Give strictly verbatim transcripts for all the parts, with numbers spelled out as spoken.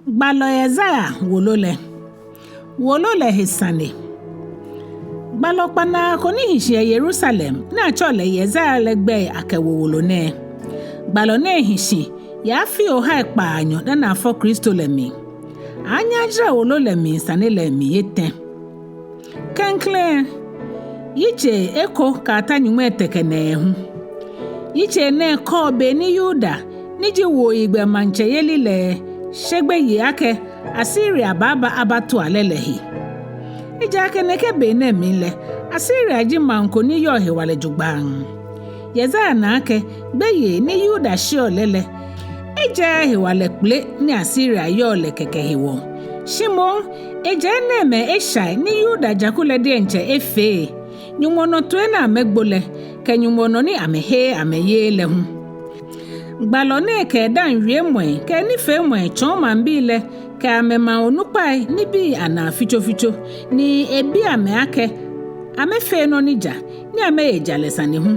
Gbalɔ Yesaia wolo lɛ. Wolo lɛ he sane. Gbalɔ kpanaa ko ni hi shi yɛ Yerusalem, ni atsɛɔ lɛ Yesaia lɛ gbɛi akɛwo wolo nɛɛ. Gbalɔ nɛɛ hi shi yɛ afii ohai kpaanyɔ dani afɔ Kristo lɛ mli. Anyɛ ajara wolo lɛ mli sane lɛ mli etɛ. Klɛŋklɛŋ, yitsei eko kɛyata nyɔŋmai etɛ kɛ nɛɛhu. Yitsei nɛɛ kɔɔ be ni Yuda, ni ji wuoyigbɛ maŋtsɛyeli lɛ, she gbeyei akɛ Asiria baaba abatua lɛ lɛ he. Ejaakɛ nɛkɛ be nɛɛ mli lɛ, Asiria ji maŋ ko ni yɔɔ hewalɛ jogbaŋŋ. Yesaia na akɛ gbeyei ni Yuda sheɔ lɛ lɛ, ejɛɛɛ hewalɛ kpele ni Asiria yɔɔ lɛ kɛkɛ hewɔ. Shi moŋ, ejɛ enɛɛmɛi eshai ni Yuda jaku lɛ diɛŋtsɛ efee, Nyɔŋmɔ nɔ toi ni amɛgbo lɛ, kɛ Nyɔŋmɔ nɔ ni amɛheee amɛyeee lɛ hu. Gbalɔ nɛɛ kɛ edaaŋ wiemɔi kɛ enifeemɔi tsɔɔ maŋbii lɛ kɛ amɛmaŋ onukpai nibii anaa fitsofitso, ni ebi amɛ akɛ amɛfee nɔ ni ja, ni amɛye jalɛ sane hu.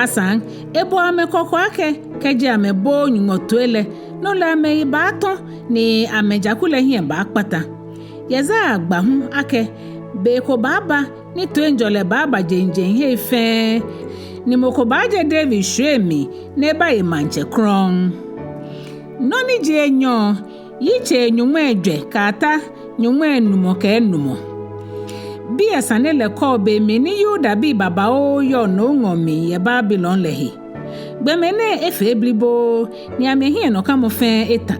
Asaŋ, ebɔ amɛ kɔkɔ akɛ kɛji amɛbooo Nyɔŋmɔ toi lɛ, no lɛ amɛyi baatɔ, ni amɛjaku lɛ hiɛ baakpata. Yesaia gba hu akɛ be ko baaba ni toiŋjɔlɛ baaba jeŋ jeŋ hei fɛɛ, ni mɔ ko baajɛ David shwiei mli ni ebaye maŋtsɛ krɔŋŋ. Nɔ ni ji enyɔ, yitsei nyɔŋmai ejwɛ kɛyata nyɔŋmai enumɔ kɛ enumɔ. Biɛ sane lɛ kɔɔ be mli ni Yudabii babaoo yɔɔ nomŋɔɔ mli yɛ Babilon lɛ he. Gbɔmɛi nɛɛ efee bliboo, ni amɛhiɛnɔkamɔ fɛɛ eta.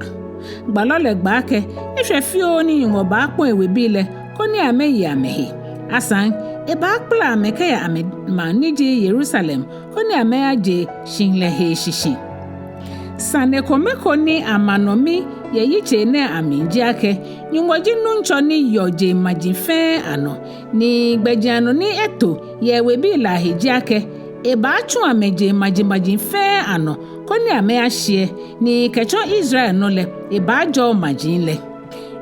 Gbalɔ lɛ gba akɛ eshwɛ fioo ni Nyɔŋmɔ baakpɔ̃ ewebii lɛ koni amɛye amɛhe. Asaŋ, ebaakpala amɛ kɛya amɛmaŋ ni ji Yerusalem, koni amɛyaje shihilɛ hee shishi. Sane kome ko ni ama nɔ mi yɛ yitsei nɛɛ amli ji akɛ Nyɔŋmɔ ji Nuŋtsɔ ni yɔɔ jeŋmaji fɛɛ anɔ, ni gbɛjianɔ ni eto yɛ ewebii lɛ ahe ji akɛ ebaatsu amɛ jeŋmajimaji fɛɛ anɔ, koni amɛyashiɛ, ni kɛtsɔ Israel nɔ lɛ, ebaajɔɔ maji lɛ.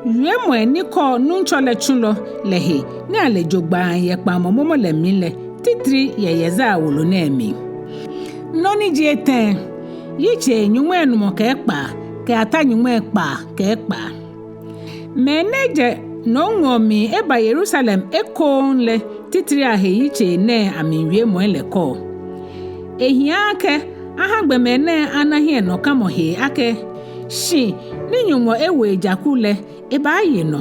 Wiemɔi ni kɔɔ Nuŋtsɔ lɛ tsulɔ lɛ he ni ale jogbaŋŋ yɛ kpaŋmɔ momo lɛ mli lɛ, titri yɛ Yesaia wolo nɛɛ mli. Nɔ ni ji etɛ, yitsei nyɔŋmai enumɔ kɛ ekpaa kɛyata nyɔŋmai ekpaa kɛ ekpaa. Mɛi ni jɛ nomŋɔɔ mli eba Yerusalem ekoŋŋ lɛ titri ahe yitsei nɛɛ amli wiemɔi lɛ kɔɔ. Ehiaa akɛ aha gbɔmɛi nɛɛ ana hiɛnɔkamɔ hee akɛ shi ni Nyɔŋmɔ ewo ejaku lɛ, ebaaye nɔ.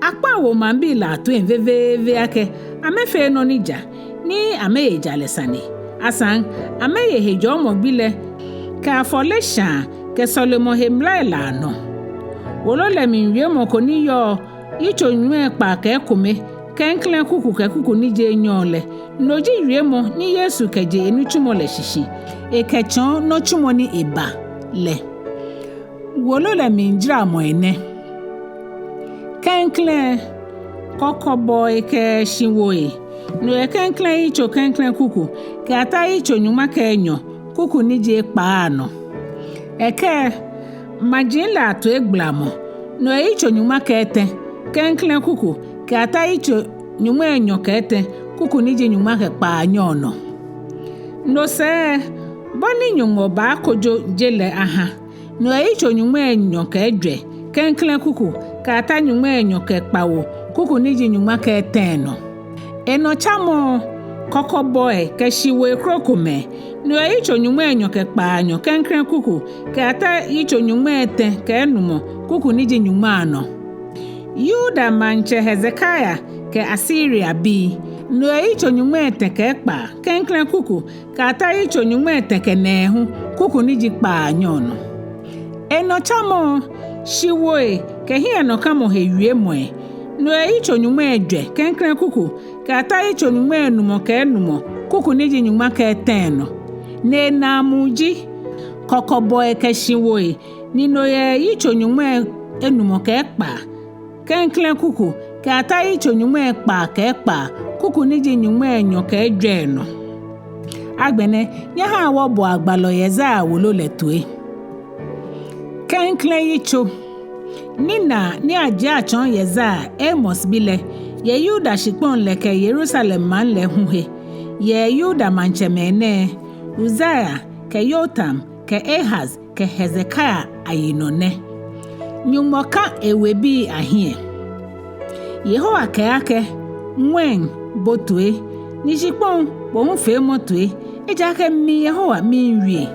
Akpa awo maŋbii lɛ atoiiaŋ veveeve akɛ amɛfee nɔ ni ja, ni amɛye jalɛ sane. Asaŋ, amɛye hejɔɔmɔ gbi lɛ kɛ afɔleshaa kɛ sɔlemɔ he mlai lɛ anɔ. Wolo lɛ mli wiemɔ ko ni yɔɔ yitso nyɔŋmai ekpaa kɛ ekome, klɛŋklɛŋ kuku kɛ kuku ni ji enyɔ lɛ, no ji wiemɔ ni Yesu kɛje enitsumɔ lɛ shishi, ekɛtsɔɔ nitsumɔ ni eba lɛ. Wolo lɛ mlijaramɔi nɛ. Klɛŋklɛŋ, kɔkɔbɔi kɛ shiwoi, no yɛ klɛŋklɛŋ yitso klɛŋklɛŋ kuku kɛyata yitso nyɔŋma kɛ enyɔ, kuku ni ji ekpaa nɔ. Ekɛ maji lɛ atoigbalamɔ, no yɛ yitso nyɔŋma kɛ etɛ, klɛŋklɛŋ kuku kɛyata yitso nyɔŋmai enyɔ kɛ etɛ, kuku ni ji nyɔŋma kɛ kpaanyɔ nɔ. No sɛɛ, bɔ ni Nyɔŋmɔ baakojo je lɛ aha, no yɛ yitso nyɔŋmai enyɔ kɛ ejwɛ, klɛŋklɛŋ kuku kɛyata nyɔŋmai enyɔ kɛ kpawo, kuku ni ji nyɔŋma kɛ etɛ nɔ. Enɔtsamɔ, kɔkɔbɔi kɛ shiwoi krokomɛi, no yɛ yitso nyɔŋmai enyɔ kɛ kpaanyɔ, klɛŋklɛŋ kuku kɛyata yitso nyɔŋmai etɛ kɛ enumɔ, kuku ni ji nyɔŋma nɔ. Yuda maŋtsɛ Hezekia kɛ Asiriabii, no yɛ yitso nyɔŋmai etɛ kɛ ekpaa, klɛŋklɛŋ kuku kɛyata yitso nyɔŋmai etɛ kɛ nɛɛhu, kuku ni ji kpaanyɔ nɔ. Enɔtsamɔ, shiwoi kɛ hiɛnɔkamɔ he wiemɔi, no yɛ yitso nyɔŋmai ejwɛ, klɛŋklɛŋ kuku kɛyata yitso nyɔŋmai enumɔ kɛ enumɔ, kuku ni ji nyɔŋma kɛ etɛ nɔ. Ni enaamuu ji kɔkɔbɔi kɛ shiwoi, ni no yɛ yitso nyɔŋmai enumɔ kɛ ekpaa, klɛŋklɛŋ kuku kɛyata yitso nyɔŋmai ekpaa kɛ ekpaa, kuku ni ji nyɔŋmai enyɔ kɛ ejwɛ nɔ. Agbɛnɛ, nyɛhaa wɔboa gbalɔ Yesaia wolo lɛ toi. Klɛŋklɛŋ yitso. Ninaa ni ajie atsɔɔ Yesaia, Amoz bi lɛ, yɛ Yuda shikpɔŋ lɛ kɛ Yerusalem maŋ lɛ hu he, yɛ Yuda maŋtsɛmɛi nɛɛ, Uzia kɛ Yotam kɛ Ahaz kɛ Hezekia ayinɔ nɛ. Nyɔŋmɔ ka ewebii ahiɛ. Yehowa kɛɛ akɛ: Ŋwɛi, bo toi, ni shikpɔŋ, bo hu feemɔ toi, ejaakɛ mi Yehowa miiwie.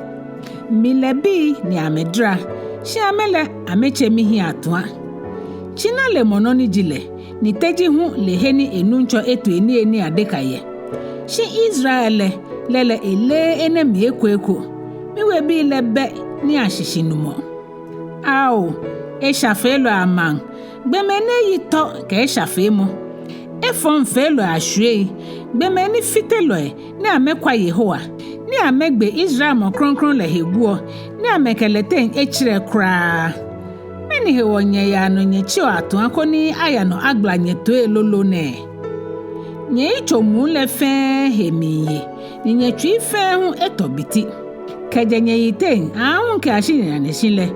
Mi lɛ bii ni amɛdara, shi amɛ lɛ amɛtse mihiɛ atua. Tsina le mɔ nɔ ni ji lɛ, ni teji hu le he ni enuŋtsɔ eto eniyenii adeka yɛ. Shi Israel lɛ, lɛ lɛ eleee enɛɛmɛi eko eko. Miwebii lɛ bɛ nii ashishinumɔ. Ao, eshafeelɔi amaŋ, gbɔmɛi ni eyi tɔ kɛ eshafeemɔ. Efɔŋfeelɔi ashwiei, gbɔmɛi nifitelɔi ni amɛkwa Yehowa, ni amɛgbe Israel mɔ krɔŋkrɔŋ lɛ he guɔ, ni amɛkɛ lɛ teŋ etserɛ kwraa. Mɛni hewɔ nyɛyaa nɔ nyɛtsiɔ atua koni aya nɔ agbala nyɛtoi lolo nɛɛ? Nyɛyitso muu lɛ fɛɛ he miiye, ni nyɛtsui fɛɛ hu etɔ biti. Kɛjɛ nyɛyiteŋ aahu kɛyashi nyɛnaneshi lɛ,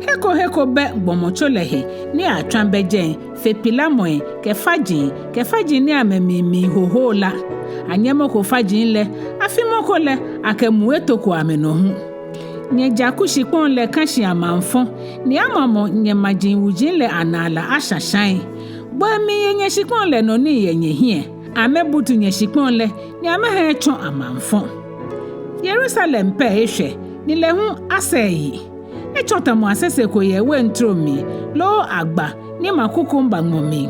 he ko he ko bɛ gbɔmɔtso lɛ he ni atswa bɛ jɛi, fe pilamɔi kɛ faji, kɛ faji ni amɛmli miihoho la. Anyɛmɔko faji lɛ, afimɔko lɛ, akɛ muu etoko amɛnɔ hu. Nyɛjaku shikpɔŋ lɛ kã shi amaŋfɔ, ni amamɔ nyɛmaji wuji lɛ anaa la ashashai. Gbɔi miiye nyɛshikpɔŋ lɛ nɔ nii yɛ nyɛhiɛ. Amɛbutu nyɛshikpɔŋ lɛ, ni amɛha etsɔ amaŋfɔ. Yerusalem pɛ eshwɛ, ni lɛ hu asa eyi. Etsɔ tamɔ asese ko yɛ weintrom mli, loo agba ni ma kukumba ŋmɔ mli.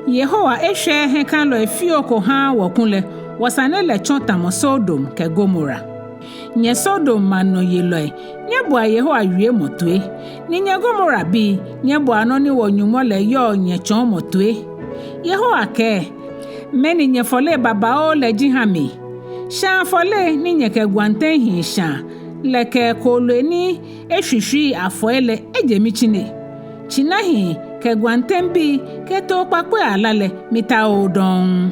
Yehowa eshwɛɛɛ hiɛkalɔi fioo ko haaa wɔ kulɛ, wɔsane lɛ tsɔ tamɔ Sodom kɛ Gomora. Nyɛ Sodom maŋ nɔyelɔi, nyɛboa Yehowa wiemɔ toi, ni nyɛ Gomora bii, nyɛboa nɔ ni wɔ-Nyɔŋmɔ lɛ yɔɔ nyɛtsɔɔmɔ toi. Yehowa kɛɛ: Mɛni nyɛfɔlei babaoo lɛ ji ha mi? Shãa afɔlei ni nyɛkɛ gwantɛŋ hii shãa lɛ kɛ kooloi ni eshwishwii afɔi lɛ eje mitsine. Tsina hii kɛ gwantɛŋbii kɛ too kpakpoi ala lɛ mitaooo dɔŋŋ.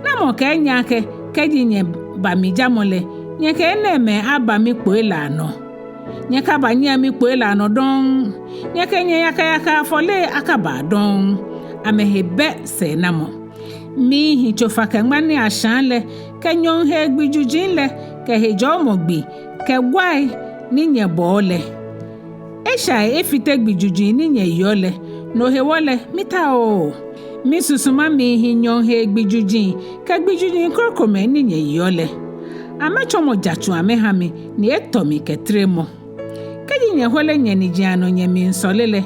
Namɔ kɛɛ nyɛ akɛ, kɛji nyɛba mijamɔ lɛ, nyɛkɛ enɛɛmɛi aba mikpoi lɛ anɔ? Nyɛkabanyiɛ mikpoi lɛ anɔ dɔŋŋ. Nyɛkɛ nyɛyakayaka afɔlei akaba dɔŋŋ. Amɛhe bɛ sɛɛnamɔ. Miihi tsofa-kɛ-ŋma ni ashãa lɛ, kɛ nyɔɔŋ hee gbijuji lɛ, kɛ hejɔɔmɔ gbi, kɛ gwai ni nyɛbɔɔ lɛ. Eshai efite gbijuji ni nyɛyeɔ lɛ, no hewɔ lɛ mitaooo. Misusuma miihi nyɔɔŋ hee gbijuji kɛ gbijuji krokomɛi ni nyɛyeɔ lɛ. Amɛtsɔmɔ jatsu amɛha mi, ni etɔ mi kɛ tremɔ. Kɛji nyɛhole nyɛniji anɔ nyɛmiisɔle lɛ,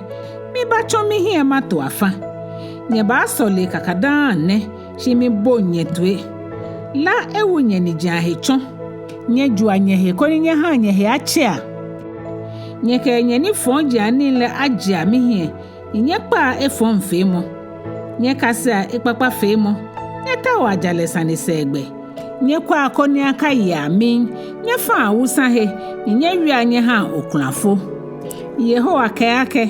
mibaatsɔ mihiɛ mato afã. Nyɛbaasɔle kakadaŋŋ nɛ, shi miboŋ nyɛtoi. La ewu nyɛniji ahe tsɔ. Nyɛjua nyɛhe koni nyɛhaa nyɛhe atsea. Nyɛkɛ nyɛnifɔjianii lɛ ajea mihiɛ, ni nyɛkpaa efɔŋfeemɔ. Nyɛkasea ekpakpafeemɔ. Nyɛtaoa jalɛsane sɛɛgbɛ. Nyɛkwɛa koni akayea mli. Nyɛfaa awusã he, ni nyɛwiea nyɛhaa okulafo. Yehowa kɛɛ akɛ: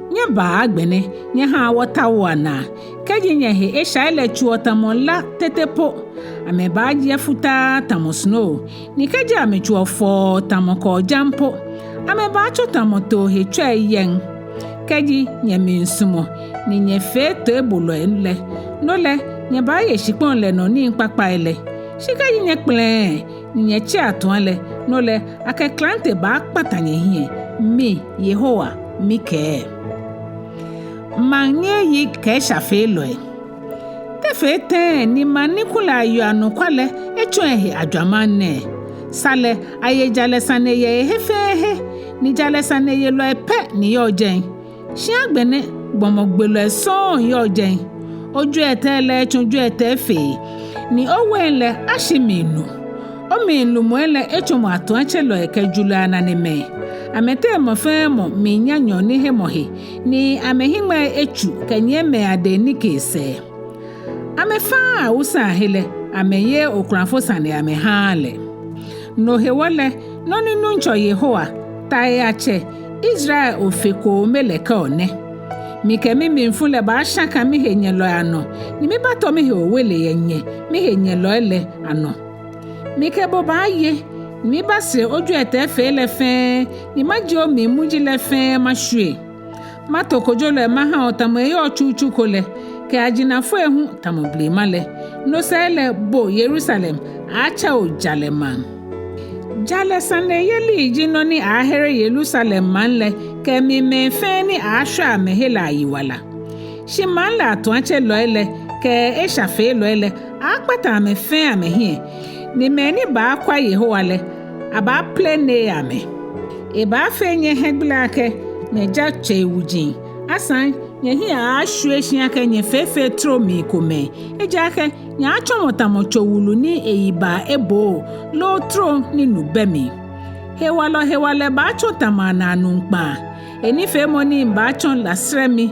Nyɛbaa agbɛnɛ, nyɛhaa wɔtaoa naa. Kɛji nyɛhe eshai lɛ tsuɔ tamɔ la tete po, amɛbaajie futaa tamɔ snow, ni kɛji amɛtsuɔ fɔɔ tamɔ kɔɔjaŋ po, amɛbaatsɔ tamɔ too he tsɔi yɛŋ. Kɛji nyɛmiisumɔ, ni nyɛfee toibolɔi lɛ, no lɛ nyɛbaaye shikpɔŋ lɛ nɔ nii kpakpai lɛ. Shi kɛji nyɛkpɛlɛɛɛ, ni nyɛtsɛ atua lɛ, no lɛ akɛ klante baakpata nyɛhiɛ. Mi Yehowa mikɛɛ. Maŋ ni eyi kɛ eshafeelɔi. Te fee tɛŋŋ ni maŋ ni kulɛ ayeɔ anɔkwa lɛ etsɔ ehe ajwamaŋ nɛɛ? Sa lɛ aye jalɛsane yɛ ehe fɛɛ he, ni jalɛsaneyelɔi pɛ ni yɔɔ jɛi. Shi agbɛnɛ gbɔmɔgbelɔi sɔŋŋ yɔɔ jɛi. Ojwiɛtɛi lɛ etsɔ jwiɛtɛi fɛɛ, ni owein lɛ ashi mli nu. Omli lumɔi lɛ etsɔmɔ atuatselɔi kɛ julɔi ananemɛi. Amɛteŋ mɔ fɛɛ mɔ miinya nyɔɔŋnihemɔ he, ni amɛhiŋmɛii etsu kɛnyiɛ mɛi adɛŋ nikee sɛɛ. Amɛfaaa awusã he lɛ, amɛyeee okulafo sane amɛhaaa lɛ. No hewɔ lɛ, nɔ ni Nuŋtsɔ Yehowa, Tai Atsɛ, Israel Ofe koome lɛ kɛɔ nɛ: Mikɛ mimlifu lɛ baashaka mihenyɛlɔi anɔ, ni mibaatɔ mihe owele yɛ nyɛ mihenyɛlɔi lɛ anɔ. Mikɛ bo baaye, ni mibaasere ojwiɛtɛi fɛɛ lɛ fɛɛ, ni majie omli muji lɛ fɛɛ mashwie. Mato kojolɔi maha o tamɔ eyɔɔ tsutsu ko lɛ, kɛ ajinafoi hu tamɔ blema lɛ. No sɛɛ lɛ bo Yerusalem, aaatsɛ o jalɛ maŋ. Jalɛ saneyeli ji nɔ ni aaahere Yerusalem maŋ lɛ kɛ emli mɛi fɛɛ ni aaashwa amɛhe lɛ ayiwala. Shi maŋ lɛ atuatselɔi lɛ kɛ eshafeelɔi lɛ aaakpata amɛ fɛɛ amɛhiɛ, ni mɛi ni baakwa Yehowa lɛ, abaaplene amɛ. Ebaafee nyɛ hiɛgbele akɛ nyɛja tsei wuji, asaŋ nyɛhiɛ aaashwie shi akɛ nyɛfeefee trom komɛi, ejaakɛ nyɛaatsɔmɔ tamɔ tso wulu ni eyi baa ebo loo trom ni nu bɛ mli. Hewalɔ hewalɛ baatsɔ tamɔ anaanuu kpaa. Enifeemɔnii baatsɔ lasrɛmi,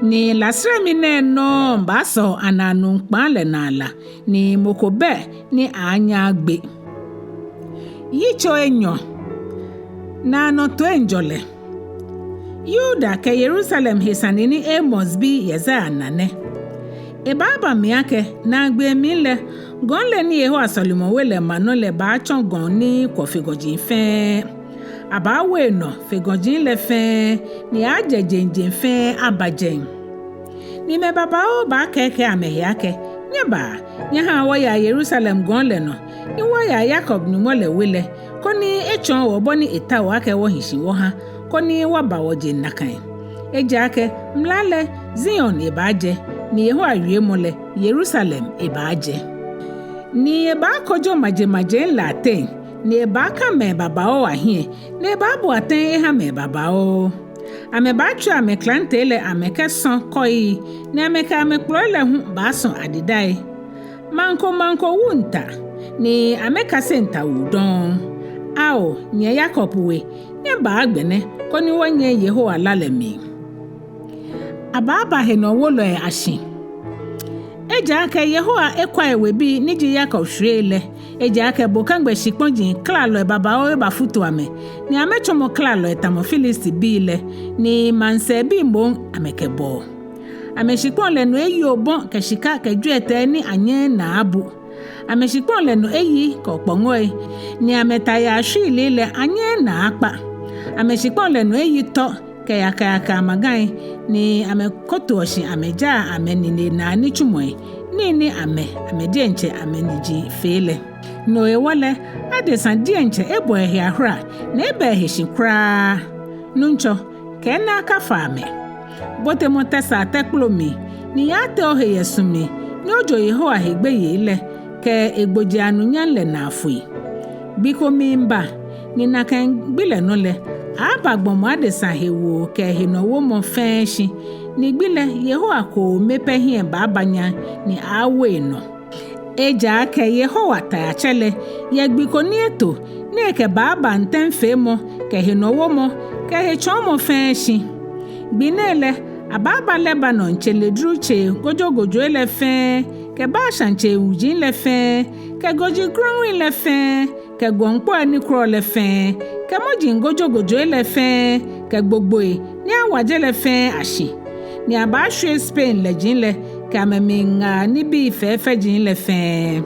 ni lasrɛmi nɛɛ nɔŋŋ baasɔ anaanuu kpaa lɛ naa la, ni mɔ ko bɛ ni aaanyɛ agbe. Yitso enyɔ. Naanɔ toiŋjɔlɛ. Yuda kɛ Yerusalem he sane ni Amoz bi Yesaia na nɛ. Ebaaba mli akɛ naagbee mli lɛ, gɔŋ lɛ ni Yehowa sɔlemɔwe lɛ ma nɔ lɛ baatsɔ gɔŋ ni kwɔ fe gɔji fɛɛ. Abaawo enɔ fe gɔji lɛ fɛɛ, ni aaajɛ jeŋ jeŋ fɛɛ aba jɛi. Ni mɛi babaoo baakɛɛkɛɛ amɛhe akɛ, nyɛbaa, nyɛhaa wɔyaa Yerusalem gɔŋ lɛ nɔ, ni wɔya Yakob Nyɔŋmɔ lɛ we lɛ, koni etsɔɔ wɔ bɔ ni etaoɔ akɛ wɔhi shi wɔha, koni wɔba wɔjeŋ nakai. Ejaakɛ mla lɛ Zion ebaajɛ, ni Yehowa wiemɔ lɛ Yerusalem ebaajɛ. Ni ebaakojo majimaji lɛ ateŋ, ni ebaaka mɛi babaoo ahiɛ, ni ebaabu atɛŋ eha mɛi babaoo. Amɛbaatswia amɛklante lɛ amɛkɛsɔ kɔi, ni amɛkɛ amɛkplɔi lɛ hu baasɔ adidai. Maŋ ko maŋ ko wuŋ ta, ni amɛkase ntawuu dɔŋŋ. Ao, nyɛ Yakob we, nyɛbaa agbɛnɛ, koni wɔnyiɛ Yehowa la lɛ mli. Abaaba henɔwolɔi ashi. Ejaakɛ Yehowa ekwa ewebii ni ji Yakob shwiei lɛ, ejaakɛ bokagbɛ shikpɔji klalɔi babaoo ebafutu amɛ, ni amɛtsɔmɔ klalɔi tamɔ Filistibii lɛ, ni maŋsɛɛbii moŋ amɛkɛbɔɔ. Amɛshikpɔŋ lɛ nɔ eyi obɔ kɛ shika kɛ jwiɛtɛi ni anyɛɛɛ naa abu. Amɛshikpɔŋ lɛ nɔ eyi kɛ okpɔŋɔi, ni amɛtayaa shwiilii lɛ anyɛɛɛ naa akpa. Amɛshikpɔŋ lɛ nɔ eyi tɔ kɛ yakayaka amagai, ni amɛkotoɔ shi amɛjaa amɛnine naa nitsumɔi, nii ni amɛ, amɛ diɛŋtsɛ amɛniji fee lɛ. No hewɔ lɛ, adesa diɛŋtsɛ ebɔ ehe ahora, ni eba ehe shi kwraa. Nuŋtsɔ, kɛ enɛ akafa amɛ. Botemɔ tɛsaa tɛkplo mli, ni yaatee ohe yɛ su mli, ni ojo Yehowa he gbeyei lɛ kɛ egbojee anunyam lɛ naa foi. Gbi ko miiba, ni nakai gbi lɛ nɔ lɛ, aaaba gbɔmɔ adesa hewoo kɛ henɔwomɔ fɛɛ shi, ni gbi lɛ Yehowa koome pɛ hiɛ baaba nyam, ni aaawo enɔ. Ejaakɛ Yehowa Taiatsɛ lɛ, yɛ gbi ko ni eto, ni ekɛbaaba ntɛŋfeemɔ kɛ henɔwomɔ kɛ hetsɔɔmɔ fɛɛ shi. Gbi nɛɛ lɛ, abaaba Lebanon tseledru tsei gojogojoi lɛ fɛɛ, kɛ Bashan tsei wuji lɛ fɛɛ, kɛ gɔji grɔŋŋi lɛ fɛɛ, kɛ gɔŋkpɔi ni kwɔlɔ lɛ fɛɛ, kɛ mɔji gojogojoi lɛ fɛɛ, kɛ gbogboi ni awaje lɛ fɛɛ ashi. Ni abaashwie Spain lɛji lɛ kɛ amɛmli ŋaa nibii fɛfɛji lɛ fɛɛ.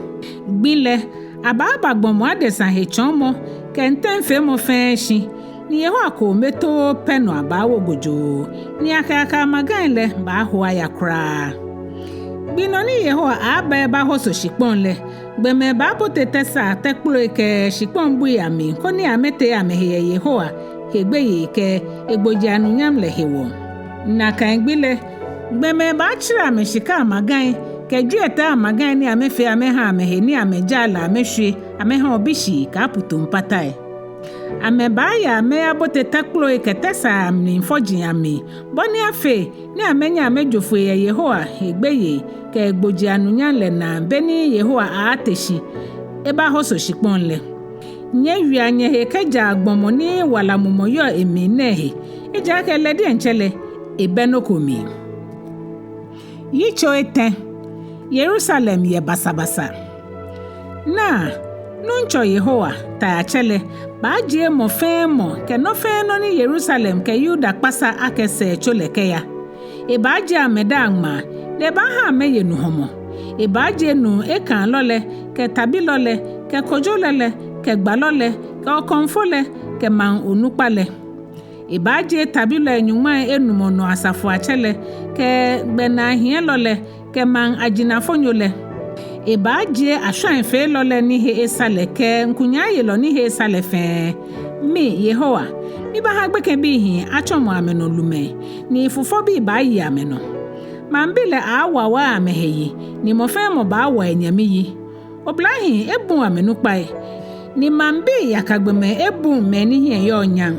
Gbi lɛ, abaaba gbɔmɔ adesa hetsɔɔmɔ kɛ ntɛŋfeemɔ fɛɛ shi, ni Yehowa koome too pɛ nɔ abaawo gojoo, ni yakayaka amagai lɛ baaho aya kwraa. Gbi nɔ ni Yehowa aaaba ebahoso shikpɔŋ lɛ, gbɔmɛi baabote tɛsaa tɛkploi kɛ shikpɔŋ bui amli, koni amɛtee amɛhe yɛ Yehowa he gbeyei kɛ egbojee anunyam lɛ hewɔ. Nakai gbi lɛ, gbɔmɛi baatsirɛ amɛshika amagai kɛ jwiɛtɛi amagai ni amɛfee amɛha amɛhe ni amɛjaa lɛ amɛshwie amɛha obishii kɛ aputumpatai. Amɛbaaya amɛyabote tɛkploi kɛ tɛsaa amli fɔji amli, bɔ ni afee ni amɛnyɛ amɛjo foi yɛ Yehowa he gbeyei kɛ egbojee anunyam lɛ naa, be ni Yehowa aaate shi ebahoso shikpɔŋ lɛ. Nyɛwia nyɛhe kɛjɛa gbɔmɔ ni wala mumɔ yɔɔ emli nɛɛ he, ejaakɛ lɛ diɛŋtsɛ lɛ, ebɛ nɔ ko mli. Yitso etɛ. Yerusalem yɛ basabasa. Naa, Nuŋtsɔ Yehowa, Taiatsɛ lɛ, baajie mɔ fɛɛ mɔ kɛ nɔ fɛɛ nɔ ni Yerusalem kɛ Yuda kpasa akɛ sɛɛtso lɛ kɛya. Ebaajie amɛdaaŋ ŋmaa, ni ebaaha amɛye nu hɔmɔ. Ebaajie nuu ekalɔ lɛ, kɛ tabilɔ lɛ, kɛ kojolɔ lɛ, kɛ gbalɔ lɛ, kɛ okɔmfo lɛ, kɛ maŋ onukpa lɛ. Ebaajie tabilɔi nyɔŋmai enumɔ nɔ asafoiatsɛ lɛ, kɛ gbɛnaahiɛlɔ lɛ, kɛ maŋ ajinafonyo lɛ. Ebaajie ashwaifeelɔ lɛ ni he esa lɛ kɛ ŋkunyaayelɔ ni he esa lɛ fɛɛ. Mi, Yehowa, mibaaha gbekɛbii hii atsɔmɔ amɛnɔ lumɛi, ni fufɔbii baaye amɛnɔ. Maŋbii lɛ aawawa amɛhe yi, ni mɔ fɛɛ mɔ baawa enyɛmi yi. Oblahii ebuŋ amɛnukpai, ni maŋbii yakagbɔmɛi ebuŋ mɛi ni hiɛ yɔɔ nyam.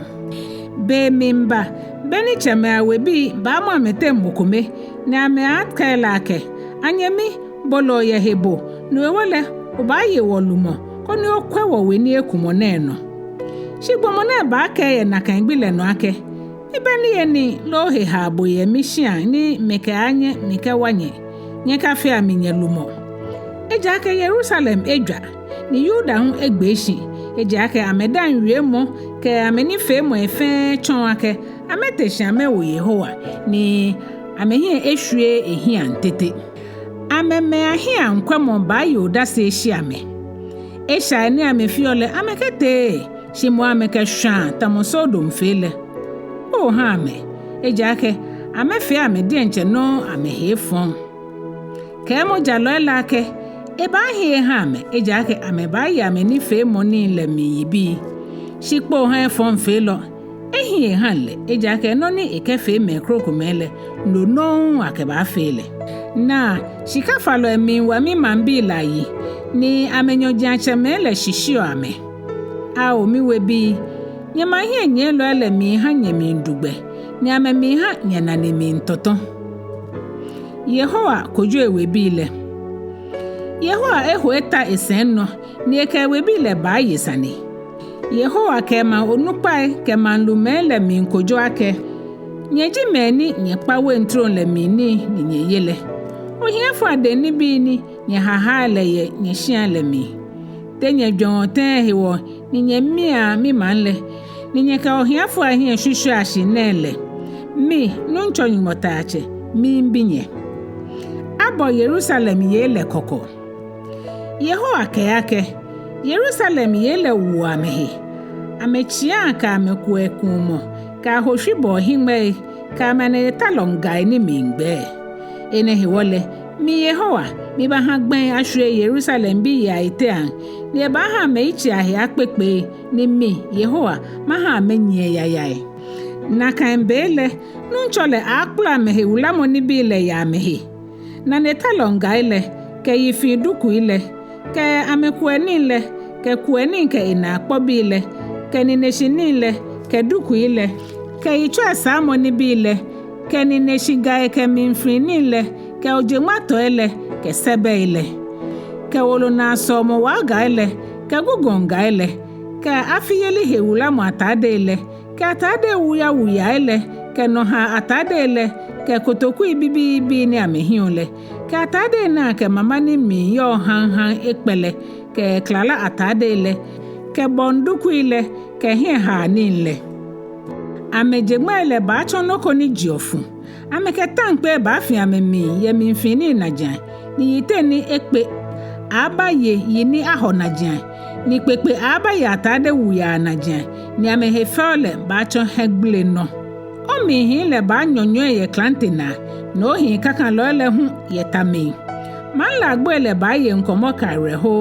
Be miiba, be ni tsɛmɛi awebii baamɔ amɛteŋ mɔ kome, ni amɛaakɛɛ lɛ akɛ: Anyɛmi, bo lɛ oyɛ he bo, no hewɔ lɛ, obaaye wɔ lumɔ, koni okwɛ wɔwe ni ekumɔ nɛɛ nɔ. Shi gbɔmɔ nɛɛ baakɛɛ yɛ nakai gbi lɛ nɔ akɛ: Mibɛ niyenii loo hehabo yɛ mishia ni mikɛaanyɛ mikɛwa nyɛ, nyɛkafea mi nyɛlumɔ. Ejaakɛ Yerusalem ejwa, ni Yuda hu egbee shi, ejaakɛ amɛdaaŋ wiemɔ kɛ amɛnifeemɔi fɛɛ tsɔɔ akɛ amɛte shi amɛwo Yehowa, ni amɛhiɛ eshwie ehiɛaŋ tete. Amɛmɛi ahiɛaŋkwɛmɔ baaye odase eshi amɛ. Eshai ni amɛfeɔ lɛ amɛkɛteee, shi moŋ amɛkɛshwãa tamɔ Sodom fee lɛ. Kpoo ha amɛ, ejaakɛ amɛfee amɛ diɛŋtsɛ nɔŋŋ amɛhe efɔŋ. Kɛɛmɔ jalɔi lɛ akɛ ebaahi eha amɛ, ejaakɛ amɛbaaye amɛnifeemɔi lɛ mli yibii. Shi kpoo ha efɔŋfeelɔ, ehi eha lɛ, ejaakɛ nɔ ni ekɛfee mɛi krokomɛi lɛ, no nɔŋŋ akɛbaafee lɛ. Naa, shikafalɔi miiwa mimaŋbii lɛ ayi, ni amɛnyɔjiatsɛmɛi lɛ shishiuɔ amɛ. Ao miwebii, nyɛmaŋ hiɛnyiɛlɔi lɛ miiha nyɛmiidu gbɛ, ni amɛmiiha nyɛnane miitɔtɔ. Yehowa kojo ewebii lɛ. Yehowa eho eta esɛi nɔ, ni ekɛ ewebii lɛ baaye sane. Yehowa kɛ emaŋ onukpai kɛ maŋ lumɛi lɛ miikojo akɛ: Nyɛ ji mɛi ni nyɛkpa weintrom lɛ mli nii ni nyɛye lɛ. Ohiafoi adɛŋ nibii ni nyɛhahaa lɛ yɛ nyɛshiai lɛ mli. Te nyɛjwɛŋɔ tɛŋŋ hewɔ ni nyɛmiaa mimaŋ lɛ, ni nyɛkɛ ohiafoi ahiɛ shwishwiaa shi nɛɛ lɛ? Mi, Nuŋtsɔ Nyɔŋmɔ Tatsɛ, miibi nyɛ. Abɔ Yerusalem yei lɛ kɔkɔ. Yehowa kɛɛ akɛ: Yerusalem yei lɛ woɔ amɛhe. Amɛtsiaa kɛ amɛkuɛkuumɔ, kɛ ahoshwibɔɔ hiŋmɛi, kɛ amɛnɛyelɔi gai ni miigbɛɛ. Enɛ hewɔ lɛ, mi Yehowa, mibaaha gbɛi ashwie Yerusalembii yei ayiteaŋ, ni ebaaha amɛyitsei ahe akpekpee, ni mi, Yehowa, maha amɛnyiɛ yayai. Nakai be lɛ, Nuŋtsɔ lɛ aaakpala amɛhewulamɔ nibii lɛ yɛ amɛhe. Nanetaalɔi gai lɛ, kɛ yifiidukui lɛ, kɛ amɛkuɛnii lɛ, kɛ kuɛnii kɛ enaakpɔbii lɛ, kɛ nineshinii lɛ, kɛ dukui lɛ, kɛ yitsoisaamɔ nibii lɛ, kɛ nineshi gai kɛ mlifiinii lɛ, kɛ ojeŋmatɔi lɛ, kɛ sɛbɛi lɛ, kɛ wolonaasɔomɔ waogai lɛ, kɛ gugɔŋ gai lɛ, kɛ afiyeli hewulamɔ atadei lɛ, kɛ atade wuyawuyai lɛ, kɛ nɔhaa atadei lɛ, kɛ kotokui bibiibii ni amɛhiɛɔ lɛ, kɛ atadei ni akɛ mama ni mli yɔɔ haŋhaŋ ekpɛ lɛ, kɛ klala atadei lɛ, kɛ bɔŋ dukui lɛ, kɛ hiɛhaanii lɛ. Amɛjeŋmai lɛ baatsɔ nɔ ko ni jeɔ fu. Amɛkɛ taŋkpɛɛ baafi amɛmli yɛ mlifiinii najiaŋ, ni yiteŋ ni ekpe aaabaye yi ni ahɔ najiaŋ, ni kpekpe aaabaye atade wuyaa najiaŋ, ni amɛhefɛo lɛ baatsɔ hiɛgblenɔ. Omlihii lɛ baanyɔnyɔi yɛ klante naa, ni ohii kakalɔi lɛ hu yɛ ta mli. Maŋ lɛ agboi lɛ baaye ŋkɔmɔ kɛ awerɛho,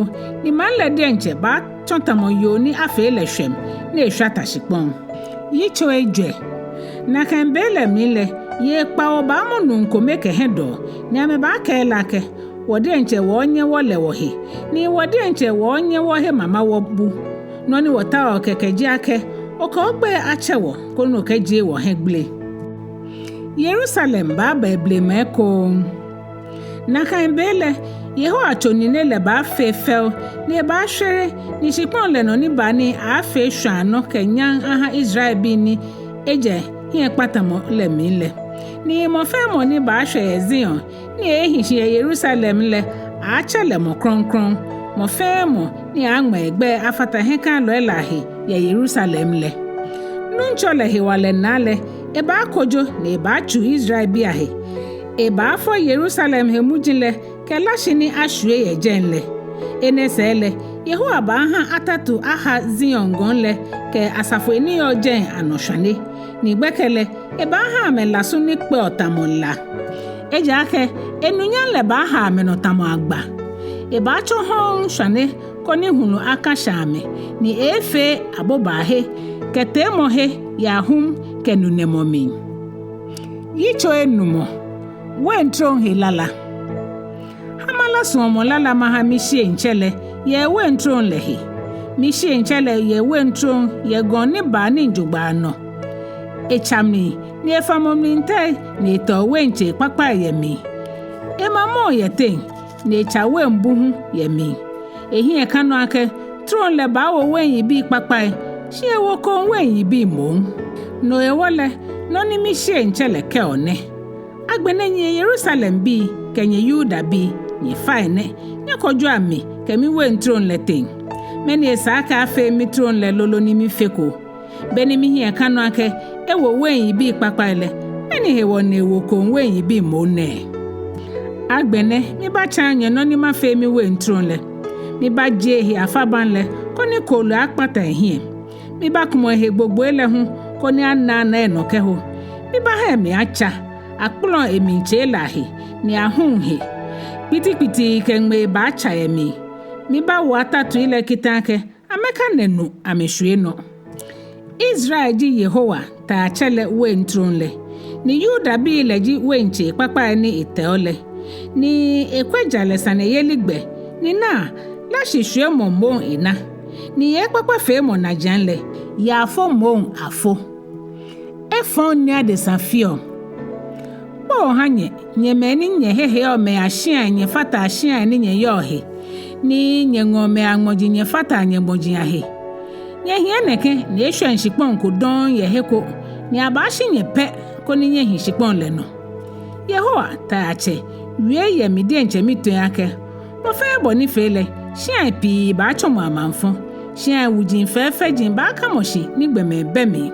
ni maŋ lɛ diɛŋtsɛ baatsɔ tamɔ yoo ni afee lɛ shwɛm, ni eshwa ta shikpɔŋ. Yitso ejwɛ. Nakai be lɛ mli lɛ, yei kpawo baamɔ nuu kome kɛ hiɛdɔɔ, ni amɛbaakɛɛ lɛ akɛ: Wɔ diɛŋtsɛ wɔɔnyɛ wɔlɛ wɔhe, ni wɔ diɛŋtsɛ wɔɔnyɛ wɔhe mama wɔbu. Nɔ ni wɔtaoɔ kɛkɛ ji akɛ okɛ ogbɛi atsɛ wɔ, koni okɛjie wɔhiɛgbele. Yerusalem baaba eblema ekoŋŋ. Nakai be lɛ, Yehowa tso nine lɛ baafee fɛo, ni ebaashwere, ni shikpɔŋ lɛ nɔ nibaanii aaafee shwãanɔ kɛ nyam aha Israelbii ni ejɛ hiɛkpatamɔ lɛ mli lɛ. Ni mɔ fɛɛ mɔ ni baashwɛ yɛ Zion, ni ehi shi yɛ Yerusalem lɛ, aaatsɛ lɛ mɔ krɔŋkrɔŋ, mɔ fɛɛ mɔ ni aaaŋma egbɛi afata hiɛkalɔi lɛ ahe yɛ Yerusalem lɛ. Nuŋtsɔ lɛ hewalɛ naa lɛ, ebaakojo ni ebaatsuu Israelbii ahe. Ebaafɔ Yerusalem he muji lɛ kɛ lashi ni ashwie yɛ jɛi lɛ. Enɛ sɛɛ lɛ, Yehowa baaha atatu aha Zion gɔŋ lɛ kɛ asafoi ni yɔɔ jɛi anɔ shwane, ni gbɛkɛ lɛ, ebaaha amɛ lasu ni kpɛɔ tamɔ la. Ejaakɛ enunyam lɛ baaha amɛnɔ tamɔ agba. Ebaatsɔ hɔɔŋ shwane koni hulu akashã amɛ, ni eeefee abobaahe kɛ teemɔhe yɛ ahum kɛ nunɛmɔ mli. Yitso enumɔ. Weintrom he lala. Ha mala suɔmɔ lala maha mishieŋtsɛ lɛ yɛ weintrom lɛ he. Mishieŋtsɛ lɛ yɛ weintrom yɛ gɔŋ ni baa nii jogbaŋŋ nɔ. Etsa mli, ni efamɔ mli tɛi, ni etɛo weintsei kpakpai yɛ mli. Ema mɔɔ yɛ teŋ, ni etsa wein bu hu yɛ mli. Ehiɛ ka nɔ akɛ trom lɛ baawo wein yibii kpakpai, shi ewo koŋ wein yibii moŋ. No hewɔ lɛ, nɔ ni mishieŋtsɛ lɛ kɛɔ nɛ: Agbɛnɛ nyɛ Yerusalembii kɛ nyɛ Yudabii, nyɛfai nɛ, nyɛkɔjɔa mi kɛ miweintrom lɛ teŋ. Mɛni esa akɛ afee mitrom lɛ lolo ni mifeko? Be ni mihiɛ ka nɔ akɛ ewo wein yibii kpakpai lɛ, mɛni hewɔ ni ewo koŋ wein yibii moŋ nɛɛ? Agbɛnɛ mibaatsɔɔ nyɛ nɔ ni mafee miweintrom lɛ. Mibaajie ehe afabaŋ lɛ, koni kooloi akpata ehiɛ. Mibaakumɔ ehe gbogboi lɛ hu, koni anaanaa enɔ kɛho. Mibaaha emli atsa, akpɔlɔ emlitsei lɛ ahe, ni ahuŋ he. Kpitikpiti kɛ ŋmei baatsa yɛ mli. Mibaawo atatui lɛ kita akɛ amɛkanɛ nu amɛshwie nɔ. Israel ji Yehowa, Taiatsɛ lɛ, weintrom lɛ, ni Yudabii lɛ ji weintsei kpakpai ni etɛo lɛ, ni ekwɛ jalɛsaneyeli gbɛ, ni naa, lashishwiemɔ moŋ ena, ni ekpakpafeemɔ najiaŋ lɛ, yaafo moŋ afo. Efɔŋ ni adesa feɔ. Kpoo ha nyɛ, nyɛ mɛi ni nyɛheheɔ mɛi ashiai nyɛfataa shiai ni nyɛyɔɔ he, ni nyɛŋɔɔ mɛi aŋmɔji nyɛfataa nyɛŋmɔji ahe. Nyɛhiɛ nɛkɛ ni eshwɛŋ shikpɔŋ ko dɔŋŋ yɛ he ko, ni abaashi nyɛ pɛ koni nyɛhi shikpɔŋ lɛ nɔ. Yehowa, Taiatsɛ, wie yɛ mi diɛŋtsɛ mitoi akɛ: Bɔ fɛɛ bɔ ni fee lɛ, shiai pii baatsɔmɔ amaŋfɔ. Shiai wuji fɛɛfɛji baakamɔ shi ni gbɔmɛi bɛ mli.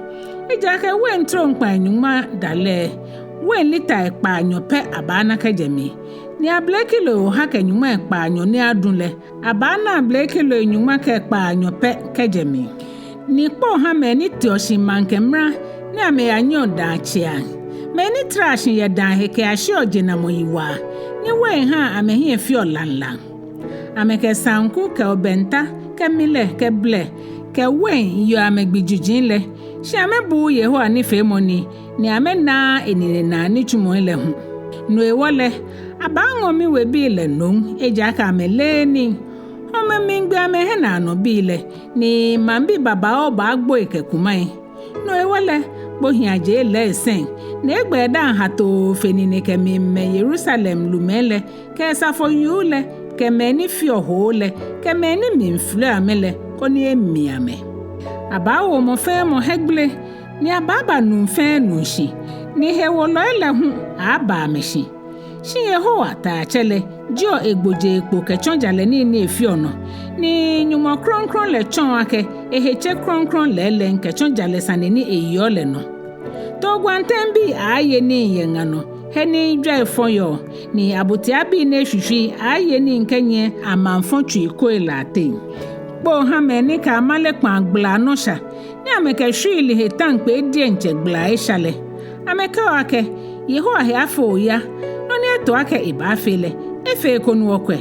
Ejaakɛ weintrom kpãi nyɔŋma da lɛ, wein litai kpaanyɔ pɛ abaana kɛjɛ mli. Ni abele kiloi oha kɛ nyɔŋmai kpaanyɔ ni adu lɛ, abaana abele kiloi nyɔŋma kɛ kpaanyɔ pɛ kɛjɛ mli. Ni kpoo ha mɛi ni teɔ shi maŋkɛ mra ni amɛyanyiɛɔ dãa tseiaŋ, mɛi ni taraa shi yɛ dãa he kɛyashiɔ jenamɔ yiwaa, ni wein haa amɛhiɛ feɔ laŋlaŋ. Amɛkɛ saŋku kɛ obɛnta kɛ milɛ kɛ blɛ kɛ wein yeɔ amɛgbijurɔi lɛ, shi amɛbuuu Yehowa nifeemɔ nii, ni amɛnaaa eninenaa nitsumɔi lɛ hu. No hewɔ lɛ, abaaŋɔ miwebii lɛ nom, ejaakɛ amɛleee nii. Hɔmɔ miigbe amɛhiɛnaanɔbii lɛ, ni maŋbii babaoo baagboi kɛ kumai. No hewɔ lɛ, kpohiiaje lɛ esɛŋ, ni egbɛ edaaŋ hatoo fe nine kɛmiimɛ Yerusalem lumɛi lɛ, kɛ asafo yuu lɛ, kɛ mɛi ni feɔ hoo lɛ, kɛ mɛi ni mli filiɔ amɛ lɛ, koni emi amɛ. Abaawo mɔ fɛɛ mɔ hiɛgbele, ni abaaba nuu fɛɛ nuu shi, ni hewolɔi lɛ hu aaaba amɛshi. Shi Yehowa, Taiatsɛ lɛ, jieɔ egbojee kpo kɛtsɔ jalɛ nii ni efeɔ nɔ, ni Nyɔŋmɔ krɔŋkrɔŋ lɛ tsɔɔ akɛ ehe tse krɔŋkrɔŋ lɛɛlɛŋ kɛtsɔ jalɛ sane ni eyeɔ lɛ nɔ. Toogwantɛŋbii aaaye nii yɛ ŋa nɔ, he ni jwɛi fɔ yɔɔ, ni abotiabii ni eshwishwii aaaye nii kɛnyiɛ amaŋfɔ tsui koi lɛ ateŋ. Kpoo ha mɛi ni kɛ amale kpãa gbalaa nɔ sha, ni amɛkɛ shwiili he taŋkpɛi diɛŋtsɛ gbalaa esha lɛ. Amɛkɛɔ akɛ: Yehowa he afee oya, nɔ ni eto akɛ ebaafee lɛ, efee koni wɔkwɛ.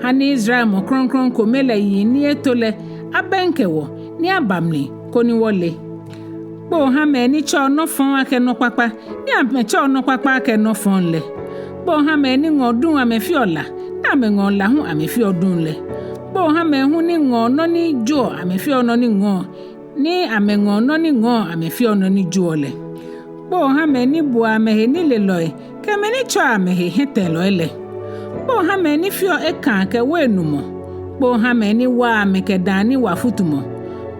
Ha ni Israel mɔ krɔŋkrɔŋ kome lɛ yiŋ ni eto lɛ abɛŋkɛ wɔ, ni aba mli koni wɔle. Kpoo ha mɛi ni tsɛɔ nɔ fɔŋ akɛ nɔ kpakpa, ni amɛtsɛɔ nɔ kpakpa akɛ nɔ fɔŋ lɛ. Kpoo ha mɛi ni ŋɔɔ duŋ amɛfeɔ la, ni amɛŋɔɔ la hu amɛfeɔ duŋ lɛ. Kpoo ha mɛi hu ni ŋɔɔ nɔ ni joɔ amɛfeɔ nɔ ni ŋɔɔ, ni amɛŋɔɔ nɔ ni ŋɔɔ amɛfeɔ nɔ ni joɔ lɛ. Kpoo ha mɛi ni buɔ amɛhe nilelɔi, kɛ mɛi ni tsɛɔ amɛhe hiɛtɛlɔi lɛ. Kpoo ha mɛi ni feɔ ekãa kɛ weinumɔ. Kpoo ha mɛi ni waa amɛ kɛ dãa ni wa futumɔ.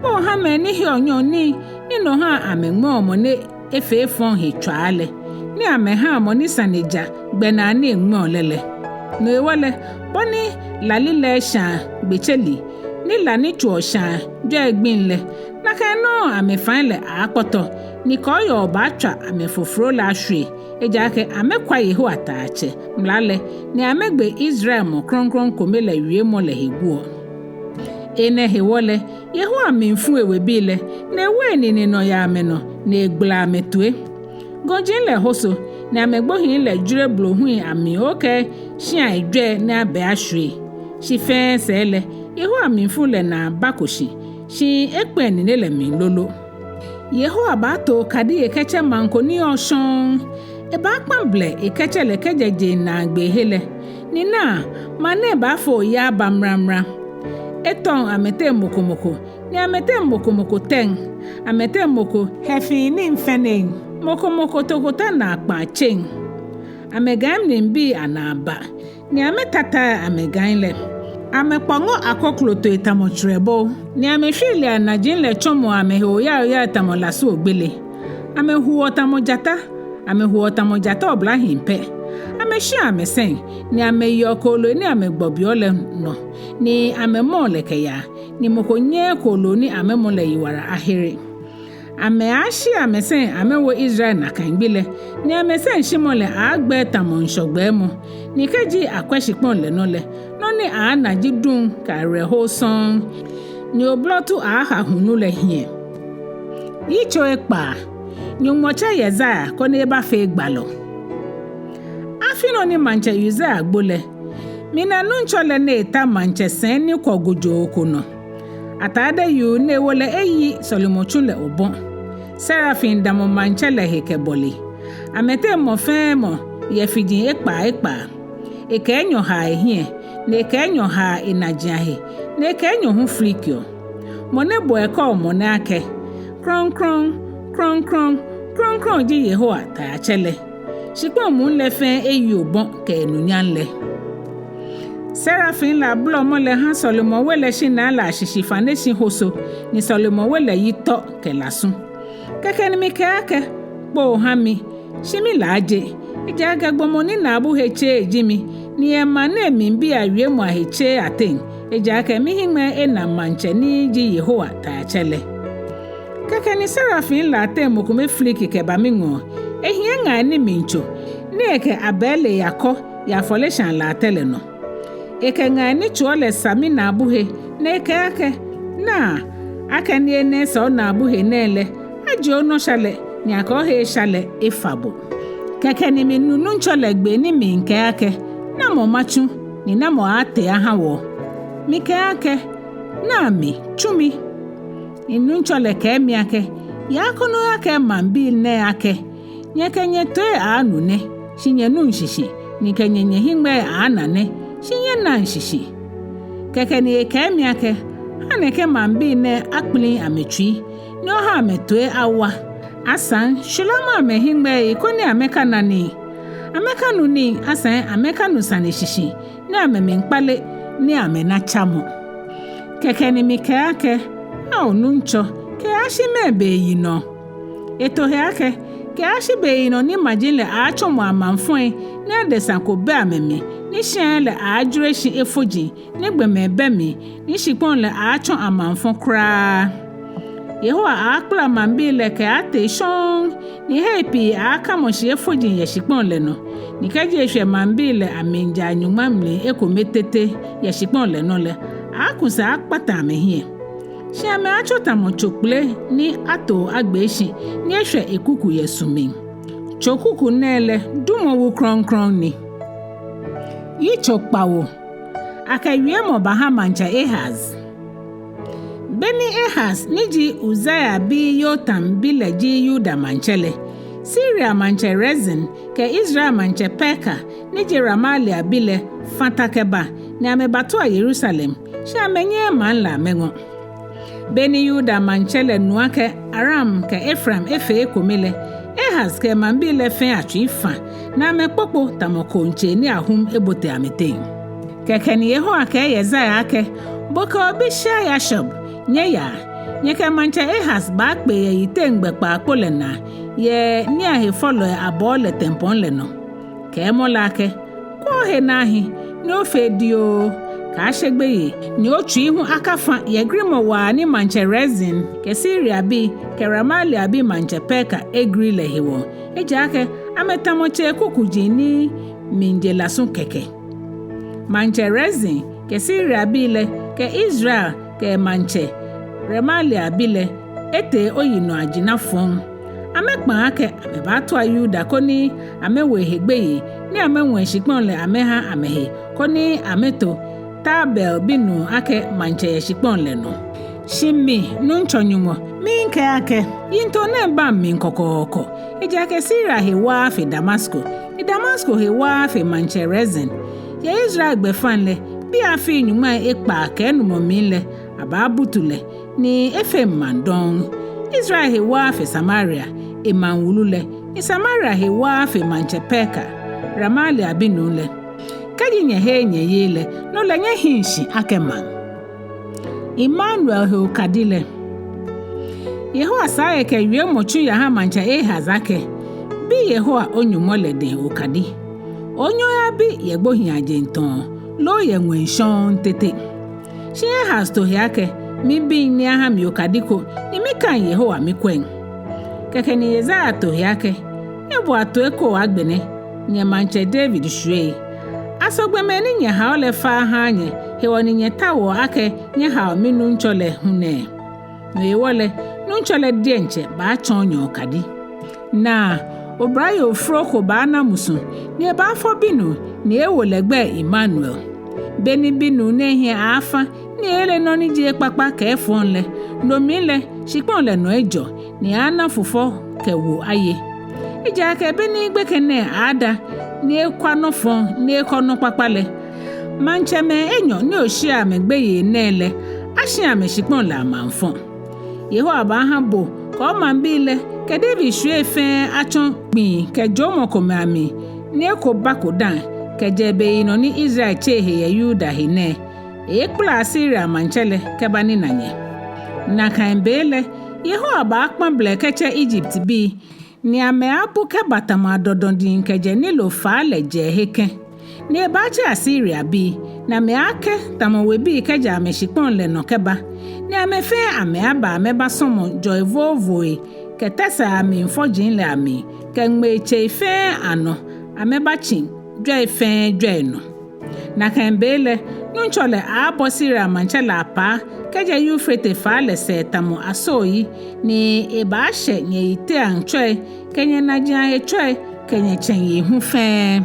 Kpoo ha mɛi ni heɔ nyɔɔŋnii ni no haa amɛŋmɛɔ mɔ ni efee efɔŋ he tswaa lɛ, ni amɛhaa mɔ ni sane ja gbɛnaa ni eŋmɛɔ lɛ lɛ. No hewɔ lɛ, bɔ ni la lilɛi shãa gbetseli, ni la ni tsoɔ shãa jwɛi gbiŋ lɛ, nakai nɔŋŋ amɛfai lɛ aaakpɔtɔ, ni kɔɔyɔɔ baatswa amɛfofro lɛ ashwie, ejaakɛ amɛkwa Yehowa Taiatsɛ mla lɛ, ni amɛgbe Israel mɔ krɔŋkrɔŋ kome lɛ wiemɔ lɛ he guɔ. Enɛ hewɔ lɛ, Yehowa mli fu ewebii lɛ, ni ewo enine nɔ yɛ amɛnɔ, ni egbala amɛtoi. Gɔji lɛ hoso, ni amɛgbohii lɛ jwere blohui amli okɛɛ shiai jwɛi ni abɛ ashwie. Shi fɛɛ sɛɛ lɛ, Yehowa mlifu lɛ naa bako shi, shi ekpɛ̃ enine lɛ mli lolo. Yehowa baato okadi ekɛtsɛ maŋ ko ni yɔɔ shɔŋŋ. Ebaakpã blɛ ekɛtsɛ lɛ kɛjɛ jeŋ naagbee he lɛ. Ni naa, maŋ nɛɛ baafo oya aba mramra. Etɔŋ amɛteŋ mɔ ko mɔ ko, ni amɛteŋ mɔ ko mɔ ko teŋ, amɛteŋ mɔ ko hɛfii nii fɛneŋ, mɔ ko mɔ ko tokota naakpɛɛ tseŋ. Amɛgai mlibii anaa ba, ni amɛtata amɛgai lɛ. Amɛkpɔŋɔ akoklotoi tamɔ tsrɛbo, ni amɛshwiili anaji lɛ tsɔmɔ amɛhe oyaoyai tamɔ lasu ogbele. Amɛhuɔ tamɔ jata, amɛhuɔ tamɔ jata oblahii pɛ. Amɛshiɔ amɛsɛŋ, ni amɛyeɔ kooloi ni amɛgbɔbiɔ lɛ nɔ, ni amɛmɔɔ lɛ kɛyaa, ni mɔ ko nyɛɛɛ kooloo ni amɛmɔ lɛ yiwala ahere. Amɛaashi amɛsɛŋ amɛwo Israel nakai gbi lɛ, ni amɛsɛŋshimɔ lɛ aagbɛɛ tamɔ ŋshɔ gbɛɛmɔ, ni kɛji akwɛ shikpɔŋ lɛ nɔ lɛ, nɔ ni aaana ji duŋ kɛ awerɛho sɔŋŋ, ni oblɔtu aaha hulu lɛ hiɛ. Yitso ekpaa. Nyɔŋmɔ tsɛ Yesaia koni ebafee gbalɔ. Afi nɔ ni maŋtsɛ Uzia gbo lɛ, mina Nuŋtsɔ lɛ ni eta maŋtsɛ sɛi ni kwɔ gojoo ko nɔ. Atade yuu ni ewo lɛ eyi sɔlemɔtsu lɛ obɔ. Serafim damɔ maŋtsɛ lɛ he kɛbɔle. Amɛteŋ mɔ fɛɛ mɔ yɛ fiji ekpaa ekpaa. Ekɛ enyɔ haa ehiɛ, ni ekɛ enyɔ haa enaji ahe, ni ekɛ enyɔ hu flikiɔ. Mɔ nɛɛ bo ekɛɔ mɔ nɛɛ akɛ, Krɔŋkrɔŋ, krɔŋkrɔŋ, krɔŋkrɔŋ ji Yehowa Taiatsɛ lɛ. Shikpɔŋ muu lɛ fɛɛ eyi obɔ kɛ enunyam lɛ. Serafim lɛ abolɔmɔ lɛ ha sɔlemɔwe lɛ shinaa lɛ ashishi fã nɛɛ shi hoso, ni sɔlemɔwe lɛ yi tɔ kɛ lasu. Kɛkɛ ni mikɛɛ akɛ, Kpoo ha mi, shi milaaje, ejaakɛ gbɔmɔ ni naabu he tseee ji mi, ni yɛ maŋ nɛɛ mli bii awiemɔ ahe tseee ateŋ, ejaakɛ mihiŋmɛi ena maŋtsɛ ni ji Yehowa Taiatsɛ lɛ. Kɛkɛ ni serafim lɛ ateŋ mɔ kome fliki kɛba miŋɔɔ, ehiɛ ŋai ni miitso, ni ekɛ abɛi lɛ yakɔ yɛ afɔleshaa latɛ lɛ nɔ. Ekɛ ŋai ni tsoɔ lɛ sa minaabu he, ni ekɛɛ akɛ, Naa, akɛni enɛ sa onaabu he nɛɛ lɛ, ajie onɔ sha lɛ, ni akɛ ohe esha lɛ efa bo. Kɛkɛ ni minu Nuŋtsɔ lɛ gbee ni miikɛɛ akɛ, Namɔ matsu, ni namɔ aatee aha wɔ? Mikɛɛ akɛ, Naa mi, tsu mi. Ni Nuŋtsɔ lɛ kɛɛ mi akɛ, Yaa koni oyakɛɛ maŋbii nɛɛ akɛ, Nyɛkɛ nyɛtooi aaanu nɛ, shi nyɛnuŋ shishi, ni kɛ nyɛ nyɛhiŋmɛi aaana nɛ, shi nyɛnaŋ shishi. Kɛkɛ ni ekɛɛ mi akɛ, Ha nɛkɛ maŋbii nɛɛ akpliŋ amɛtsui, ni oha amɛtooi awa. Asaŋ, shulamɔ amɛhiŋmɛii koni amɛkana nii. Amɛkanu nii, asaŋ amɛkanu sane shishi, ni amɛmiikpale, ni amɛna tsamɔ. Kɛkɛ ni mikɛɛ akɛ, Ao Nuŋtsɔ, kɛyashi mɛɛ beyinɔ? Eto he akɛ, Kɛyashi beyinɔ ni maji lɛ aatsɔmɔ amaŋfɔi, ni adesa ko bɛ amɛmli, ni shia lɛ aajwere shi efoji, ni gbɔmɛi bɛ mli, ni shikpɔŋ lɛ aatsɔ amaŋfɔ kwraa. Yehowa aakpala maŋbii lɛ kɛaatee shɔŋŋ, ni hei pii aakamɔ shi efoji yɛ shikpɔŋ lɛ nɔ. Ni kɛji eshwɛ maŋbii lɛ amlijaa nyɔŋma mli ekome tete yɛ shikpɔŋ lɛ nɔ lɛ, aaku sɛɛ akpata amɛhiɛ. Shi amɛaatsɔ tamɔ tso kpele ni ato agbee shi, ni eshwɛ ekuku yɛ su mli. Tso kuku nɛɛ lɛ, dumɔwu krɔŋkrɔŋ ni. Yitso kpawo. Akɛ wiemɔ baha maŋtsɛ Ahaz. Beni Ahaz ni ji Uzia bi Yotam bi lɛ ji Yuda maŋtsɛ lɛ, Siria maŋtsɛ Rezin kɛ Israel maŋtsɛ Peka ni ji Remalia bi lɛ fã ta kɛba, ni amɛbatua Yerusalem, shi amɛnyɛɛɛ maŋ lɛ amɛŋɔ. Beni Yuda maŋtsɛ lɛ nu akɛ Aram kɛ Efraim efee ekome lɛ, Ahaz kɛ emaŋbii lɛ fɛɛ atsui fã, ni amɛkpokpo tamɔ kooŋ tsei ni ahum ebote amɛteŋ. Kɛkɛ ni Yehowa kɛɛ Yesaia akɛ, Bo kɛ obi Shear-Yashub, nyɛyaa, nyɛkɛ maŋtsɛ Ahaz baakpe yɛ yiteŋgbɛ kpaakpo lɛ naa, yɛ niiahefɔlɔi abɔɔ lɛ tempɔŋ lɛ nɔ. Kɛɛmɔ lɛ akɛ, Kwɛ ohe naa hi, ni ofee dioo. Kaashe gbeyei, ni otsui hu akafã yɛ grimɔ waa ni maŋtsɛ Rezin kɛ Siria bi kɛ Remalia bi maŋtsɛ Peka egri lɛ hewɔ. Ejaakɛ amɛtamɔ tsei kukuji ni miije lasu kɛkɛ. Maŋtsɛ Rezin kɛ Siria bi lɛ kɛ Israel kɛ maŋtsɛ Remalia bi lɛ etee oyinɔ ajina fɔŋ. Amɛkpãa akɛ amɛbaatua Yuda koni amɛwo ehe gbeyei, ni amɛŋɔ eshikpɔŋ lɛ amɛha amɛhe, koni amɛto Tabeel binuu akɛ maŋtsɛ yɛ shikpɔŋ lɛ nɔ. Shi mi, Nuŋtsɔ Nyɔŋmɔ, miikɛɛ akɛ, yiŋtoo nɛɛ baŋ mli kɔkɔɔkɔ, ejaakɛ Siria he waaa fe Damasko, ni Damasko he waaa fe maŋtsɛ Rezin. Yɛ Israel gbɛfaŋ lɛ, bii afii nyɔŋmai ekpaa kɛ enumɔ mli lɛ, abaabutu lɛ, ni efeŋ maŋ dɔŋŋ. Israel he waaa fe Samaria, emaŋ wulu lɛ, ni Samaria he waaa fe maŋtsɛ Peka, Remalia binuu lɛ. Kɛji nyɛheee nyɛyeee lɛ, no lɛ nyɛhiŋ shi akɛ maŋ. Imanuel he okadi lɛ. Yehowa saa yɛ kɛ wiemɔ tsu yaha maŋtsɛ Ahaz akɛ, bi Yehowa o-Nyɔŋmɔ lɛ dɛŋ okadi. Onyɛŋ oyabi yɛ gbohiiaje tɔŋŋ, loo yɛ ŋwɛi shɔŋŋ tete. Shi Ahaz to he akɛ, mibiŋ ni aha mi okadi ko, ni mikaŋ Yehowa mikwɛŋ. Kɛkɛ ni Yesaia to he akɛ, nyɛboa toi koo agbɛnɛ, nyɛ maŋtsɛ David shwiei. Aso gbɔmɛi ni nyɛhao lɛ faaa haaa nyɛ, hewɔ ni nyɛtaoɔ akɛ nyɛhao minuŋtsɔ lɛ hu nɛɛ? No hewɔ lɛ, Nuŋtsɔ lɛ diɛŋtsɛ baatsɔɔ nyɛ okadi. Naa, oblayoo fro ko baana musu, ni ebaafɔ binuu, ni ewo lɛ gbɛi Imanuel. Beni binuu nɛɛ hiɛ aafa, ni eeele nɔ ni ji ekpakpa kɛ efɔŋ lɛ, no mli lɛ, shikpɔŋ lɛ nɔ ejɔ, ni aaana fufɔ kɛ wo aye. Ejaakɛ beni gbekɛ nɛɛ aada, ni ekwa nɔ fɔŋ, ni ekɔ nɔ kpakpa lɛ, maŋtsɛmɛi enyɔ ni oshiɛɔ amɛ gbeyei nɛɛ lɛ, ashiɛ amɛ shikpɔŋ lɛ amaŋfɔ. Yehowa baaha bo kɛ omaŋbii lɛ kɛ David shwiei fɛɛ atsɔ gbii kɛ jɔɔmɔ komɛi amli, ni eko bako dã, kɛjɛ beyinɔ ni Israel tse ehe yɛ Yuda he nɛɛ. Eeekpala Asiria maŋtsɛ lɛ kɛbanina nyɛ. Nakai be lɛ, Yehowa baakpa blɛ kɛtsɛ Egyptbii, ni amɛaabu kɛba tamɔ adɔdɔŋ diŋ kɛjɛ Nilo faa lɛ jɛɛhe kɛ̃. Ni ebaatse Asiriabii, ni amɛaakɛ̃ tamɔ webii kɛjɛ amɛshikpɔŋ lɛ nɔ kɛba. Ni amɛ fɛɛ amɛaaba amɛbasɔmɔ jɔi voovoi kɛ tɛsai amli fɔji lɛ amli, kɛ ŋmei tsei fɛɛ anɔ amɛbatsi jwɛi fɛɛ jwɛi nɔ. Nakai be lɛ, Nuŋtsɔ lɛ aaabɔ Siria maŋtsɛ lɛ apaa kɛjɛ Eufrate faa lɛ sɛɛ tamɔ asooyi, ni ebaashɛ nyɛyiteaŋ tsɔi kɛ nyɛnajiaŋ he tsɔi kɛ nyɛtsɛŋi hu fɛɛ.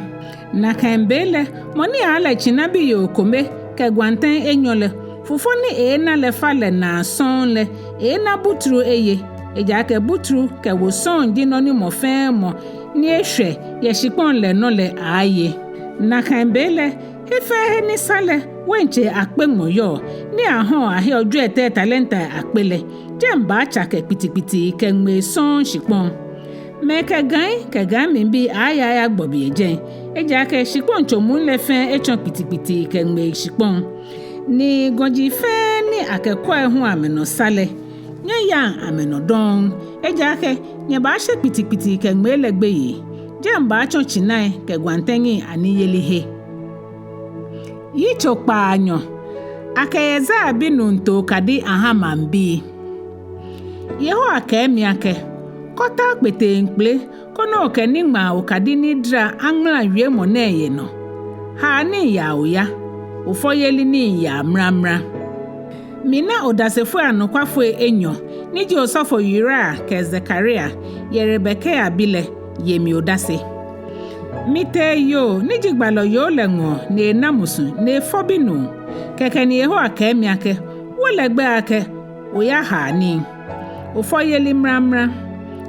Nakai be lɛ, mɔ ni aaale tsina biyoo kome kɛ gwantɛŋ enyɔ lɛ, fufɔ ni eeena lɛ fa lɛ naa sɔŋŋ lɛ, eeena butru eye, ejaakɛ butru kɛ wo sɔŋŋ ji nɔ ni mɔ fɛɛ mɔ ni eshwɛ yɛ shikpɔŋ lɛ nɔ lɛ aaaye. Nakai be lɛ, he fɛɛ he ni sa lɛ wein tsei akpe ŋmɔ yɔɔ, ni ahɔɔ aheɔ jwiɛtɛi talentai akpe lɛ, jɛi baatsa kɛ kpitikpiti kɛ ŋmei sɔŋŋ shikpɔŋ. Mɛi kɛ gai kɛ gai mlibii aaaya ayagbɔbi yɛ jɛi, ejaakɛ shikpɔŋtso muu lɛ fɛɛ etsɔ kpitikpiti kɛ ŋmei shikpɔŋ. Ni gɔji fɛɛ ni akɛ kɔi hu amɛnɔ sa lɛ, nyɛyaŋ amɛnɔ dɔŋŋ, ejaakɛ nyɛbaashe kpitikpiti kɛ ŋmei lɛ gbeyei, jɛi baatsɔ tsinai kɛ gwantɛŋi aniyeli he. Yitso kpaanyɔ. Akɛ Yesaia binuu to okadi aha maŋbii. Yehowa kɛɛ mi akɛ, kɔta kpeteŋkpele, koni okɛ niŋmaa okadi ni dara aŋmala wiemɔ nɛɛ yɛ nɔ. Haa nii yaa oya, ofɔyeli nii yaa mramra. Mina odasefoi anɔkwafoi enyɔ, ni ji osɔfo Uriel kɛ Zakaria, Yerebekai bi lɛ, ye mi odase. Mitee yoo ni ji gbalɔ yoo lɛ ŋɔɔ ni ena musu ni efɔ binuu. Kɛkɛ ni Yehowa kɛɛ mi akɛ, wo lɛ gbɛi akɛ, oyahaa nii. Ofɔyeli mramra.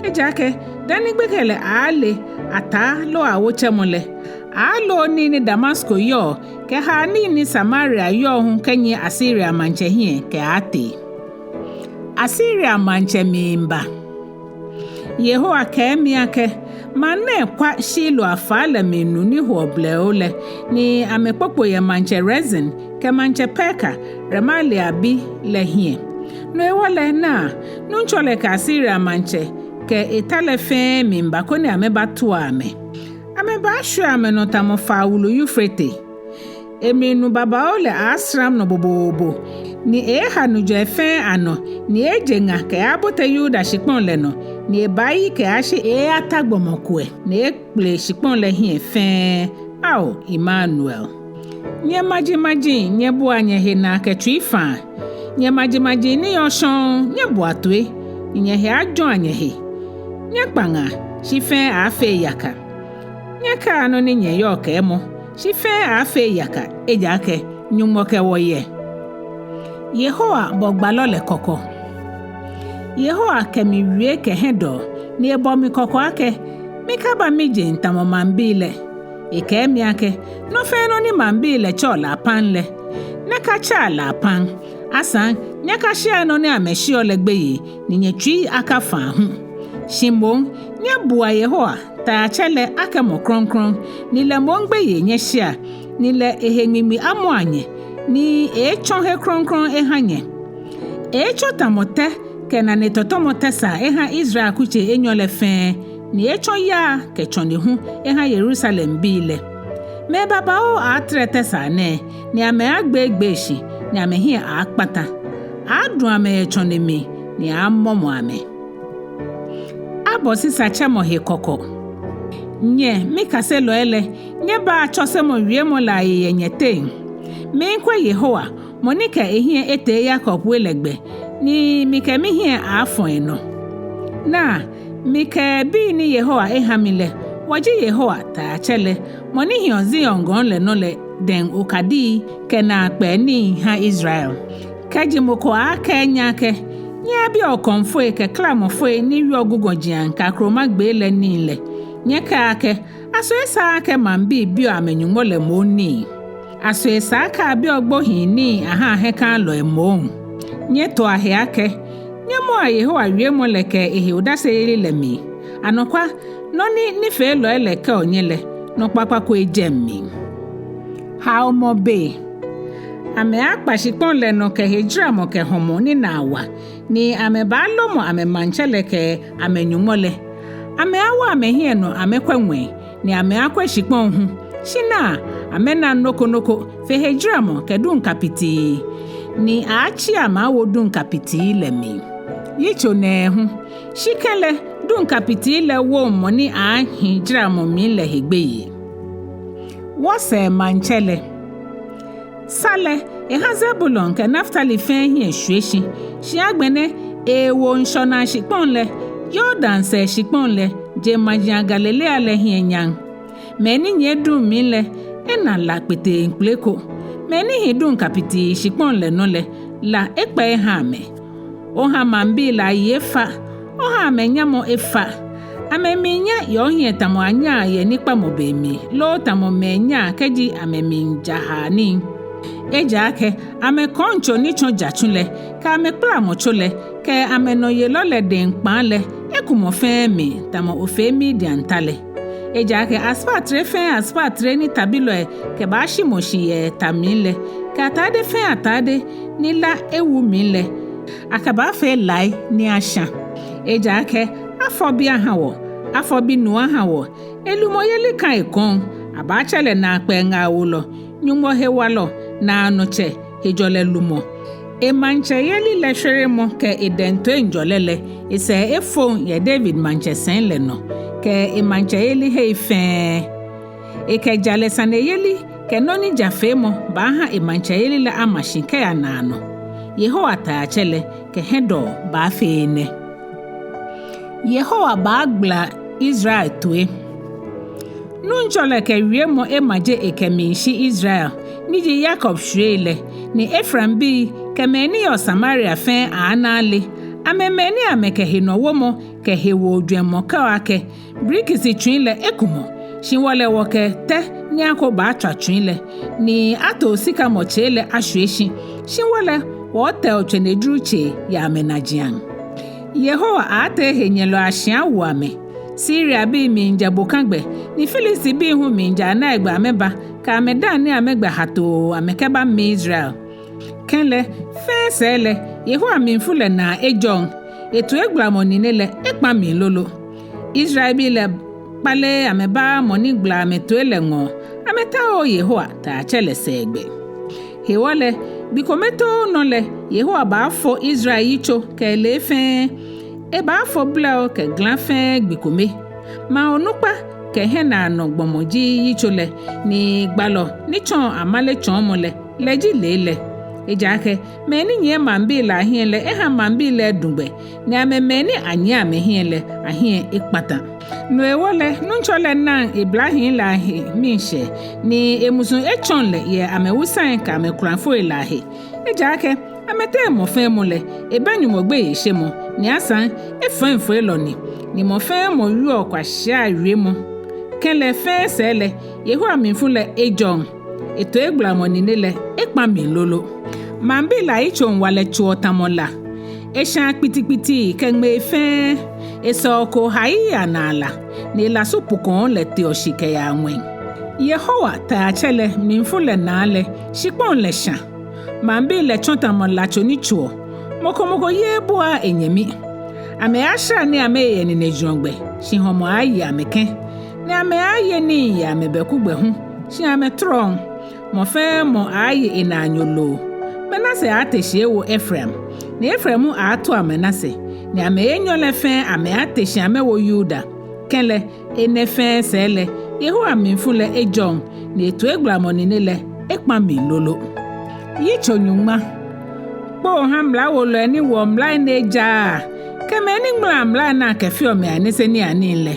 Ejaakɛ dani gbekɛ lɛ aaale ataa loo awotsɛmɔ lɛ, aaaloo nii ni Damasko yɔɔ kɛ haa nii ni Samaria yɔɔ hu kɛnyiɛ Asiria maŋtsɛ hiɛ kɛaatee. Asiria maŋtsɛ miiba. Yehowa kɛɛ mi akɛ, maŋ nɛɛ kwa Shiloa faa lɛ mli nu ni hoɔ blɛoo lɛ, ni amɛkpokpo yɛ maŋtsɛ Rezin kɛ maŋtsɛ Peka, Remalia bi lɛ hiɛ. No hewɔ lɛ naa, Nuŋtsɔ lɛ kɛ Asiria maŋtsɛ kɛ eta lɛ fɛɛ miiba koni amɛbatua amɛ. Amɛbaashwie amɛnɔ tamɔ faa wulu Eufrate. Emli nu babaoo lɛ aaasram nɔ bobobo, ni eeeha nujɔi fɛɛ anɔ, ni eeeje ŋa kɛyabote Yuda shikpɔŋ lɛ nɔ, ni ebaayi kɛyashi eeeyata gbɔmɔ kuɛ, ni eeekpele shikpɔŋ lɛ hiɛ fɛɛ. Ao, Imanuel. Nyɛ majimaji, nyɛbua nyɛhe naa kɛ tsuifaa. Nyɛ majimaji ni yɔɔ shɔŋŋ, nyɛboa toi, ni nyɛhe ajɔa nyɛhe. Nyɛkpa ŋaa, shi fɛɛ aaafee yaka. Nyɛkaa nɔ ni nyɛyɔɔ kɛɛmɔ, shi fɛɛ aaafee yaka, ejaakɛ Nyɔŋmɔ kɛ wɔ yɛ. Yehowa bɔ gbalɔ lɛ kɔkɔ. Yehowa kɛ mi wie kɛ hiɛdɔɔ, ni ebɔ mi kɔkɔ akɛ mikaba mijeŋ tamɔ maŋbii lɛ. Ekɛɛ mi akɛ, nɔ fɛɛ nɔ ni maŋbii lɛ tsɛɔ lɛ apam lɛ, nyɛkatsɛa lɛ apam. Asaŋ, nyɛkasheaa nɔ ni amɛsheɔ lɛ gbeyei, ni nyɛtsui akafaa hu. Shi moŋ, nyɛbua Yehowa, Taiatsɛ lɛ, akɛ mɔ krɔŋkrɔŋ, ni lɛ moŋ gbeyei nyɛshea, ni lɛ ehe ŋmiŋmi amɔa nyɛ, ni eeetsɔ he krɔŋkrɔŋ eha nyɛ. Eeetsɔ tamɔ tɛ kɛ nanetɔtɔmɔ tɛsaa eha Israel akutsei enyɔ lɛ fɛɛ, ni eeetsɔ yaa kɛ tsɔne hu eha Yerusalembii lɛ. Mɛi babaoo aaatere tɛsaa nɛɛ, ni amɛaagbeegbee shi, ni amɛhiɛ aaakpata. Aaaduɔ amɛ yɛ tsɔne mli, ni aaamɔmɔ amɛ. Abɔ sisatsɛmɔ he kɔkɔ. Nyɛ, mikaselɔi lɛ, nyɛbaa tsɔsemɔ wiemɔ lɛ ayi yɛ nyɛteŋ. Miikwɛ Yehowa, mɔ ni kɛ ehiɛ etee Yakob we lɛ gbɛ, ni mikɛ mihiɛ aaafɔ enɔ. Naa, mikɛ bii ni Yehowa eha mi lɛ, wɔji Yehowa, Taiatsɛ lɛ, mɔ ni hiɔ Zion gɔŋ lɛ nɔ lɛ, dɛŋ okadii kɛ naakpɛɛ nii ha Israel. Kɛji mɔ ko aaakɛɛ nyɛ akɛ, nyɛyabiɔ okɔmfoi kɛ klamɔfoi ni wieɔ gugɔjiaŋ kɛ akromagbee lɛ nii lɛ, nyɛkɛa akɛ, aso esaaa akɛ maŋbii biɔ amɛ-Nyɔŋmɔ lɛ moŋ nii? Aso esaaa akɛ abiɔ gbohii nii ahaa hiɛkalɔi moŋ? Nyɛtoa he akɛ, nyɛmɔa Yehowa wiemɔ lɛ kɛ ehe odaseyeli lɛ mli. Anɔkwa, nɔ ni nifeelɔi lɛ kɛɔ nyɛ lɛ, nɔ kpakpa ko ejɛɛɛ mli. Haomɔ be. Amɛaakpa shikpɔŋ lɛ nɔ kɛ hejaramɔ kɛ hɔmɔ ni naa wa, ni amɛbaalomɔ amɛmaŋtsɛ lɛ kɛ amɛ-Nyɔŋmɔ lɛ. Amɛaawo amɛhiɛ nɔ amɛkwɛ ŋwɛi, ni amɛaakwɛ shikpɔŋ hu. Shi naa, amɛnaŋ nɔ ko nɔ ko fe hejaramɔ kɛ duŋ kabitii, ni aaatsɛ amɛ awo duŋ kabitii lɛ mli. Yitso nɛɛhu. Shi kɛlɛ, duŋ kabitii lɛ woŋ mɔ ni aahi jaramɔ mli lɛ he gbeyei. Wɔsɛɛ maŋtsɛ lɛ. Sa lɛ, eha Zebulon kɛ Naftali fɛɛ hiɛ shwie shi, shi agbɛnɛ ewo ŋshɔnaa shikpɔŋ lɛ, Yordan sɛɛ shikpɔŋ lɛ, jeŋmaji Galilea lɛ hiɛ nyam. Mɛi ni nyiɛ duŋ mli lɛ, ena la kpeteŋkpele ko. Mɛi ni hi duŋ kabitii shikpɔŋ lɛ nɔ lɛ, la ekpɛ eha amɛ. Oha maŋbii lɛ ayi efa, oha amɛnyamɔ efa. Amɛmiinya yɛ ohiɛ tamɔ anyaa yɛ nikpamɔ be mli, loo tamɔ mɛi nyaa kɛji amɛmiija haa nii. Ejaakɛ amɛkɔŋtso ni tsɔ jatsu lɛ, kɛ amɛkplamɔtso lɛ, kɛ amɛnɔyelɔ lɛ dɛŋ kpaa lɛ, ekumɔ fɛɛ mli tamɔ Ofir Midian ta lɛ. Ejaakɛ aspaatere fɛɛ aspaatere ni tabilɔi kɛbaashimɔ shi yɛ ta mli lɛ, kɛ atade fɛɛ atade ni la ewu mli lɛ, akɛbaafee lai ni ashã. Ejaakɛ afɔ bi aha wɔ, afɔ binuu aha wɔ, elumɔyeli ka ekoŋŋ, abaatsɛ lɛ naakpɛɛ ŋaawolɔ, Nyɔŋmɔ hewalɔ, naanɔtsɛ, hejɔlɛ lumɔ. Emaŋtsɛyeli lɛ shweremɔ kɛ edɛŋ toiŋjɔlɛ lɛ, esɛɛ efoŋ yɛ David maŋtsɛsɛi lɛ nɔ, kɛ emaŋtsɛyeli hei fɛɛ. Ekɛ jalɛsaneyeli kɛ nɔ ni ja feemɔ baaha emaŋtsɛyeli lɛ ama shi kɛya naanɔ. Yehowa Taiatsɛ lɛ kɛ hiɛdɔɔ baafee enɛ. Yehowa baagbala Israel toi. Nuŋtsɔ lɛ kɛ wiemɔ emaje ekɛmiishi Israel, ni ji Yakob shwiei lɛ, ni Efraimbii kɛ mɛi ni yɔɔ Samaria fɛɛ aana ale, amɛ mɛi ni amɛkɛ henɔwomɔ kɛ hewoo jwɛŋmɔ kɛɔ akɛ, birikisi tsui lɛ ekumɔ, shi wɔ lɛ wɔkɛ tɛ ni ako baatswa tsui lɛ, ni ato sikamɔ tsei lɛ ashwie shi, shi wɔ lɛ wɔɔtɛo tsɛnejuru tsei yɛ amɛnajiaŋ. Yehowa aatee henyɛlɔi ashi awo amɛ. Siriabii miija bokagbɛ, ni Filistibii hu miija anaigbɛ amɛba, kɛ amɛdaaŋ ni amɛgbɛ hatoo amɛkɛbami Israel. Kɛlɛ, fɛɛ sɛɛ lɛ, Yehowa mlifu lɛ naa ejɔŋ, etoigbalamɔ nine lɛ ekpa mli lolo. Israelbii lɛ kpaleee amɛbaaa mɔ ni gbala amɛtoi lɛ ŋɔɔ, amɛtaooo Yehowa Taiatsɛ lɛ sɛɛgbɛ. Hewɔ lɛ, gbi kome too nɔ lɛ, Yehowa baafo Israel yitso kɛ elee fɛɛ. Ebaafo blɛoo kɛ gla fɛɛ gbi kome. Maŋ onukpa kɛ hiɛnaanɔ gbɔmɔ ji yitso lɛ, ni gbalɔ ni tsɔɔ amale tsɔɔmɔ lɛ, lɛ ji lee lɛ. Ejaakɛ mɛi ni nyiɛ maŋbii lɛ ahiɛ lɛ eha maŋbii lɛ edu gbɛ, ni amɛ mɛi ni anyiɛ amɛhiɛ lɛ ahiɛ ekpata. No hewɔ lɛ, Nuŋtsɔ lɛ naŋ eblahii lɛ ahe miishɛɛ, ni emusuŋ etsɔŋ lɛ yɛ amɛwusai kɛ amɛkulafoi lɛ ahe. Ejaakɛ amɛteŋ mɔ fɛɛ mɔ lɛ, ebɛ Nyɔŋmɔ gbeyeishemɔ, ni asaŋ efɔŋfeelɔ ni, ni mɔ fɛɛ mɔ wieɔ kwashiai awiemɔ. Kɛlɛ fɛɛ sɛɛ lɛ, Yehowa mlifu lɛ ejɔŋ, etoigbalamɔ nine lɛ ekpa mli lolo. Maŋbii lɛ ayitsoŋwalɛ tsoɔ tamɔ la. Eshãa kpitikpiti kɛ ŋmei fɛɛ, esɔoko haii anaa la, ni elasu pukɔɔŋ lɛ teɔ shi kɛyaa ŋwɛi. Yehowa Taiatsɛ lɛ mlifu lɛ naa lɛ, shikpɔŋ lɛ shã. Maŋbii lɛ tsɔ tamɔ latso ni tsoɔ, mɔ ko mɔ ko yeee ebuaaa enyɛmi. Amɛaashara nii amɛye yɛ ninejurɔgbɛ, shi hɔmɔ aaaye amɛ kɛ̃. Ni amɛaaye nii yɛ amɛbɛku gbɛ hu, shi amɛtɔrɔŋ. Mɔ fɛɛ mɔ aaaye enaanyo loo. Manase aaate shi ewo Efraim, ni Efraim hu aaatua Manase, ni amɛ enyɔ lɛ fɛɛ amɛaate shi amɛwo Yuda. Kɛlɛ, enɛ fɛɛ sɛɛ lɛ, Yehowa mlifu lɛ ejɔŋ, ni etoigbalamɔ nine lɛ ekpa mli lolo. Yitso nyɔŋma. Kpoo ha mlawolɔi ni woɔ mlai ni ejaaa, kɛ mɛi ni ŋmalaa mlai ni akɛfeɔ mɛi aniseniianii lɛ.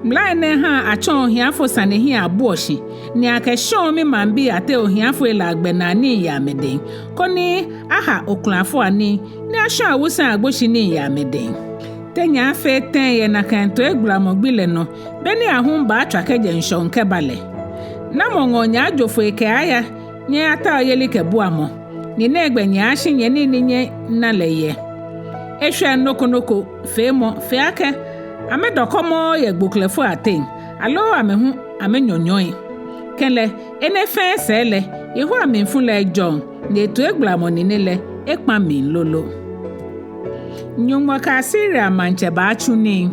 Mlai nɛɛ haa atsɔɔ ohiafo sane hiɛ abuɔ shi, ni akɛshɔɔ mimaŋbii ateŋ ohiafoi lɛ agbɛnaa nii yɛ amɛdɛŋ, koni aha okulafoi anii, ni ashɔ̃ awusai agboshinii yɛ amɛdɛŋ. Te nyɛ aaafee tɛŋŋ yɛ nakai toigbalamɔ gbi lɛ nɔ, be ni ahum baatswa kɛjɛ ŋshɔŋ kɛba lɛ? Namɔ ŋɔɔ nyɛaajo foi kɛaya, nyɛyatao yelikɛbuamɔ, ni nɛgbɛ nyɛaashi nyɛnii ni nyɛna lɛ yɛ? Eshwɛŋ nɔ ko nɔ ko feemɔ fe akɛ amɛdɔ kɔmɔ yɛ gboklɛfoi ateŋ, aloo amɛ hu amɛnyɔnyɔi. Kɛlɛ, enɛ fɛɛ sɛɛ lɛ, Yehowa mlifu lɛ ejɔŋ, ni etoigbalamɔ nine lɛ ekpa mli lolo. Nyɔŋmɔ kɛ Asiria maŋtsɛ baatsu nii.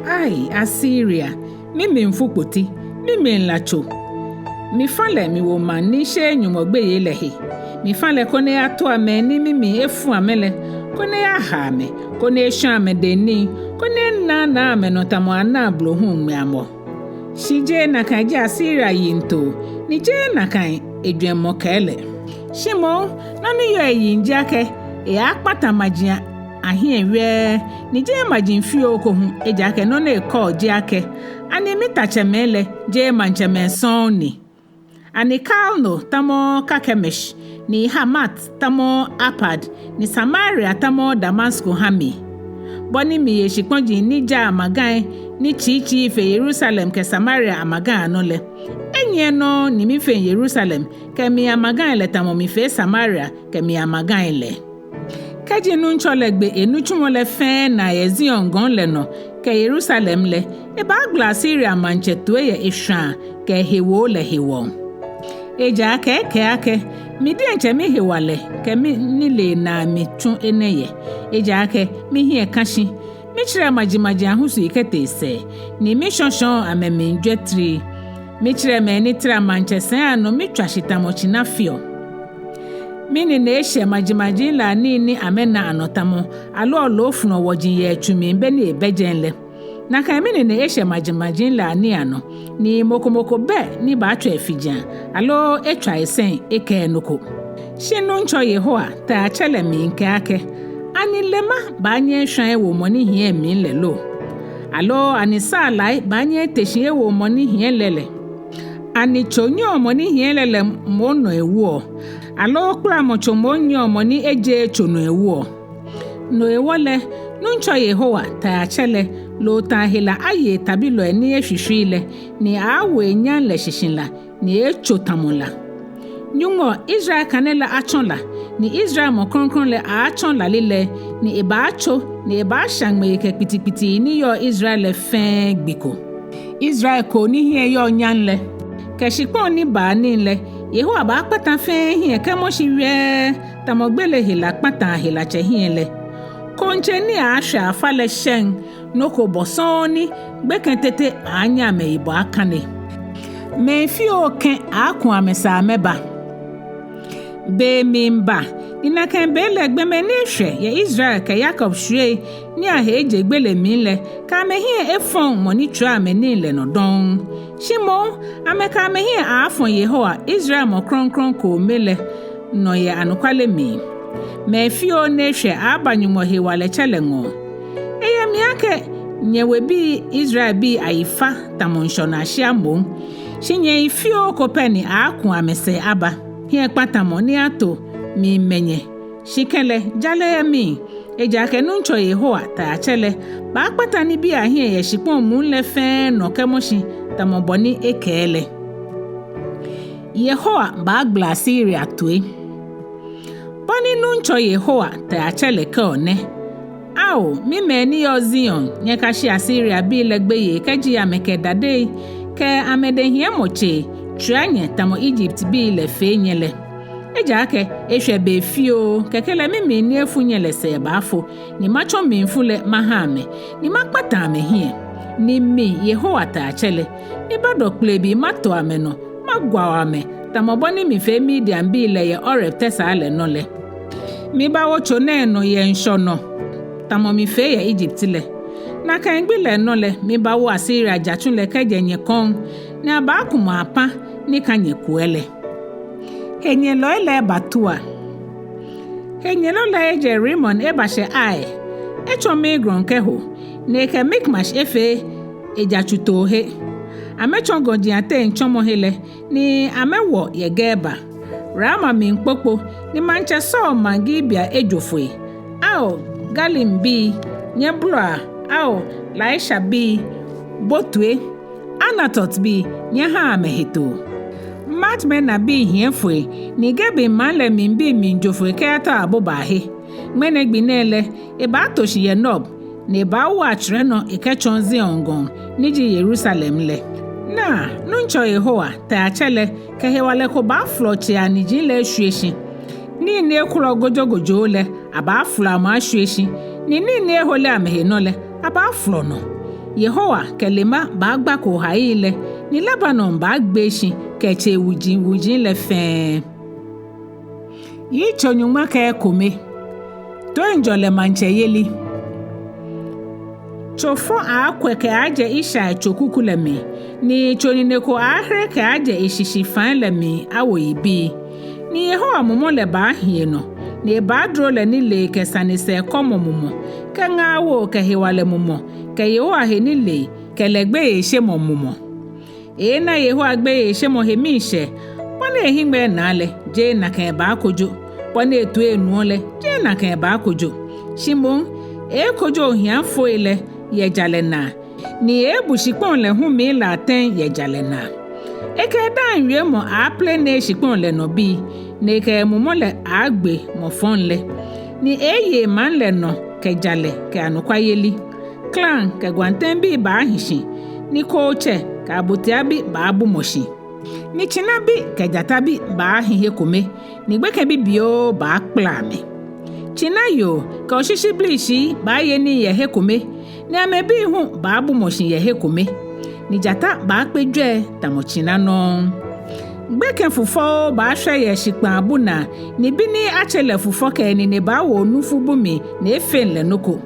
Ai, Asiria, mimlifu kpoti, mimli latso. Mifã lɛ miwo maŋ ni sheee Nyɔŋmɔ gbeyei lɛ he. Mifã lɛ koni eyatua mɛi ni mimli efu amɛ lɛ, koni eyaha amɛ, koni eshɔ̃ amɛdɛŋ nii, koni enaanaa amɛnɔ tamɔ anaa blohuŋ ŋmiamɔ. Shi jeee nakai ji Asiria yiŋtoo, ni jeee nakai ejwɛŋmɔ kɛɛ lɛ. Shi moŋ, nɔ ni yɔɔ eyiŋ ji akɛ eyaakpata maji ahiɛ wɛɛ, ni jeee maji fioo ko hu, ejaakɛ nɔ ni ekɛɔ ji akɛ, ani mitatsɛmɛi lɛ jeee maŋtsɛmɛi sɔŋŋ ni? Ani Kalno tamɔɔɔ Karkemish, ni Hamat tamɔɔɔ Arpad, ni Samaria tamɔɔɔ Damasko ha mi? Bɔ ni miye shikpɔji ni jaa amagai ni tsiitsii fe Yerusalem kɛ Samaria amagai anɔ lɛ, enyiɛ nɔŋŋ ni mifeŋ Yerusalem kɛ emli amagai lɛ tamɔ mifee Samaria kɛ emli amagai lɛ. Kɛji Nuŋtsɔ lɛ gbe enitsumɔ lɛ fɛɛ naa yɛ Zion gɔŋ lɛ nɔ kɛ Yerusalem lɛ, ebaagbala Asiria maŋtsɛ toi yɛ eshwãa kɛ ehewoo lɛ hewɔ. Ejaakɛ ekɛɛ akɛ, mi diɛŋtsɛ mihewalɛ kɛ minilee naa mitsu enɛ yɛ. Ejaakɛ mihiɛ kã shi, mitsirɛ majimaji ahusui kɛtee sɛɛ, ni mishɔshɔɔ amɛmli jwetri. Mitsirɛ mɛi ni tara maŋtsɛ sɛi anɔ mitswa shi tamɔ tsina feɔ. Minine eshɛ majimaji lɛ anii ni amɛna anɔ tamɔ aloo loofɔlɔ wɔji yɛ etsu mli be ni ebɛ jɛi lɛ. Nakai minine eshɛ majimaji lɛ anii anɔ, ni mɔ ko mɔ ko bɛ ni baatswa efijiaŋ, aloo etswa esɛŋ ekɛɛ nɔ ko. Shi Nuŋtsɔ Yehowa, Taiatsɛ lɛ miikɛɛ akɛ, ani lema baanyɛ eshwã ewo mɔ ni hiɛ emli lɛ lo? Aloo ani saalai baanyɛ ete shi ewo mɔ ni hiɛ lɛ lɛ? Ani tso nyɛɔ mɔ ni hiɛ lɛ lɛ moŋ nɔ ewoɔ? Aloo kplamɔtso moŋ nyɛɔ mɔ ni ejeee tso nɔ ewoɔ? No hewɔ lɛ, Nuŋtsɔ Yehowa, Taiatsɛ lɛ, loo tã hela aye etabilɔi ni eshwishwii lɛ, ni aaawo enyam lɛ shishi la, ni eeetso tamɔ la. Nyɔŋmɔ, Israel kane lɛ atsɔ la, ni Israel mɔ krɔŋkrɔŋ lɛ aaatsɔ la lilɛi, ni ebaatso, ni ebaashã ŋmei kɛ kpitikpiti ni yɔɔ Israel lɛ fɛɛ gbi ko. Israel koo ni hiɛ yɔɔ nyam lɛ, kɛ shikpɔŋ ni baa nii lɛ, Yehowa baakpata fɛɛ hiɛ kɛmɔ shi wɛɛ, tamɔ gbele hela kpataa helatsɛ hiɛ lɛ. Kooŋtsɛ ni aaashwɛ afa lɛ shɛŋ nɔ ko bɔ sɔŋŋ ni gbekɛ tete aaanyɛ amɛyibɔ akane. Mɛi fioo kɛ̃ aaaku amɛsɛɛ amɛba. Be miiba, ni nakai be lɛ gbɔmɛi ni eshwɛ yɛ Israel kɛ Yakob shwiei ni ahe eje gbele mli lɛ, kɛ amɛhiɛ efɔŋ mɔ ni tswaa amɛ nii lɛ nɔ dɔŋŋ. Shi moŋ, amɛkɛ amɛhiɛ aaafɔ Yehowa, Israel mɔ krɔŋkrɔŋ kome lɛ, nɔ yɛ anɔkwale mli. Mɛi fioo ni eshwɛ aaaba Nyɔŋmɔ hewalɛtsɛ lɛ ŋɔɔ. Eyɛ mli akɛ nyɛwebii Israelbii ayi fa tamɔ ŋshɔnaa shia moŋ. Shi nyɛyi fioo ko pɛ ni aaku amɛsɛɛ aba. Hiɛkpatamɔ ni ato miimɛ nyɛ. Shi kɛlɛ, jalɛ yɛ mli, ejaakɛ Nuŋtsɔ Yehowa Taiatsɛ lɛ baakpata nibii ahiɛ yɛ shikpɔŋ muu lɛ fɛɛ nɔ kɛmɔ shi tamɔ bɔ ni ekɛɛ lɛ. Yehowa baagbala Asiria toi. Bɔ ni Nuŋtsɔ Yehowa Taiatsɛ lɛ kɛɔ nɛ: Ao, mimɛi ni yɔɔ Zion, nyɛkashi Asiriabii lɛ gbeyei kɛji amɛkɛ dadei kɛ amɛdɛhiɛmɔtsei tswia nyɛ tamɔ Egyptbii lɛ fee nyɛ lɛ. Ejaakɛ eshwɛ be fioo, kɛkɛ lɛ mimli ni efu nyɛ lɛ sɛɛ baafo, ni matsɔ mlifu lɛ maha amɛ, ni makpata amɛhiɛ. Ni mi, Yehowa Taiatsɛ lɛ, mibadɔ kplebii mato amɛnɔ, magwao amɛ, tamɔ bɔ ni mifee Midianbii lɛ yɛ Oreb tɛsaa lɛ nɔ lɛ. Mibawo tso nɛɛ nɔ yɛ ŋshɔ nɔ, tamɔ mifee yɛ Egypt lɛ. Nakai gbi lɛ nɔ lɛ, mibawo Asiria jatsu lɛ kɛjɛ nyɛkɔŋ, ni abaakumɔ apã ni kã nyɛkuɛ lɛ. Henyɛlɔi lɛ batua. Henyɛlɔ lɛ ejɛ Rimon ebashɛ Ai, etsɔ Migron kɛho, ni ekɛ Mikmash efee ejatsutoohe. Amɛtsɔ gɔji ateŋ tsɔmɔhe lɛ, ni amɛwɔ yɛ Geba. Rama miikpokpo, ni maŋtsɛ Saul maŋ Gibea ejo foi. Ao, Galimbii, nyɛbolɔa, ao, Laishabii, bo toi. Anatotbii, nyɛhaa amɛ hetoo. Madmenabii hiɛ foi, ni Gebim maŋ lɛ mli bii miijo foi kɛyatao abobaahe. Ŋmɛnɛ gbi nɛɛ lɛ, ebaato shi yɛ Nob, ni ebaawo atswere nɔ ekɛtsɔɔ Zion gɔŋ, ni ji Yerusalem lɛ. Naa, Nuŋtsɔ Yehowa, Taiatsɛ lɛ, kɛ hewalɛ ko baafolɔ tsei aniji lɛ eshwie shi. Nii ni ekolɔ gojogojo lɛ, abaafolɔ amɛ ashwie shi, ni nii ni ehole amɛhe nɔ lɛ, abaafolɔ nɔ. Yehowa kɛ lema baagba koohai lɛ, ni Lebanon baagbee shi kɛ etsei wuji wuji lɛ fɛɛ. Yitso nyɔŋma kɛ ekome. Toiŋjɔlɛ maŋtsɛyeli. Tso fɔŋ aaakwɛ kɛaajɛ Ishai tso kuku lɛ mli, ni tso nine ko aaahere kɛaajɛ eshishi fai lɛ mli awo yibii. Ni Yehowa mumɔ lɛ baahi enɔ, ni ebaadro lɛ nilee kɛ sanesɛɛkɔmɔ mumɔ, kɛ ŋaawoo kɛ hewalɛ mumɔ, kɛ Yehowa he nilee kɛ lɛ gbeyeishemɔ mumɔ. Eeena Yehowa gbeyeishemɔ he miishɛɛ, bɔ ni ehiŋmɛi naa lɛ, jeee nakai ebaakojo, bɔ ni etoi enuɔ lɛ, jeee nakai ebaakojo. Shi moŋ, eeekojo ohiafoi lɛ yɛ jalɛ naa, ni eeebu shikpɔŋ lɛ hu mli lɛ atɛŋ yɛ jalɛ naa. Ekɛ edaaŋ wiemɔ aaaplenee shikpɔŋ lɛ nɔ bii, ni ekɛ emumɔ lɛ aaagbe mɔ fɔŋ lɛ. Ni eeeye emaŋ lɛ nɔ kɛ jalɛ kɛ anɔkwayeli. Klaŋ kɛ gwantɛŋbii baahi shi, ni kootsɛ kɛ abotia bi baabumɔ shi. Ni tsina bi kɛ jata bi baahi he kome, ni gbekɛ bibioo baakpala amɛ. Tsina yoo kɛ oshishibrishi baaye nii yɛ he kome, ni amɛbii hu baabumɔ shi yɛ he kome. Ni jata baakpe jwɛi tamɔ tsina nɔŋŋ. Gbekɛ fufɔo baashwɛ yɛ shikpaabu naa, ni bi ni atse lɛ fufɔ kɛ enine baawo onufu bu mli ni efeŋ lɛ nɔ ko.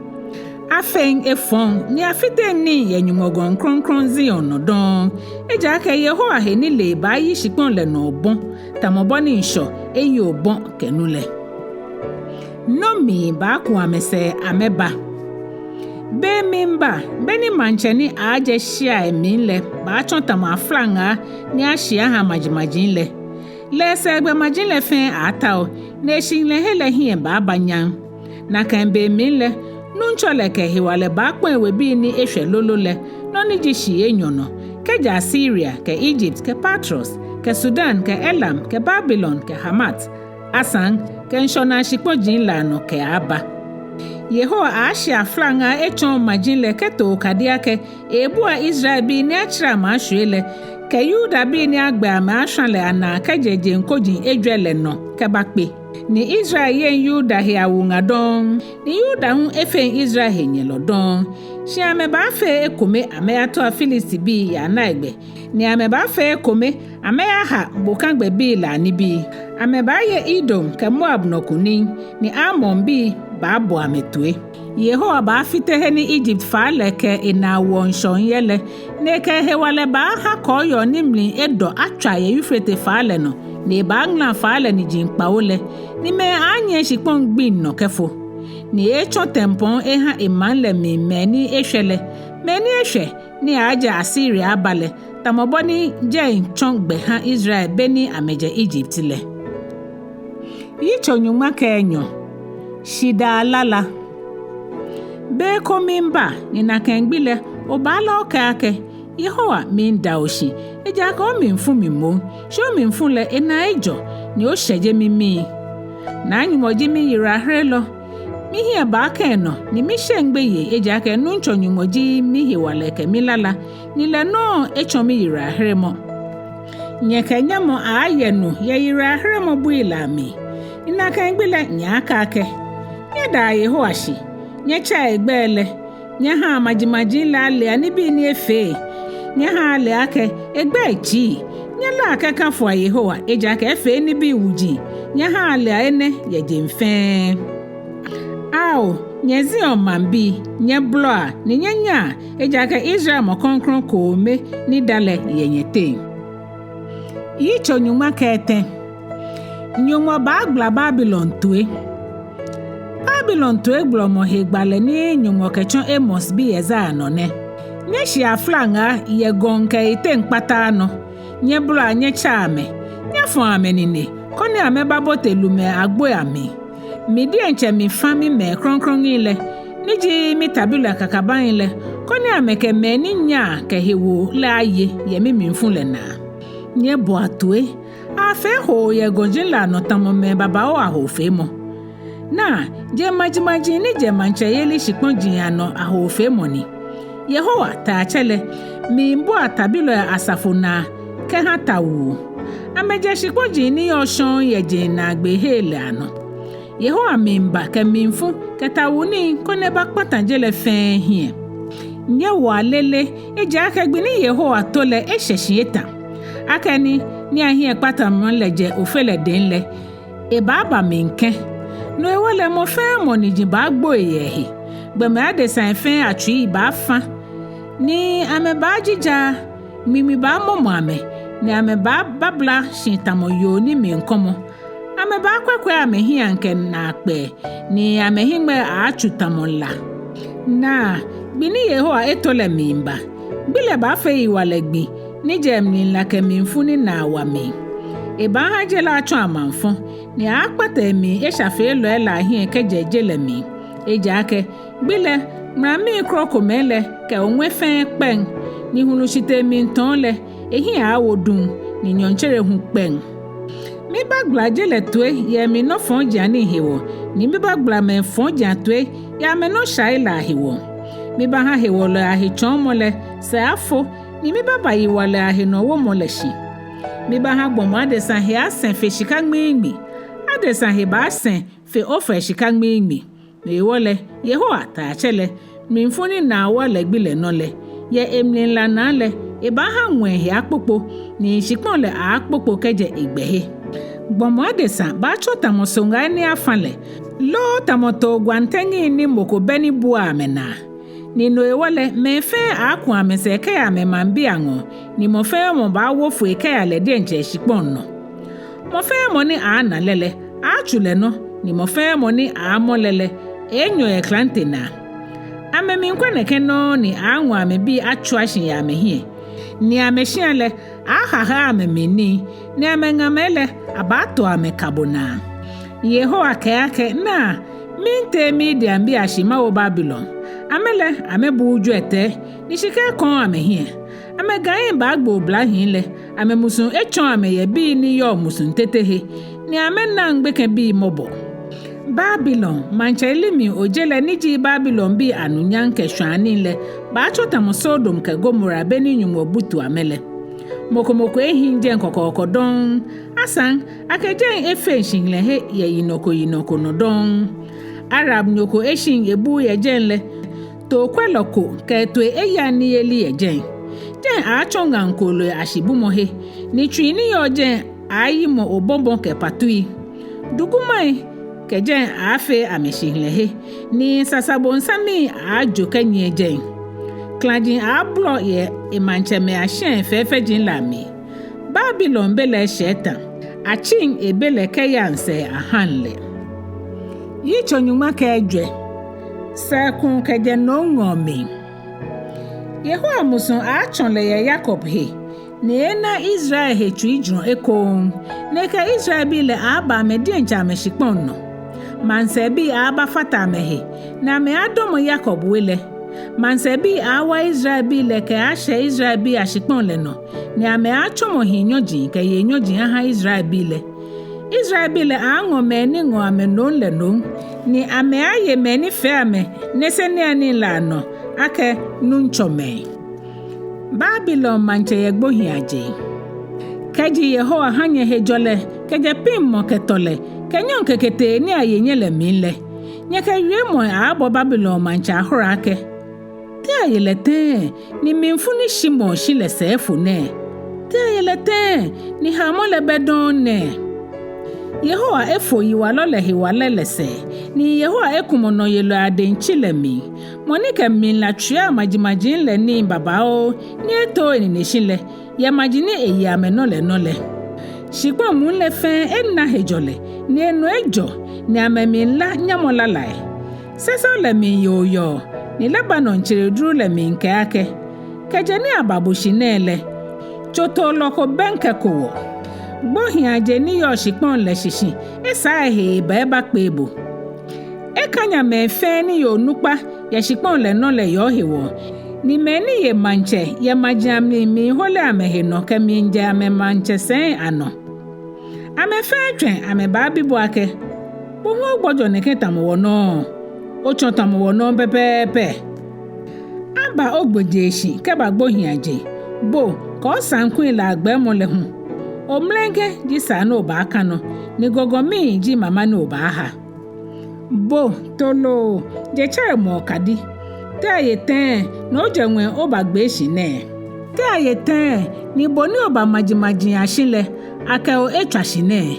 Afeŋ efɔŋ ni afiteŋ nii yɛ Nyɔŋmɔ gɔŋ krɔŋkrɔŋ Zion nɔ dɔŋŋ. Ejaakɛ Yehowa he nilee baayi shikpɔŋ lɛ nɔ obɔ, tamɔ bɔ ni ŋshɔ eyi obɔ kɛ nu lɛ. Nɔmli baaku amɛsɛɛ amɛba. Be miiba, be ni maŋtsɛ ni aaajɛ shiai mli lɛ baatsɔ tamɔ aflaŋaa ni ashi aha majimaji lɛ. Lɛ esɛɛgbɛ maji lɛ fɛɛ aaatao, ni eshihilɛhe lɛ hiɛ baaba nyam. Nakai be mli lɛ, Nuŋtsɔ lɛ kɛ hewalɛ baakpɔ̃ ewebii ni eshwɛ lolo lɛ, nɔ ni ji shii enyɔ nɔ, kɛjɛ Asiria, kɛ Egypt, kɛ Patros, kɛ Sudan, kɛ Elam, kɛ Babilon, kɛ Hamat, asaŋ kɛ ŋshɔnaa shikpɔji lɛ anɔ kɛaaba. Yehowa aaashi aflaŋaa etsɔɔ maji lɛ kɛto okadi akɛ eebua Israelbii ni atsirɛ amɛ ashwie lɛ, kɛ Yudabii ni agbɛ amɛ ashwa lɛ anaa kɛjɛ jeŋ koji ejwɛ lɛ nɔ kɛbakpe. Ni Israel yeŋ Yuda he awuŋa dɔŋŋ, ni Yuda hu efeŋ Israel henyɛlɔ dɔŋŋ. Shi amɛbaafee ekome amɛyatua Filistibii yɛ anaigbɛ, ni amɛbaafee ekome amɛyaha bokagbɛbii lɛ anibii. Amɛbaaye Edom kɛ Moab nɔ kunim, ni Amonbii baabo amɛ toi. Yehowa baafite he ni Egypt faa lɛ kɛ enaa woɔ ŋshɔŋ yɛ lɛ, ni ekɛ ehewalɛ baaha kɔɔyɔɔ ni mli edɔ atswa yɛ Eufrate faa lɛ nɔ, Ni ebaaŋala faa lɛ niji kpawo lɛ, ni mɛi aaanyiɛ shikpɔŋ gbiŋ nɔ kɛfo. Ni eeetsɔ tɛmpɔŋ eha emaŋ lɛ mli mɛi ni eshwɛ lɛ, mɛi ni eshwɛ ni aaajɛ Asiria aba lɛ, tamɔ bɔ ni jɛi tsɔ gbɛ ha Israel beni amɛjɛ Egypt lɛ. Yitso nyɔŋma kɛ enyɔ. Shidaa lala. Be ko miiba, ni nakai gbi lɛ, obaalá okɛɛ akɛ, Yehowa, miida bo shi, ejaakɛ omli fu mi moŋ, shi omli fu lɛ enaa ejɔ, ni oshɛje mimii. Naa Nyɔŋmɔ ji miyiwalaherelɔ, mihiɛ baaka enɔ, ni misheŋ gbeyei, ejaakɛ Nuŋtsɔ Nyɔŋmɔ ji mihewalɛ kɛ milala, ni lɛ nɔŋŋ etsɔ miyiwalaheremɔ. Nyɛkɛ nyamɔ aaayɛ nu yɛ yiwalaheremɔ bui lɛ amli. Ni nakai gbi lɛ nyɛaakɛɛ akɛ, Nyɛdaa Yehowa shi, nyɛtsɛa egbɛi lɛ, nyɛhaa majimaji lɛ alea nibii ni efee, nyɛhaa alea akɛ egbɛi tsii, nyɛlaa kɛkafoa Yehowa, ejaakɛ efee nibii wuji, nyɛhaa alea enɛ yɛ jeŋ fɛɛ. Ao, nyɛ Zion maŋbii, nyɛbolɔa, ni nyɛnyaa, ejaakɛ Israel mɔ krɔŋkrɔŋ kome ni da lɛ yɛ nyɛteŋ. Yitso nyɔŋma kɛ etɛ. Nyɔŋmɔ baagbala Babilon toi. Babilon toigbalamɔ he gbalɛ ni Nyɔŋmɔ kɛtsɔ Amoz bi Yesaia nɔ nɛ. Nyɛshia flaŋaa yɛ gɔŋ kɛ yiteŋ kpataa nɔ. Nyɛbolɔa nyɛtsɛa amɛ. Nyɛfɔa amɛnine, koni amɛbabote lumɛi agboi amli. Mi diɛŋtsɛ mifa mimɛi krɔŋkrɔŋi lɛ, ni ji mitabilɔi kakabaŋi lɛ, koni amɛkɛ mɛi ni nyaa kɛ hewoo lɛ aye yɛ mimlifu lɛ naa. Nyɛboa toi, aafee hoo yɛ gɔji lɛ anɔ tamɔ mɛi babaoo ahoofeemɔ. Naa, jeŋmajimaji ni jɛ maŋtsɛyeli shikpɔji anɔ ahoofeemɔ ni. Yehowa, Taiatsɛ lɛ, miibua tabilɔi asafo naa kɛha tawuu. Amɛjɛ shikpɔji ni yɔɔ shɔŋŋ yɛ jeŋ naagbee hei lɛ anɔ. Yehowa miiba kɛ mlifu kɛ tawuu nii koni ebakpata je lɛ fɛɛ hiɛ. Nyɛwoa lele, ejaakɛ gbi ni Yehowa to lɛ eshɛ shi eta. Akɛni niiahiɛkpatamɔ lɛ jɛ Ofe lɛ dɛŋ lɛ, ebaaba mli kɛ̃. No hewɔ lɛ mɔ fɛɛ mɔ niji baagboi yɛ ehe. Gbɔmɛi adesai fɛɛ atsui baafa, ni amɛbaajijaa, ŋmiŋmi baamɔmɔ amɛ, ni amɛbaababla shi tamɔ yoo ni miikɔmɔ. Amɛbaakwɛkwɛ amɛhiɛaŋ kɛ naakpɛɛ, ni amɛhiŋmɛi aaatsu tamɔ la. Naa, gbi ni Yehowa eto lɛ miiba. Gbi lɛ baafee yiwalɛ gbi, ni jɛ emlila kɛ mlifu ni naa wa mli. Ebaaha je lɛ atsɔ amaŋfɔ, ni aaakpata emli eshafeelɔi lɛ ahiɛ kɛjɛ je lɛ mli. Ejaakɛ gbi lɛ, ŋulamii krokomɛi lɛ kɛ oŋwɛ fɛɛ kpɛŋ, ni hulu shitee miitɔɔ lɛ, ehiɛ aaawo duŋ, ni nyɔɔŋtsere hu kpɛŋ. Mibaagbala je lɛ toi yɛ emli nɔfɔjianii hewɔ, ni mibaagbala mɛi fɔji atoi yɛ amɛnɔshai lɛ ahewɔ. Mibaaha hewolɔi ahetsɔɔmɔ lɛ sɛɛ afo, ni mibaaba yiwalɔi ahenɔwomɔ lɛ shi. Mibaaha gbɔmɔ adesa he asɛŋ fe shika ŋmiiŋmi. Adesa he baasɛŋ fe Ofir shika ŋmiiŋmi. No hewɔ lɛ, Yehowa, Taiatsɛ lɛ, mlifu ni naa wa lɛ gbi lɛ nɔ lɛ, yɛ emlila naa lɛ, ebaaha ŋwɛi he akpokpo, ni shikpɔŋ lɛ aaakpokpo kɛjɛ egbɛhe. Gbɔmɔ adesa baatsɔ tamɔ soŋai ni afa lɛ, loo tamɔ too gwantɛŋi ni mɔ ko bɛ ni buaa amɛnaa. Ni no hewɔ lɛ, mɛi fɛɛ aaaku amɛsɛɛ kɛya amɛmaŋbii aŋɔɔ, ni mɔ fɛɛ mɔ baawo foi kɛya lɛ diɛŋtsɛ eshikpɔŋ nɔ. Mɔ fɛɛ mɔ ni aaana lɛ lɛ, aaatsu lɛ nɔ, ni mɔ fɛɛ mɔ ni aaamɔ lɛ lɛ, eeenyɔ yɛ klante naa. Amɛmiikwɛ nɛkɛ nɔŋŋ ni aaaŋɔ amɛbii atswa shi yɛ amɛhiɛ. Ni amɛshia lɛ, aaahaha amɛmli nii, ni amɛŋamɛi lɛ, abaato amɛ kabo naa. Yehowa kɛɛ akɛ, naa, miitee Midianbii ashi mawo Babilon. Amɛ lɛ, amɛbuuu jwiɛtɛi, ni shika ekɔɔɔ amɛhiɛ. Amɛgãi baagbe oblahii lɛ, amɛmusuŋ etsɔɔ amɛ yɛ bii ni yɔɔ musuŋ tete he, ni amɛnaŋ gbekɛbii mɔbɔ. Babilon, maŋtsɛyeli mli oje lɛ ni ji Babilonbii anunyam kɛ shwãanii lɛ, baatsɔ tamɔ Sodom kɛ Gomora beni Nyɔŋmɔ butu amɛ lɛ. Mɔ ko mɔ ko ehiŋ jɛi kɔkɔɔkɔ dɔŋŋ. Asaŋ, akɛ jɛi efeŋ shihilɛhe yɛ yinɔ ko yinɔ ko nɔ dɔŋŋ. Arabnyo ko eshiŋ ebuu yɛ jɛi lɛ, tookwɛlɔ ko kɛ etoi eyaŋ niyeli yɛ jɛi. Jɛi aaatsɔ ŋaŋ kooloi ashibumɔhe, ni tsui ni yɔɔ jɛi aaayimɔ obɔbɔ kɛ patui. Dugumai kɛ jɛi aaafee amɛshihilɛhe, ni sasabonsamii aaajo kɛnyiɛ jɛi. Klãji aaabolɔ yɛ emaŋtsɛmɛi ashiai fɛfɛji lɛ amli. Babilon be lɛ eshɛ etã. Atsiŋ ebelɛ kɛyaŋ sɛɛ ahaŋ lɛ. Yitso nyɔŋma kɛ ejwɛ. Sɛɛkuu kɛjɛ nomŋɔɔ mli. Yehowa musuŋ aaatsɔ lɛ yɛ Yakob he, ni eeena Israel he tsuijurɔ ekoŋŋ, ni ekɛ Israelbii lɛ aaaba amɛdiɛŋtsɛ amɛshikpɔŋ nɔ. Maŋsɛɛbii aaabafata amɛhe, ni amɛaadɔmɔ Yakob we lɛ. Maŋsɛɛbii aaawa Israelbii lɛ kɛaashɛ Israelbii ashikpɔŋ lɛ nɔ, ni amɛaatsɔmɔ hii nyɔji kɛ yei nyɔji aha Israelbii lɛ. Israelbii lɛ aaaŋɔ mɛi ni ŋɔ amɛ nom lɛ nom, ni amɛaaye mɛi ni fee amɛ niseniianii lɛ anɔ akɛ nuŋtsɔmɛi. Babilon maŋtsɛ yɛ gbohiiaje. Kɛji Yehowa ha nyɛ hejɔlɛ kɛjɛ piŋmɔ kɛ tɔlɛ kɛ nyɔŋ keketee ni aye nyɛ lɛ mli lɛ, nyɛkɛ wiemɔi aaabɔ Babilon maŋtsɛ ahora akɛ: Te aye lɛ tɛŋŋ ni mlifu ni shimɔɔ shi lɛ sɛɛ efo nɛɛ? Te aye lɛ tɛŋŋ ni haomɔ lɛ bɛ dɔŋŋ nɛɛ? Yehowa efo yiwalɔ lɛ hewalɛ lɛ sɛɛ, ni Yehowa ekumɔ nɔyelɔi adɛŋ tsi lɛ mli, mɔ ni kɛ mlila tswiaa majimaji lɛ nii babaoo ni etooo enine shi lɛ, yɛ maji ni eye amɛnɔ lɛ nɔ lɛ. Shikpɔŋ muu lɛ fɛɛ ena hejɔlɛ, ni enɔ ejɔ, ni amɛmiila nyamɔ lalai. Sɛsɛo lɛ miiye oyɔɔ, ni Lebanon tsereduru lɛ miikɛɛ akɛ: Kɛjɛ ni aba bo shi nɛɛ lɛ, tsotoolɔ ko bɛŋkɛko wɔ. Gbohiiaje ni yɔɔ shikpɔŋ lɛ shishi esaa ehe eba ebakpee bo. Ekanya mɛi fɛɛ ni ye onukpa yɛ shikpɔŋ lɛ nɔ lɛ yɛ ohewɔ, ni mɛi ni ye maŋtsɛ yɛ maji amli miihole amɛhe nɔ kɛmiijɛ amɛmaŋtsɛsɛii anɔ. Amɛ fɛɛ tswɛm amɛbaabi bo akɛ: Bo hu ogbɔjɔ nɛkɛ tamɔ wɔnɔ? Otsɔ tamɔ wɔnɔ pɛpɛɛpɛ. Aba ogbojee shi kɛba gbohiiaje, bo kɛ osaŋkui lɛ agbɛɛmɔ lɛ hu. Omlɛŋkɛ ji saa ni obaaka nɔ, ni gɔgɔmii ji mama ni obaaha. Bo toloo, jetsɛremɔ okadi, te aye tɛŋŋ ni ojɛ ŋwɛi obagbee shi nɛɛ? Te aye tɛŋŋ ni bo ni oba majimaji ashi lɛ, akɛ o etswa shi nɛɛ?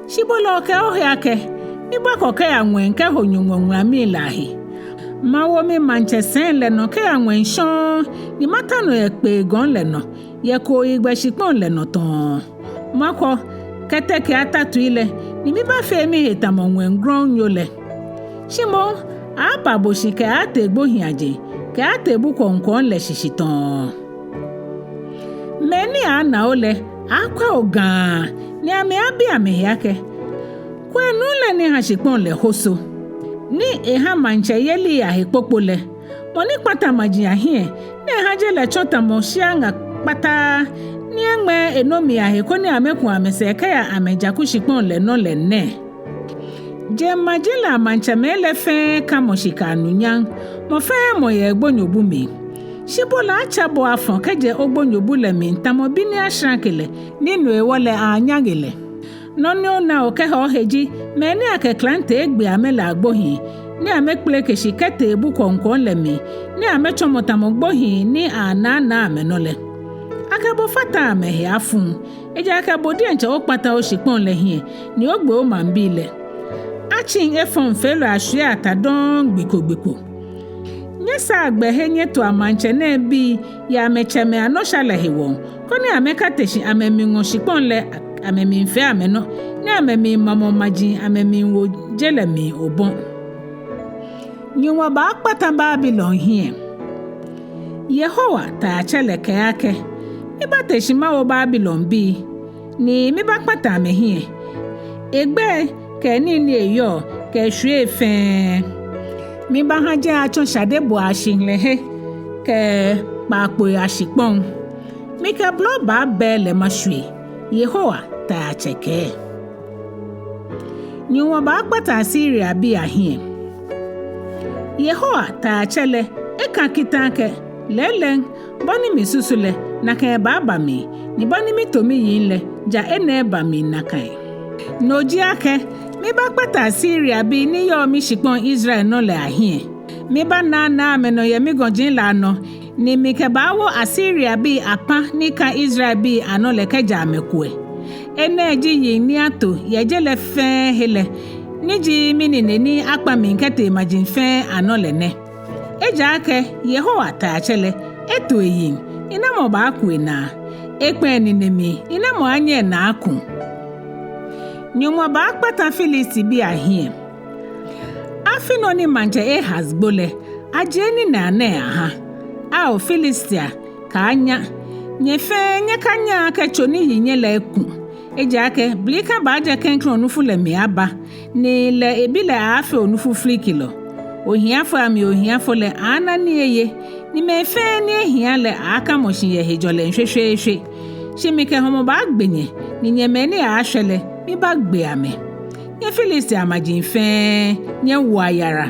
Shi bo lɛ okɛɛ ohe akɛ: Mibaakɔ kɛya ŋwɛi kɛho Nyɔŋmɔ ŋulamii lɛ ahe. Mawo mimaŋtsɛsɛi lɛ nɔ kɛya ŋwɛi shɔŋŋ, ni mata nɔ yɛ kpee gɔŋ lɛ nɔ, yɛ kooyigbɛ shikpɔŋ lɛ nɔ tɔŋŋ. Makɔ kɛteke atatui lɛ, ni mibaafee mihe tamɔ ŋwɛi grɔŋŋnyo lɛ. Shi moŋ, aaaba bo shi kɛaatee gbohiiaje, kɛaatee bu kwɔŋkwɔŋ lɛ shishi tɔŋŋ. Mɛi ni aana o lɛ aakwɛ o gãa, ni amɛaabi amɛhe akɛ: Kwɛ nuu lɛ ni ha shikpɔŋ lɛ hoso, ni eha maŋtsɛyelii ahe kpokpo lɛ, mɔ ni kpata maji ahiɛ, ni eha je lɛ tsɔ tamɔ shia ŋa kpataa, ni eŋmɛɛ enomii ahe koni amɛku amɛsɛɛ kɛya amɛjaku shikpɔŋ lɛ nɔ lɛ nɛ? Jeŋmaji lɛ amaŋtsɛmɛi lɛ fɛɛ kamɔ shika anunyam, mɔ fɛɛ mɔ yɛ egbonyobu mli. Shi bo lɛ atsa bo afɔ kɛjɛ ogbonyobu lɛ mli tamɔ bi ni ashra ke lɛ, ni no hewɔ lɛ aanyaŋe lɛ. Nɔ ni ona okɛha ohe ji mɛi ni akɛ klante egbe amɛ lɛ agbohii, ni amɛkpeleke shi kɛtee bu kwɔŋkwɔŋ lɛ mli, ni amɛtsɔmɔ tamɔ gbohii ni anaanaa amɛnɔ lɛ. Akɛ bo fata amɛhe afuŋ, ejaakɛ bo diɛŋtsɛ okpata oshikpɔŋ lɛ hiɛ, ni ogbe omaŋbii lɛ. Atsiŋ efɔŋfeelɔi ashwiea ta dɔŋŋ gbi ko gbi ko. Nyɛsaa gbɛhe nyɛtoa maŋtsɛ nɛɛ bii yɛ amɛtsɛmɛi anɔsha lɛ hewɔ, koni amɛkate shi amɛmiiŋɔ shikpɔŋ lɛ amɛmiifee amɛnɔ, ni amɛmiimamɔ maji amɛmiiwo je lɛ mli obɔ. Nyɔŋmɔ baakpata Babilon hiɛ. Yehowa Taiatsɛ lɛ kɛɛ akɛ: Mibaate shi mawo Babilon bii, ni mibaakpata amɛhiɛ, egbɛi kɛ nii ni eyɔɔ kɛ eshwiei fɛɛ. Mibaaha jɛi atsɔ shadebɔɔ ashihilɛhe kɛ kpaakpoi ashikpɔŋ. Mikɛ blɔbaa bɛɛ lɛ mashwie, Yehowa Taiatsɛ kɛɛ. Nyɔŋmɔ baakpata Asiriabii ahiɛ. Yehowa Taiatsɛ lɛ eka kita akɛ: Lɛɛlɛŋ, bɔ ni misusu lɛ, nakai ebaaba mli, ni bɔ ni mito miyiŋ lɛ, ja enɛ eba mli nakai. No ji akɛ, mibaakpata Asiriabii ni yɔɔ mishikpɔŋ Israel nɔ lɛ ahiɛ. Mibaanaanaa amɛnɔ yɛ migɔji lɛ anɔ, ni mikɛbaawo Asiriabii apã ni ka Israelbii anɔ lɛ kɛja amɛkuɛ. Enɛ ji yiŋ ni ato yɛ je lɛ fɛɛ he lɛ, ni ji minine ni akpa mli kɛtee maji fɛɛ anɔ lɛ nɛ. Ejaakɛ Yehowa Taiatsɛ lɛ, eto eyiŋ, ni namɔ baaku enaa? Ekpɛ enine mli, ni namɔ aaanyɛ enaa aku? Nyɔŋmɔ baakpata Filistiabii ahiɛ. Afi nɔ ni maŋtsɛ Ahaz gbo lɛ, ajie ninaa nɛɛ aha. Ao Filistia, kaanya, nyɛ fɛɛ nyɛkanyaa akɛ tso ni yi nyɛ lɛ eku. Ejaakɛ blikã baajɛ klɛŋklɛŋ onufu lɛ mli aba, ni lɛ ebi lɛ aaafee onufu filikilɔ. Ohiafoi amli ohiafo lɛ aaana nii eye, ni mɛi fɛɛ ni ehia lɛ aakamɔ shi yɛ hejɔlɛ shweshweeshwe. Shi mikɛ hɔmɔ baagbe nyɛ, ni nyɛ mɛi ni aaashwɛ lɛ, mibaagbe amɛ. Nyɛ Filistia maji fɛɛ, nyɛwoa yara,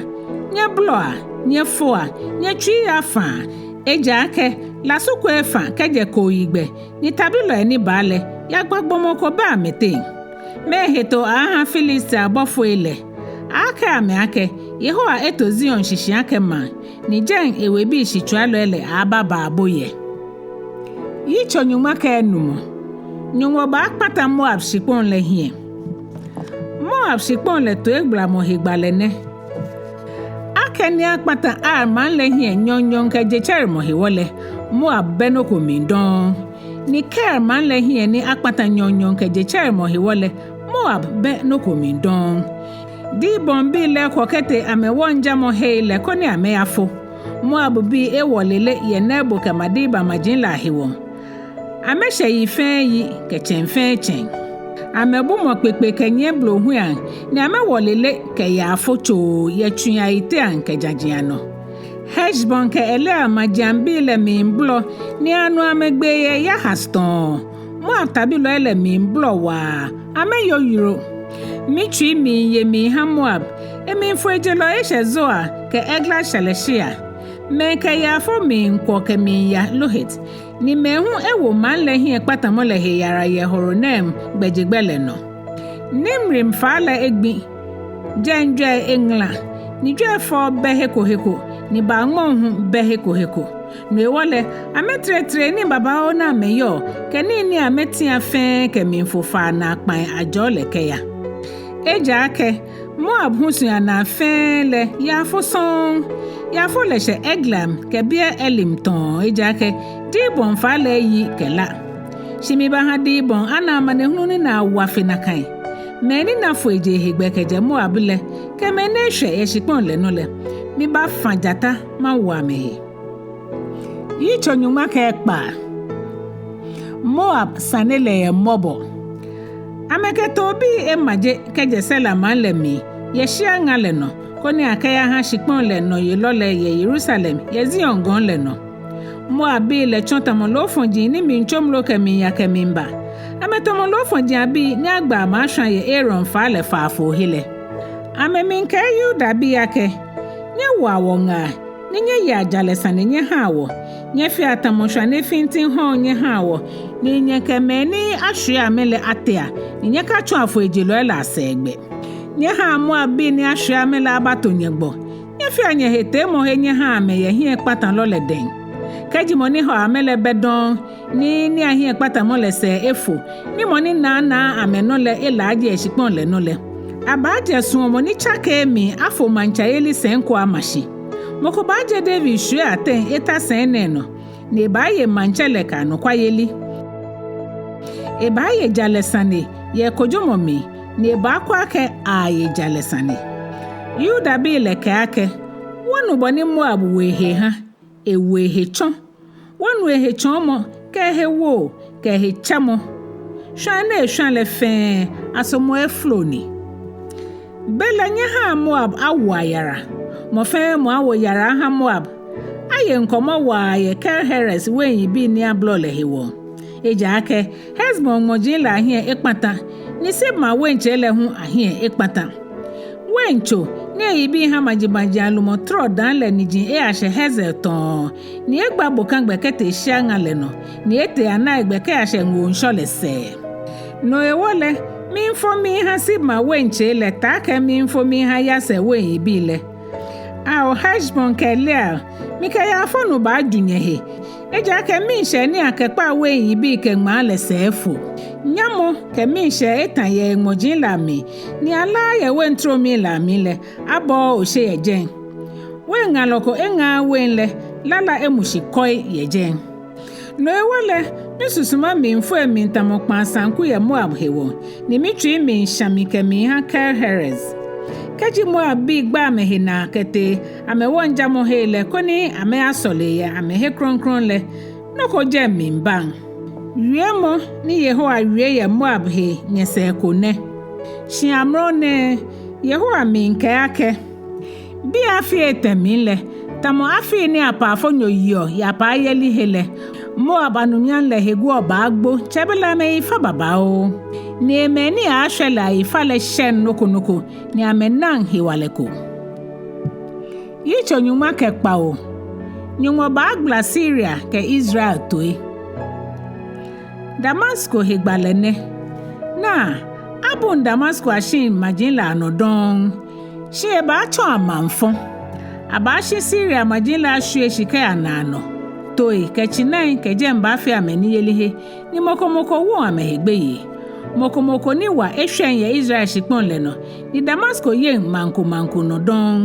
nyɛbolɔa, nyɛfoa, nyɛtsuii afãa, ejaakɛ lasu ko efã kɛjɛ kooyigbɛ, ni tabilɔi ni baa lɛ, yagba gbɔmɔ ko bɛ amɛteŋ. Mɛɛ hetoo aha Filistia bɔfoi lɛ? Akɛɛ amɛ akɛ, Yehowa eto Zion shishi akɛ maŋ, ni jɛi ewebii shitswialɔi lɛ aaba baa bo yɛ. Yitso nyɔŋma kɛ enumɔ. Nyɔŋmɔ baakpata Moab shikpɔŋ lɛ hiɛ. Moab shikpɔŋ lɛ toigbalamɔ he gbalɛ nɛ. Akɛni akpata Ar maŋ lɛ hiɛ nyɔɔŋnyɔɔŋ kɛ jetsɛremɔ hewɔ lɛ, Moab bɛ nɔ ko mli dɔŋŋ. Ni Kir maŋ lɛ hiɛ ni akpata nyɔɔŋnyɔɔŋ kɛ jetsɛremɔ hewɔ lɛ, Moab bɛ nɔ ko mli dɔŋŋ. Dibon bii lɛ kwɔ kɛtee amɛwɔŋjamɔhei lɛ koni amɛyafo. Moab bii ewɔ lele yɛ Nebo kɛ Medeba maji lɛ ahewɔ. Amɛshɛ yi fɛɛ yi kɛ tsɛŋ fɛɛ tsɛŋ. Amɛbu mɔ kpekpe kɛnyiɛ blohuiaŋ, ni amɛwɔ lele kɛ yaafo tsoo yɛ tsui ayiteaŋ kɛ jaji anɔ. Heshbon kɛ Eleale majiaŋbii lɛ miibolɔ, ni anu amɛgbee yɛ Yahas tɔɔ. Moab tabilɔi lɛ miibolɔ waa, amɛyoyoro. Mitsui miiye miiha Moab, emiifo ejelɔi eshɛ Zoar kɛ Eglat Shelishiya. Mɛi kɛ yaafo miikwɔ kɛmiiya Luhit, ni mɛi hu ewo maŋ lɛ hiɛkpatamɔ lɛ he yara yɛ Horonaim gbɛjegbɛ lɛ nɔ. Nimrim faa lɛ egbi, jɛi jwɛi eŋala, ni jwɛi fɛo bɛ he ko he ko, ni baa ŋmɔŋ hu bɛ he ko he ko. No hewɔ lɛ, amɛteretere nii babaoo ni amɛyɔɔ, kɛ nii ni amɛtia fɛɛ kɛmiifo faa naakpai ajɔɔ lɛ kɛya. Ejaakɛ Moab husui anaa fɛɛ lɛ yaafo sɔŋŋ. Yaafo lɛ shɛ Eglaim kɛ Beer Elim tɔɔ, ejaakɛ Dibon faa lɛ eyi kɛ la. Shi mibaaha Dibon ana amanehulu ni naa wa fe nakai. Mɛi ni na foijee hegbɛ kɛjɛ Moab lɛ, kɛ mɛi ni eshwɛ yɛ shikpɔŋ lɛ nɔ lɛ, mibaafã jata mawo amɛhe. Yitso nyɔŋma kɛ ekpaa. Moab sane lɛ yɛ mɔbɔ. Amɛkɛ toobii emaje kɛjɛ Sela maŋ lɛ mli yɛ shia ŋa lɛ nɔ, koni akɛyaha shikpɔŋ lɛ nɔyelɔ lɛ yɛ Yerusalem yɛ Zion gɔŋ lɛ nɔ. Moabbii lɛ tsɔ tamɔ loofɔji ni miitsomlo kɛmiiya kɛmiiba. Amɛtamɔ loofɔji abii ni agba amɛ ashwã yɛ Aaron faa lɛ faafo he lɛ. Amɛmiikɛɛ Yudabii akɛ, nyɛwoa wɔ ŋaa, ni nyɛyea jalɛ sane nyɛhaa wɔ. Nyɛfea tamɔ shwane fintiŋ hɔɔŋ nyɛhaa wɔ, ni nyɛkɛ mɛi ni ashwie amɛ lɛ atea, ni nyɛkatsɔa foijelɔi lɛ asɛɛ gbɛ. Nyɛhaa Moabbii ni ashwie amɛ lɛ abato nyɛgbɔ. Nyɛfea nyɛhe teemɔhe nyɛhaa amɛ yɛ hiɛkpatalɔ lɛ dɛŋ. Kɛji mɔ ni hɔ amɛ lɛ bɛ dɔŋŋ, ni ni ahiɛkpatamɔ lɛ sɛɛ efo, ni mɔ ni naanaa amɛnɔ lɛ elaaje yɛ shikpɔŋ lɛ nɔ lɛ, abaajɛ suɔmɔ ni tsakeee mli afo maŋtsɛyeli sɛi ko ama shi. Mɔ ko baaje David shwiei ateŋ eta sɛi nɛɛ nɔ, ni ebaaye maŋtsɛ lɛ kɛ anɔkwayeli. Ebaaye jalɛ sane yɛ kojomɔ mli, ni ebaakɔ akɛ aaye jalɛ sane. Yudabii lɛ kɛɛ akɛ, wɔnu bɔ ni Moab wo ehe ha, ewo ehe tsɔ. Wɔnu ehe tsɔɔmɔ, kɛ ehe woo, kɛ ehe tsɛmɔ. Shwãa ni eshwã lɛ fɛɛ, asomɔɔ efolo ni. Belɛ nyɛhaa Moab awoa yara. Mɔ fɛɛ mɔ awo yara aha Moab. Aye ŋkɔmɔ waa yɛ Kir Heres wein yibii ni abolɔ lɛ hewɔ. Ejaakɛ Hesbon ŋmɔji lɛ ahiɛ ekpata, ni Sibma wein tsei lɛ hu ahiɛ ekpata. Wein tso ni eyibii ha majimaji alumɔ trɔ dãa lɛ niji eyashɛ Hazer tɔɔ, ni egba bokagbɛ kɛtee shia ŋa lɛ nɔ, ni etee anaigbɛ kɛyashɛ ŋoo ŋshɔ lɛ sɛɛ. No hewɔ lɛ, miifo miiha Sibma wein tsei lɛ taakɛ miifo miiha Yaser wein yibii lɛ. Ao Heshbon kɛ Eleale, mikɛ yaafonu baaju nyɛhe. Ejaakɛ miishɛɛ ni akɛkpaa wein yibii kɛŋmaa lɛ sɛɛ efo. Nyamɔ kɛ miishɛɛ etã yɛ eŋmɔji lɛ amli, ni alaa yɛ wein tromi lɛ amli lɛ, abɔɔɔ oshe yɛ jɛi. Wein ŋalɔ ko eŋaaa wein lɛ, lala emu shi kɔi yɛ jɛi. No hewɔ lɛ, misusuma miifo emli tamɔ kpaa saŋku yɛ Moab hewɔ, ni mitsui miisha mi kɛmiiha Kir-Heres. Kɛji Moabbii gba amɛhe naa kɛtee amɛwɔŋjamɔhei lɛ koni amɛyasɔle yɛ amɛhe krɔŋkrɔŋ lɛ, nɔ ko jɛmɔ miiba. Wiemɔ ni Yehowa wie yɛ Moab he nyɛsɛɛ ko nɛ. Shi amrɔ nɛɛ, Yehowa miikɛɛ akɛ: Biɛ afii etɛ mli lɛ, tamɔ afii ni apaafonyo yeɔ yɛ apaayeli he lɛ, Moab anunyam lɛ he guɔ baagbo, tsɛbelɛ amɛyi fa babaoo. Ni mɛi ni aaashwɛ lɛ ayi fa lɛ shɛŋ nɔ ko nɔ ko, ni amɛnaŋ hewalɛ ko. Yitso nyɔŋma kɛ kpawo. Nyɔŋmɔ baagbala Siria kɛ Israel toi. Damasko he gbalɛ nɛ. Naa, abuŋ Damasko ashiŋ maji lɛ anɔ dɔŋŋ, shi ebaatsɔ amaŋfɔ. Abaashi Siria maji lɛ ashwie shi kɛya naanɔ, toi kɛ tsinai kɛ jɛi baafee amɛniyelihe, ni mɔ ko mɔ ko woŋ amɛhe gbeyei. Mɔ ko mɔ ko ni wa eshwɛŋ yɛ Israel shikpɔŋ lɛ nɔ, ni Damasko yeŋ maŋ ko maŋ ko nɔ dɔŋŋ.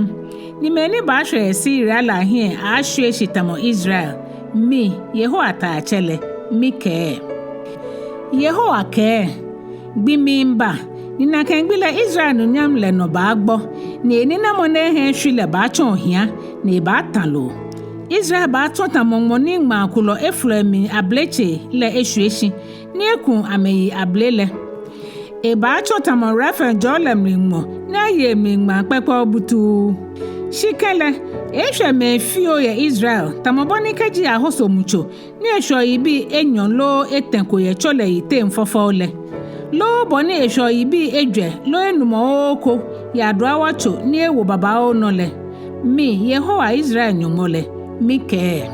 Ni mɛi ni baashwɛ yɛ Siria lɛ ahiɛ aaashwie shi tamɔ Israel. Mi, Yehowa Taiatsɛ lɛ, mikɛɛ. Yehowa kɛɛ: Gbi miiba, ni nakai gbi lɛ Israel anunyam lɛ nɔ baagbɔ, ni eninamɔ ni ehe eshwɛ lɛ baatsɔ ohia, ni ebaata loo. Israel baatsɔ tamɔ ŋmɔ ni ŋmaa kulɔ eflɔ emli abele tsei lɛ eshwie shi, ni eku amɛyi abele lɛ. Ebaatsɔ tamɔ Refaim jɔɔ lɛ mli ŋmɔ ni aye emli ŋmaa kpɛkpɛo butuu. Shi kɛlɛ, eeeshwɛ mɛi fioo yɛ Israel, tamɔ bɔ ni kɛji ahoso mutso ni eshwɛɔ yibii enyɔ loo etɛ ko yɛ tso lɛ yiteŋ fɔfɔɔ lɛ, loo bɔ ni eshwɛɔ yibii ejwɛ loo enumɔ ko yɛ aduawa tso ni ewo babaoo nɔ lɛ. Mi, Yehowa Israel Nyɔŋmɔ lɛ, mikɛɛ.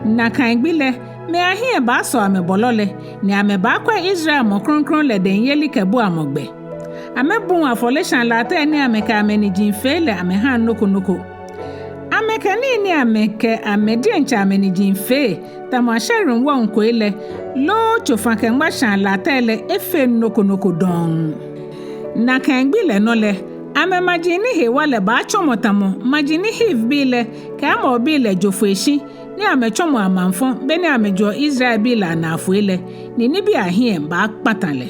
Nakai gbi lɛ, mɛi ahiɛ baasɔ amɛbɔlɔ lɛ, ni amɛbaakwɛ Israel mɔ krɔŋkrɔŋ lɛ dɛŋ yelikɛbuamɔ gbɛ. Amɛbuŋ afɔleshaa latɛi ni amɛkɛ amɛniji fee lɛ amɛhaŋ nɔ ko nɔ ko. Amɛkɛ nii ni amɛkɛ amɛdiɛŋtsɛ amɛniji fee, tamɔ Asherim wɔŋkoi lɛ, loo tsofa-kɛ-ŋma shaa latɛi lɛ efeŋ nɔ ko nɔ ko dɔŋŋ. Nakai gbi lɛ nɔ lɛ, amɛmaji ni he wa lɛ baatsɔmɔ tamɔ maji ni Hivbii lɛ kɛ Amorbii lɛ jo foi shi, ni amɛtsɔmɔ amaŋfɔ beni amɛjoɔ Israelbii lɛ anaa foi lɛ, ni nibii ahiɛ baakpata lɛ.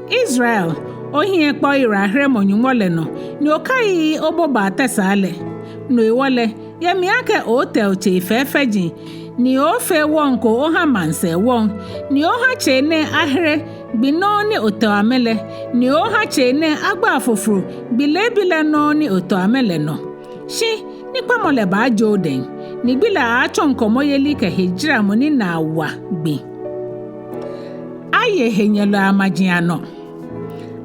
Israel, ohiɛ kpa oyiwalaheremɔ Nyɔŋmɔ lɛ nɔ, ni okaiii obobaa tɛsaa lɛ. No hewɔ lɛ, yɛ mli akɛ ootɛo tsei fɛfɛji, ni oofee wɔŋ ko oha maŋsɛɛ wɔŋ, ni oha tsei nɛɛ ahere gbi nɔŋŋ ni otɛo amɛ lɛ, ni oha tsei nɛɛ agba afofro gbi leebi lɛ nɔŋŋ ni otɛo amɛ lɛ nɔ. Shi nikpamɔ lɛ baajɛ odɛŋ, ni gbi lɛ aaatsɔ ŋkɔmɔyeli kɛ hejaramɔ ni naa wa gbi. Aye henyɛlɔi amaji anɔ.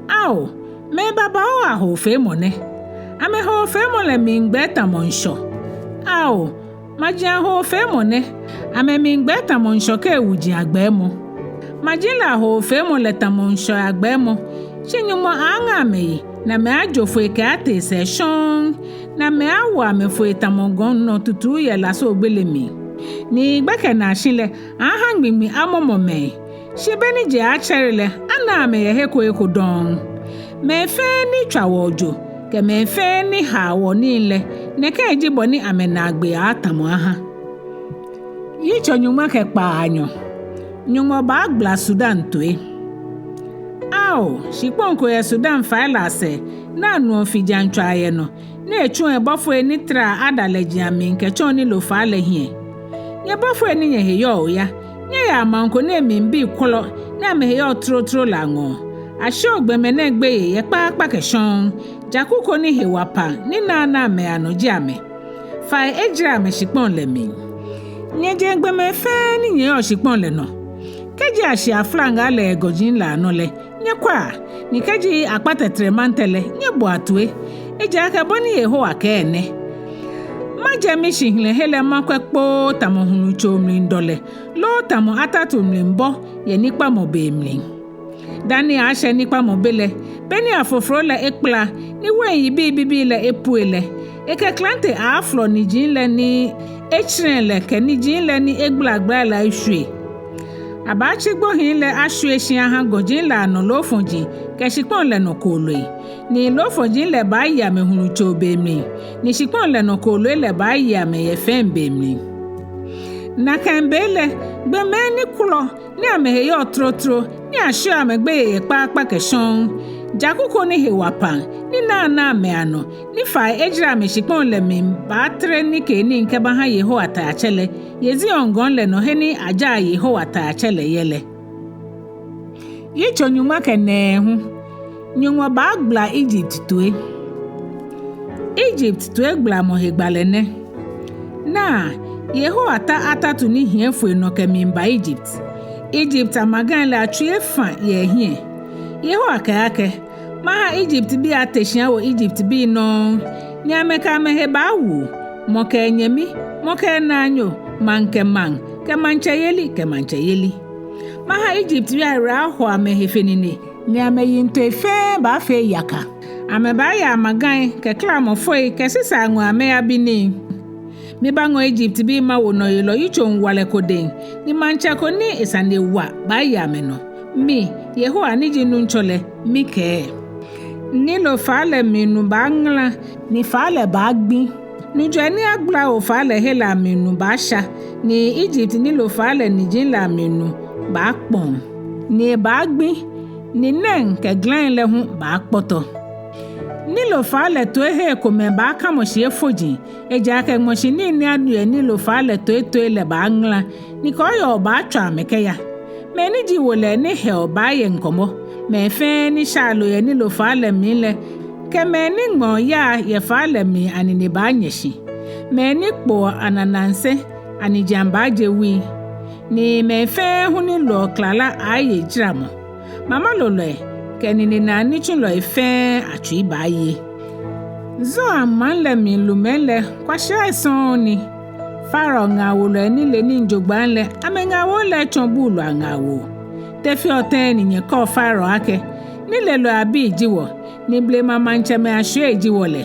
Ao, mɛi babaoo ahoofeemɔ nɛ. Amɛhoofeemɔ lɛ miigbɛɛ tamɔ ŋshɔ. Ao, maji ahoofeemɔ nɛ. Amɛmiigbɛɛ tamɔ ŋshɔ kɛ wuji agbɛɛmɔ. Maji lɛ ahoofeemɔ lɛ tamɔ ŋshɔi agbɛɛmɔ. Shi Nyɔŋmɔ aaaŋa amɛyi, ni amɛaajo foi kɛaatee sɛɛ shɔŋŋ, ni amɛaawo amɛ foi tamɔ gɔŋ nɔ tutu yɛ laso gbele mli. Ni gbɛkɛnaashi lɛ, aaaha ŋmiŋmi amɔmɔ mɛi. Shi beni je aatsɛre lɛ, anaaa amɛ yɛ he ko he ko dɔŋŋ. Mɛi fɛɛ ni tswa wɔ ojo, kɛ mɛi fɛɛ ni haa wɔ nii lɛ, nɛkɛ ji bɔ ni amɛnaagbee aaatamɔ aha. Yitso nyɔŋma kɛ kpaanyɔ. Nyɔŋmɔ baagbala Sudan toi. Ao, shikpɔŋ ko yɛ Sudan fai lɛ asɛɛ, ni anuɔ fijiaŋ tswaa yɛ nɔ, ni etsuɔ ebɔfoi ni taraa adalɛji amli kɛtsɔɔ nilofaa lɛ hiɛ. Nyɛ bɔfoi ni nyɛhe yɔɔ oya, nyɛyaa maŋ ko ni emli bii kwɔlɔ, ni amɛhe yɔɔ trotro lɛ aŋɔɔ. Asheɔ gbɔmɛi nɛɛ gbeyei yɛ kpaakpa kɛ shɔŋŋ, jaku ko ni he wa pa ni naanaa mɛi anɔ ji amɛ. Fai ejara amɛshikpɔŋ lɛ mli. Nyɛ jeŋ gbɔmɛi fɛɛ ni nyɛyɔɔ shikpɔŋ lɛ nɔ, kɛji ashi aflaŋaa lɛ yɛ gɔji lɛ anɔ lɛ, nyɛkwɛa, ni kɛji akpa tɛtrɛmantɛrɛ lɛ, nyɛboa toi. Ejaakɛ bɔ ni Yehowa kɛɛ nɛ: Majɛ mishihilɛhe lɛ makwɛ kpoo tamɔ hulu tso mli dɔlɛ, loo tamɔ atatu mli bɔ yɛ nikpamɔ be mli. Dani ashɛ nikpamɔ be lɛ, beni afofro lɛ ekpala, ni wein yibii bibii lɛ epue lɛ, ekɛ klante aaaflɔ niji lɛ ni etsrɛ lɛ kɛ niji lɛ ni egbala gbala lɛ eshwie. Abaatsi gbohii lɛ ashwie shi aha gɔji lɛ anɔ loofɔji kɛ shikpɔŋ lɛ nɔ kooloi, ni loofɔji lɛ baaye amɛ hulu tso be mli, ni shikpɔŋ lɛ nɔ kooloi lɛ baaye amɛ yɛ fɛi be mli. Nakai be lɛ, gbɔmɛi ni kwɔlɔ, ni amɛhe yɔɔ trotro, ni asheɔ amɛ gbeyei yɛ kpaakpa kɛ shɔŋŋ, jaku ko ni he wa pam, ni naanaa mɛi anɔ, ni fai ejara amɛ shikpɔŋ lɛ mli baatere nikeenii kɛbaha Yehowa Taiatsɛ lɛ, yɛ Zion gɔŋ lɛ nɔ he ni ajaa Yehowa Taiatsɛ lɛ yɛ lɛ. Yitso nyɔŋma kɛ nɛɛhu. Nyɔŋmɔ baagbala Egypt toi. Egypt toigbalamɔ he gbalɛ nɛ. Naa, Yehowa ta atatu ni hiɛ foi nɔ kɛmiiba Egypt. Egypt amagai lɛ atsui efa yɛ ehiɛ. Yehowa kɛɛ akɛ: Maha Egyptbii ate shi awo Egyptbii nɔŋŋ, ni amɛkɛ amɛhe baawu, mɔ kɛ enyɛmi, mɔ kɛ enaanyo, maŋ kɛ maŋ, kɛ maŋtsɛyeli kɛ maŋtsɛyeli. Maha Egyptbii ahora ahɔ amɛhe fe nine, ni amɛyiŋtoi fɛɛ baafee yaka. Amɛbaaya amagai kɛ klamɔfoi kɛ sisai aŋɔɔ amɛyabi nii. Mibaaŋɔ Egyptbii mawo nɔyelɔ yitso ŋwalɛ ko dɛŋ, ni maŋtsɛ ko ni esane wa baaye amɛnɔ. Mi, Yehowa ni ji Nuŋtsɔ lɛ, mikɛɛ. Nilo faa lɛ mli nu baaŋala, ni faa lɛ baagbi. Nujɔi ni agbala wo faa lɛ he lɛ amli nu baasha, ni Egypt Nilo faa lɛ niji lɛ amli nu baakpɔŋ, ni ebaagbi, ni nɛŋ kɛ glai lɛ hu baakpɔtɔ. Nilo faa lɛ toi hei komɛi baakamɔ shi efoji, ejaakɛ ŋmɔshi nii ni anu yɛ Nilo faa lɛ toitoi lɛ baaŋala, ni kɔɔyɔɔ baatswa amɛ kɛya. Mɛi ni ji wolɛi ni hɛɔ baaye ŋkɔmɔ, mɛi fɛɛ ni shaa loo yɛ Nilo faa lɛ mli lɛ, kɛ mɛi ni ŋmɛɔ yaa yɛ faa lɛ mli anine baanyɛ shi. Mɛi ni kpoɔ ananansɛ anijiaŋ baaje wui, ni mɛi fɛɛ hu ni lɔɔ klala aye jaramɔ. Mamalolɔi kɛ ninenaa nitsulɔi fɛɛ atsui baaye. Zoan maŋ lɛ mli lumɛi lɛ kwashiai sɔŋŋ ni. Farao ŋaawolɔi ni le nii jogbaŋŋ lɛ, amɛŋaawoo lɛ etsɔ buulu aŋaawoo. Te feɔ tɛŋŋ ni nyɛkɛɔ Farao akɛ: Nilelɔi abii ji wɔ, ni blema maŋtsɛmɛi ashwiei ji wɔ lɛ?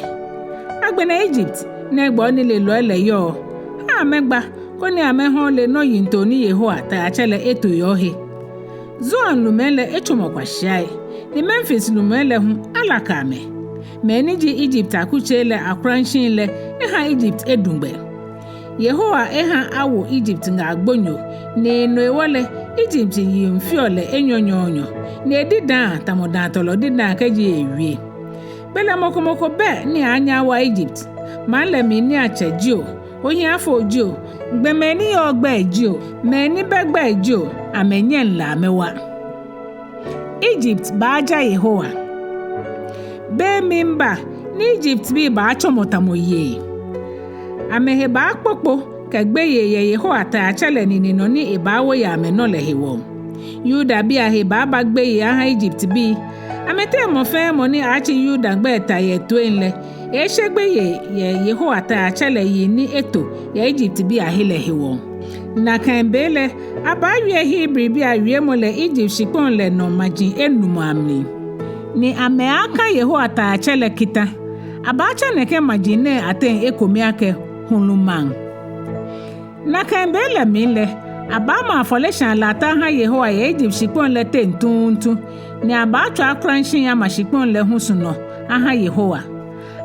Agbɛnɛ Egypt, nɛgbɛ onilelɔi lɛ yɔɔ? Ha amɛgba, koni amɛha ole nɔ yiŋtoo ni Yehowa Taiatsɛ lɛ eto yɛ ohe. Zoan lumɛi lɛ etsɔmɔ kwashiai, ni Memfis lumɛi lɛ hu alaka amɛ. Mɛi ni ji Egypt akutsei lɛ akulashiŋ lɛ eha Egypt edu gbɛ. Yehowa eha awo Egypt ŋaa gbonyo, ni no hewɔ lɛ Egypt yiŋ feɔ lɛ enyɔnyɔɔnyɔ, ni edidaa tamɔ daatɔlɔ didaa kɛji ewie. Belɛ mɔ ko mɔ ko bɛ ni aaanyɛ awa Egypt, maŋ lɛ mli niiatsɛ jio, ohiafo jio, gbɔmɛi ni yɔɔ gbɛi jio, mɛi ni bɛ gbɛi jio, amɛnyɛŋ lɛ amɛwa. Egypt baaja Yehowa. Be miiba ni Egyptbii baatsɔmɔ tamɔ yei. Amɛhe baakpokpo kɛ gbeyei yɛ Yehowa Taiatsɛ lɛ nine nɔ ni ebaawo yɛ amɛnɔ lɛ hewɔ. Yudabii ahe baaba gbeyei aha Egyptbii. Amɛteŋ mɔ fɛɛ mɔ ni aatsi Yuda gbɛi ta yɛ etoiŋ lɛ, eeeshe gbeyei yɛ Yehowa Taiatsɛ lɛ yiŋ ni eto yɛ Egyptbii ahe lɛ hewɔ. Nakai be lɛ, abaawie Hebribii awiemɔ lɛ Egypt shikpɔŋ lɛ nɔ maji enumɔ amli. Ni amɛaaka Yehowa Taiatsɛ lɛ kita. Abaatsɛ nɛkɛ maji nɛɛ ateŋ ekome akɛ hulu maŋ. Nakai be lɛ mli lɛ, abaama afɔleshaa latɛ aha Yehowa yɛ Egypt shikpɔŋ lɛ teŋ tuuntu, ni abaatswa akulashiŋ ama shikpɔŋ lɛ husu nɔ aha Yehowa.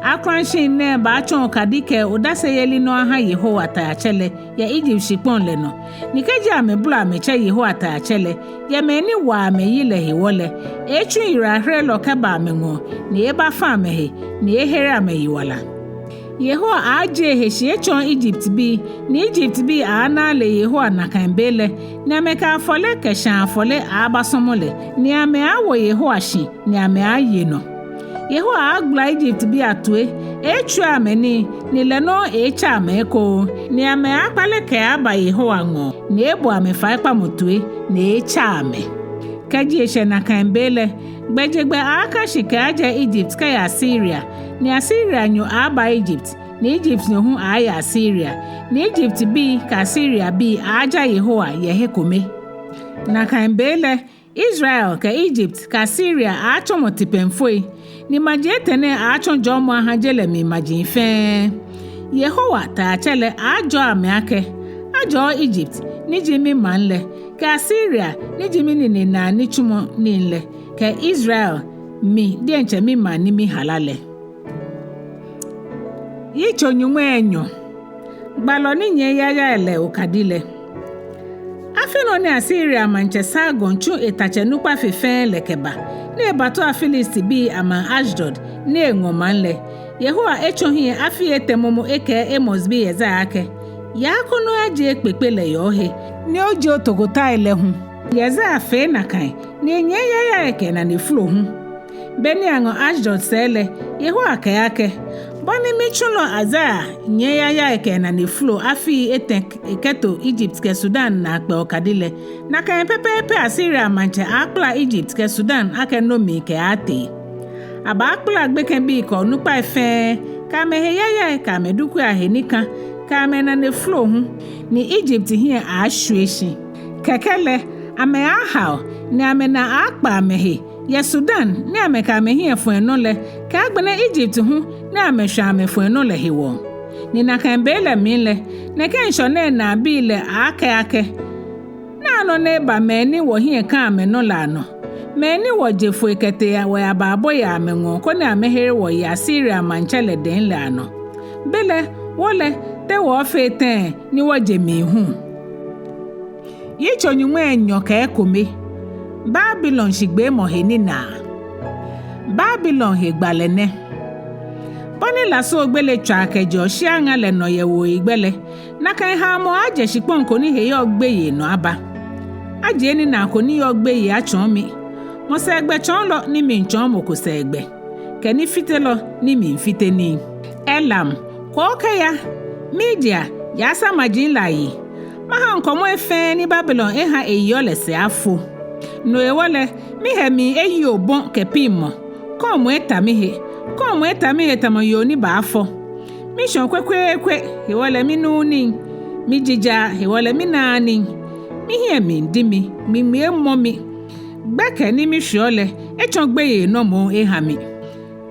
Akulashiŋ nɛɛ baatsɔ okadi kɛ odaseyeli nɔ aha Yehowa Taiatsɛ lɛ yɛ Egypt shikpɔŋ lɛ nɔ. Ni kɛji amɛbolɔ amɛtsɛ Yehowa Taiatsɛ lɛ, yɛ mɛi ni waa amɛ yi lɛ hewɔ lɛ, eeetsu yiwalaherelɔ kɛba amɛŋɔɔ, ni eeebafa amɛhe, ni eeehere amɛyiwala. Yehowa aaajie ehe shi etsɔɔ Egyptbii, ni Egyptbii aaana ale Yehowa nakai be lɛ, ni amɛkɛ afɔle kɛ shaa afɔle aaabasɔmɔ lɛ, ni amɛaawo Yehowa shi, ni amɛaaye nɔ. Yehowa aaagbala Egyptbii atoi, eeetswia amɛ nii, ni lɛ nɔŋŋ eeetsa amɛ ekoŋŋ, ni amɛaakpale kɛaba Yehowa ŋɔɔ, ni eeebo amɛ faikpamɔ toi, ni eeetsa amɛ. Kɛji eshɛ nakai be lɛ, gbɛjegbɛ aaaka shi kɛaajɛ Egypt kɛya Asiria, ni Asirianyo aaaba Egypt, ni Egyptnyo hu aaaya Asiria, ni Egyptbii kɛ Asiriabii aaaja Yehowa yɛ he kome. Nakai be lɛ, Israel kɛ Egypt kɛ Asiria aaatsɔmɔ tipɛŋfoi, ni maji etɛ nɛɛ aaatsɔ jɔɔmɔ aha je lɛ mli maji fɛɛ. Yehowa Taiatsɛ lɛ aaajɔɔ amɛ akɛ: Ajɔɔ Egypt, ni ji mimaŋ lɛ, kɛ Asiria, ni ji minine naa nitsumɔ nii lɛ, kɛ Israel, mi diɛŋtsɛ mimaŋ ni mihala lɛ. Yitso nyɔŋmai enyɔ. Gbalɔ ni nyiɛ yayai lɛ okadi lɛ. Afi nɔ ni Asiria maŋtsɛ Sargon tsu etatsɛ nukpa fe fɛɛ lɛ kɛba, ni ebatua Filistibii amaŋ Ashdod, ni eŋɔ maŋ lɛ, Yehowa etsɔ hiɛ afii etɛ momo ekɛɛ Amoz bi Yesaia akɛ: Yaa koni oyajie kpekpe lɛ yɛ ohe, ni ojie otokotai lɛ hu. Yesaia fee nakai, ni enyiɛ yayai kɛ enane flo hu. Beni aŋɔ Ashdod sɛɛ lɛ, Yehowa kɛɛ akɛ: Bɔ ni mitsulɔ Yesaia nyiɛ yayai kɛ enane flo afii etɛ ekɛto Egypt kɛ Sudan naakpɛɛ okadi lɛ, nakai pɛpɛɛpɛ Asiria maŋtsɛ aaakpala Egypt kɛ Sudan akɛ nomii kɛaatee. Abaakpala gbekɛbii kɛ onukpai fɛɛ, kɛ amɛhe yayai, kɛ amɛdukui ahe nika, kɛ amɛnane flo hu, ni Egypt hiɛ aaashwie shi. Kɛkɛ lɛ, amɛaahao, ni amɛnaa aaakpa amɛhe, yɛ Sudan ni amɛkɛ amɛhiɛ fɔ enɔ lɛ, kɛ agbɛnɛ Egypt hu ni amɛshwɛ amɛfɔ enɔ lɛ hewɔ. Ni nakai be lɛ mli lɛ, nɛkɛ ŋshɔ nɛɛ naabii lɛ aaakɛɛ akɛ: Naa nɔ ni eba mɛi ni wɔhiɛ ka amɛnɔ lɛ anɔ, mɛi ni wɔje foi kɛtee wɔyababɔ yɛ amɛŋɔɔ koni amɛhere wɔ yɛ Asiria maŋtsɛ lɛ dɛŋ lɛ anɔ. Belɛ, wɔ lɛ, te wɔɔfee tɛŋŋ ni wɔje mli hu? Yitso nyɔŋmai enyɔ kɛ ekome. Babilon shigbeemɔ he ninaa. Babilon he gbalɛ nɛ. Bɔ ni lasuogbele tswaa kɛjɛɔ shia ŋa lɛ nɔ yɛ wuoyigbɛ lɛ, nakai haomɔ aaajɛ shikpɔŋ ko ni he yɔɔ gbeyei nɔ aba. Ajie ninaa ko ni yɔɔ gbeyei atsɔɔ mi, mɔ sɛɛgbɛ tsɔɔlɔ ni miitsɔɔ mɔ ko sɛɛgbɛ, kɛ nifitelɔ ni miifite nii. Elam, kwɔ okɛya. Media, yaasa maji lɛ ayi. Maha ŋkɔmɔi fɛɛ ni Babilon eha eyeɔ lɛ sɛɛ afo. No hewɔ lɛ, mihe mli eyi obɔ kɛ piŋmɔ. Kɔɔmɔ eta mihe, kɔɔmɔ eta mihe tamɔ yoo ni baafɔ. Mishɔ kwekweekwe, hewɔ lɛ minuuu nii. Mijijaa, hewɔ lɛ minaaa nii. Mihiɛ miidi mi, ŋmiŋmi emɔ mi. Gbɛkɛ ni mishweɔ lɛ, etsɔ gbeyei nɔ moŋ eha mi.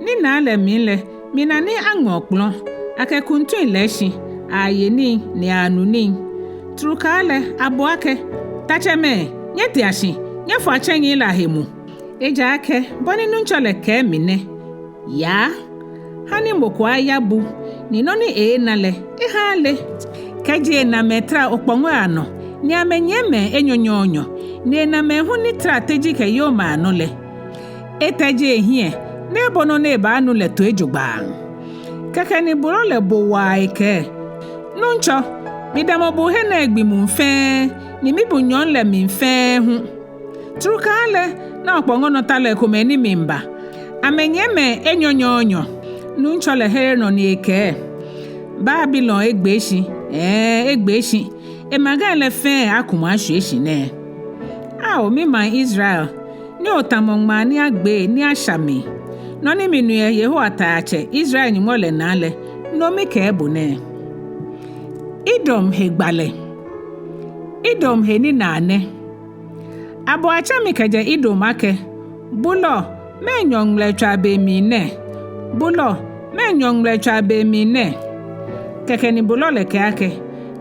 Ninaa lɛ mli lɛ, mina ni aŋmɛ okpɔlɔ, akɛ kuntui lɛɛ shi, aaye nii, ni aanu nii. Trukaa lɛ, abo akɛ: Tatsɛmɛi, nyɛtea shi, nyɛfɔa tsɛŋi lɛ ahe mu. Ejaakɛ bɔ ni Nuŋtsɔ lɛ kɛɛ mi nɛ: Yaa, hani mɔ ko aya bu, ni nɔ ni eeena lɛ, eha ale. Kɛji ena mɛi tara okpɔŋɔi anɔ, ni amɛnyiɛ mɛi enyɔnyɔɔnyɔ, ni ena mɛi hu ni tara teji kɛ yomai anɔ lɛ, etɛji ehiɛ, ni ebo nɔ ni ebaanu lɛ toi jogbaŋŋ. Kɛkɛ ni bulɔ lɛ bo waa ekɛɛ: Nuŋtsɔ, midamɔ bu he nɛɛ gbi muu fɛɛ, ni mibu nyɔɔŋ lɛ mli fɛɛ hu. Trukaa lɛ, na okpɔŋɔnɔtalɔi komɛi ni miiba. Amɛnyiɛ mɛi enyɔnyɔɔnyɔ. Nuŋtsɔ lɛ here nɔ ni ekɛɛ: Babilon egbee shi, ɛɛ, egbee shi. Emagai lɛ fɛɛ akumɔ ashwie shi nɛɛ. Ao, mimaŋ Israel, ni otamɔ ŋmaa ni agbee ni asha mli. Nɔ ni minu yɛ Yehowa Taiatsɛ, Israel Nyɔŋmɔ lɛ naa lɛ, no mikɛɛ bo nɛɛ. Edom he gbalɛ. Edom he ninaa nɛ. Abo atsɛ mi kɛjɛ Edom akɛ: Bulɔ, mɛɛ nyɔɔŋ ŋmlɛtswaa be mli nɛ? Bulɔ, mɛɛ nyɔɔŋ ŋmlɛtswaa be mli nɛ? Kɛkɛ ni bulɔ lɛ kɛɛ akɛ: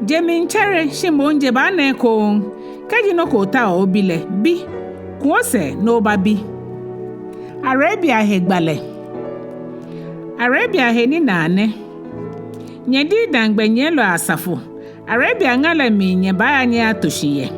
Je mli tsɛre, shi moŋ je baana ekoŋŋ. Kɛji nɔ ko otaoɔ obi lɛ, bi. Ku osɛɛ ni obabi. Arabia he gbalɛ. Arabia he ninaa nɛ. Nyɛ Dedan gbɛnyiɛlɔi asafo, Arabia ŋa lɛ mli nyɛbaaya nyɛyato shi yɛ.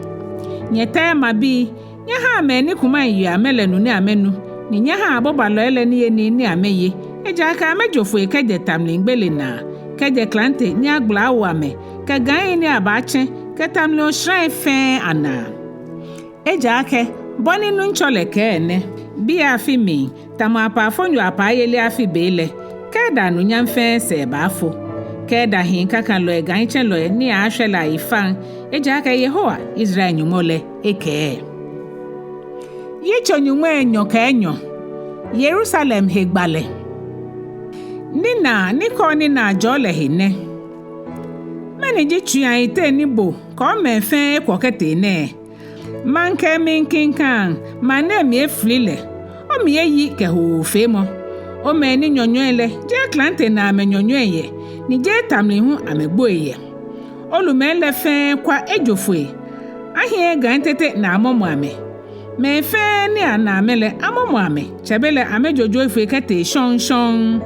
Nyɛ Tema bii, nyɛhaa mɛi ni kumai yeɔ amɛ lɛ nu ni amɛnu, ni nyɛhaa abobalɔi lɛ niyenii ni amɛye, ejaakɛ amɛjo foi kɛjɛ ta mli gbele naa, kɛjɛ klante ni agbala awo amɛ, kɛ gai ni abaatsɛ, kɛ ta mli osharai fɛɛ anaa. Ejaakɛ bɔ ni Nuŋtsɔ lɛ kɛɛ nɛ: Biɛ afi mli, tamɔ apaafonyo apaayeli afi be lɛ, Kedar anunyam fɛɛ sɛɛ baafo. Kedar hii kakalɔi, gaitsɛlɔi ni aashwɛ lɛ ayi faŋ, ejaakɛ Yehowa, Israel Nyɔŋmɔ lɛ, ekɛɛ. Yitso nyɔŋmai enyɔ kɛ enyɔ. Yerusalem he gbalɛ. Ninaa ni kɔɔ ninaa jɔɔ lɛ he nɛ. Mɛni ji tsuiŋ ayiteŋ ni bo kɛ omɛi fɛɛ ekwɔ kɛtee nɛɛ? Maŋkɛ mli kiŋkaŋ, maŋ nɛɛ mli efili lɛ, omli eyi kɛ hoofeemɔ. Omɛi ni nyɔnyɔi lɛ, jeee klante naa amɛnyɔnyɔi yɛ, ni jeee ta mli hu amɛgboi yɛ. Olumɛi lɛ fɛɛ kwa ejo foi, ahiɛ gai tete ni amɔmɔ amɛ. Mɛi fɛɛ ni ana amɛ lɛ amɔmɔ amɛ, tsɛbelɛ amɛjojoi foi kɛtee shɔŋŋ shɔŋŋ.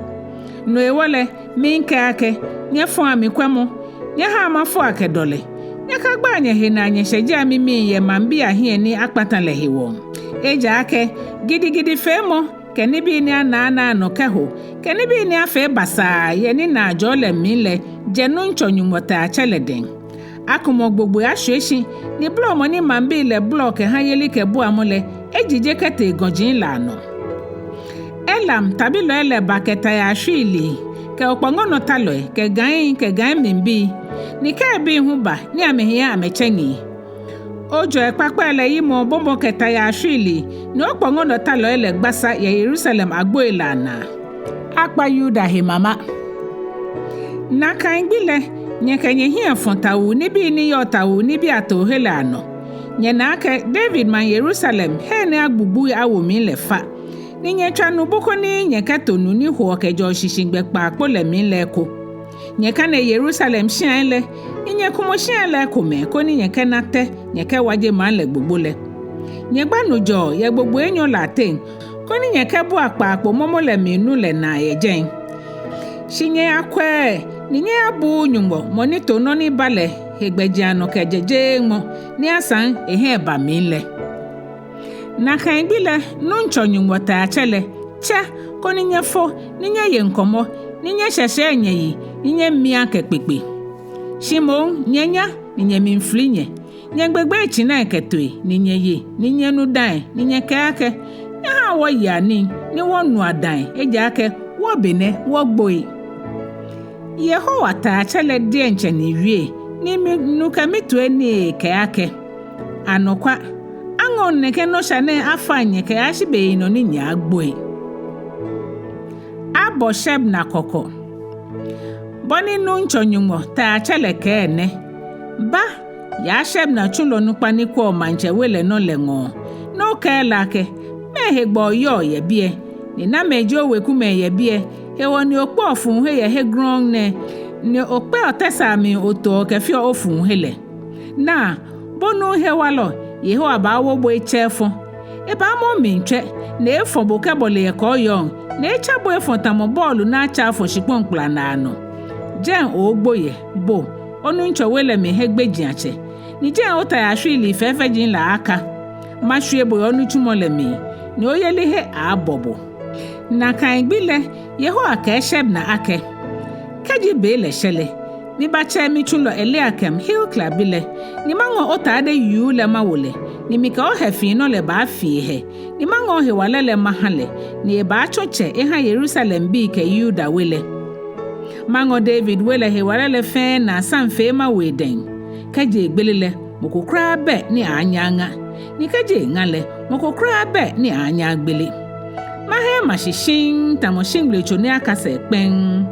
No hewɔ lɛ, miikɛɛ akɛ, nyɛfɔa mikwɛmɔ, Nyɛhaa mafoa kɛ dɔlɛ. Nyɛkagbaa nyɛhe naa nyɛshɛjea mimii yɛ maŋbii ahiɛ ni akpata lɛ hewɔ. Ejaakɛ gidigidifeemɔ kɛ nibii ni anaanaa nɔ kɛho kɛ nibii ni afee basaa yɛ ninaa ajɔɔ lɛ mli lɛ jɛ Nuŋtsɔ Nyɔŋmɔ Taiatsɛ lɛ dɛŋ. Akumɔ gbogboi ashwie shi, ni bolɔmɔ ni maŋbii lɛ bolɔɔ kɛha yelikɛbuamɔ lɛ ejije kɛtee gɔji lɛ anɔ. Elam tabilɔi lɛ ba kɛ tayaa shwiilii, kɛ okpɔŋɔnɔtalɔi, kɛ gãi, kɛ gãimli bii, ni kɛɛbii hu ba ni amɛhiɛ amɛtsɛ nii. Ojɔi kpakpai lɛ yimɔ obɔbɔ kɛ tayaa shwiilii, ni okpɔŋɔnɔtalɔi lɛ gbasa yɛ Yerusalem agboi lɛ anaa. Akpa Yuda he mama. Nakai gbi lɛ, nyɛkɛ nyɛhiɛ fɔ̃ tawuu nibii ni yɔɔ tawuu nibii atoohe lɛ anɔ. Nyɛna akɛ David maŋ Yerusalem hei ni agbugbui awo mli lɛ fa, ni nyɛtswa nubu koni nyɛkɛto nu ni hoɔ kɛjɛɔ shishigbɛ kpaakpo lɛ mli lɛ eko. Nyɛkane Yerusalem shiai lɛ, ni nyɛkumɔ shiai lɛ ekomɛi koni nyɛkɛna tɛ nyɛkɛwaje maŋ lɛ gbogbo lɛ. Nyɛgba nujɔɔ yɛ gbogboi enyɔ lɛ ateŋ, koni nyɛkɛbua kpaakpo momo lɛ mli nu lɛ naa yɛ jɛi. Shi nyɛyakwɛɛɛ, ni nyɛyabuuu Nyɔŋmɔ mɔ ni to nɔ ni ba lɛ he gbɛjianɔ kɛjɛ jeeŋmɔ, ni asaŋ ehe eba mli lɛ. Nakai gbi lɛ, Nuŋtsɔ Nyɔŋmɔ Taiatsɛ lɛ, tsɛ, koni nyɛfo, ni nyɛye ŋkɔmɔ, ni nyɛshɛshɛɛ nyɛyi, ni nyɛmia kɛ kpekpe. Shi moŋ nyɛnya, ni nyɛmli fili nyɛ, nyɛgbegbe tsinai kɛ tooi, ni nyɛye, ni nyɛnu dãi, ni nyɛkɛɛ akɛ, nyɛhaa wɔyea nii, ni wɔnua dãi, ejaakɛ wɔ be nɛ wɔgboi. Yehowa Taiatsɛ lɛ diɛŋtsɛ ni wie, ni minu kɛ mitoi ni ekɛɛ akɛ, anɔkwa, aŋɔŋ nɛkɛ nɔsha nɛɛ afaŋ nyɛ kɛyashi beyinɔ ni nyɛaagboi. Abɔ Shebna kɔkɔ. Bɔ ni Nuŋtsɔ Nyɔŋmɔ Taiatsɛ lɛ kɛɛ nɛ: Ba, yaa Shebna tsulɔ nukpa ni kwɛɔ maŋtsɛ we lɛ nɔ lɛ ŋɔɔ, ni okɛɛ lɛ akɛ, mɛɛ hegbɛ oyɔɔ yɛ biɛ, ni namɛi ji owekumɛi yɛ biɛ, hewɔ ni okpɛɔ fuuhe yɛ he grɔŋŋ nɛɛ, ni okpɛɔ tɛsaa mli otoɔ kɛfeɔ ofuuhe lɛ? Naa, bo nuu hewalɔ, Yehowa baawo bo etsɛ efɔ̃. Ebaamɔ omli tswɛ, ni efɔ̃ bo kɛbɔle yɛ kɔɔyɔɔŋ, ni etsa bo efɔ̃ tamɔ bɔɔlu ni atsa afɔ̃ shikpɔŋ kplanaa nɔ. Jɛi oogbo yɛ, bo, onuŋtsɔ we lɛ mli he gbejiatsɛ, ni jɛi otayaa shwiilii fɛfɛji lɛ aka. Mashwie bo yɛ onitsumɔ lɛ mli, ni oyelihe aaabɔ bo. Nakai gbi lɛ, Yehowa kɛɛ Shebna akɛ, kɛji be lɛ shɛ lɛ, mibaatsɛ mitsulɔ Eliakim, Hilkia bi lɛ, ni maŋɔ otade yuu lɛ mawo lɛ, ni mikɛ ohɛfiinɔ lɛ baafi ehɛ, ni maŋɔ ohewalɛ lɛ maha lɛ, ni ebaatsɔ tsɛ eha Yerusalembii kɛ Yuda we lɛ. Maŋɔ David we lɛ hewalɛ lɛ fɛɛ naa samfee mawo edɛŋ. Kɛji egbele lɛ, mɔ ko kwraa bɛ ni aaanyɛ aŋa, ni kɛji eŋa lɛ, mɔ ko kwraa bɛ ni aaanyɛ agbele. Maha ema shi shiŋŋ tamɔ shiŋgbletso ni akase kpɛŋŋ,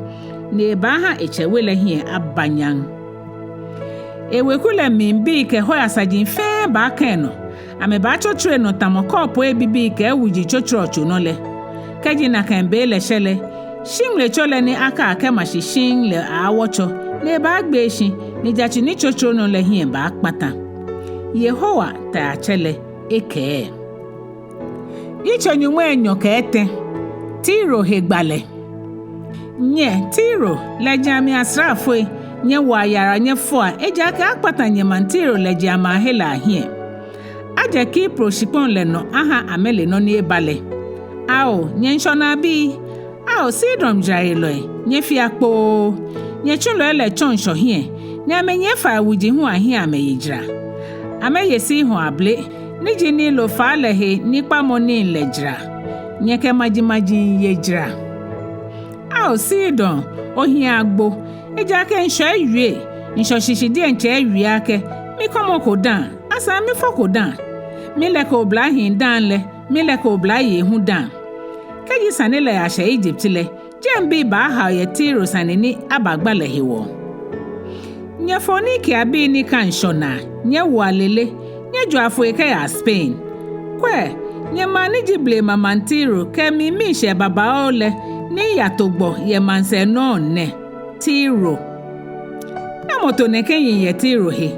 ni ebaaha etsɛ we lɛ hiɛ aba nyam. Eweku lɛ mli bii kɛ hɔya saji fɛɛ baaka enɔ. Amɛbaatsotsoro enɔ tamɔ kɔɔpoi bibii kɛ wuji tsotsoro tso nɔ lɛ. Kɛji nakai be lɛ shɛ lɛ, shiŋgbletso lɛ ni aka akɛma shi shiŋŋ lɛ aaawɔtsɔ, ni ebaagbee shi, ni jatsu ni tsotsoro nɔ lɛ hiɛ baakpata. Yehowa Taiatsɛ lɛ ekɛɛ. Yitso nyɔŋmai enyɔ kɛ etɛ. Tiro he gbalɛ. Nyɛ Tiro, lɛji amli asraafoi, nyɛwoa yara nyɛfoa, ejaakɛ akpata nyɛmaŋ Tiro lɛji amaahe lɛ ahiɛ. Ajɛ Kipro shikpɔŋ lɛ nɔ aha amɛle nɔ ni eba lɛ. Ao, nyɛ ŋshɔnaabii, ao Sidon jarayelɔi, nyɛfea kpoo. Nyɛtsulɔi lɛ tsɔ ŋshɔ hiɛ, ni amɛnyiɛ fai wuji hu ahiɛ amɛye jara. Amɛye Sihor abele, ni ji Nilo faa lɛ he nikpamɔ nii lɛ jara. Nyɛkɛ majimaji ye jara. Ao Sidon, ohiɛ agbo, ejaakɛ ŋshɔ ewie, ŋshɔ shishi diɛŋtsɛ ewie akɛ, mikɔmɔko dã, asaŋ mifɔko dã. Mileko oblahii dã lɛ, mileko oblayei hu dã. Kɛji sane lɛ yashɛ Ijipt lɛ, jɛmɛ bii baahao yɛ Tiro sane ni abagba lɛ hewɔ. Nyɛ Foinikiabii ni ka ŋshɔnaa, nyɛwoa lele, nyɛjoa foi kɛyaa Spain. Kwɛ, nyɛmaŋ ni ji blema maŋ Tiro kɛ emli miishɛɛ babaoo lɛ ni yato gbɔ yɛ maŋsɛɛ nɔŋŋ nɛ. Tiro. Namɔ to nɛkɛ yiŋ yɛ Tiro he?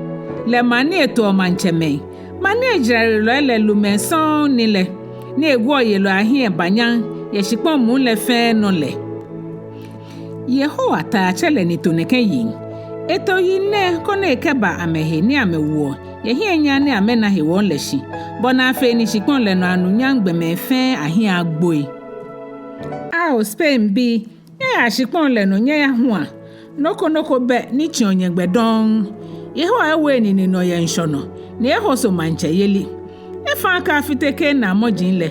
Lɛ maŋ ni etoɔ maŋtsɛmɛi, maŋ ni ejarayelɔi lɛ lumɛi sɔŋŋ ni lɛ, ni eguɔyelɔi ahiɛ ba nyam yɛ shikpɔŋ muu lɛ fɛɛ nɔ lɛ. Yehowa Taiatsɛ lɛ ni to nɛkɛ yiŋ. Eto yinɔ koni ekɛba amɛhe ni amɛwoɔ yɛ hiɛnyam ni amɛna hewɔ lɛ shi, bɔ ni afee ni shikpɔŋ lɛ nɔ anunyam gbɔmɛi fɛɛ ahiɛ agboi. Ao Spainbii, nyɛya shikpɔŋ lɛ nɔ nyɛyahua. Nɔ ko nɔ ko bɛ ni tsiɔ nyɛgbɛ dɔŋŋ. Yehowa ewo enine nɔ yɛ ŋshɔ nɔ, ni ehoso maŋtsɛyeli. Efã akɛ afite Kanaan mɔji lɛ.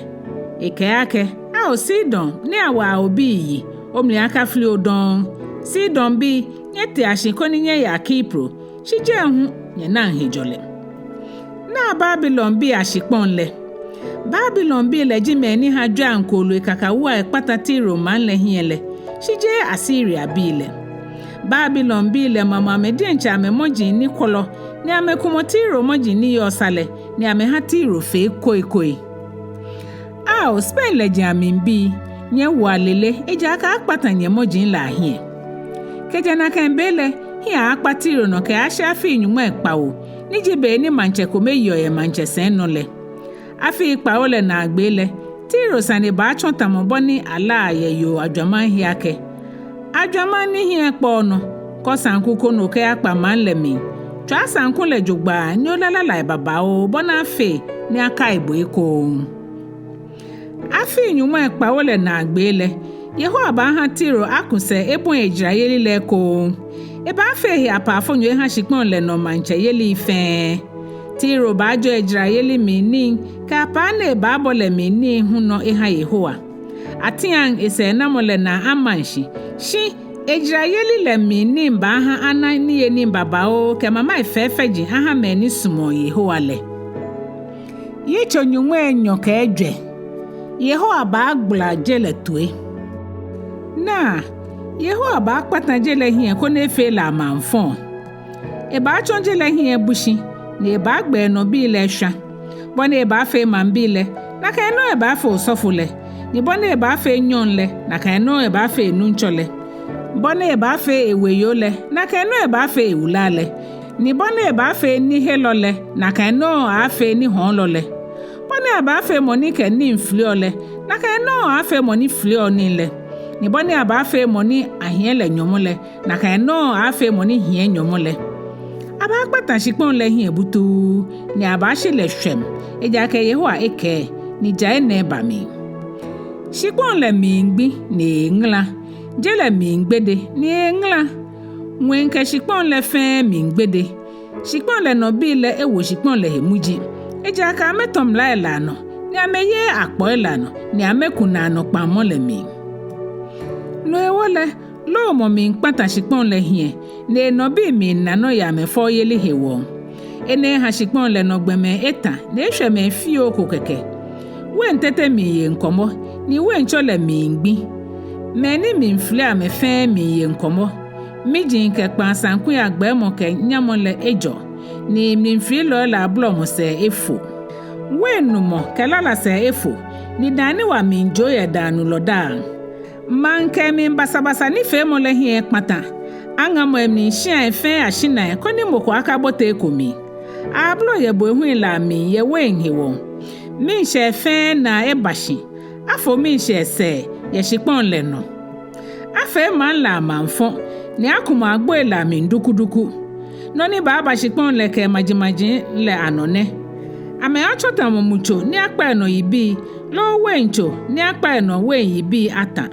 Ekɛɛ akɛ, ao Sidon ni awa obii yi, omli akafli o dɔŋŋ. Sidonbii, nyɛtea shi koni nyɛya Kipro, shi jɛi hu nyɛnaŋ hejɔlɛ. Naa Babilonbii ashikpɔŋ lɛ. Babilonbii lɛ ji mɛi ni ha jwɛiaŋ kooloi kakawuai kpata Tiro maŋ lɛ hiɛ lɛ, shi jeee Asiriabii lɛ. Babilonbii lɛ mamɔ amɛ diɛŋtsɛ amɛmɔji ni kwɔlɔ, ni amɛkumɔ Tiro mɔji ni yɔɔ sa lɛ, ni amɛha Tiro fee koikoi. Ao Spain lɛji amlibii, nyɛwoa lele, ejaakɛ akpata nyɛmɔji lɛ ahiɛ. Kɛjɛ nakai be lɛ, hiɛ aaakpa Tiro nɔ kɛyashi afii nyɔŋmai kpawo, ni ji be ni maŋtsɛ kome yeɔ yɛ maŋtsɛsɛi nɔ lɛ. Afii kpawo lɛ naagbee lɛ, Tiro sane baatsɔ tamɔ bɔ ni alaa yɛ yoo ajwamaŋ he akɛ: Ajwamaŋ ni hiɛ kpɔɔ nɔ, kɔ saŋku koni okɛyakpa maŋ lɛ mli. Tswaa saŋku lɛ jogbaŋŋ ni ola lalai babaoo bɔ ni afee ni akai bo ekoŋŋ. Afii nyɔŋmai kpawo lɛ naagbee lɛ, Yehowa baaha Tiro aku sɛɛ ebɔi ejarayeli lɛ ekoŋŋ. Ebaafee he apaafonyo eha shikpɔŋ lɛ nɔ maŋtsɛyelii fɛɛ. Tiro baajɔɔ ejarayeli mli nii kɛ apaa ni ebaabɔ lɛ mli nii hu nɔ eha Yehowa. Atiaŋ esɛɛnamɔ lɛ naa amaŋ shi, shi ejarayeli lɛ mli nii baaha ana niyenii babaoo kɛ mamai fɛfɛji aha mɛi ni sumɔɔ Yehowa lɛ. Yitso nyɔŋmai enyɔ kɛ ejwɛ. Yehowa baagbala je lɛ toi. Naa, Yehowa baakpata je lɛ hiɛ koni efee lɛ amaŋfɔ. Ebaatsɔ je lɛ hiɛ ebu shi, ni ebaagbɛ enɔ bii lɛ eshwa. Bɔ ni ebaafee maŋbii lɛ, nakai nɔŋŋ ebaafee osɔfo lɛ, ni bɔ ni ebaafee nyɔŋ lɛ, nakai nɔŋŋ ebaafee nuŋtsɔ lɛ. Bɔ ni ebaafee eweyoo lɛ, nakai nɔŋŋ ebaafee ewula lɛ, ni bɔ ni ebaafee nihelɔ lɛ, nakai nɔŋŋ aaafee nihɔɔlɔ lɛ. Bɔ ni abaafee mɔ ni kɛ nii filiɔ lɛ, nakai nɔŋŋ aaafee mɔ ni filiɔ nii lɛ. Ni bɔ ni abaafee mɔ ni ahiɛ lɛ nyɔmɔ lɛ, nakai nɔŋŋ aaafee mɔ ni hiɛ nyɔmɔ lɛ. Abaakpata shikpɔŋ lɛ hiɛ butuu, ni abaashi lɛ shwɛm, ejaakɛ Yehowa ekɛɛ, ni ja enɛ eba mli. Shikpɔŋ lɛ miigbi ni eeŋala, je lɛ miigbede ni eeŋala. Ŋwɛi kɛ shikpɔŋ lɛ fɛɛ miigbede. Shikpɔŋ lɛ nɔ bii lɛ ewo shikpɔŋ lɛ he muji, ejaakɛ amɛtɔ mlai lɛ anɔ, ni amɛyeee akpɔi lɛ anɔ, ni amɛku naanɔ kpaŋmɔ lɛ mli. No hewɔ lɛ, loomɔ miikpata shikpɔŋ lɛ hiɛ, ni enɔ bii miina nɔ yɛ amɛfɔyeli hewɔ. Enɛ eha shikpɔŋ lɛ nɔ gbɔmɛi eta, ni eshwɛ mɛi fioo ko kɛkɛ. Wein tete miiye ŋkɔmɔ, ni weintso lɛ miigbi. Mɛi ni mli fili amɛ fɛɛ miiye ŋkɔmɔ. Miji kɛ kpaa saŋkui agbɛɛmɔ kɛ nyamɔ lɛ ejɔ, ni mlifililɔi lɛ abolɔmɔ sɛɛ efo. Wein numɔ kɛ lala sɛɛ efo, ni dãa ni wa miijoo yɛ dãanulɔ daaŋ. Maŋ kɛ emli basabasa nifeemɔ lɛ hiɛ ekpata. Aŋamɔ emli shiai fɛɛ ashinai koni mɔ ko akabote eko mli. Abolɔ yɛ boi hui lɛ amli yɛ wein hewɔ. Miishɛɛ fɛɛ naa eba shi. Afo miishɛɛ sɛɛ yɛ shikpɔŋ lɛ nɔ. Afee maŋ lɛ amaŋfɔ, ni akumɔ agboi lɛ amli dukuduku. Nɔ ni baaba shikpɔŋ lɛ kɛ majimaji lɛ anɔ nɛ. Amɛaatsɔ tamɔ mutso ni akpa enɔ yibii, loo weintso ni akpa enɔ wein yibii atã.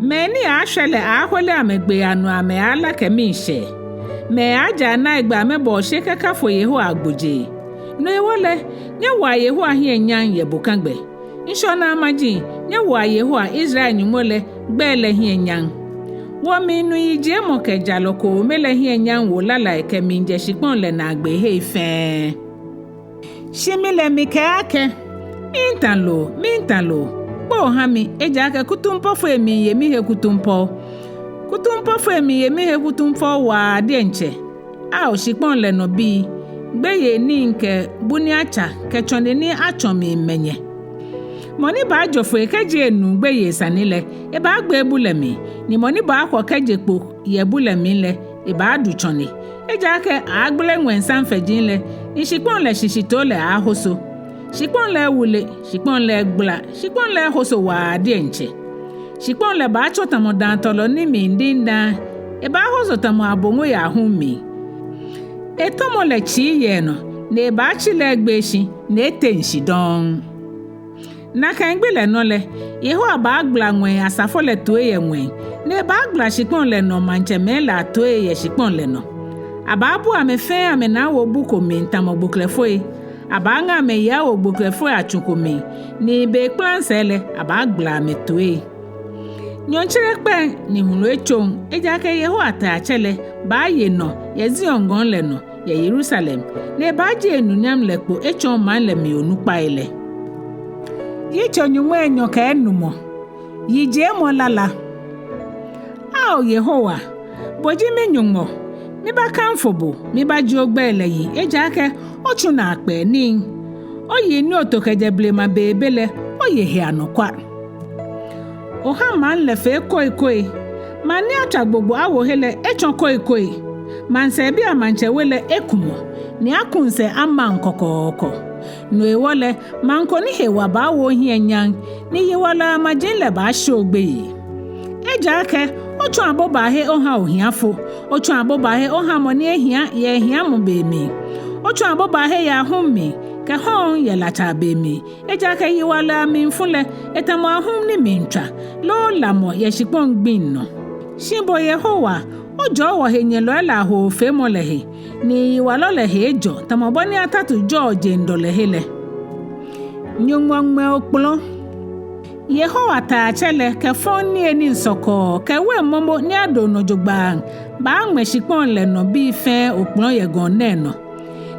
Mɛi ni aaashwɛ lɛ aaaholeɔ amɛgbee anɔ amɛaala kɛ miishɛɛ. Mɛi aaajɛ anaigbɛ amɛbɔ oshe kɛkafo Yehowa agbojee. No hewɔ lɛ, nyɛwoa Yehowa hiɛ nyam yɛ bokagbɛ. Ŋshɔnaa maji, nyɛwoa Yehowa, Israel Nyɔŋmɔ lɛ, gbɛi lɛ hiɛ nyam. Wɔmiinu yijiemɔ kɛ jalɔ kome lɛ hiɛ nyam wo lalai kɛmiijɛ shikpɔŋ lɛ naagbee hei fɛɛ. Shi mi lɛ mikɛɛ akɛ: Miitã loo, miitã loo, kpoo ha mi, ejaakɛ kutumpɔfoi miiye mihe kutumpɔo. Kutumpɔfoi miiye mihe kutumpɔo waa diɛŋtsɛ. Ao shikpɔŋ lɛ nɔ bii, gbeyei nii kɛ bu ni atsa kɛ tsɔne ni atsɔ miimɛ nyɛ. Mɔ ni baajo foi kɛji enu gbeyei sane lɛ, ebaagbee bu lɛ mli, ni mɔ ni baakwɔ kɛje kpo yɛ bu lɛ mli lɛ, ebaadu tsɔne. Ejaakɛ aaagbele ŋwɛi samfɛji lɛ, ni shikpɔŋ lɛ shishitoo lɛ aaahoso. Shikpɔŋ lɛ ewule, shikpɔŋ lɛ egbala, shikpɔŋ lɛ ehoso waa diɛŋtsɛ. Shikpɔŋ lɛ baatsɔ tamɔ dãatɔlɔ ni miidiŋ dãa, Ebaahozo tamɔ aboŋo yɛ ahum mli. Etɔmɔ lɛ tsii yɛ enɔ, ni ebaatsi lɛ egbee shi, ni eteŋ shi dɔŋŋ. Nakai gbi lɛ nɔ lɛ, Yehowa baagbala ŋwɛi asafo lɛ toi yɛ ŋwɛi, ni ebaagbala shikpɔŋ lɛ nɔ maŋtsɛmɛi lɛ atoi yɛ shikpɔŋ lɛ nɔ. Abaabu amɛ fɛɛ amɛnaawo bu ko mli tamɔ gboklɛfoi. Abaaŋa amɛyi awo gboklɛfoi atsu ko mli, ni be kplaŋ sɛɛ lɛ, abaagbala amɛtoi. Nyɔɔŋtsere kpɛŋ ni hulu etsoŋ, ejaakɛ Yehowa Taiatsɛ lɛ baaye nɔ yɛ Zion gɔŋ lɛ nɔ yɛ Yerusalem, ni ebaajie enunyam lɛ kpo etsɔɔ maŋ lɛ mli onukpai lɛ. Yitso nyɔŋmai enyɔ kɛ enumɔ. Yijiemɔ lala. Ao Yehowa, bo ji mi-Nyɔŋmɔ, mibaakafo bo, mibaajie ogbɛi lɛ yi, ejaakɛ otsu naakpɛɛ nii. Oyiŋ ni oto kɛjɛ blema beebe lɛ, oye he anɔkwa. Oha maŋ lɛ fee koikoi. Maŋ ni atswa gbogbo awo he lɛ etsɔ koikoi. Maŋsɛɛbii amaŋtsɛ we lɛ ekumɔ, ni akuŋ sɛɛ amaŋ kɔkɔɔkɔ. No hewɔ lɛ, maŋ ko ni he wa baawo ohiɛ nyam, ni yiwalɔi amaji lɛ baashe ogbeyei. Ejaakɛ, otsɔ abobaahe oha ohiafo, otsɔ abobaahe oha mɔ ni ehia yɛ ehiamɔ be mli. Otsɔ abobaahe yɛ ahum mli, kɛ hɔɔŋ yɛ latsaa be mli. Ejaakɛ yiwalɔi amlifu lɛ, etamɔ ahum ni miitswa, loo lamɔ yɛ shikpɔŋ gbiŋ nɔ. Shi bo Yehowa, ojɔɔ wɔhenyɛlɔi lɛ ahoofeemɔ lɛ he, ni yiwalɔ lɛ he ejɔ, tamɔ bɔ ni atatu jɔɔ jeŋ dɔlɛ he lɛ. Nyɔŋmɔ ŋmɛ okpɔlɔ. Yehowa Taiatsɛ lɛ kɛ fɔŋ niyenii sɔkɔɔ kɛ wein momo ni ado nɔ jogbaŋŋ baaŋmɛ shikpɔŋ lɛ nɔ bii fɛɛ okpɔlɔ yɛ gɔŋ nɛɛ nɔ.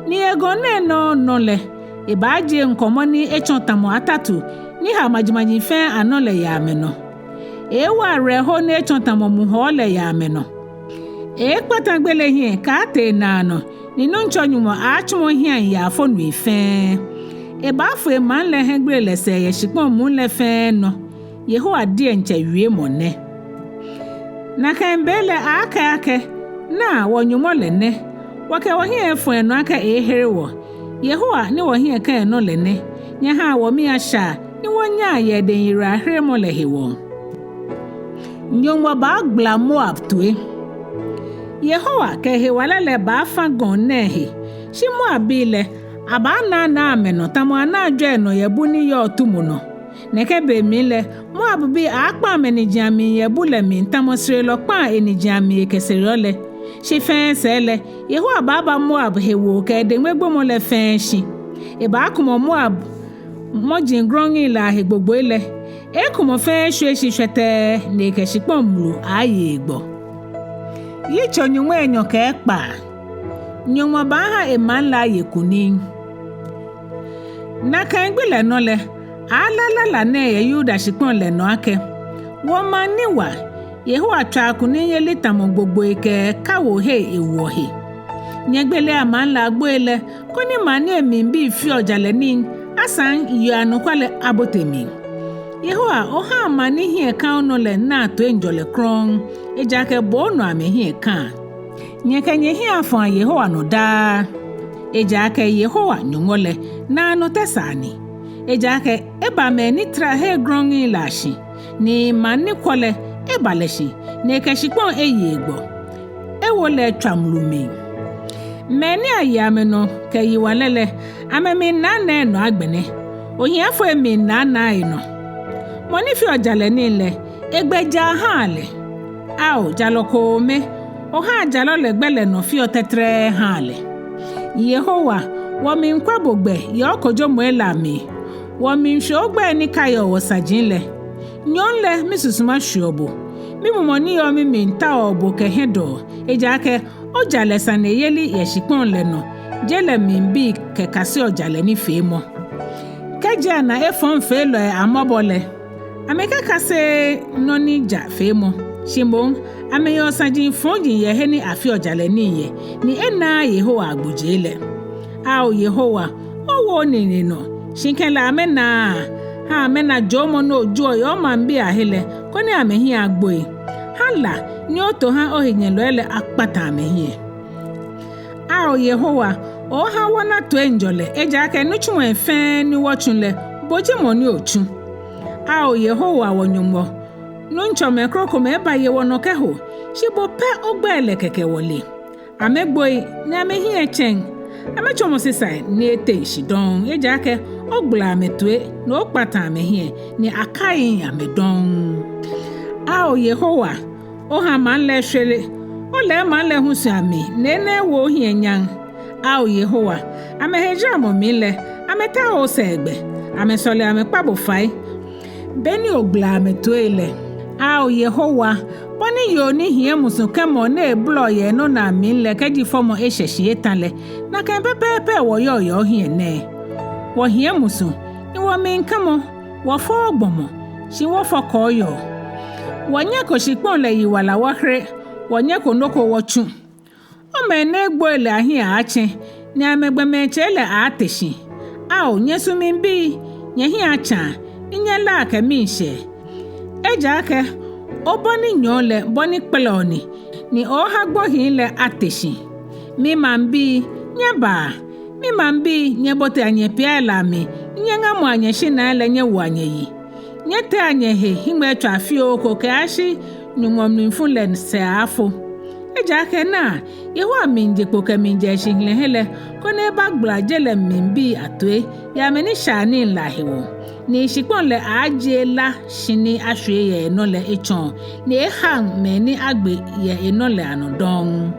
Ni yɛ gɔŋ nɛɛ nɔ nɔ lɛ, ebaajie ŋkɔmɔ ni etsɔ tamɔ atatu ni ha majimaji fɛɛ anɔ lɛ yɛ amɛnɔ. Eeewo awerɛho ni etsɔ tamɔ muhɔɔ lɛ yɛ amɛnɔ. Eeekpata gbele hiɛ kɛaatee naanɔ, ni Nuŋtsɔ Nyɔŋmɔ aaatsɔmɔ hiɛaŋ yaafonui fɛɛ. Ebaafo emaŋ lɛ hiɛgbele lɛ sɛɛ yɛ shikpɔŋ muu lɛ fɛɛ nɔ. Yehowa diɛŋtsɛ wiemɔ nɛ. Nakai be lɛ aaakɛɛ akɛ, naa, wɔ-Nyɔŋmɔ lɛ nɛ. Wɔkɛ wɔhiɛ efɔ̃ enɔ akɛ eeehere wɔ. Yehowa ni wɔhiɛ ka enɔ lɛ nɛ. Nyɛhaa wɔmii ashɛa, ni wɔnyaa yɛ edɛŋ yiwalaheremɔ lɛ hewɔ. Nyɔŋmɔ baagbala Moab toi. Yehowa kɛ ehewalɛ lɛ baafã gɔŋ nɛɛ he. Shi Moabbii lɛ, abaanaanaa amɛnɔ tamɔ anaa jwɛi nɔ yɛ bu ni yɔɔ tumo nɔ. Nɛkɛ be mli lɛ, Moabbii aaakpa amɛniji amli yɛ bu lɛ mli tamɔ serelɔ kpaa eniji amli ekɛsereɔ lɛ. Shi fɛɛ sɛɛ lɛ, Yehowa baaba Moab hewoo kɛ edeŋmegbomɔ lɛ fɛɛ shi. Ebaakumɔ Moab mɔji grɔŋŋi lɛ ahe gbogboi lɛ. Ekumɔ fɛɛ eshwie shi shwɛtɛɛ, ni ekɛ shikpɔŋ mulu aaye egbɔ. Yitso nyɔŋmai enyɔ kɛ ekpaa. Nyɔŋmɔ baaha emaŋ lɛ aye kunim. Nakai gbi lɛ nɔ lɛ, aala lala nɛɛ yɛ Yuda shikpɔŋ lɛ nɔ akɛ, wɔmaŋ ni wa, Yehowa tswaa kunimyeli tamɔ gbogboi kɛ kawohei ewoɔ he. Nyɛgbelea maŋ lɛ agboi lɛ, koni maŋ ni emli bii feɔ jalɛ nii, asaŋ yeɔ anɔkwale abote mli. Yehowa, ohaa maŋ ni hiɛ ka onɔ lɛ naa toiŋjɔlɛ krɔŋŋ, ejaakɛ bo onɔ amɛhiɛ ka. Nyɛkɛ nyɛhiɛ afɔa Yehowa nɔ daa. Ejaakɛ Yehowa Nyɔŋmɔ lɛ, naanɔ tɛsaa ni. Ejaakɛ eba mɛi ni tara hei grɔŋŋi lɛ ashi, ni maŋ ni kwɔ lɛ, eba lɛ shi, ni ekɛ shikpɔŋ eye egbɔ. Ewo lɛ etswa mlu mli. Mɛi ni aye amɛnɔ kɛ yiwalɛ lɛ, amɛmiinaanaa enɔ agbɛnɛ. Ohiafo emiinaanaa enɔ. Mɔ ni feɔ jalɛ nii lɛ, egbɛ jaa haa lɛ. Ao, jalɔ koome, ohaa jalɔ lɛ gbɛ lɛ nɔ feɔ tɛtrɛɛ haa lɛ. Yehowa, wɔmiikwɛ bo gbɛ yɛ okojomɔi lɛ amli. Wɔmiishwe ogbɛi ni kaiɔ wɔsaji lɛ. Nyɔɔŋ lɛ misusuma shweɔ bo. Mimumɔ ni yɔɔ mimli taoɔ bo kɛ hiɛdɔɔ, ejaakɛ ojalɛ saneyeli yɛ shikpɔŋ lɛ nɔ, je lɛ mli bii kɛkaseɔ jalɛ nifeemɔ. Kɛji ana efɔŋfeelɔi amɔbɔ lɛ, amɛkɛkaseee nɔ ni ja feemɔ, shi moŋ amɛyeɔ saji fɔji yɛ he ni afeɔ jalɛ nii yɛ, ni enaaa Yehowa agbojee lɛ. Ao Yehowa, owo onine nɔ, shi kɛlɛ amɛnaaa, ha amɛna joomɔ ni ojoɔ yɛ omaŋbii ahe lɛ, koni amɛhiɛ agboi. Ha la ni oto ha ohenyɛlɔi lɛ akpata amɛhiɛ. Ao Yehowa, oha wɔna toiŋjɔlɛ, ejaakɛ nitsumɔi fɛɛ ni wɔtsu lɛ, bo ji mɔ ni otsu. Ao Yehowa wɔ-Nyɔŋmɔ, nuŋtsɔmɛi krokomɛi baye wɔnɔ kɛho, Shi bo pɛ ogbɛi lɛ kɛkɛ wɔle. Amɛgboi, ni amɛhiɛ etsɛŋ. Amɛtsɔmɔ sisai ni eteŋ shi dɔŋŋ, ejaakɛ ogbala amɛtoi, ni okpata amɛhiɛ, ni akaiŋ amɛ dɔŋŋ. Ao Yehowa, oha maŋ lɛ eshwere, olɛɛ maŋ lɛ husui amli, ni enɛ ewo ohiɛ nyam. Ao Yehowa, amɛhejaramɔ mli lɛ, amɛtaooo osɛɛgbɛ, amɛsɔle amɛkpa bo fai, beni ogbala amɛtoi lɛ. Ao Yehowa, bɔ ni yoo ni hiɛ musu kɛmɔ ni ebolɔ yɛ enɔnaa mli lɛ kɛji fɔmɔ eshɛ shi eta lɛ, nakai pɛpɛɛpɛ wɔyɔɔ yɛ ohiɛ nɛɛ. Wɔhiɛ musu, ni wɔmiikɛmɔ, wɔfɔɔɔ gbɔmɔ, shi wɔfɔ kɔɔyɔɔ. Wɔnyɛko shikpɔŋ lɛ yiwala wɔhere, wɔnyɛko nɔ ko wɔtsu. Omɛi ni egboi lɛ ahiɛ aaatsɛ, ni amɛgbɔmɔtsei lɛ aaate shi. Ao, nyɛ su mli bii, nyɛhiɛ atsa, ni nyɛlaa kɛ miishɛɛ. Ejaakɛ obɔ ni nyɔɔ lɛ, bɔ ni kpɛlɛɔ ni, ni oha gbohii lɛ ate shi. Mimaŋbii, nyɛbaa, mimaŋbii, nyɛbotea nyɛpiai lɛ amli, ni nyɛŋamɔa nyɛshinai lɛ nyɛwoa nyɛyi. Nyɛtea nyɛhe hiŋmɛitswaa fioo ko kɛyashi Nyɔŋmɔ mlifu lɛ sɛɛ aaafo. Ejaakɛ naa, Yehowa miije kpo kɛmiijɛ eshihilɛhe lɛ, koni ebagbala je lɛ mli bii atoi, yɛ amɛ nishaianii lɛ ahewɔ. Ni shikpɔŋ lɛ aajie la shi ni ashwie yɛ enɔ lɛ etsɔɔ, ni ehaŋ mɛi ni agbe yɛ enɔ lɛ anɔ dɔŋŋ.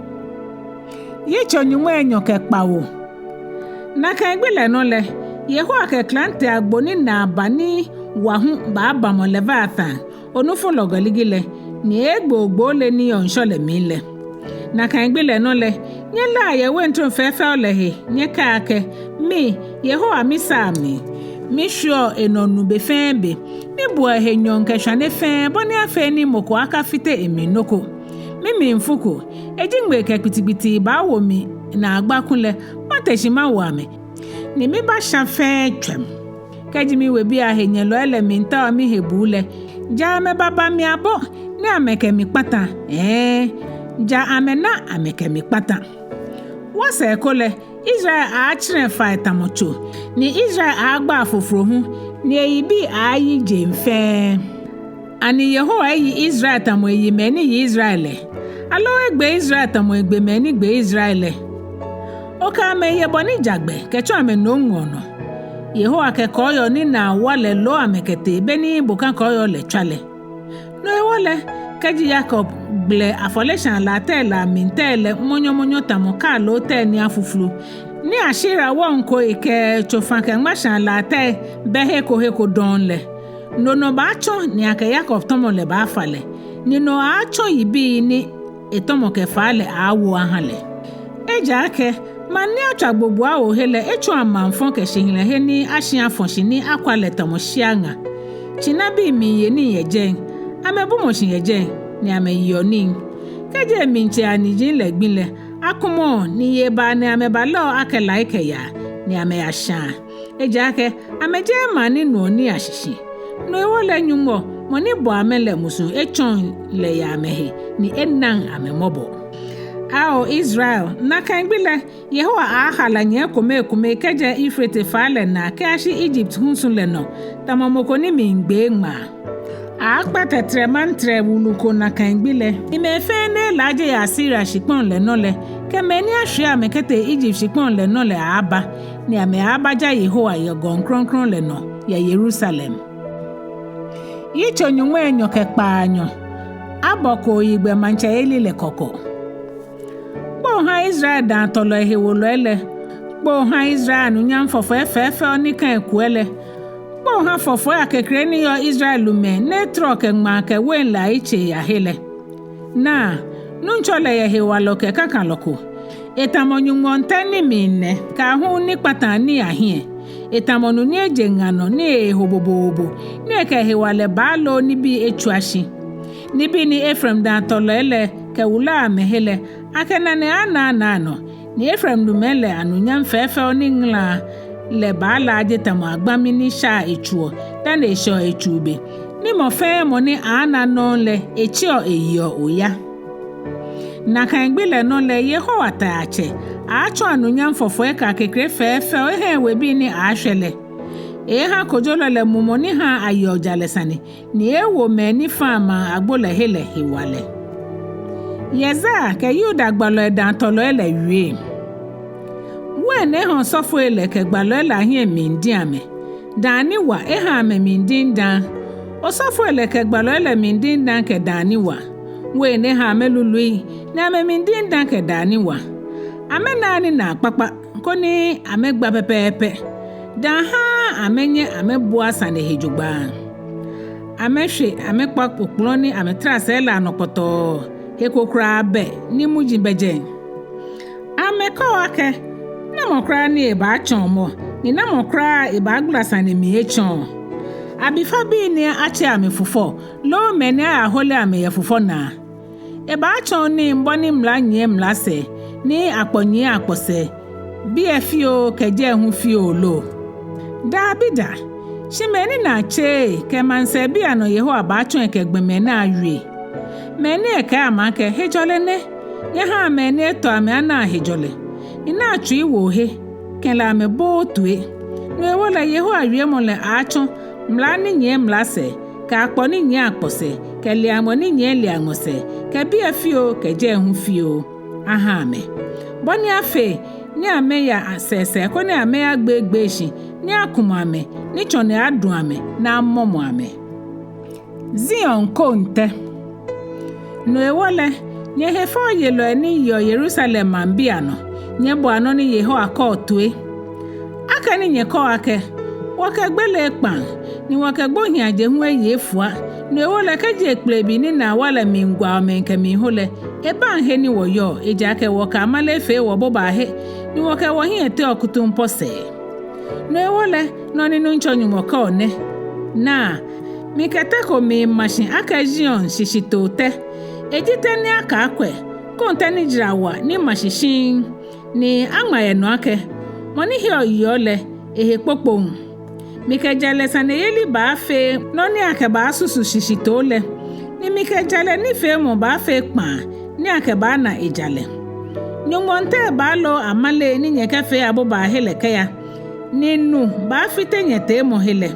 Yitso nyɔŋmai enyɔ kɛ kpawo. Nakai gbi lɛ nɔ lɛ, Yehowa kɛ klante agbo ni naa ba ni wa hu baabamɔ Leviatan, onufu lɔgɔligi lɛ, ni eeegbe ogbo lɛ ni yɔɔ ŋshɔ lɛ mli lɛ. Nakai gbi lɛ nɔ lɛ, nyɛlaa yɛ weintrom fɛɛfɛo lɛ he, nyɛkɛa akɛ, mi, Yehowa misaa mli. Mishwieɔ enɔ nu be fɛɛ be. Mibuɔ ehe nyɔɔŋ kɛ shwane fɛɛ, bɔ ni afee ni mɔ ko akafite emli nɔ ko. Mimli fuko, eji ŋmei kɛ kpitikpiti baawo mi naagba kulɛ, mate shi mawo amɛ. Ni mibaasha fɛɛ tswɛm. Kɛji miwebii ahenyɛlɔi lɛ miitao mihe buu lɛ, ja amɛbaba mi abɔ, ni amɛkɛ mi kpata, ɛɛ, ja amɛna amɛkɛ mi kpata. Wɔsɛɛ ko lɛ, Israel aaatsɛrɛ fai tamɔ tso, ni Israel aaagba afofro hu, ni eyibii aaayi jeŋ fɛɛ. Ani Yehowa eyi Israel tamɔ eyi mɛi ni yi Israel lɛ? Aloo egbe Israel tamɔ egbe mɛi ni gbe Israel lɛ? Okɛ amɛ ye bɔ ni ja gbɛ kɛtsɔ amɛ nomŋɔɔ nɔ. Yehowa kɛ kɔɔyɔɔ ni naa wa lɛ loo amɛ kɛtee beni boka kɔɔyɔɔ lɛ tswa lɛ. No hewɔ lɛ, kɛji Yakob gbele afɔleshaa latɛi lɛ amli tɛi lɛ mɔnyɔmɔnyɔ tamɔ kaaloo tɛi ni afuflu, ni Ashera wɔŋkoi kɛ tsofa-kɛ-ŋmashaa latɛi bɛ he ko he ko dɔŋŋ lɛ, no nɔ baatsɔ ni akɛ Yakob tɔmɔ lɛ baafa lɛ, ni no aaatsɔ yibii ni etɔmɔ kɛ faa lɛ aaawo aha lɛ. Ejaakɛ maŋ ni atswa gbogbo awo he lɛ etsɔ amaŋfɔ kɛ shihilɛhe ni ashi afɔ shi ni akwa lɛ tamɔ shia ŋa. Tsinabii miiye nii yɛ jɛi, amɛbumɔ shi yɛ jɛi, ni amɛyeɔ nii. Kɛji emli tsei aniji lɛ gbi lɛ, akumɔɔ ni yei baa ni amɛbalɛɔ akɛ lai kɛ yaa, ni amɛyashaa. Ejaakɛ amɛjeee maŋ ni nuɔ nii ashishi. No hewɔ lɛ Nyɔŋmɔ, mɔ ni bɔ amɛ lɛ musuŋ etsɔŋ lɛ yɛ amɛhe, ni enaŋ amɛ mɔbɔ. Ao Israel, nakai gbi lɛ, Yehowa aaahala nyɛ ekomekome kɛjɛ Eufrate faa lɛ naa kɛyashi Egypt husu lɛ nɔ, tamɔ mɔ ko ni miigbee ŋmaa. Aaakpɛ tɛtrɛmantrɛ wulu ko nakai gbi lɛ, ni mɛi fɛɛ ni elaaje yɛ Asiria shikpɔŋ lɛ nɔ lɛ, kɛ mɛi ni ashwie amɛ kɛtee Egypt shikpɔŋ lɛ nɔ lɛ aaaba, ni amɛaabaja Yehowa yɛ gɔŋ krɔŋkrɔŋ lɛ nɔ yɛ Yerusalem. Yitso nyɔŋmai enyɔ kɛ kpaanyɔ. Abɔ kooyigbɛ maŋtsɛyeli lɛ kɔkɔ. Kpoo ha Israel dãatɔlɔi hewolɔi lɛ. Kpoo ha Israel anunyam fɔfɔi fɛɛfɛo ni kã ekuɛ lɛ. Kpoo ha fɔfɔi akekre ni yɔɔ Israel lumɛi ni etɔrɔ kɛ ŋmaa kɛ wein lɛ ayitsei ahe lɛ. Naa, Nuŋtsɔ lɛ yɛ hewalɔ kɛ kakalɔ ko. Etamɔ nyɔŋmɔŋtɛ ni mli nɛ, kɛ ahum ni kpataa nii ahiɛ. Etamɔ nu ni eje ŋa nɔ ni eho bobobo, ni ekɛ hewalɛ baaloo nibii etswa shi. Nibii ni Efraim dãatɔlɔi lɛ kɛwula amɛhe lɛ, akɛ nane anaanaa nɔ, ni Efraim lumɛi lɛ anunyam fɛɛfɛo ni ŋalaa lɛ baalaaje tamɔ agbami ni shaa etsuɔ dani eshɛɔ etsuu be, ni mɔ fɛɛ mɔ ni aaana nɔŋŋ lɛ etsiɔ eyeɔ oya. Nakai gbi lɛ nɔ lɛ Yehowa Taiatsɛ aaatsɔ anunyam fɔfɔi kɛ akekre fɛɛfɛo eha ewebii ni aaashwɛ lɛ. Eeeha kojolɔ lɛ mumɔ ni haa ayeɔ jalɛ sane, ni eeewo mɛi ni faa maŋ agbo lɛ he lɛ hewalɛ. Yesaia kɛ Yuda gbalɔi dãatɔlɔi lɛ wie. Wɛi ni ehã osɔfoi lɛ kɛ gbalɔi lɛ ahiɛ miidi amɛ, dãa ni wa ehã amɛ miidi dãa. Osɔfoi lɛ kɛ gbalɔi lɛ miidi dãa kɛ dãa ni wa. Wɛi ni ehã amɛlului, ni amɛmiidi dãa kɛ dãa ni wa. Amɛnaa ninaa kpakpa, koni amɛgba pɛpɛɛpɛ. Dãa hãa amɛnyɛ amɛbua sane he jogbaŋŋ. Amɛshwe amɛkpa okpɔlɔ ni amɛtara sɛɛ lɛ anɔ kpɔtɔɔ, he ko kwraa bɛ ni muji bɛ jɛi. Amɛkɛɔ akɛ, namɔ kwraa ni ebaatsɔɔ mɔ, ni namɔ kwraa ebaagbala sane mli etsɔɔ? Abifabii ni atse amɛ fufɔ, loo mɛi ni ayahole amɛ yɛ fufɔ naa? Ebaatsɔɔ nii bɔ ni mla nyiɛ mla sɛɛ, ni akpɔ nyiɛ akpɔ sɛɛ, biɛ fioo kɛ jɛi hu fioo lo? Dabida, shi mɛi ni naa tseee kɛ maŋsɛɛbii anɔ Yehowa baatsɔ ekɛ gbɔmɛi ni awie. Mɛi ni ekɛɛ amɛ akɛ hejɔlɛ nɛ, nyɛhaa mɛi ni etɔ amɛ anaa hejɔlɛ, ni naa tsui wo he, kɛlɛ amɛbooo toi. No hewɔ lɛ Yehowa wiemɔ lɛ aaatsɔ mla ni nyiɛ mla sɛɛ, kɛ akpɔ ni nyiɛ akpɔ sɛɛ, kɛ liaŋmɔ ni nyiɛ liaŋmɔ sɛɛ, kɛ biɛ fioo kɛ jɛi hu fioo ahã amɛ. Bɔ ni afee ni amɛya sɛɛsɛɛ koni amɛyagbeegbee shi, ni akumɔ amɛ, ni tsɔne adu amɛ, ni amɔmɔ amɛ. Zion koŋtɛ. No hewɔ lɛ, nyɛ hefɛoyelɔi ni yeɔ Yerusalem maŋbii anɔ, nyɛboa nɔ ni Yehowa kɛɔ toi. Akɛni nyɛkɛɔ akɛ, wɔkɛ gbele kpãa, ni wɔkɛ gbohiiaje hu eye efua, no hewɔ lɛ kɛji ekplebii ni naa wa lɛ miigwao mɛi kɛmiiho lɛ, ebaŋ he ni wɔyɔɔ, ejaakɛ wɔkɛ amale efee wɔbobaahe, ni wɔkɛ wɔhiɛ teɔ kutumpɔɔ sɛɛ. No hewɔ lɛ, nɔ ni Nuŋtsɔ Nyɔŋmɔ kɛɔ nɛ: Naa, mikɛ tɛ ko miima shi akɛ Zion shishitoo tɛ. Eji tɛ ni akaakwɛ, koŋtɛ ni jara wa ni ma shi shiŋŋ, ni aŋma yɛ nɔ akɛ: Mɔ ni heɔ yeɔ lɛ, ehe kpokpoŋ. Mikɛ jalɛ saneyeli baafee nɔ ni akɛbaasusu shishitoo lɛ, ni mikɛ jalɛ nifeemɔ baafee kpãa ni akɛbaana ejalɛ. Nyɔŋmɔŋtɛi baaloo amale ni nyɛkɛfee abobaahe lɛ kɛya, ni nu baafite nyɛteemɔhe lɛ.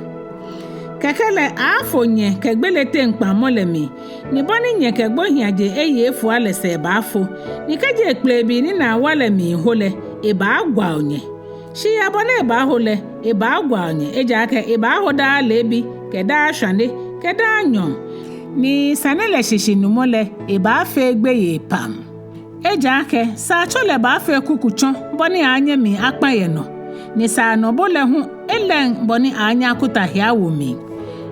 Kɛkɛ lɛ aaafo nyɛ kɛ gbele teŋ kpaŋmɔ lɛ mli, ni bɔ ni nyɛkɛ gbohiiaje eye efua lɛ sɛɛ baafo, ni kɛji ekplebii ni naa wa lɛ miiho lɛ, ebaagwao nyɛ. Shi abɔ ni ebaaho lɛ, ebaagwao nyɛ, ejaakɛ ebaaho daa leebi kɛ daa shwane kɛ daa nyɔɔŋ, ni sane lɛ shishinumɔ lɛ ebaafee gbeyei pam. Ejaakɛ saatso lɛ baafee kuku tsɔ bɔ ni aaanyɛ mli akpa yɛ nɔ, ni saanɔbo lɛ hu elɛŋ bɔ ni aaanyɛ akuta he awo mli.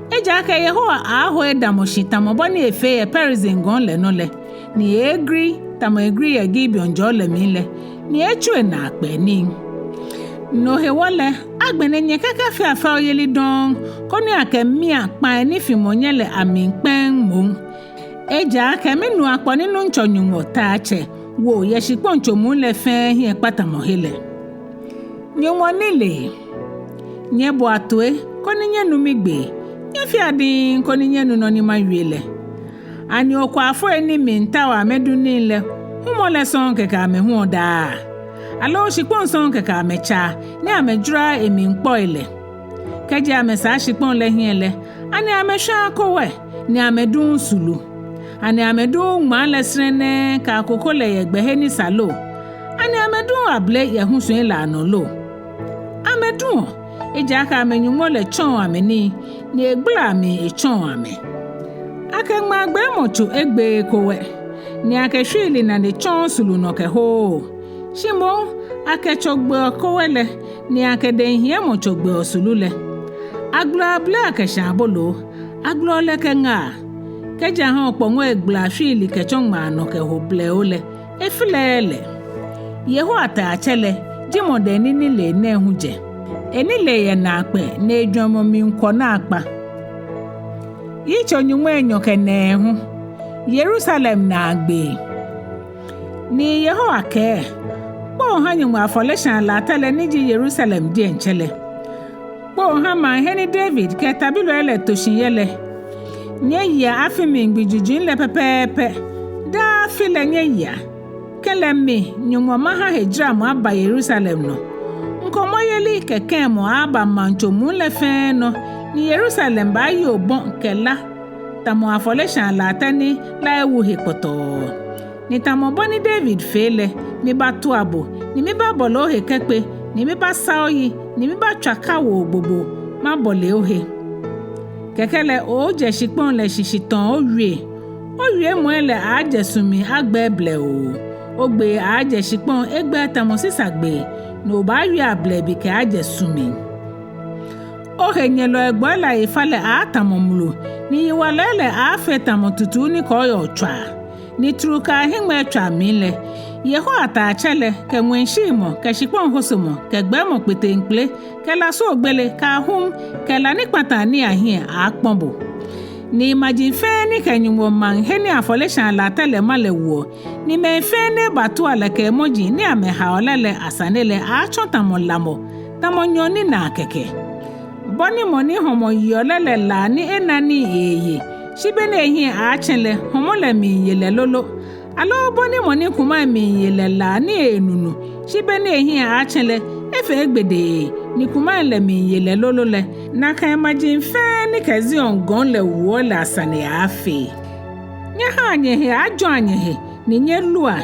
Ejaakɛ Yehowa aaho edamɔ shi tamɔ bɔ ni efee yɛ Perazim gɔŋ lɛ nɔ lɛ, ni eegri tamɔ egri yɛ Gibeon jɔɔ lɛ mli lɛ, ni etsu enaakpɛɛ nii. No hewɔ lɛ, agbɛnɛ nyɛkakafea fɛoyeli dɔŋŋ, koni akɛmia kpãai ni fimɔ nyɛ lɛ amli kpɛŋŋ moŋ. Ejaakɛ minu akpɔ ni Nuŋtsɔ Nyɔŋmɔ Tatsɛ wo yɛ shikpɔŋ tso muu lɛ fɛɛ hiɛkpatamɔhe lɛ. Nyɔŋmɔ nilee. Nyɛboa toi koni nyɛnu migbee, nyɛfea diŋŋ koni nyɛnu nɔ ni mawie lɛ. Ani okwaafoi ni miitao amɛdu nii lɛ, humɔ lɛ sɔŋŋ kɛkɛ amɛhuɔ daa? Aloo shikpɔŋ sɔŋŋ kɛkɛ amɛtsaa ni amɛjwɛrɛɔ emli kpɔi lɛ? Kɛji amɛsaa shikpɔŋ lɛ hiɛ lɛ, ani amɛshwãa kowɛ, ni amɛduuu sulu? Ani amɛduuu ŋmaa lɛ srɛnɛ kɛ akoko lɛ yɛ gbɛhe ni sa lo? Ani amɛduuu abele yɛ husui lɛ anɔ lo? Amɛduɔ, ejaakɛ amɛ-Nyɔŋmɔ lɛ tsɔɔ amɛ nii, ni egbala mli etsɔɔ amɛ. Akɛ ŋmaagbɛɛmɔ tso egbeee kowɛ, ni akɛ shwiili nane tsɔɔɔ sulu nɔ kɛhooo. Shi moŋ, akɛ tso gbeɔ kowɛ lɛ, ni akɛ dɛhiɛmɔ tso gbeɔ sulu lɛ. Agbɛlɛɔ abele akɛshã aboloo, agbɛlɛɔ lɛ kɛ ŋaa. Kɛji ahã okpɔŋɔi gbala shwiili kɛtsɔ ŋmaa nɔ kɛho blɛoo lɛ, eflɛɛɛ lɛ. Yehowa Tatsɛ lɛ ji mɔ dɛŋ ni nilee nɛɛ hu jɛ. Enilee yɛ naakpɛɛ, ni ejwɛŋmɔ mli kwɔ naakpa. Yitso nyɔŋmai enyɔ kɛ nɛɛhu. Yerusalem naagbee. Ni Yehowa kɛɛ: Kpoo ha Nyɔŋmɔ afɔleshaa latɛ lɛ ni ji Yerusalem diɛŋtsɛ lɛ. Kpoo ha maŋ he ni David kɛ tabilɔi lɛ to shi yɛ lɛ. Nyɛyea afi mli gbi juji lɛ pɛpɛɛpɛ. Daa afi lɛ nyɛyea. Kɛlɛ mi, Nyɔŋmɔ, maha hejaramɔ aba Yerusalem nɔ. Ŋkɔmɔyeli kɛ kɛɛmɔ aba maŋ tso muu lɛ fɛɛ nɔ, ni Yerusalem baayi obɔ kɛ la, tamɔ afɔleshaa latɛ ni la ewu he kpɔtɔɔ. Ni tamɔ bɔ ni David fee lɛ, mibaatua bo, ni mibaabɔle ohe kɛkpe, ni mibaasaa oyi, ni mibaatswa kawoo gbogbo mabɔle ohe. Kɛkɛ lɛ ooojɛ shikpɔŋ lɛ shishi tɔ̃ɔ owie. Owiemɔi lɛ aaajɛ su mli agbɛɛ blɛoo. Ogbee aaajɛ shikpɔŋ egbɛɛ tamɔ sisa gbee, ni obaawie ablɛbi kɛaajɛ su mli. Ohenyɛlɔi gbɔi lɛ ayifalɛ aaatamɔ mlu, ni yiwalɔi lɛ aaafee tamɔ tutuu ni kɔɔyɔɔ tswaa, ni trukaa hiŋmɛitswaa mli lɛ, Yehowa Taiatsɛ lɛ kɛ ŋwɛi shiimɔ kɛ shikpɔŋ hosomɔ kɛ gbɛɛmɔ kpeteŋkpele kɛ lasuogbele kɛ ahum kɛ la ni kpataa nii ahiɛ aaakpɔ̃ bo. Ni maji fɛɛ ni kɛ Nyɔŋmɔ maŋ he ni afɔleshaa latɛ lɛ ma lɛ wuɔ, ni mɛi fɛɛ ni batua lɛ kɛ emɔji ni amɛhaoɔ lɛ lɛ asane lɛ aatsɔ̃ tamɔ lamɔ, tamɔ nyɔɔŋ ninaa kɛkɛ. Bɔ ni mɔ ni hɔmɔ yeɔ lɛ lɛ laa ni ena nii eeye, shi be ni ehiɛ aaatsɛ̃ lɛ hɔmɔ lɛ miiye lɛ lolo. Aloo bɔ ni mɔ ni kumai miiye lɛ laa ni eenu nu, shi be ni ehiɛ aaatsɛ̃ lɛ efee gbedee, ni kumai lɛ miiye lɛ lolo lɛ, nakai maji fɛɛ ni kɛ Zion gɔŋ lɛ wuɔ lɛ asane aaafee. Nyɛhaa nyɛhe ajɔ̃a nyɛhe, ni nyɛlua;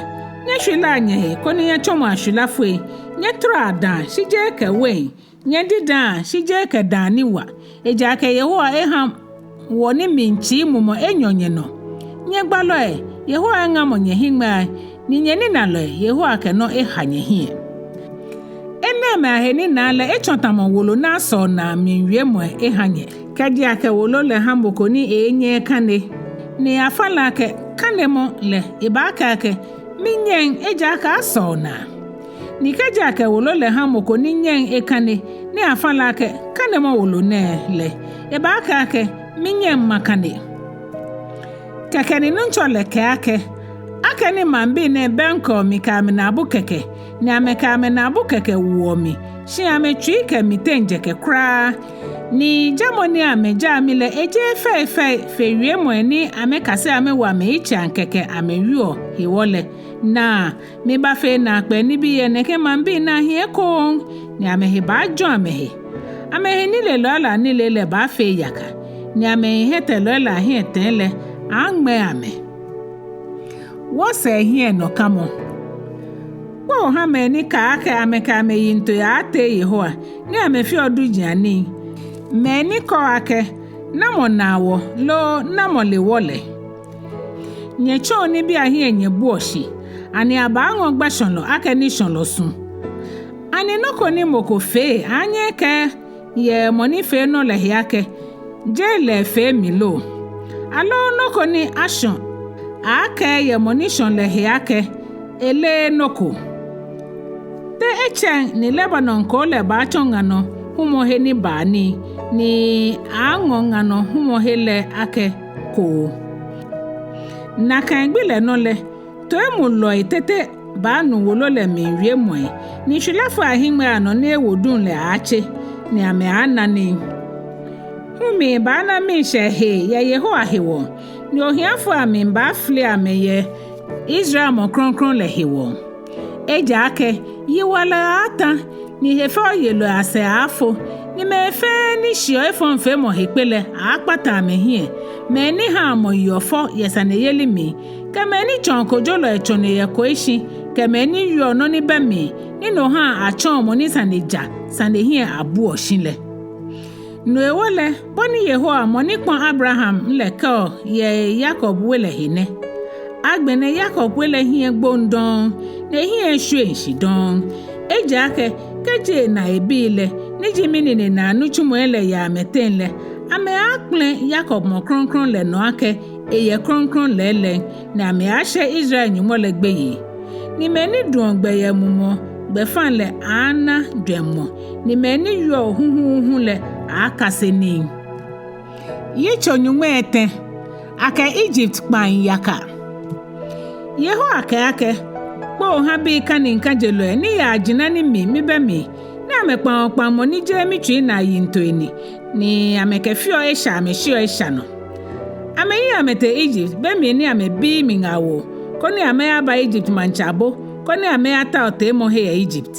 nyɛshwilaa nyɛhe koni nyɛtsɔmɔa shwilafoi; nyɛtɔrɔa dãa, shi jeee kɛ wein; nyɛdidaa, shi jeee kɛ dãa ni wa; ejaakɛ Yehowa ehã wɔ ni mli tsii mumɔ enyɔ nyɛnɔ. Nyɛ gbalɔi, Yehowa eŋamɔ nyɛhiŋmɛii, ni nyɛ ninalɔi, Yehowa kɛ nɔ eha nyɛhiɛ. Enɛɛmɛi ahe ninaa lɛ etsɔ̃ tamɔ wolo ni asɔo naa mli wiemɔi ehã nyɛ. Kɛji akɛ wolo lɛ hã mɔ ko ni eeenyɛ ekane, ni afã lɛ akɛ kanemɔ lɛ, ebaakɛɛ akɛ, minyɛŋ, ejaakɛ asɔo naa. Ni kɛji akɛ wolo lɛ hã mɔ ko ni nyɛŋ ekane, ni afã lɛ akɛ kanemɔ wolo nɛ lɛ, ebaakɛɛ akɛ, minyɛŋ makane. Kɛkɛ ni Nuŋtsɔ lɛ kɛɛ akɛ, akɛni maŋbii nɛɛ bɛŋkɛɔ mi kɛ amɛnaabu kɛkɛ, ni amɛkɛ amɛnaabu kɛkɛ woɔ mi, shi amɛtsui kɛ miteŋ jɛkɛ kwraa, ni jamɔ ni amɛjaa mi lɛ ejeee fɛifɛi fe wiemɔi ni amɛkase amɛwo amɛyitseiaŋ kɛkɛ amɛwieɔ hewɔ lɛ, naa, mibaafee naakpɛɛ nibii yɛ nɛkɛ maŋbii nɛɛ ahiɛ ekoŋŋ, ni amɛhe baajɔ̃ amɛhe. Amɛhenilelɔi lɛ anilee lɛ baafee yaka, ni amɛhiɛtɛlɔi lɛ ahiɛtɛɛ lɛ aaaŋmɛɛ amɛ. Wɔsɛɛ hiɛnɔkamɔ. Kpoo hã mɛi ni kaa akɛ amɛkɛ amɛyiŋtoi aaatee Yehowa, ni amɛfeɔ dujiaŋ nii, mɛi ni kɛɔ akɛ, namɔ naa wɔ, loo namɔ le wɔ lɛ? Nyɛtsɔ̃ɔ nibii ahiɛ nyɛbuɔ shi. Ani abaaŋɔ gbɛshɔ̃lɔ akɛ nishɔ̃lɔ su? Ani nɔ ko ni mɔ ko fee aaanyɛ ekɛɛ yɛ mɔ ni fee nɔ lɛ he akɛ, jeee lɛ efee mi lo? Aloo nɔ ko ni ashɔ̃ aaakɛɛ yɛ mɔ ni shɔ̃ lɛ he akɛ, eleee nɔ ko? Te etsɛŋ ni Lebanon koo lɛ baatsɔ ŋa nɔ humɔhe ni baa nii, ni aaaŋɔ ŋa nɔ humɔhe lɛ akɛ koo. Nakai gbi lɛ nɔ lɛ, toimulɔi tete baanu wolo lɛ mli wiemɔi, ni shwilafoi ahiŋmɛii anɔ ni ewo duŋ lɛ aaatse, ni amɛaana nii. Humi baana miishɛɛ hee yɛ Yehowa hewɔ, ni ohiafoi amli baafili amɛ yɛ Israel Mɔ Krɔŋkrɔŋ lɛ hewɔ. Ejaakɛ yiwalɔi aaatã, ni hefɛoyelɔi asɛɛ aaafo, ni mɛi fɛɛ ni shiɔ efɔŋfeemɔ he kpe lɛ aaakpata amɛhiɛ, mɛi ni haa mɔ yeɔ fɔ yɛ saneyeli mli, kɛ mɛi ni tsɔɔ kojolɔi tsɔne yɛ koishi, kɛ mɛi ni wieɔ nɔ ni bɛ mli, ni no haa atsɔɔ mɔ ni sane ja, sane hiɛ abuɔ shi lɛ. No hewɔ lɛ, bɔ ni Yehowa mɔ ni kpɔ̃ Abraham lɛ kɛɔ yɛ Yakob we lɛ he nɛ: Agbɛnɛ Yakob we lɛ hiɛ gboŋ dɔŋŋ, ni ehiɛ eshwieŋ shi dɔŋŋ. Ejaakɛ kɛji ena ebii lɛ, ni ji minine naa nitsumɔi lɛ yɛ amɛteŋ lɛ, amɛaakpɛlɛ Yakob Mɔ Krɔŋkrɔŋ lɛ nɔ akɛ eyɛ krɔŋkrɔŋ lɛɛlɛŋ, ni amɛaashe Israel Nyɔŋmɔ lɛ gbeyei. Ni mɛi ni duɔ gbɛ yɛ mumɔ gbɛfaŋ lɛ aaana jwɛŋmɔ, ni mɛi ni wieɔ huhuuhu lɛ aaakase nii. Yitso nyɔŋmai etɛ. Akɛ Egypt kpaŋ yaka. Yehowa kɛɛ akɛ: Kpoo hã bii kaniŋkajelɔi ni yaa jina ni mi mibɛ mli, ni amɛkpaŋɔ kpaŋmɔ ni jeee mitsui naa yiŋtoi ni, ni amɛkɛfeɔ esha amɛshiɔ esha nɔ. Amɛyi amɛtee Egypt be mli ni amɛbiii mi ŋaawoo, koni amɛyaba Egypt maŋtsɛ abo, koni amɛyatao teemɔhe yɛ Egypt.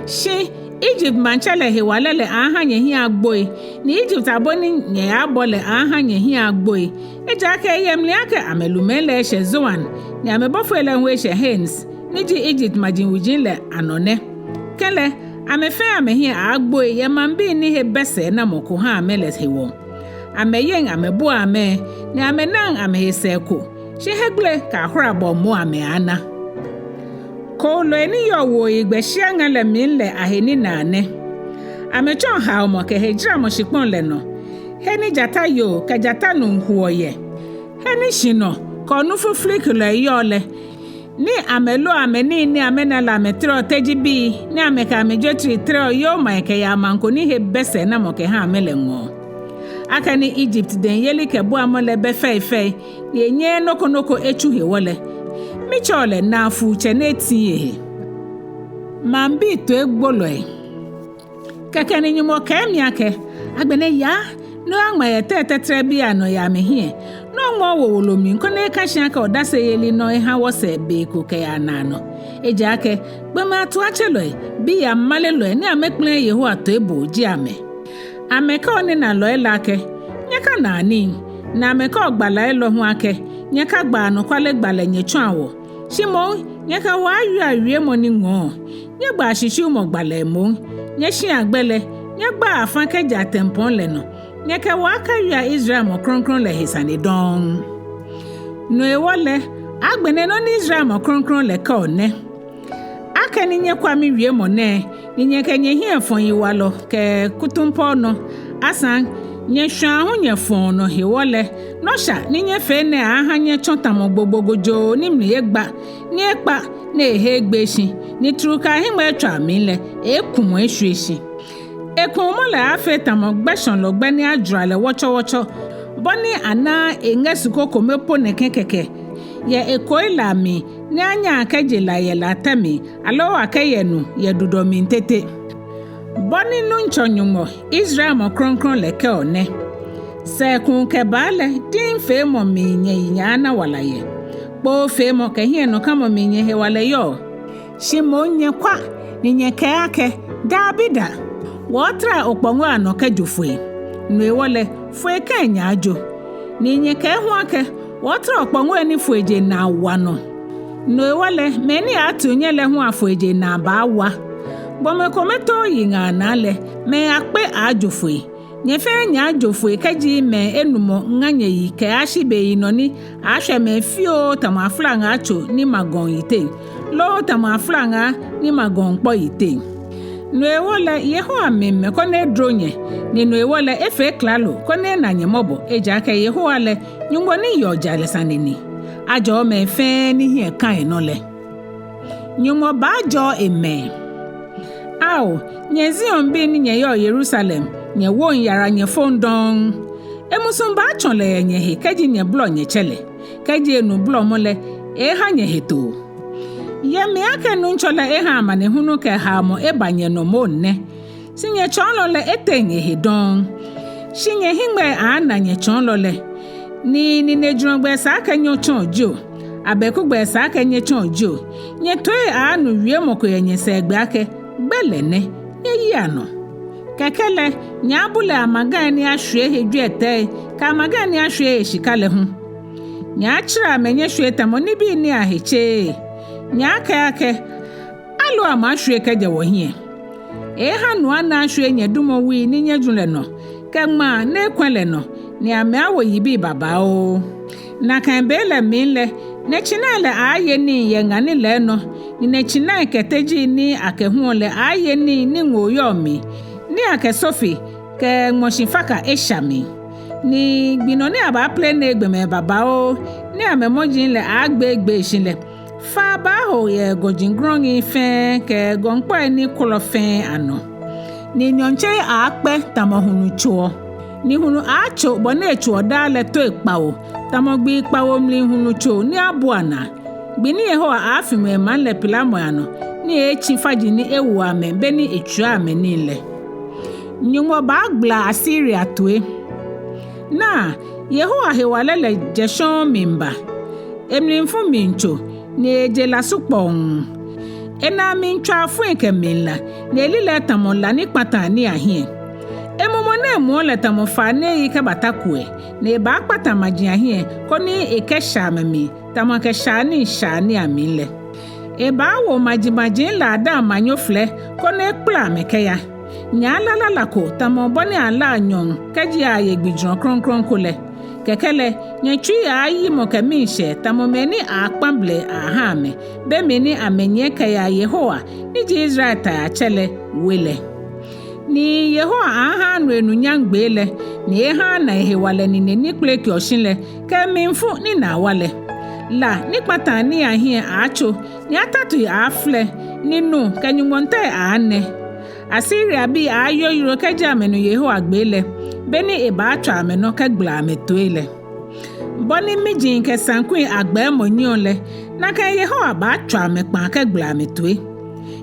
Shi Egypt maŋtsɛ lɛ hewalɛ lɛ aaaha nyɛhiɛ agboi, ni Egypt abo ni nyɛyaabɔ lɛ aaaha nyɛhiɛ agboi. Ejaakɛ eyɛ mli akɛ amɛlumɛi lɛ eshɛ Zoan, ni amɛbɔfoi lɛ hu eshɛ Hanes, ni ji Egypt maji wuji lɛ anɔ nɛ. Kɛlɛ, amɛ fɛɛ amɛhiɛ aaagboi yɛ maŋbii ni he bɛ sɛɛnamɔ ko ha amɛ lɛ hewɔ. Amɛyeŋ amɛbuaa amɛ, ni amɛnaŋ amɛhe sɛɛ ko, shi hiɛgbele kɛ ahorabɔɔ moŋ amɛaana. Kooloi ni yɔɔ wuoyigbɛ shia ŋa lɛ mli lɛ ahe ninaa nɛ. Amɛtsɔɔ haomɔ kɛ hejaramɔ shikpɔŋ lɛ nɔ, he ni jata yoo kɛ jata nuu huɔ yɛ, he ni shinɔ kɛ onufu filikilɔi yɔɔ lɛ, ni amɛloɔ amɛnii ni amɛna lɛ amɛtɛrɛɔ tejibii, ni amɛkɛ amɛjwetri tɛrɛɔ yomai kɛyaa maŋ ko ni he bɛ sɛɛnamɔ kɛha amɛ lɛ ŋɔɔ. Akɛni Egypt dɛŋ yelikɛbuamɔ lɛ bɛ fɛifɛi, ni enyɛɛɛ nɔ ko nɔ ko etsu hewɔ lɛ, mitsɛɔ lɛ naafuutsɛ ni etiŋ ehe. Maŋbii toigbolɔi. Kɛkɛ ni Nyɔŋmɔ kɛɛ mi akɛ, agbɛnɛ yaa, ni oyaŋma yɛ tɛi tɛtrɛbii anɔ yɛ amɛhiɛ, ni oŋma owo wolo mli koni eka shi akɛ odaseyeli nɔ eha wɔsɛɛ be ko kɛyaa naanɔ. Ejaakɛ gbɔmɛi atuatselɔi, bii amalelɔi ni amɛkpɛlɛɛɛ Yehowa toiboo ji amɛ. Amɛkɛɔ ninalɔi lɛ akɛ, nyɛkanaa nii, ni amɛkɛɔ gbalɔi lɛ hu akɛ, nyɛkagbaa anɔkwale gbalɛ nyɛtsɔɔa wɔ. Shi moŋ, nyɛkɛ wɔ aawieɔ wiemɔ ni ŋɔɔ, nyɛgbaa shishiumɔ gbalɛ moŋ, nyɛshiɛa gbɛ lɛ, nyɛgbaa afã kɛjɛa tɛmpɔŋ lɛ nɔ, nyɛkɛ wɔ akawieɔ Israel mɔ krɔŋkrɔŋ lɛ he sane dɔŋŋ. No hewɔ lɛ, agbɛnɛ nɔ ni Israel mɔ krɔŋkrɔŋ lɛ kɛɔ nɛ: Akɛni nyɛkwa miwiemɔ nɛɛ, ni nyɛkɛ nyɛhiɛ fɔɔ yiwalɔ kɛ kutumpɔɔ nɔ, asaŋ nyɛshwaa hu nyɛfɔɔ nɔ hewɔ lɛ, nɔsha ni nyɛfee nɛɛ aaaha nyɛtsɔ tamɔ gbogbo gojoo ni mli egba, ni ekpa, ni ehe egbee shi, ni trukaa hiŋmɛi etswaa mli lɛ, ekumɔ eshwie shi. Ekumɔ lɛ aaafee tamɔ gbɛshɔlɔ gbɛ ni ajwara lɛ wɔtsɔwɔtsɔ, bɔ ni anaaa eŋɛ su ko kome po nɛkɛ kɛkɛ yɛ ekoi lɛ amli, ni anyɛɛɛ akɛje la yɛ latɛ mli, aloo akɛye nu yɛ dudɔ mli tete. Bɔ ni Nuŋtsɔ Nyɔŋmɔ, Israel mɔ krɔŋkrɔŋ lɛ kɛɔ nɛ: Sɛɛkuu kɛbaa lɛ, diŋŋfeemɔ mli nyɛyi nyɛaana wala yɛ. Kpoofeemɔ kɛ hiɛnɔkamɔ mli nyɛhewalɛ yɔɔ. Shi moŋ nyɛkwa, ni nyɛkɛɛ akɛ, dabida, wɔɔtara okpɔŋɔi anɔ kɛjo foi. No hewɔ lɛ, foi kɛŋ nyɛaajo. Ni nyɛkɛɛ hu akɛ, wɔɔtara okpɔŋɔi ni foijee naa wa nɔ. No hewɔ lɛ, mɛi ni aaatiu nyɛ lɛ hu afoijee naa baawa. Gbɔmɛi komɛi too yiŋaa naa lɛ, mɛi akpe aaajo foi. Nyɛ fɛɛ nyɛaajo foi kɛji mɛi enumɔ ŋa nyɛyi kɛyashi beyinɔ ni aaashwɛ mɛi fioo tamɔ aflaŋaa tso ni ma gɔŋ yiteŋ, loo tamɔ aflaŋaa ni ma gɔŋkpɔ yiteŋ. No hewɔ lɛ Yehowa miimɛ koni edro nyɛ, ni no hewɔ lɛ efee klalo koni ena nyɛ mɔbɔ, ejaakɛ Yehowa lɛ Nyɔŋmɔ ni yeɔ jalɛsane ni. Ajɔɔ mɛi fɛɛ ni hiɛ ka enɔ lɛ. Nyɔŋmɔ baajɔɔ emɛi. Ao, nyɛ Zion bii ni nyɛyɔɔ Yerusalem, nyɛwoŋ yara nyɛfoŋ dɔŋŋ. Emusuŋ baatsɔ lɛ yɛ nyɛhe kɛji nyɛbolɔ nyɛtsɛ lɛ. Kɛji enu bolɔmɔ lɛ, eeeha nyɛ hetoo. Yɛ mli akɛ Nuŋtsɔ lɛ eha amanehulu kɛ haomɔ eba nyɛnɔ moŋ nɛ, shi nyɛtsɔɔlɔ lɛ eteŋ ehe dɔŋŋ. Shi nyɛhiŋmɛi aaana nyɛtsɔɔlɔ lɛ. Ni ninejurɔgbɛ esa akɛ nyɛtsɔɔ jio, abɛkugbɛ esa akɛ nyɛtsɔɔ jio, nyɛtoii aaanu wiemɔ ko yɛ nyɛsɛɛgbɛ akɛ, gbɛ lɛ nɛ, nyɛyia nɔ. Kɛkɛ lɛ, nyɛaabu lɛ amagai ni ashwie he jwiɛtɛi, kɛ amagai ni ashwie he shika lɛ hu. Nyɛaatsirɛ amɛ nyɛshwie tamɔ nibii ni ahe tseee. Nyɛaakɛɛ akɛ, aloo amɛaashwie kɛjɛ wɔhiɛ? Eeeha nu ana ashwie nyɛdumɔwui ni nyɛju lɛ nɔ, kɛ ŋmaa ni ekwɛ̃ lɛ nɔ, ni amɛaawo yibii babaoo. Nakai be lɛ mli lɛ, nyɛtsinai lɛ aaaye nii yɛ ŋa ni lɛɛ nɔ, ni nyɛtsinai kɛ tejii ni akɛhuɔ lɛ aaaye nii ni ŋoo yɔɔ mli, ni akɛ sofi kɛ ŋmɔshi faka esha mli. Ni gbi nɔ ni abaaplenee gbɔmɛi babaoo, ni amɛmɔji lɛ aaagbeegbee shi lɛ, faa baaho yɛ gɔji grɔŋi fɛɛ kɛ gɔŋkpɔi ni kwɔlɔ fɛɛ anɔ. Ni nyɔɔŋtsere aaakpɛ tamɔ hulu tsoɔ, ni hulu aaatso bɔ ni etsoɔ daa lɛ toi kpawo, tamɔ gbii kpawo mli hulu tso ni abua naa. Gbi ni Yehowa aaafimɔ emaŋ lɛ pilamɔi anɔ, ni eeetsi faji ni ewo amɛ beni etswia amɛ nii lɛ. Nyɔŋmɔ baagbala Asiria toi. Naa, Yehowa hewalɛ lɛ jɛ shɔŋŋ miiba. Emlifu miitso, ni eje lasu kpɔŋŋ. Enaa miitswa afui kɛ mlila, ni elilɛi tamɔ la ni kpataa nii ahiɛ. Emumɔ ni emuɔ lɛ tamɔ faa ni eyi kɛbata kuɛ, ni ebaakpata maji ahiɛ, koni ekɛshɛ amɛmli, tamɔ akɛ shaanii shaa nii amli lɛ. Ebaawo majimaji lɛ adaaŋ manyoflɛ, koni ekpla amɛ kɛya. Nyɛaalala la ko, tamɔ bɔ ni alaa nyɔɔŋ kɛji aaye gbijurɔ krɔŋkrɔŋ ko lɛ. Kɛkɛ lɛ, nyɛtsuii aaayimɔ kɛ miishɛɛ, tamɔ mɛi ni aakpa blɛ aha amɛ, be mli ni amɛnyiɛ kɛyaa Yehowa, ni ji Israel Taiatsɛ lɛ, we lɛ. Ni Yehowa aaha anu enunyam gbee lɛ, ni eha ana ehewalɛ nine ni kpelekeɔ shi lɛ, kɛ mlifu ni naa wa lɛ. La ni kpataa nii ahiɛ aaatso, ni atatui aaaflɛ, ni nu kɛ nyɔŋmɔtɛi aaanɛ. Asiriabii aaayoyoro kɛji amɛnu Yehowa gbee lɛ, be ni ebaatswa amɛnɔ kɛgbala amɛtoi lɛ. Bɔ ni miji kɛ saŋkui agbɛɛmɔ nyiɛɔ lɛ, nakai Yehowa baatswa amɛ kpaa kɛgbala amɛtoi.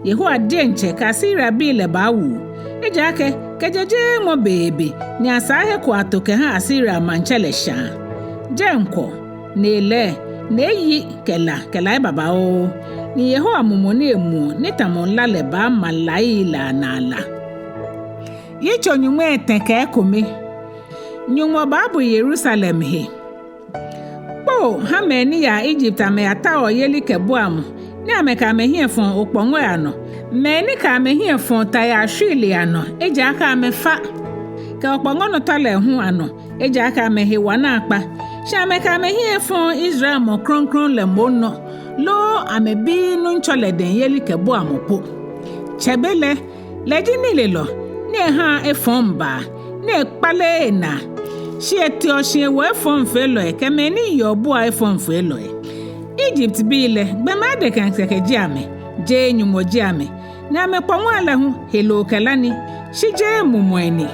Yehowa diɛŋtsɛ kɛ Asiriabii lɛ baawu. Ejaakɛ kɛjɛ jeeŋmɔ beebe ni asaa he ko ato kɛha Asiria maŋtsɛ lɛ shãa. Jɛi ŋkɔ, ni elɛɛ, ni eyi kɛ la kɛ lai babaoo. Ni Yehowa mumɔ ni emuɔ ni tamɔ la lɛ baama lai lɛ anaa la. Yitso nyɔŋmai etɛ kɛ ekome. Nyɔŋmɔ baabu Yerusalem he. Kpoo ha mɛi ni yaa Egypt amɛyataoɔ yelikɛbuamɔ, ni amɛkɛ amɛhiɛ fɔɔ okpɔŋɔi anɔ. Mɛi ni kɛ amɛhiɛ fɔɔ tayaa shwiilii anɔ, ejaakɛ amɛfa. Kɛ okpɔŋɔnɔtalɔi hu anɔ, ejaakɛ amɛhe wa naakpa. Shi amɛkɛ amɛhiɛ fɔɔ Israel mɔ krɔŋkrɔŋ lɛ moŋ nɔ, loo amɛbiii Nuŋtsɔ lɛ dɛŋ yelikɛbuamɔ po. Tsɛbelɛ, lɛ ji nilelɔ, ni ehaa efɔŋ baa, ni ekpaleee enaa. Shi eteɔ shi ewoɔ efɔŋfeelɔi kɛ mɛi ni yeɔ bua efɔŋfeelɔi. Egyptbii lɛ, gbɔmɛi adesai kɛkɛ ji amɛ, jeee Nyɔŋmɔ ji amɛ. Ni amɛkpɔŋɔi lɛ hu, heloo kɛ la ni, shi jeee mumɔi ni.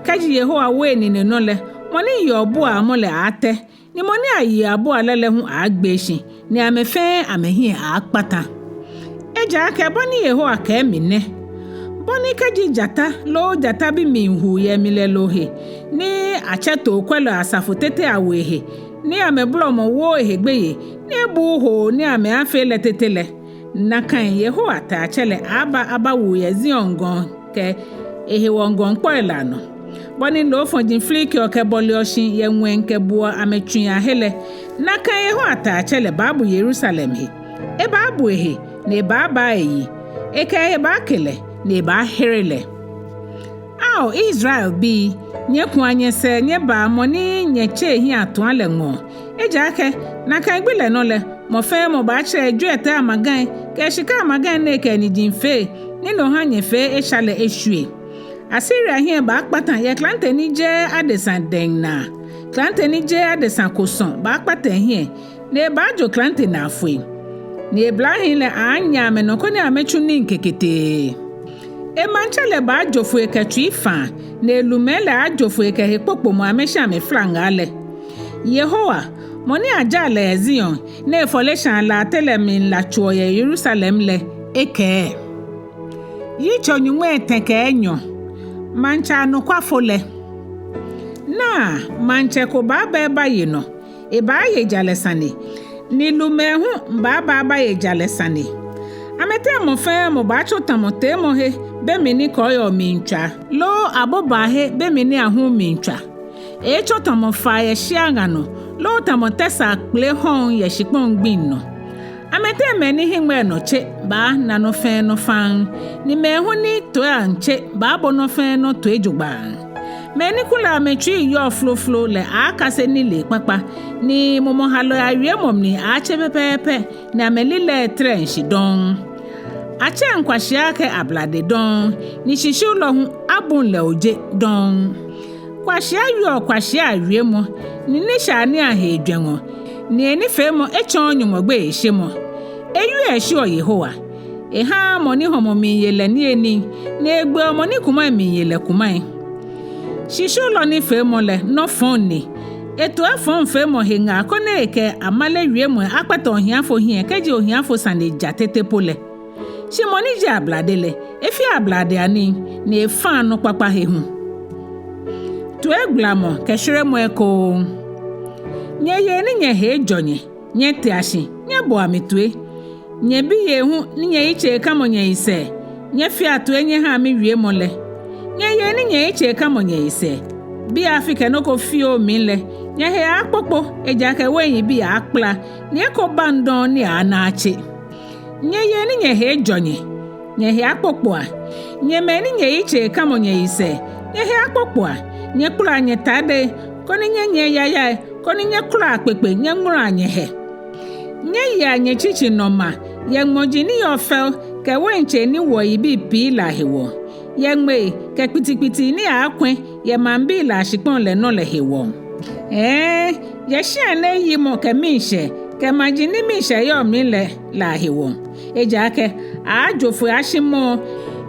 Kɛji Yehowa wo enine nɔ lɛ, mɔ ni yeɔ buamɔ lɛ aatɛ, ni mɔ ni ayeɔ abua lɛ lɛ hu aaagbee shi, ni amɛ fɛɛ amɛhiɛ aaakpata. Ejaakɛ bɔ ni Yehowa kɛɛ mi nɛ: Bɔ ni kɛji jata loo jatabi miihu yɛ milɛloo he, ni atsɛ tookwɛlɔi asafo tete awo ehe, ni amɛbolɔmɔ wooo ehe gbeyei, ni ebuuu hoo ni amɛaafee lɛ tete lɛ, nakai Yehowa Taiatsɛ lɛ aaaba abawu yɛ Zion gɔŋ kɛ ehewɔ gɔŋkpɔi lɛ anɔ. Bɔ ni loofɔji flikiɔ kɛbɔleɔ shi yɛ ŋwɛi kɛbuɔ amɛtsui ahe lɛ, nakai Yehowa Taiatsɛ lɛ baabu Yerusalem he. Ebaabu ehe, ni ebaabaa eyi. Ekɛ ehe baake lɛ, ni ebaahere lɛ. Ao Israelbii, nyɛkua nyɛsɛɛ nyɛbaa mɔ ni nyɛtse ehiɛ atua lɛ ŋɔɔ. Ejaakɛ nakai gbi lɛ nɔ lɛ, mɔ fɛɛ mɔ baatsɛ ejwiɛtɛi amagai kɛ eshika amagai ni ekɛ eniji fee, ni no ha nyɛfee esha lɛ eshwie. Asiria hiɛ baakpata yɛ klante ni jeee adesa dɛŋ naa. Klante ni jeee adesa ko sɔŋŋ baakpata ehiɛ, ni ebaajo klante naa foi. Ni eblahii lɛ aaanya amɛnɔ koni amɛtsu nii keketee. Emaŋtsɛ lɛ baajo foi kɛ tsuifaa, ni elumɛi lɛ aajo foi kɛ hekpokpomɔ amɛshi amɛflaŋaa lɛ. Yehowa, mɔ ni ajaa lɛ yɛ Zion, ni efɔleshaa latɛ lɛ mli la tsoɔ yɛ Yerusalem lɛ, ekɛɛ. Yitso nyɔŋmai etɛ kɛ enyɔ. Maŋtsɛ anɔkwafo lɛ. Naa, maŋtsɛ ko baaba ebaye nɔ, ebaaye jalɛ sane, ni lumɛi hu baaba abaye jalɛ sane. Amɛteŋ mɔ fɛɛ mɔ baatsɔ tamɔ teemɔhe be mli ni kɔɔyɔɔ miitswa, loo abobaahe be mli ni ahum miitswa. Eeetsɔ tamɔ faa yɛ shia ŋa nɔ, loo tamɔ tɛsaa kpele hɔɔŋ yɛ shikpɔŋ gbiŋ nɔ. Amɛteŋ mɛi ni hiŋmɛi nɔ tse baana nɔ fɛɛ nɔ faŋŋ, ni mɛi hu ni toiiaŋ tse baabo nɔ fɛɛ nɔ toi jogbaŋŋ. Mɛi ni kulɛ amɛtsui yɔɔ floflo lɛ aaakase nilee kpakpa, ni mumɔhalɔi awiemɔ mli aaatse pɛpɛɛpɛ, ni amɛlilɛi trɛŋ shi dɔŋŋ. Atsɛŋ kwashia akɛ ablade dɔŋŋ, ni shishiulɔ hu abuŋ lɛ oje dɔŋŋ. Kwashia wieɔ kwashia awiemɔ, ni nishaianii ahe jwɛŋɔ, ni enifeemɔ etsɔɔɔ Nyɔŋmɔ gbeyeishemɔ. Ewieɔ eshiɔ Yehowa. Ehaaa mɔ ni hɔmɔ miiye lɛ niyenii, ni egbeɔ mɔ ni kumai miiye lɛ kumai. Shishiulɔ nifeemɔ lɛ nɔ fɔŋ ni. Etoɔ efɔŋfeemɔ he ŋaa koni ekɛ amale wiemɔi akpata ohiafo hiɛ kɛji ohiafo sane ja tete po lɛ. Shi mɔ ni ji ablade lɛ, efeɔ ablade anii, ni efaa nɔ kpakpa he hu. Toigbalamɔ kɛ shweremɔ ekoŋŋ. Nyɛ yei ni nyɛhe ejɔ nyɛ, nyɛtea shi, nyɛboa mi toi. Nyɛ biyei hu ni nyɛyitsei kamɔ nyɛyisɛɛ, nyɛfea toi nyɛhaa miwiemɔ lɛ. Nyɛ yei ni nyɛyitsei kamɔ nyɛyisɛɛ, biɛ afi kɛ nɔ ko fioo mli lɛ, nyɛhe aaakpokpo, ejaakɛ wein yibii aaakpala, ni eko baŋ dɔŋŋ ni aaana atse. Nyɛ yei ni nyɛhe ejɔ nyɛ, nyɛhe akpokpoa. Nyɛ mɛi ni nyɛyitsei kamɔ nyɛyisɛɛ, nyɛhe akpokpoa. Nyɛkpulaa nyɛtadei, koni nyɛnyiɛ yayai, koni nyɛkɔlɔa kpekpe nyɛŋmɔlɔa nyɛhɛ. Nyɛyea nyɛtsitsi nɔ ma yɛ ŋmɔji ni yɔɔ fɛo kɛ wein tsei ni woɔ yibii pii lɛ ahewɔ, yɛ ŋmei kɛ kpitikpiti ni aaakwɛ̃ yɛ maŋbii lɛ ashikpɔŋ lɛ nɔ lɛ hewɔ. Hɛɛ, yɛ shia ni eyimɔ kɛ miishɛɛ kɛ maji ni miishɛɛ yɔɔ mli lɛ lɛ ahewɔ. Ejaakɛ aaajo foi ashi mɔɔ,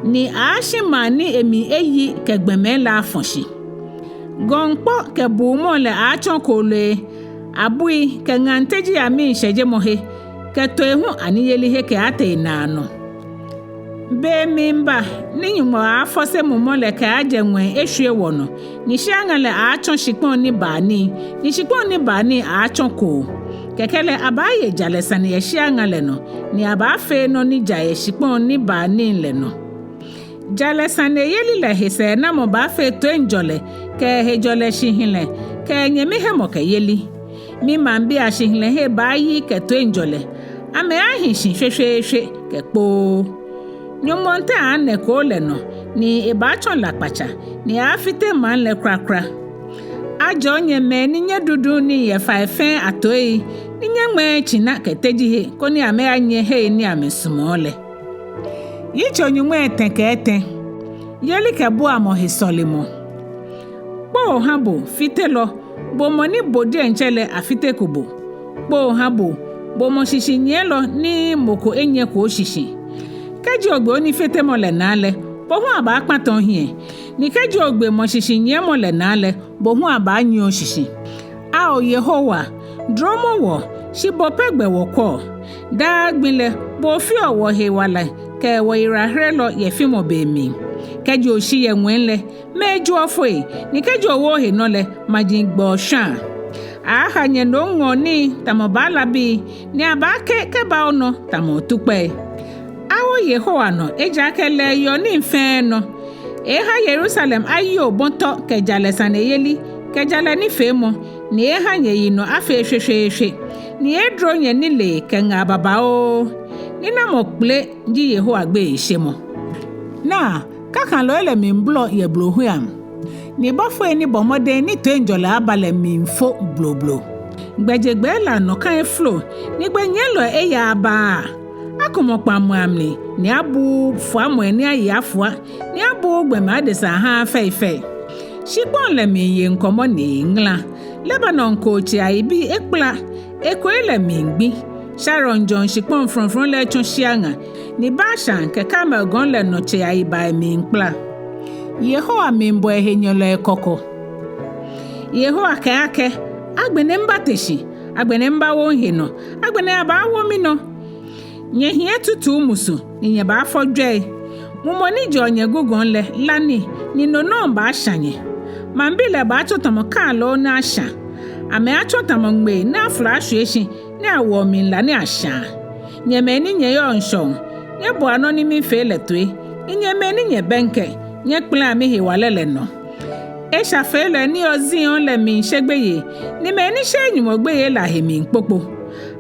ni aaashi maŋ ni emli eyi kɛ gbɔmɛi lɛ afɔ̃ shi. Gɔŋkpɔ kɛ buumɔi lɛ aaatsɔ kooloi abui kɛ ŋaŋ tejii amiishɛjemɔhe, kɛ toi hu aniyelihe kɛaatee naanɔ. Be miiba ni Nyɔŋmɔ aaafɔse mumɔ lɛ kɛaajɛ ŋwɛi eshwie wɔnɔ, ni shiaŋa lɛ aaatsɔ shikpɔŋ nibaa nii, ni shikpɔŋ nibaa nii aaatsɔ koo. Kɛkɛ lɛ abaaye jalɛ sane yɛ shiaŋa lɛ nɔ, ni abaafee nɔ ni ja yɛ shikpɔŋ nibaa nii lɛ nɔ. Jalɛ saneyeli lɛ he sɛɛnamɔ baafee toiŋjɔlɛ kɛ hejɔlɛ shihilɛ kɛ nyɛmihemɔkɛyeli. Mimaŋbii ashihilɛhe baayi kɛ toiŋjɔlɛ, amɛaahi shi shweshweeshwe kɛ kpoo. Nyɔŋmɔŋtɛ aaanɛ koo lɛ nɔ, ni ebaatsɔ lakpatsa, ni aaafite maŋ lɛ kwrakwra. Ajɔɔ nyɛ mɛi ni nyɛdudu nii yɛ fai fɛɛ atoi, ni nyɛŋmɛɛɛ tsina kɛ teji he, koni amɛyanyiɛ hei ni amɛsumɔɔ lɛ. Yitso nyɔŋmai etɛ kɛ etɛ. Yelikɛbuamɔ he sɔlemɔ. Kpoo ha bo, fitelɔ, bo mɔ ni bo diɛŋtsɛ lɛ afiteko bo. Kpoo ha bo, bo mɔ shishinyiɛlɔ ni mɔ ko enyiɛko oshishi. Kɛji ogbe onifitemɔ lɛ naa lɛ, bo hu abaakpata ohiɛ. Ni kɛji ogbe mɔ shishinyiɛmɔ lɛ naa lɛ, bo hu abaanyiɛ oshishi. Ao Yehowa, dromɔ wɔ, shi bo pɛ gbɛ wɔkwɛɔ. Daa gbi lɛ, bo ofeɔ wɔhewalɛ kɛ wɔyiwalaherelɔ yɛ fimɔ be mli. Kɛji oshi yɛ ŋwɛi lɛ, mɛi joɔ foi, ni kɛji owo ohe nɔ lɛ, maji gbɛɔ shwaa. Aha nyɛ nomŋɔɔ nii tamɔ baalabii, ni abaake kɛba onɔ tamɔ otukpɛi. Awo Yehowa nɔ, ejaakɛ lɛ eyɔɔ nii fɛɛ nɔ. Eha Yerusalem ayi obɔ̃ tɔ kɛ jalɛ saneyeli kɛ jalɛ nifeemɔ, ni eha nyɛyinɔ afee shweshweeshwe, ni edro nyɛnilee kɛ ŋaa babaoo. Ninamɔ kpele ji Yehowa gbeyeishemɔ. Naa, kakalɔi lɛ miibolɔ yɛ blohuiaŋ, ni bɔfoi ni bɔ mɔdɛŋ ni toiŋjɔlɛ aba lɛ miifo bloblo. Gbɛjegbɛi lɛ anɔ ka efolo, ni gbɛnyiɛlɔi eyaaa baaa. Akumɔ kpaŋmɔi amli, ni abuuu fuamɔi ni ayi afua, ni abuuu gbɔmɛi adesai ahaaa fɛifɛi. Shikpɔŋ lɛ miiye ŋkɔmɔ ni eŋala. Lebanon koo tsei ayibii ekpala, ekoi lɛ miigbi. Sharon jɔŋ shikpɔŋ frɔŋfrɔŋ lɛ etsɔ shiaŋa, ni Bashan kɛ Karmel gɔŋ lɛ nɔ tsei ayibai miikpala. Yehowa miibɔ ehenyɛlɔi kɔkɔ. Yehowa kɛɛ akɛ, agbɛnɛ mibate shi, agbɛnɛ mibawo mihe nɔ, agbɛnɛ abaawo minɔ. Nyɛhiɛ etutuu musu, ni nyɛbaafɔ jwɛi. Mumɔ ni jɛɔ nyɛgugɔŋ lɛ, la ni, ni no nɔŋŋ baasha nyɛ. Maŋbii lɛ baatsɔ tamɔ kaaloo ni asha. Amɛaatsɔ tamɔ ŋmei ni afɔlɔ ashwie shi, ni awoɔ mli la ni ashaa. Nyɛ mɛi ni nyɛyɔɔ ŋshɔŋ, nyɛboa nɔ ni mifee lɛ toi, ni nyɛ mɛi ni nyɛbɛŋkɛ, nyɛkpɛlɛa mihewalɛ lɛ nɔ. Eshafeelɔi ni yɔɔ Zion lɛ miishe gbeyei, ni mɛi ni sheee Nyɔŋmɔ gbeyei lɛ ahe miikpokpo.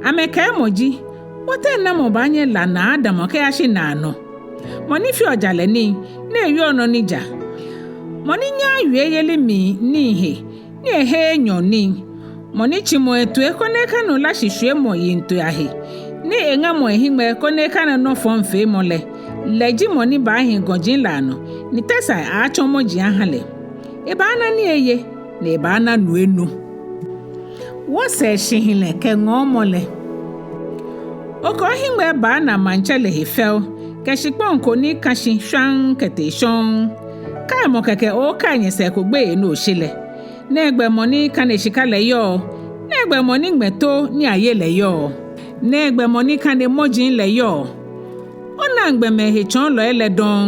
Amɛkɛɛmɔ ji, wɔteŋ namɔ baanyɛ la naa adamɔ kɛyashi naanɔ? Mɔ ni feɔ jalɛ nii, ni ewieɔ nɔ ni ja. Mɔ ni nyaaa wieyeli mli nii he, ni eheee nyɔɔŋ nii. Mɔ ni tsimɔɔ etoi koni ekanu lashishwiemɔ yiŋtoi ahe, ni eŋamɔɔ ehiŋmɛi koni ekana nɔ fɔŋ feemɔ lɛ, lɛ ji mɔ ni baahi gɔji lɛ anɔ, ni tɛsaai aatsɔ mɔji aha lɛ. Ebaana nii eye, ni ebaana nu enu. Wɔsɛɛ shihilɛ kɛ ŋɔɔmɔ lɛ. Okɛ ohiŋmɛi baana maŋtsɛ lɛ he fɛo, kɛ shikpɔŋ ko ni ka shi shwaŋŋ kɛtee shɔŋŋ. Kaimɔ kɛkɛ okane nyɛsɛɛ ko gbeyei ni oshe lɛ. Nɛgbɛ mɔ ni kane shika lɛ yɔɔ? Nɛgbɛ mɔ ni ŋmɛ too ni aye lɛ yɔɔ? Nɛgbɛ mɔ ni kane mɔji lɛ yɔɔ? Onaŋ gbɔmɛi hetsɔɔlɔi lɛ dɔŋŋ,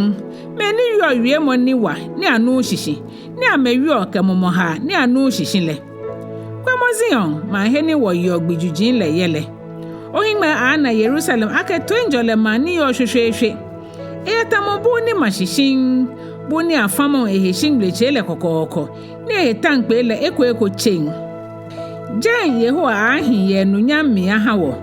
mɛi ni wieɔ wiemɔ ni wa ni anuuu shishi, ni amɛwieɔ kɛ mumɔ haa ni anuuu shishi lɛ. Kwɛmɔ Zion, maŋ he ni wɔyeɔ gbii juji lɛ yɛ lɛ. Ohiŋmɛi aaana Yerusalem akɛ toiŋjɔlɛ maŋ ni yɔɔ shweshweeshwe. Eyɛ tamɔ buu ni ma shi shiŋŋ, buu ni afamɔŋ ehe shikpɔŋ lɛ kɔkɔɔkɔ, ni ehe taŋkpɛi lɛ eko eko tseŋ. Jɛi Yehowa aaahi yɛ enunyam mli aha wɔ.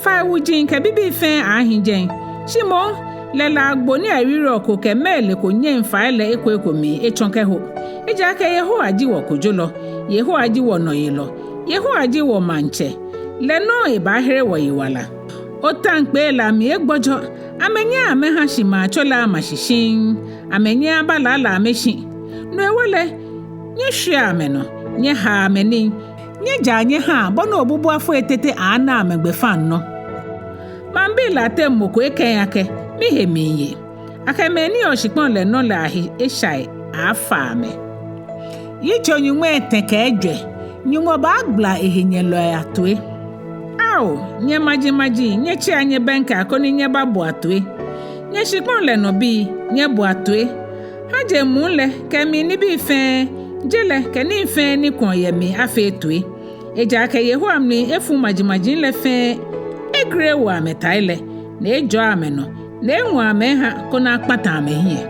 Fai wuji kɛ bibii fɛɛ aaahi jɛi. Shi moŋ, lɛ lɛ agbo ni awiriɔ ko kɛ mɛlɛ ko nyɛŋ fai lɛ eko eko mli etsɔ kɛho. Ejaakɛ Yehowa ji wɔkojolɔ, Yehowa ji wɔnɔyelɔ, Yehowa ji wɔmaŋtsɛ. Lɛ nɔŋŋ ebaahere wɔyiwala. Otaŋkpɛi lɛ amli egbɔjɔ, amɛnyɛɛɛ amɛha shimaatso lɛ ama shi shiŋŋ, amɛnyɛɛɛ abalala amɛshi. No hewɔ lɛ, nyɛshwiea amɛnɔ, nyɛhaa amɛ nii, nyɛjaa nyɛhaa bɔ ni obubuafoi tete aaana amɛgbɛfaŋnɔ. Maŋbii lɛ ateŋ mɔ ko ekɛɛ akɛ, mihe miiye. Akɛ mɛi ni yɔɔ shikpɔŋ lɛ nɔ lɛ ahe eshai aaafa amɛ. Yitso nyɔŋmai etɛ kɛ ejwɛ. Nyɔŋmɔ baagbala ehenyɛlɔi atoi. Ao, nyɛ majimaji, nyɛtsɛa nyɛbɛŋkɛa koni nyɛbaboa toi. Nyɛ shikpɔŋ lɛ nɔ bii, nyɛboa toi. Ha je muu lɛ kɛ emli nibii fɛɛ, je lɛ kɛ nii fɛɛ ni kwɛɔ yɛ mli afee toi. Ejaakɛ Yehowa mli efu majimaji lɛ fɛɛ, egree ewo amɛtai lɛ, ni ejɔɔ amɛnɔ, ni eŋɔ amɛ eha koni akpata amɛhiɛ.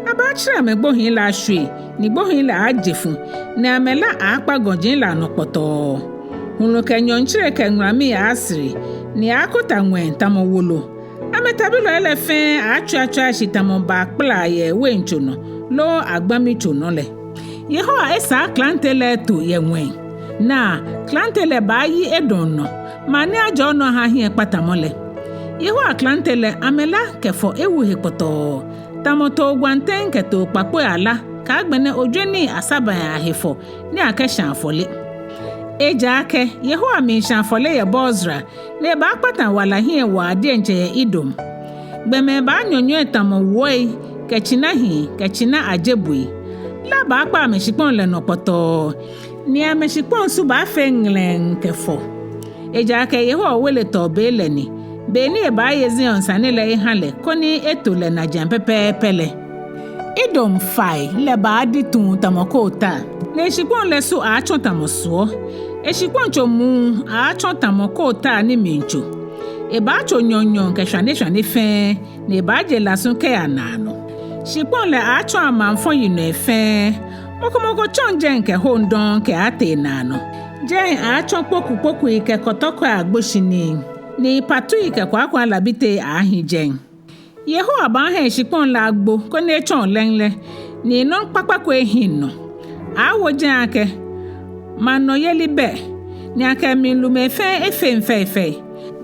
Abaatsirɛ amɛgbohii lɛ ashwie, ni gbohii lɛ aaaje fu, ni amɛlá aaakpa gɔji lɛ anɔ kpɔtɔɔ. Hulu kɛ nyɔɔŋtsere kɛ ŋulamii aaasiri, ni aaakota ŋwɛi tamɔ wolo. Amɛtabilɔi lɛ fɛɛ aaatsuatsua shi tamɔ baa kpalaa yɛ weintso nɔ, loo agbãmi tso nɔ lɛ. Yehowa esaa klante lɛ eto yɛ ŋwɛi. Naa, klante lɛ baayi Edom nɔ, maŋ ni ajɔɔ nɔ aha hiɛkpatamɔ lɛ. Yehowa klante lɛ amɛlá kɛ fɔ ewu he kpɔtɔɔ, tamɔ too gwantɛŋ kɛ too kpakpoi alá, kɛ agbɛnɛ ojwɛni asabai ahe fɔ ni akɛshã afɔle. Ejaakɛ Yehowa miishã afɔle yɛ Bozra, ni ebaakpata wala hiɛ waa diɛŋtsɛ yɛ Edom. Gbɔmɛi baanyɔnyɔi tamɔ wuɔi, kɛ tsinahii, kɛ tsina ajebui. Lá baakpa amɛshikpɔŋ lɛ nɔ kpɔtɔɔ, ni amɛshikpɔŋ su baafee ŋlɛŋ kɛ fɔ. Ejaakɛ Yehowa oweletɔɔ be lɛ ni, be ni ebaaye Zion sane lɛ eha lɛ, koni eto lɛ najiaŋ pɛpɛɛpɛ lɛ. Edom fai lɛ baadi tuŋ tamɔ kootaa, ni eshikpɔŋ lɛ su aaatsɔ tamɔ suɔ. Eshikpɔŋtso muu aaatsɔ tamɔ kootaa ni miitso. Ebaatso nyɔɔŋnyɔɔŋ kɛ shwaneshwane fɛɛ, ni ebaaje lasu kɛya naanɔ. Shikpɔŋ lɛ aaatsɔ amaŋfɔ yinɔi fɛɛ. Mɔ ko mɔ ko tsɔŋ jɛi kɛ hoŋ dɔŋŋ kɛaatee naanɔ. Jɛi aaatsɔ kpokukpokui kɛ kɔtɔkɔi agboshinii, ni patui kɛ kwakwalabitei aaahi jɛi. Yehowa baaha eshikpɔŋ lɛ agbo koni etsɔ lɛŋ lɛ, ni nɔ kpakpa ko ehiŋ nɔ. Aaawo jɛi akɛ maŋ nɔyeli bɛ, ni akɛ emli lumɛi fɛɛ efeŋ fɛifɛi.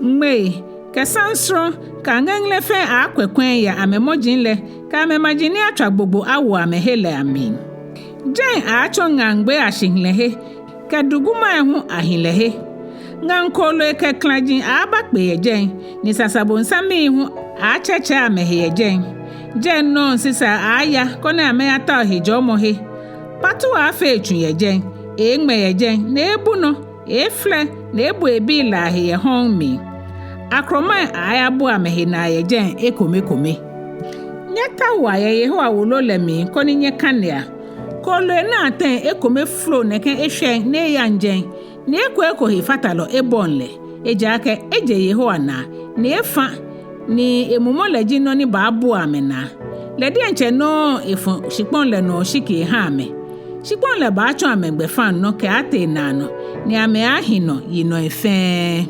Ŋmei kɛ sansrɔ kɛ aŋɛŋlɛ fɛɛ aaakwɛ kwɛŋ yɛ amɛmɔji lɛ kɛ amɛmaji ni atswa gbogbo awo amɛhe lɛ amli. Jɛi aaatsɔ ŋaŋgbei ashihilɛhe kɛ dugumai hu ahilɛhe. Ŋaŋ kooloi kɛ klaji aaabakpe yɛ jɛi, ni sasabonsamii hu aaatsɛtsɛ amɛhe yɛ jɛi. Jɛi nɔŋŋ sisai aaaya koni amɛyatao hejɔɔmɔhe. Patu aaafee etsu yɛ jɛi, eeeŋmɛ yɛ jɛi, ni eeebu nɔ, eeeflɛ, ni eeebo ebii lɛ ahe yɛ hɔɔŋ mli. Akrɔmai aaayabua amɛhe naa yɛ jɛi ekomekome. Nyɛtaoa yɛ Yehowa wolo lɛ mli koni nyɛkanea. Kooloi ni ateŋ ekome folo nɛkɛ eshwɛŋ ni eyaŋ jɛi, ni eko eko hefatalɔ ebɔŋ lɛ. Ejaakɛ eje Yehowa naa, ni efa, ni emumɔ lɛ ji nɔ ni baabua amɛnaa. Lɛ diɛŋtsɛ nɔŋŋ efɔ shikpɔŋ lɛ nɔ oshiki eha amɛ. Shikpɔŋ lɛ baatsɔ amɛgbɛfaŋnɔ kɛaatee naanɔ, ni amɛaahi nɔ yinɔi fɛɛ.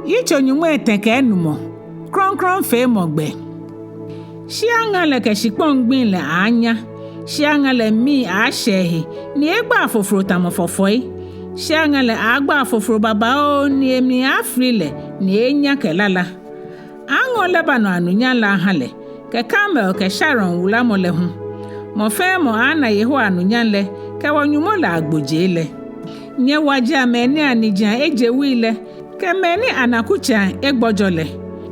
Yitso nyɔŋmai etɛ kɛ enumɔ. Krɔŋkrɔŋfeemɔ gbɛ. Shia ŋa lɛ kɛ shikpɔŋ gbiŋ lɛ aaanya. Shia ŋa lɛ mii aaashɛ ehe, ni eeegba afofro tamɔ fɔfɔi. Shia ŋa lɛ aaagba afofro babaoo, ni emli aaafili lɛ, ni eeenya kɛ lala. Aaaŋɔ Lebanon anunyam lɛ aha lɛ, kɛ Karmel kɛ Sharon wulamɔ lɛ hu. Mɔ fɛɛ mɔ aaana Yehowa anunyam lɛ, kɛ wɔ-Nyɔŋmɔ lɛ agbojee lɛ. Nyɛwajea mɛi ni anijiaŋ eje wui lɛ, kɛ mɛi ni anakutsei egbɔjɔ lɛ.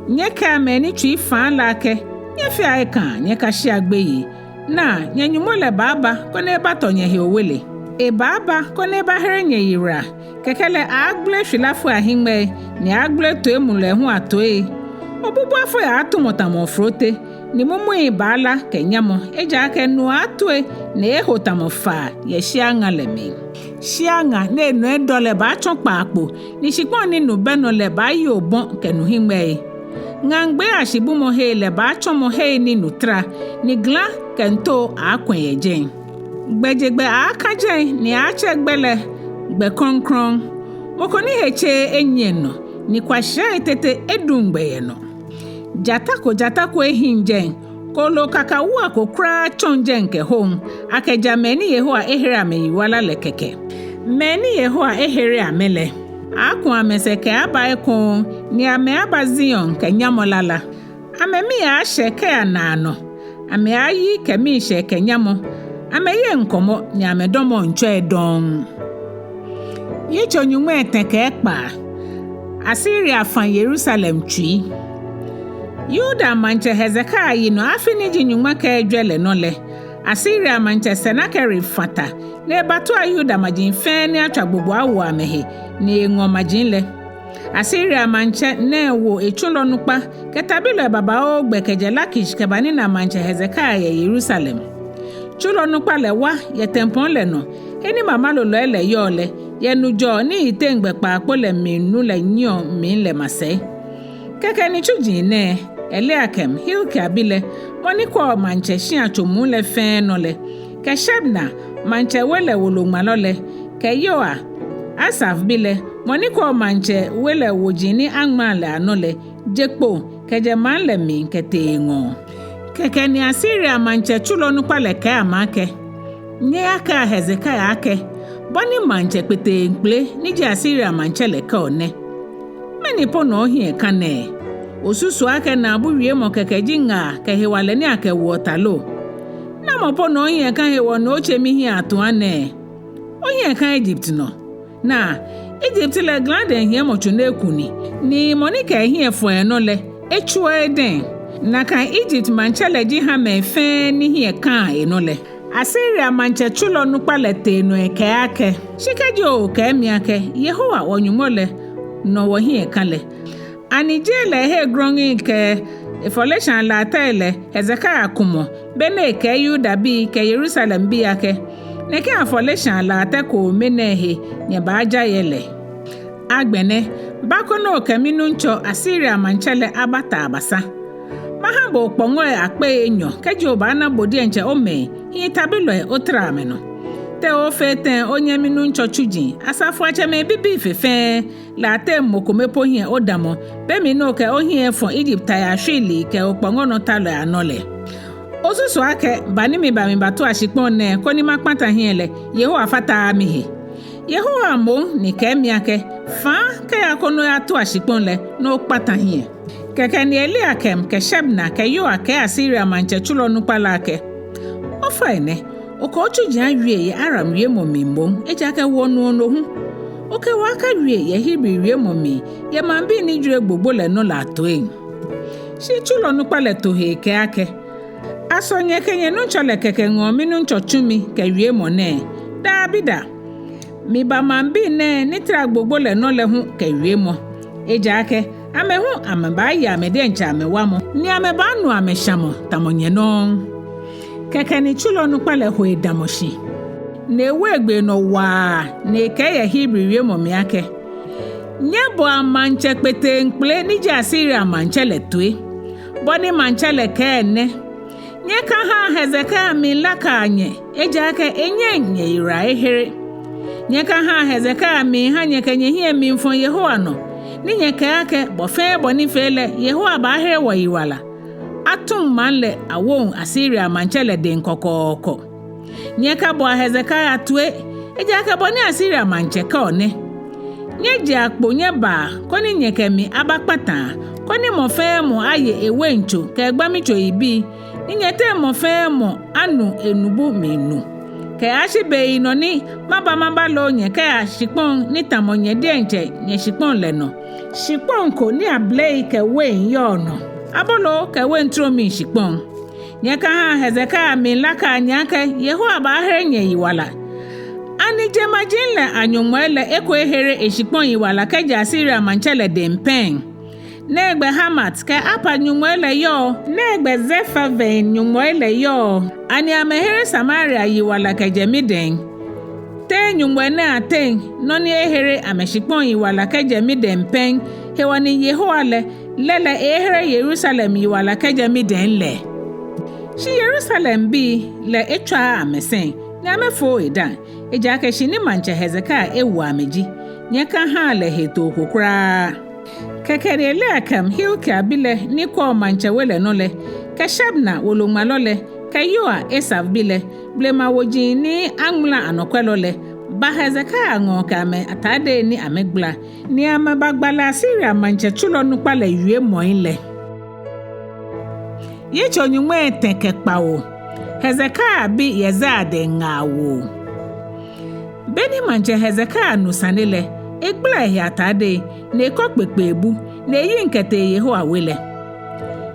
Nyɛkɛa mɛi ni tsui faa lɛ akɛ, nyɛfea ekãa, nyɛkashea gbeyei. Naa, nyɛ-Nyɔŋmɔ lɛ baaba koni ebatɔ nyɛhe owele. Ebaaba koni ebahere nyɛyiwala. Kɛkɛ lɛ aaagbele shwilafoi ahiŋmɛii, ni aaagbele toimulɔi hu atoii. Obubuafoi aaatumɔ tamɔ ofrote, ni mumui baala kɛ nyamɔ, ejaakɛ nu aaatue ni eho tamɔ faa yɛ shia ŋa lɛ mli. Shia ŋa ni enɔ edɔ lɛ baatsɔ kpaakpo, ni shikpɔŋ ni nu bɛ nɔ lɛ baayi obɔ kɛ nuhiŋmɛi. Ŋaŋgbeei ashibumɔhei lɛ baatsɔmɔ hei ni nu tara, ni gla kɛ ntoo aaakwɛ̃ yɛ jɛi. Gbɛjegbɛ aaaka jɛi ni aaatsɛ gbɛ lɛ Gbɛ Krɔŋkrɔŋ. Mɔ ko ni he tseee enyiɛ nɔ, ni kwashiai tete eduŋ gbɛ yɛ nɔ. Jata ko jata ko ehiŋ jɛi, kooloo kakawua ko kwraa tsɔŋ jɛi kɛhoŋ, akɛ ja mɛi ni Yehowa ehere amɛyiwala lɛ kɛkɛ. Mɛi ni Yehowa ehere amɛ lɛ, aaaku amɛsɛɛ kɛaaba ekoŋŋ, ni amɛaaba Zion kɛ nyamɔ lala. Amɛmii aaashɛ kɛya naanɔ, amɛaayi kɛ miishɛɛ kɛ nyamɔ, amɛyeŋ ŋkɔmɔ ni amɛdɔmɔŋ tsɔi dɔŋŋ. Yitso nyɔŋmai etɛ kɛ ekpaa. Asiria fã Yerusalem tsui. Yuda maŋtsɛ Hezekia yinɔ afi ni ji nyɔŋma kɛ ejwɛ lɛ nɔ lɛ, Asiria maŋtsɛ Senakerib fã ta ni ebatua Yuda maji fɛɛ ni atswa gbogbo awo amɛhe, ni eŋɔ maji lɛ. Asiria maŋtsɛ nɛɛ wo etsulɔ nukpa kɛ tabilɔi babaoo gbɛ kɛjɛ Lakish kɛbanina maŋtsɛ Hezekia yɛ Yerusalem. Tsulɔ nukpa lɛ wa yɛ tempɔŋ lɛ nɔ, he ni mamalolɔi lɛ yɔɔ lɛ, yɛ nujɔɔ ni yiteŋgbɛ kpaakpo lɛ mli nu lɛ nyiɛɔ mli lɛ masɛi. Kɛkɛ ni tsuji nɛɛ, Eliakim, Hilkia bi lɛ, mɔ ni kwɛɔ maŋtsɛ shiatso muu lɛ fɛɛ nɔ lɛ, kɛ Shebna, maŋtsɛ we lɛ woloŋmalɔ lɛ, kɛ Yoa, Asaf bi lɛ, mɔ ni kwɛɔ maŋtsɛ we lɛ woji ni aŋma lɛ anɔ lɛ, je kpo kɛjɛ maŋ lɛ mli kɛtee eŋɔɔ. Kɛkɛ ni Asiria maŋtsɛ tsulɔ nukpa lɛ kɛɛ amɛ akɛ, nyɛyakɛa Hezekia akɛ, bɔ ni maŋtsɛ kpeteŋkpele ni ji Asiria maŋtsɛ lɛ kɛɔ nɛ: Mɛni po nɔ ohiɛ ka nɛɛ? Osusuɔ akɛ naabu wiemɔ kɛkɛ ji ŋaa kɛ hewalɛ ni akɛwoɔ ta lo? Namɔ po nɔ ohiɛ ka hewɔ ni otse mihiɛ atua nɛɛ? Ohiɛ ka Egypt nɔ? Naa, Egypt lɛ gladɛŋ hiɛmɔ tsu ni eku ni, ni mɔ ni kɛ ehiɛ fɔɔ enɔ lɛ, etsuɔ edɛŋ. Nakai Egypt maŋtsɛ lɛ ji ha mɛi fɛɛ ni hiɛ kaa enɔ lɛ. Asiria maŋtsɛ tsulɔ nukpa lɛ tee nɔ ekɛɛ akɛ, shi kɛji okɛɛ mi akɛ, Yehowa wɔ-Nyɔŋmɔ lɛ nɔ wɔhiɛ ka lɛ, ani jeee lɛ ehe grɔŋŋi kɛ efɔleshaa latɛi lɛ Hezekia kumɔ, be ni ekɛɛ Yudabii kɛ Yerusalembii akɛ, nɛkɛ afɔleshaa latɛ kome nɛɛ he nyɛbaaja yɛ lɛ? Agbɛnɛ, ba koni okɛ minuŋtsɔ Asiria maŋtsɛ lɛ abata abasa. Maha bo okpɔŋɔi akpei enyɔ, kɛji obaana bo diɛŋtsɛ omɛi, hii tabilɔi otara amɛnɔ. Te oofee tɛŋŋ onyɛ minuŋtsɔ tsuji, asafoiatsɛmɛi bibii fe fɛɛ, lɛ ateŋ mɔ kome po hiɛ odamɔ, be mli ni okɛ ohiɛ efɔ Egypt tai ashwiilii kɛ okpɔŋɔnɔtalɔi anɔ lɛ? Osusu akɛ, ba ni miba mibatua shikpɔŋ nɛɛ koni makpata hiɛ lɛ, Yehowa fataaa mihe? Yehowa moŋ ni kɛɛ mi akɛ, faa kɛya koni oyatua shikpɔŋ lɛ, ni okpata hiɛ. Kɛkɛ ni Eliakim kɛ Shebna kɛ Yoa kɛɛ Asiria maŋtsɛ tsulɔ nukpa lɛ akɛ, ofainɛ, okɛ otsuji awie yɛ Aram wiemɔ mli moŋ, ejaakɛ wɔnuɔ no hu. Okɛ wɔ akawie yɛ Hebri wiemɔ mli, yɛ maŋbii ni jwere gbogbo lɛ nɔ lɛ atoiiaŋ. Shi tsulɔ nukpa lɛ to he ekɛɛ akɛ, aso nyɛkɛ nyɛnuŋtsɔ lɛ kɛkɛ ŋɔɔ minuŋtsɔ tsumi kɛ wiemɔ nɛɛ? Dabida. Miba maŋbii nɛɛ ni tara gbogbo lɛ nɔ lɛ hu kɛ wiemɔ. Ejaakɛ amɛ hu amɛbaaye amɛ diɛŋtsɛ amɛwamɔ, ni amɛbaanu amɛshamɔ tamɔ nyɛ nɔŋŋ. Kɛkɛ ni tsulɔ nukpa lɛ ho edamɔ shi, ni ewo egbee nɔ waa, ni ekɛɛ yɛ Hebri wiemɔ mli akɛ, nyɛboa maŋtsɛ kpeteŋkpele ni ji Asiria maŋtsɛ lɛ toi. Bɔ ni maŋtsɛ lɛ kɛɛ nɛ: Nyɛkahaa Hezekia miilaka nyɛ, ejaakɛ enyɛŋ nyɛyiwala ehere. Nyɛkahaa Hezekia miiha nyɛkɛ nyɛhiɛ miifɔ Yehowa nɔ, ni nyɛkɛɛ akɛ, bɔ fɛɛ bɔ ni fee lɛ, Yehowa baahere wɔyiwala, atuŋ maŋ lɛ awoŋ Asiria maŋtsɛ lɛ dɛŋ kɔkɔɔkɔ. Nyɛkaboa Hezekia toi, ejaakɛ bɔ ni Asiria maŋtsɛ kɛɔ nɛ: Nyɛjea kpo nyɛbaa, koni nyɛkɛ mi abakpataa, koni mɔ fɛɛ mɔ aye ewaintso kɛ egbami tso yibii, ni nyɛteŋ mɔ fɛɛ mɔ anu enubu mli nu, kɛyashi beyinɔ ni maba mabaloo nyɛ kɛya shikpɔŋ ni tamɔ nyɛ diɛŋtsɛ nyɛshikpɔŋ lɛ nɔ, shikpɔŋ ko ni abelei kɛ wain yɔɔ nɔ, aboloo kɛ wain tromi shikpɔŋ. Nyɛkahaa Hezekia miilaka nyɛ akɛ Yehowa baahere nyɛyiwala. Ani jeŋmaji lɛ anyɔŋmɔi lɛ eko ehere eshikpɔŋ yiwala kɛjɛ Asiria maŋtsɛ lɛ dɛŋ pɛŋ? Nɛgbɛ Hamat kɛ Arpad nyɔŋmɔi lɛ yɔɔ? Nɛgbɛ Sefarvaim nyɔŋmɔi lɛ yɔɔ? Ani amɛhere Samaria yiwala kɛjɛ midɛŋ? Te nyɔŋmɔi nɛɛ ateŋ nɔ ni ehere amɛshikpɔŋ yiwala kɛjɛ midɛŋ pɛŋ hewɔ ni Yehowa lɛ, lɛ lɛ ehere Yerusalem yiwala kɛjɛ midɛŋ lɛ? Shi Yerusalembii lɛ etswaaa amɛsɛŋ, ni amɛfooo edaaŋ, ejaakɛ shi ni maŋtsɛ Hezekia ewo amɛ ji, nyɛkahaa lɛ hetoo ko kwraa. Kɛkɛ ni Eliakim, Hilkia bi lɛ ni kwɛɔ maŋtsɛ we lɛ nɔ lɛ, kɛ Shebna woloŋmalɔ lɛ, kɛ Yoa, Asaf bi lɛ, blema woji ni aŋmala anɔkwɛlɔ lɛ, ba Hezekia ŋɔɔ kɛ amɛatadei ni amɛgbala, ni amɛbagbala Asiria maŋtsɛ tsulɔ nukpa lɛ wiemɔi lɛ. Yitso nyɔŋmai etɛ kɛ kpawo. Hezekia bi Yesaia dɛŋ ŋaawoo. Beni maŋtsɛ Hezekia nu sane lɛ, egbala ehe atade, ni ekɔ kpekpe ebu, ni eyiŋ kɛtee Yehowa we lɛ.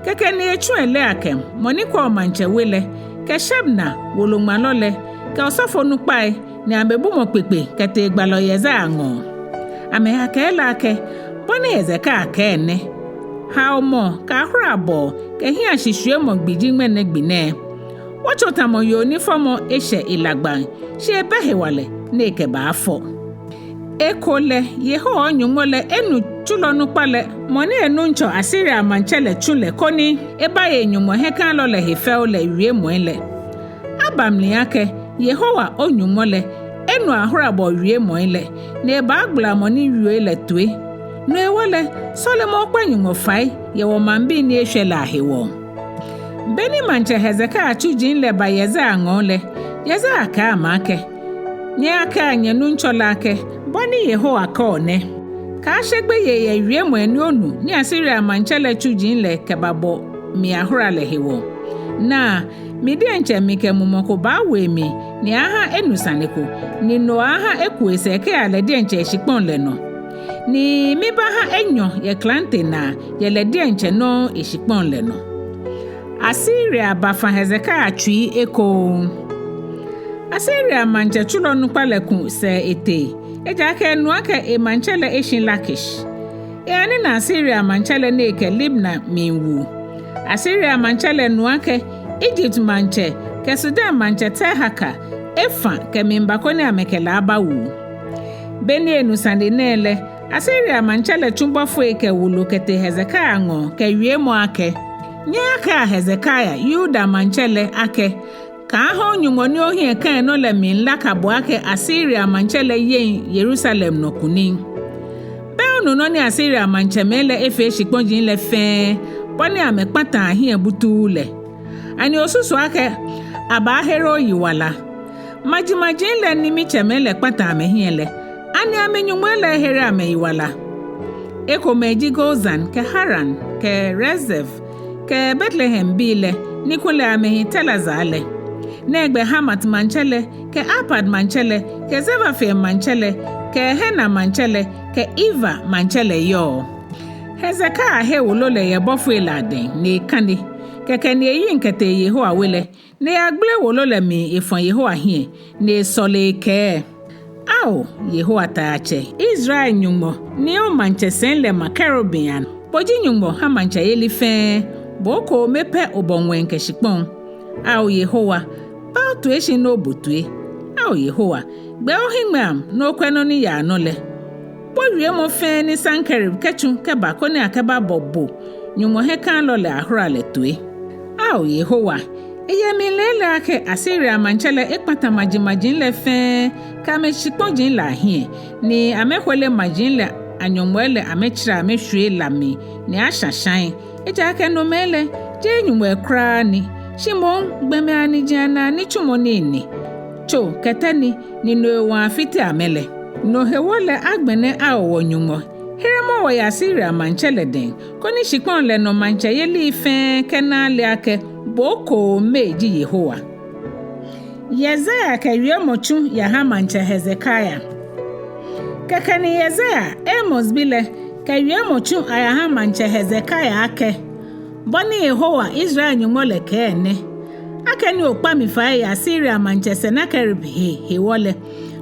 Kɛkɛ ni etsu Eliakim, mɔ ni kwɛɔ maŋtsɛ we lɛ, kɛ Shebna woloŋmalɔ lɛ, kɛ osɔfonukpai, ni amɛbumɔ kpekpe kɛtee gbalɔ Yesaia ŋɔɔ. Amɛyakɛɛ lɛ akɛ, bɔ ni Hezekia kɛɛ nɛ: Haomɔ kɛ ahorabɔɔ kɛ hiɛshishwiemɔ gbi ji ŋmɛnɛ gbi nɛɛ. Wɔtsɔ tamɔ yoo ni fɔmɔ eshɛ elagbaŋ, shi ebɛ hewalɛ ni ekɛbaafɔ. Ekolɛ Yehowa o-Nyɔŋmɔ lɛ enu tsulɔ nukpa lɛ, mɔ ni enuŋtsɔ Asiria maŋtsɛ lɛ tsu lɛ koni ebaye Nyɔŋmɔ hiɛkãalɔ lɛ he fɛo lɛ wiemɔi lɛ. Aba mli akɛ Yehowa o-Nyɔŋmɔ lɛ enu ahorabɔɔ wiemɔi lɛ, ni ebaagbala mɔ ni wieɔ lɛ toi. No hewɔ lɛ, sɔlemɔ okpa Nyɔŋmɔ fai yɛ wɔmaŋbii ni eshwɛ lɛ ahewɔ. Beni maŋtsɛ Hezekia tsuji lɛ ba Yesaia ŋɔɔ lɛ, Yesaia kɛɛ amɛ akɛ, nyɛyakɛa nyɛnuŋtsɔ lɛ akɛ, bɔ ni Yehowa kɛɔ nɛ: Kaashe gbeyei yɛ wiemɔi ni onu ni Asiria maŋtsɛ lɛ tsuji lɛ kɛbabɔ mi ahora lɛ hewɔ. Naa, mi diɛŋtsɛ mikɛ mumɔ ko baawo emli, ni aha enu sane ko, ni no aha eku esɛɛ kɛya lɛ diɛŋtsɛ eshikpɔŋ lɛ nɔ. Ni mibaaha enyɔ yɛ klante naa yɛ lɛ diɛŋtsɛ nɔŋŋ eshikpɔŋ lɛ nɔ. Asiria bafa Hezekia tsui ekoŋŋ. Asiria maŋtsɛ tsulɔ nukpa lɛ ku sɛɛ etee, ejaakɛ enu akɛ emaŋtsɛ lɛ eshi Lakish. Eyanina Asiria maŋtsɛ lɛ ni ekɛ Libna miiwu. Asiria maŋtsɛ lɛ nu akɛ Ijipt maŋtsɛ kɛ Sudan maŋtsɛ Tirhaka efa kɛmiiba koni amɛkɛ lɛ abawu. Beni enu sane nɛɛ lɛ, Asiria maŋtsɛ lɛ tsu bɔfoi kɛ wolo kɛtee Hezekia ŋɔɔ kɛ wiemɔ akɛ, nyɛyakɛa Hezekia, Yuda maŋtsɛ lɛ, akɛ, kaaha o-Nyɔŋmɔ ni ohiɛ kã enɔ lɛ miilaka bo akɛ Asiria maŋtsɛ lɛ yeŋ Yerusalem nɔ kunim. Bɛ onu nɔ ni Asiria maŋtsɛmɛi lɛ efee shikpɔji lɛ fɛɛ, bɔ ni amɛkpataa hiɛ butuu lɛ? Ani osusu akɛ abaahere oyiwala? Majimaji lɛ ni mitsɛmɛi lɛ kpataa amɛhiɛ lɛ, ani amɛnyɔŋmɔi lɛ ehere amɛyiwala? Ekomɛi ji Gozan kɛ Haran kɛ Rezef kɛ Betlehembii lɛ, ni kulɛ amɛhi Tel-Azar lɛ. Nɛgbɛ Hamat maŋtsɛ lɛ kɛ Arpad maŋtsɛ lɛ kɛ Sefarvaim maŋtsɛ lɛ kɛ Hena maŋtsɛ lɛ kɛ Iva maŋtsɛ lɛ yɔɔ? Hezekia he wolo lɛ yɛ bɔfoi lɛ adɛŋ ni ekane. Kɛkɛ ni eyiŋ kɛtee Yehowa we lɛ, ni eyagbele wolo lɛ mli efɔ Yehowa hiɛ, ni esɔle ekɛɛ, Ao Yehowa Taiatsɛ, Israel Nyɔŋmɔ, ni omaŋtsɛsɛi lɛ ma kerubim anɔ, bo ji Nyɔŋmɔ ha maŋtsɛyeli fɛɛ, bo okome pɛ obɔ ŋwɛi kɛ shikpɔŋ. Ao Yehowa, ba otoi shi ni obo toi. Ao Yehowa, gbɛ ohiŋmɛi amli ni okwɛ nɔ ni yaa nɔ lɛ. Bo wiemɔ fɛɛ ni Sankerib kɛtsu kɛba koni akɛbabɔ bo, Nyɔŋmɔ hiɛkãalɔ lɛ ahora lɛ toi. Ao Yehowa, eyɛ mli lɛɛlɛŋ akɛ Asiria maŋtsɛ lɛ ekpata majimaji lɛ fɛɛ kɛ amɛshikpɔji lɛ ahiɛ, ni amɛhole maji lɛ anyɔŋmɔi lɛ amɛtsara amɛshwie la mli ni ashã shai. Ejaakɛ nomɛi lɛ, jeee nyɔŋmɔi kwraa ni, shi moŋ gbɔmɛi aniji anaa nitsumɔ nii ni. Tso kɛ tɛ ni, ni no hewɔ afite amɛ lɛ. No hewɔ lɛ agbɛnɛ, Ao wɔ-Nyɔŋmɔ, heremɔ wɔ yɛ Asiria maŋtsɛ lɛ dɛŋ, koni shikpɔŋ lɛ nɔ maŋtsɛyelii fɛɛ kɛna ale akɛ bo okome ji Yehowa. Yesaia kɛ wiemɔ tsu yaha maŋtsɛ Hezekia. Kɛkɛ ni Yesaia, Amoz bi lɛ, kɛ wiemɔ tsu ayaha maŋtsɛ Hezekia akɛ, bɔ ni Yehowa, Israel Nyɔŋmɔ lɛ kɛɛ nɛ: Akɛni okpa mi fai yɛ Asiria maŋtsɛ Senakerib he hewɔ lɛ,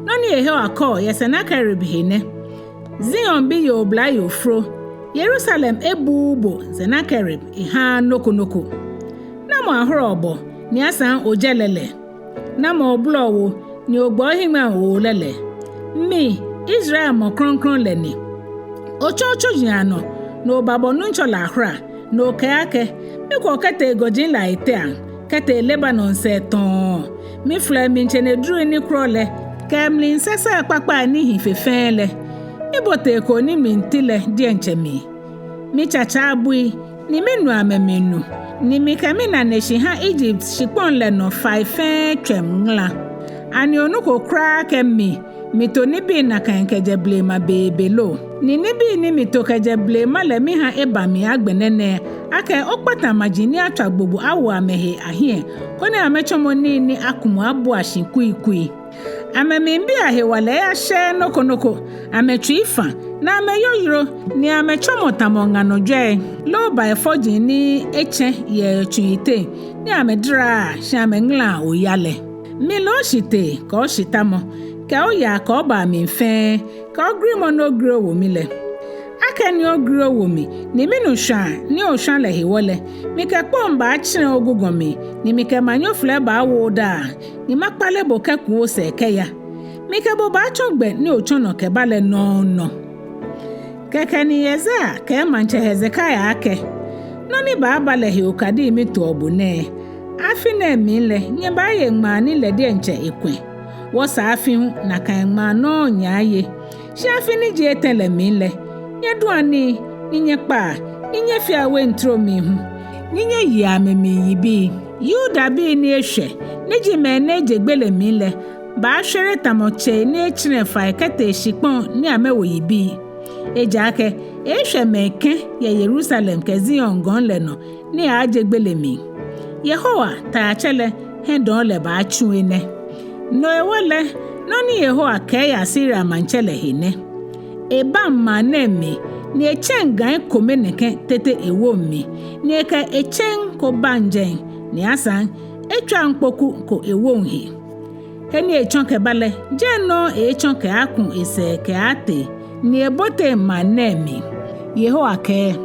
nɔ ni Yehowa kɛɔ yɛ Senakerib he nɛ: Zion biyoo oblayoo fro, Yerusalem ebuuu bo Senakerib ehaaa nɔ ko nɔ ko. Namɔ ahorɔ bo, ni asaŋ ojɛ lɛ lɛ? Namɔ obolɔ wo, ni ogbɛ ohiŋmɛi owo lɛ lɛ? Mi, Israel mɔ krɔŋkrɔŋ lɛ ni. Otsɔ otsuji anɔ, ni obabɔ Nuŋtsɔ lɛ ahora, ni okɛɛ akɛ: Mikwɔ kɛtee gɔji lɛ ayiteaŋ, kɛtee Lebanon sɛɛ tɔɔŋ. Miflɛ emli tsenedrui ni kwɔlɔ lɛ, kɛ emli sɛsɛi kpakpai ni hi fe fɛɛ lɛ. Mibote koo ni mli ti lɛ diɛŋtsɛ mli. Mitsatsaa bui, ni minu amɛmli nu, ni mikɛ minane shi ha Egypt shikpɔŋ lɛ nɔ fai fɛɛ tswɛm ŋala. Ani onuko kwraa akɛ mi, mito nibii nakai kɛjɛ blema beebe lo? Ni nibii ni mito kɛjɛ blema lɛ miha eba mli agbɛnɛ nɛɛ, akɛ okpata maji ni atswa gbogbo awo amɛhe ahiɛ, koni amɛtsɔmɔ nii ni akumɔ abua shi kuikui. Amɛmlibii ahewalɛ eyashɛɛɛ nɔ ko nɔ ko, amɛtsui fã, ni amɛyoyoro, ni amɛtsɔmɔ tamɔ ŋa nɔ jwɛi, loo bai fɔji ni etsɛ yɛ tsu yiteŋ, ni amɛdaraaa, shi amɛŋalaa oya lɛ. Mile oshitee kɛ oshitamɔ, kɛ oyaa kɛ obaa mli fɛɛ, kɛ ogrimɔ ni ogri owo mi lɛ. Akɛni ogri owo mi, ni minu shwãa ni oshwã lɛ hewɔ lɛ, mikɛ kpoŋ baatsɛrɛ ogugɔ mli, ni mikɛ manyoflɛ baawo odaa, ni makpale bo kɛku osɛɛ kɛya. Mikɛ bo baatsɔ gbɛ ni otsɔ nɔ kɛba lɛ nɔŋŋ nɔ. Kɛkɛ ni Yesaia kɛɛ maŋtsɛ Hezekia akɛ: Nɔ ni baaba lɛ he okadii mitoɔ bo nɛɛ. Afi nɛɛ mli lɛ, nyɛbaaye ŋmaa ni lɛ diɛŋtsɛ ekwɛ. Wɔsɛɛ afi hu nakai ŋmaa nɔŋŋ nyɛaaye. Shi afi ni ji etɛ lɛ mli lɛ, nyɛdua nii, ni nyɛkpaa, ni nyɛfea wein tromi hu, ni nyɛyea amɛmli yibii. Yudabii ni eshwɛ, ni ji mɛi ni eje gbele mli lɛ, baashwere tamɔ tsei ni etsɛrɛ fai kɛtee shikpɔŋ ni amɛwo yibii. Ejaakɛ eshwɛ mɛi kɛ yɛ Yerusalem kɛ Zion gɔŋ lɛ nɔ, ni aaje gbele mli. Yehowa, Taiatsɛ lɛ, hiɛdɔɔ lɛ baatsu enɛ. No hewɔ lɛ, nɔ ni Yehowa kɛɛ yɛ Asiria maŋtsɛ lɛ he nɛ: Ebaŋ maŋ nɛɛ mli, ni etsɛŋ gai kome nɛkɛ tete ewoŋ mli, ni ekɛ etsɛŋ ko baŋ jɛi, ni asaŋ etswaŋ kpoku ko ewoŋ he. He ni etsɔ kɛba lɛ, jɛi nɔŋŋ etsɔ kɛaku esɛɛ kɛaatee, ni eboteŋ maŋ nɛɛ mli. Yehowa kɛɛ.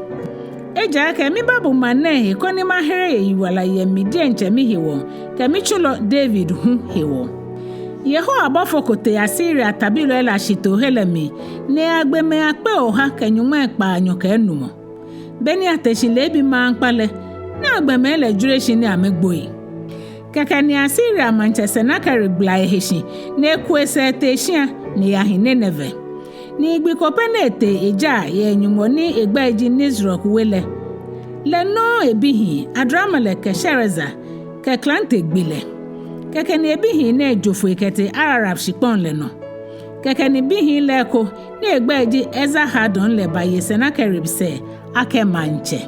Ejaakɛ mibaabu maŋ nɛɛ he koni mahere eyiwala yɛ mi diɛŋtsɛ mihewɔ, kɛ mitsulɔ David hu hewɔ. Yehowa bɔfo ko tee Asiria tabilɔi lɛ ashitoohe lɛ mli, ni eyagbe mɛi akpei oha kɛ nyɔŋmai kpaanyɔ kɛ enumɔ. Beni ate shi leebi maŋkpa lɛ, naa gbɔmɛi lɛ jwere shi ni amɛgboi. Kɛkɛ ni Asiria maŋtsɛ Senakerib gbala ehe shi, ni eku esɛɛ etee shia, ni eyahi Nineve. Ni gbi ko pɛ ni etee ejaa yɛ nyɔŋmɔ ni egbɛi ji Nisrok we lɛ. Lɛ nɔŋŋ ebihii, Adramelek kɛ Sharezer, kɛ klante gbe lɛ. Kɛkɛ ni ebihii nɛɛ jo foi kɛtee Ararat shikpɔŋ lɛ nɔ. Kɛkɛ ni bihii lɛ eko ni egbɛi ji Esarhadon lɛ baye Senakerib sɛɛ akɛ maŋtsɛ.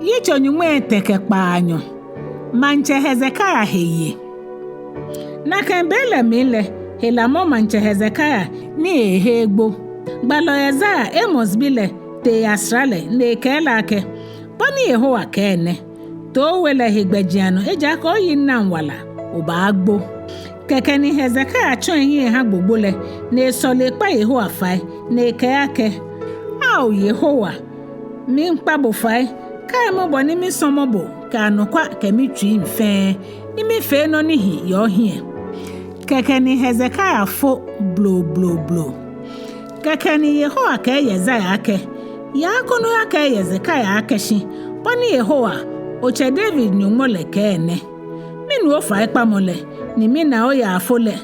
Yitso nyɔŋmai etɛ kɛ kpaanyɔ. Maŋtsɛ Hezekia he ye. Nakai be lɛ mli lɛ, hela mɔ maŋtsɛ Hezekia ni ehe egbo. Gbalɔ Yesaia, Amoz bi lɛ, tee eyasara lɛ, ni ekɛɛ lɛ akɛ: Bɔ ni Yehowa kɛɛ nɛ: Too we lɛ he gbɛjianɔ, ejaakɛ oyi naŋ wala, obaagbo. Kɛkɛ ni Hezekia tsɔ ehiɛ eha gbogbo lɛ, ni esɔle ekpa Yehowa fai, ni ekɛɛ akɛ: Ao Yehowa, miikpa bo fai, kaimɔ bɔ ni misɔmɔ bo kɛ anɔkwa kɛ mitsui fɛɛ, ni mifee nɔ ni hi yɛ ohiɛ. Kɛkɛ ni Hezekia fo blobloblo. Kɛkɛ ni Yehowa kɛɛ Yesaia akɛ: Yaa koni oyakɛɛ Hezekia akɛshi: Bɔ ni Yehowa, otsɛ David Nyɔŋmɔ lɛ kɛɛ nɛ: Minu ofaikpamɔ lɛ, ni mina oyaafo lɛ.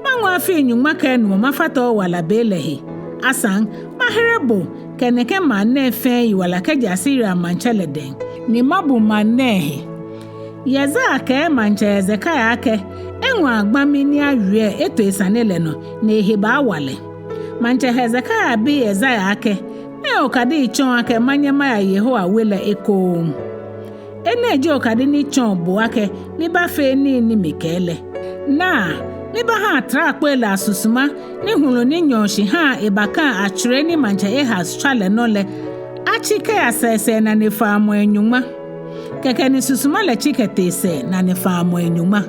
Maŋɔ afii nyɔŋma kɛ enumɔ mafata owala be lɛ he. Asaŋ, mahere bo kɛ nɛkɛ maŋ nɛɛ fɛɛ yiwala kɛjɛ Asiria maŋtsɛ lɛ dɛŋ, ni mabu maŋ nɛɛ he. Yesaia kɛɛ maŋtsɛ Hezekia akɛ eŋɔ agbami ni awie eto esane lɛ nɔ, ni ehe baawa lɛ. Maŋtsɛ Hezekia bi Yesaia akɛ: Mɛɛ okadi etsɔɔ akɛ manyɛ maya Yehowa we lɛ ekoŋŋ? Enɛ ji okadi ni tsɔɔ bo akɛ mibaafee nii ni mikɛɛ lɛ. Naa, mibaaha atrakpoi lɛ asusuma, ni hulu ni nyɔɔ shi haa ebakaa atswere ni maŋtsɛ Ahaz tswa lɛ nɔ lɛ, atsi kɛya sɛɛ sɛɛnane faamɔi nyɔŋma. Kɛkɛ ni susuma lɛ tsi kɛtee sɛɛnane faamɔi nyɔŋma.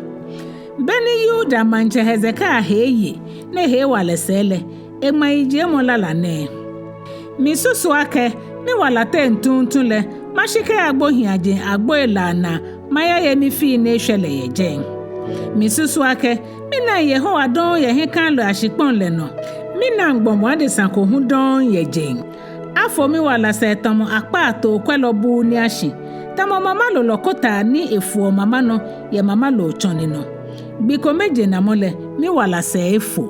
Beni Yuda maŋtsɛ Hezekia he eye, ni ehe wa lɛ sɛɛ lɛ, eŋma yijiemɔ lala nɛɛ. Misusu akɛ miwala teŋ tuuntu lɛ, mashi kɛya gbohiiajeŋ agboi lɛ anaa, mayaye mifii ni eshwɛ lɛ yɛ jɛi. Misusu akɛ minaŋ Yehowa dɔŋŋ yɛ hiɛkãalɔi ashikpɔŋ lɛ nɔ, minaŋ gbɔmɔ adesa ko hu dɔŋŋ yɛ jeŋ. Afo miwala sɛɛ tamɔ akpaa tookwɛlɔ buu ni ashi, tamɔ mamalolɔ kotaa ni efoɔ mama nɔ yɛ mamaloo tsɔne nɔ. Gbi kome jenamɔ lɛ, miwala sɛɛ efo.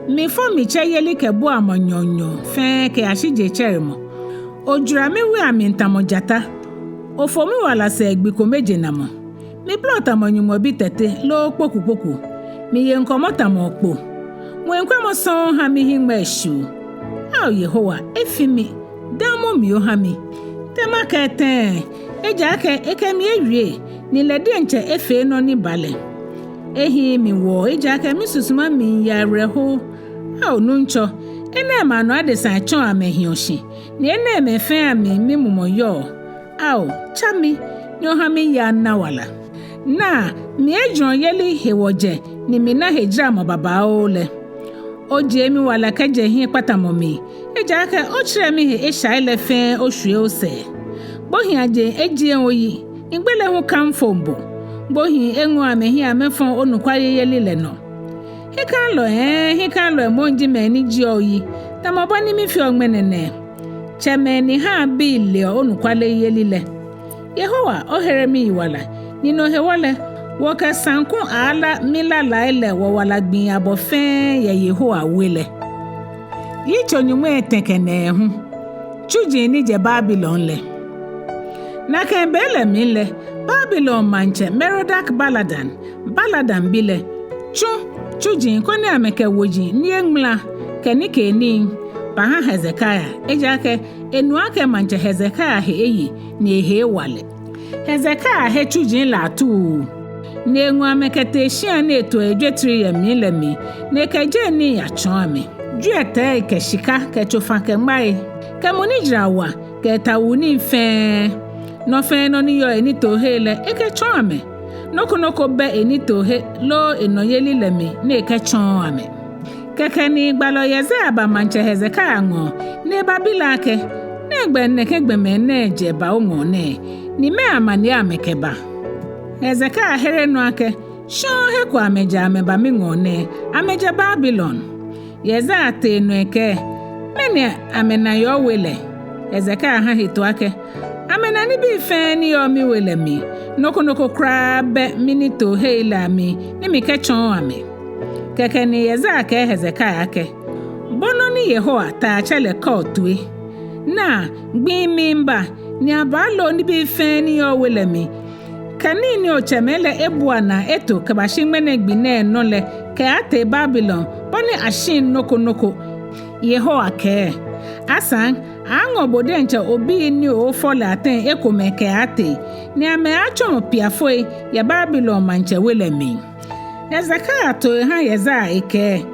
Mifo mitsɛ yelikɛbuamɔ nyɔɔŋnyɔɔŋ fɛɛ kɛyashi jetsɛremɔ. Ojwara miwui amli tamɔ jata. Ofo miwala sɛɛ gbi kome jenamɔ. Mibolɔ tamɔ nyɔŋmɔ bi tɛte loo kpokukpoku. Miye ŋkɔmɔ tamɔ okpo. Ŋwɛikwɛmɔ sɔŋŋ ha mihiŋmɛi shiu. Ao Yehowa, efi mi, damɔ mi oha mi. Te makɛɛ tɛŋŋ? Ejaakɛ ekɛ mi ewie, ni lɛ diɛŋtsɛ efee nɔ ni ba lɛ. Ehiii mi wɔɔ, ejaakɛ misusuma miiye awerɛho. Ao Nuŋtsɔ, enɛɛmɛi anɔ adesai tsɔɔ amɛhiɔ shi, ni enɛɛmɛi fɛɛ amli mimumɔ yɔɔ. Ao, tsa mi, ni oha miyi ana wala. Naa, mi ejurɔyeli hewɔ jɛ ni mina hejaramɔ babaoo lɛ. Ojie miwala kɛjɛ hiɛkpatamɔ mli, ejaakɛ otsirɛ mihe eshai lɛ fɛɛ oshwie osɛɛ. Gbohiiajeŋ ejieŋ oyi, ni gbele hu kamfoŋ bo. Gbohii eŋɔɔɔ amɛhiɛ amɛfɔɔ onɔkwayeli lɛ nɔ. Hiɛkãalɔi, hiɛkãalɔi moŋ ji mɛi ni jieɔ oyi, tamɔ bɔ ni mifeɔ ŋmɛnɛ nɛɛ. Tsɛmɛi ni haa bii leɔ onɔkwayeli lɛ. Yehowa, ohere miyiwala, ni no hewɔ lɛ, wɔkɛ saŋku aaala milalai lɛ wɔwala gbii abɔ fɛɛ yɛ Yehowa we lɛ. Yitso nyɔŋmai etɛ kɛ nɛɛhu. Tsuji ni jɛ Babilon lɛ. Nakai be lɛ mli lɛ, Babilon maŋtsɛ Merodak Baladan, Baladan bi lɛ, tsu tsuji koni amɛkɛ woji ni eŋmala kɛ nikeenii baha Hezekia, ejaakɛ enu akɛ maŋtsɛ Hezekia he eye ni ehe ewa lɛ. Hezekia he tsuji lɛ atuu, ni eŋɔ amɛ kɛtee shia ni etoɔ ejwetri yɛ mli lɛ mli, ni ekɛ jɛi nii yatsɔɔ amɛ. Jwiɛtɛi kɛ shika kɛ tsofa kɛ ŋmai, kɛ mɔ ni jara wa kɛ tawuu nii fɛɛ. Nɔ fɛɛ nɔ ni yɔɔ enitoohe lɛ ekɛtsɔɔ amɛ. Nɔ ko nɔ ko bɛ enitoohe loo enɔyeli lɛ mli ni ekɛtsɔɔɔ amɛ. Kɛkɛ ni gbalɔ Yesaia ba maŋtsɛ Hezekia ŋɔɔ, ni ebabi lɛ akɛ: Nɛgbɛ nɛkɛ gbɔmɛi nɛɛ jɛ ba oŋɔɔ nɛɛ, ni mɛɛ amaniɛ amɛkɛba? Hezekia here nɔ akɛ: Shɔŋŋ he ko amɛjɛ amɛba miŋɔɔ nɛɛ, amɛjɛ Babilon. Yesaia tee nɔ ekɛɛ: Mɛni amɛna yɛ owe lɛ? Hezekia ha hetoo akɛ: Amɛna nibii fɛɛ ni yɔɔ miwe lɛ mli, nɔ ko nɔ ko kwraa bɛ minitoohei lɛ amli ni mikɛtsɔɔɔ amɛ. Kɛkɛ ni Yesaia kɛɛ Hezekia akɛ: Bo nɔ ni Yehowa, Taiatsɛ lɛ, kɛɔ toi. Naa, gbii miiba, ni abaalo nibii fɛɛ ni yɔɔ owe lɛ mli, kɛ nii ni otsɛmɛi lɛ ebua naa eto kɛbashi ŋmɛnɛ gbi nɛɛ nɔ lɛ kɛaatee Babilon, bɔ ni ashiŋ nɔ ko nɔ ko. Yehowa kɛɛ: Asaŋ, aaaŋɔ bo diɛŋtsɛ obii ni oofɔ lɛ ateŋ ekomɛi kɛaatee, ni amɛaatsɔmɔ piafoi yɛ Babilon maŋtsɛ we lɛ mli. Hezekia to eha Yesaia ekɛɛ: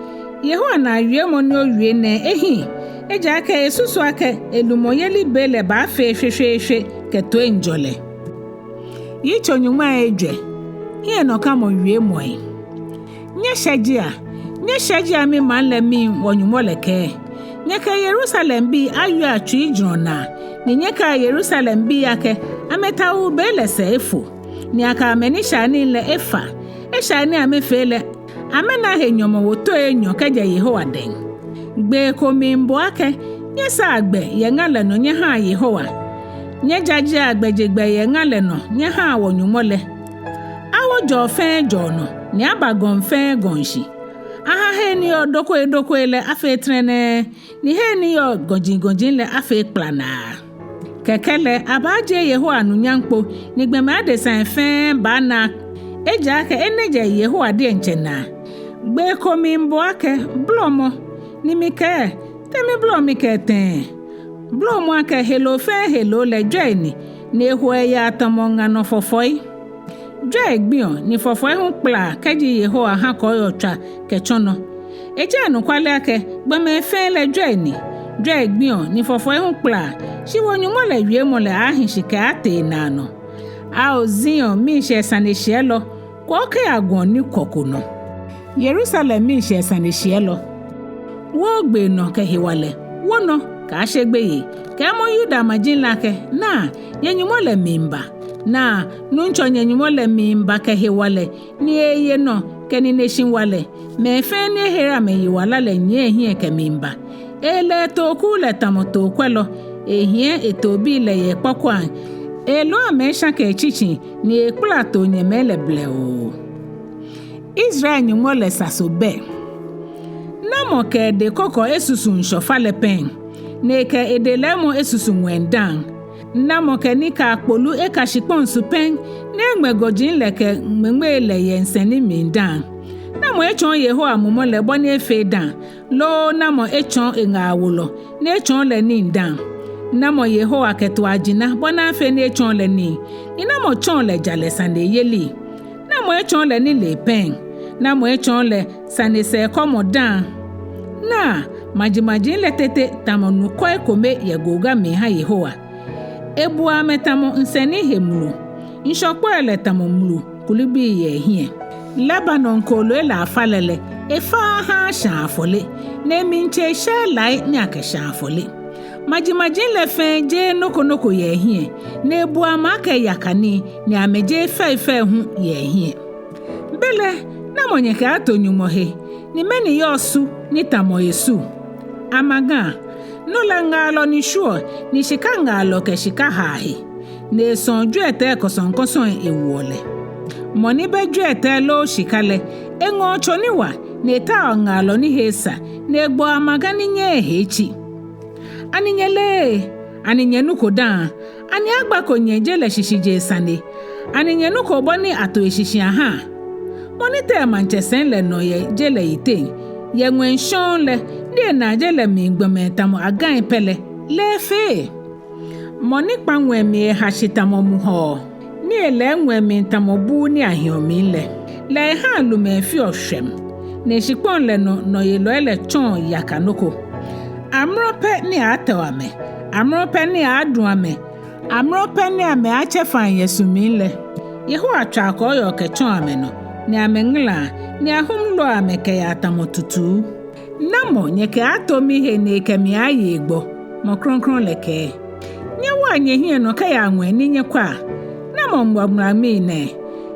Yehowa naa wiemɔ ni owie nɛɛ ehiii, ejaakɛ esusu akɛ elumɔyeli be lɛ baafee shweshweeshwe kɛ toiŋjɔlɛ. Yitso nyɔŋmai ejwɛ. Hiɛnɔkamɔ wiemɔi. Nyɛshɛjea, nyɛshɛjea mimaŋ lɛ mii, wɔ-Nyɔŋmɔ lɛ kɛɛ. Nyɛkɛ Yerusalembii awiea tsuijurɔ naa, ni nyɛkɛa Yerusalembii akɛ amɛtawuu be lɛ sɛɛ efo, ni akɛ amɛnishaianii lɛ efa. Eshai ni amɛfee lɛ, amɛna he nyɔmɔwoo toi enyɔ kɛjɛ Yehowa dɛŋ. Gbee ko miibo akɛ: Nyɛsaa gbɛ yɛ ŋa lɛ nɔ nyɛhaa Yehowa. Nyɛjajea gbɛjegbɛi yɛ ŋa lɛ nɔ nyɛhaa wɔ-Nyɔŋmɔ lɛ. Awo jɔɔ fɛɛ jɔɔ nɔ, ni aba gɔŋ fɛɛ gɔŋ shi. Aha hei ni yɔɔ dokoi dokoi lɛ afee trɛnɛɛ, ni hei ni yɔɔ gɔji gɔji lɛ afee kplanaa. Kɛkɛ lɛ abaajie Yehowa anunyam kpo, ni gbɔmɛi adesai fɛɛ baana, ejaakɛ enɛ jɛ Yehowa diɛŋtsɛ naa. Gbee ko miibo akɛ: Bolɔmɔ. Ni mikɛɛ: Te mibolɔɔ mikɛɛ tɛŋŋ? Bolɔmɔ akɛ heloo fɛɛ heloo lɛ jwɛi ni, ni ehoɔ eyaa tamɔ ŋa nɔ fɔfɔi. Jwɛi gbiɔ, ni fɔfɔi hu kpalaa kɛji Yehowa ha kɔɔyɔɔ tswa kɛtsɔ nɔ. Eji anɔkwale akɛ gbɔmɛi fɛɛ lɛ jwɛi ni. Jwɛi gbiɔ, ni fɔfɔi hu kpalaa, shi wɔ-Nyɔŋmɔ lɛ wiemɔ lɛ aaahi shi kɛaatee naanɔ. Ao Zion miishɛɛ saneshiɛlɔ, kwɔ okɛya gɔŋ ni kwɔ ko nɔ. Yerusalem miishɛɛ saneshiɛlɔ. Wo ogbee nɔ kɛ hewalɛ, wo nɔ, Kaashe gbeyei. Kɛɛmɔ Yuda maji lɛ akɛ, naa, nyɛ-Nyɔŋmɔ lɛ miiba. Naa, Nuŋtsɔ nyɛ-Nyɔŋmɔ lɛ miiba kɛ hewalɛ, ni eeye nɔ kɛ nineshi walɛ. Mɛi fɛɛ ni ehere amɛyiwala lɛ nyiɛ ehiɛ kɛmiiba. Ele etooku lɛ tamɔ tookwɛlɔ, ehiɛ etoobii lɛ yɛ ekpɔkɔiaŋ. Elo amɛ eshã kɛ etsitsi, ni ekpla toonyɛmɛi lɛ blɛoo. Israel Nyɔŋmɔ lɛ saso bɛ. Namɔ kɛ edɛkɔkɔ esusu ŋshɔ falɛ pɛŋ, ni ekɛ edelɛɛmɔ esusu ŋwɛi daaŋ? Namɔ kɛ nikaa kpolu eka shikpɔŋ su pɛŋ, ni eŋmɛ gɔji lɛ kɛ ŋmeŋmei lɛ yɛ nsɛni mli daaŋ? Namɔ etsɔɔ Yehowa mumɔ lɛ bɔ ni efee daaŋ, loo namɔ etsɔɔ eŋaawolɔ ni etsɔɔ lɛ nii daaŋ? Namɔ Yehowa kɛto ajina bɔ ni afee ni etsɔɔ lɛ nii, ni namɔ tsɔɔ lɛ jalɛ saneyeli? Namɔ etsɔɔ lɛ nilee pɛŋ? Namɔ etsɔɔ lɛ sane sɛɛkɔmɔ daaŋ? Naa, majimaji lɛ tete tamɔ nu kɔi kome yɛ goga mli eha Yehowa. Ebuɔ amɛ tamɔ nsɛni he mlu, ŋshɔkpɔi lɛ tamɔ mlu kulibii yɛ ehiɛ. Lebanon kooloi lɛ afalɛ lɛ, efaaa ehaa ashãa afɔle, ni emli tsei eshɛɛɛ lai ni akɛshãa afɔle. Majimaji lɛ fɛɛ jeee nɔ ko nɔ ko yɛ ehiɛ, ni ebuɔ amɛ akɛ yaka nii, ni amɛjeee fɛifɛi hu yɛ ehiɛ. Belɛ namɔ nyɛkɛaato Nyɔŋmɔ he, ni mɛni yɔɔ su ni tamɔ esu? Amaga, nu lɛ ŋaalɔ ni shwieɔ, ni shika ŋaalɔ kɛ shika haa he, ni esɔɔ jwiɛtɛi kɔsɔŋkɔsɔŋ ewoɔ lɛ. Mɔ ni bɛ jwiɛtɛi loo shika lɛ, eŋɔɔ tso ni wa, ni etaoɔ ŋaalɔ ni he esa, ni egbɔɔ amaga ni nyɛɛɛ ehe etsi. Ani nyɛleee? Ani nyɛnuko daaŋ? Ani agbako nyɛ je lɛ shishijee sane? Ani nyɛnuko bɔ ni ato eshishi aha? Mɔ ni tee maŋtsɛsɛi lɛ nɔ yɛ je lɛ yiteŋ, yɛ ŋwɛi shɔŋŋ lɛ, ni enaa je lɛ mli gbɔmɛi tamɔ agãi pɛ lɛ, lɛ efee. Mɔ ni kpa ŋwɛi mli eha shi tamɔ muhɔɔ, ni elɛɛ ŋwɛi mli tamɔ buu ni ahiɔ mli lɛ, lɛ ehaa lumɛi feɔ shwɛm, ni shikpɔŋ lɛ nɔ nɔyelɔi lɛ tsɔɔ yaka nɔ ko. Amrɔ pɛ ni aaatɛo amɛ, amrɔ pɛ ni aadu amɛ, amrɔ pɛ ni amɛaatsɛ fai yɛ su mli lɛ, Yehowa tswaa kɔɔyɔɔ kɛtsɔɔ amɛnɔ, ni amɛŋalaa, ni ahum lɔɔ amɛ kɛyaa tamɔ tutuu. Namɔ nyɛkɛaato mihe ni ekɛ mi aaye egbɔ? Mɔ krɔŋkrɔŋ lɛ kɛɛ. Nyɛwoa nyɛhiɛ nɔ kɛyaa ŋwɛi ni nyɛkwɛa. Namɔ ŋmɔŋmɔa mii nɛɛ?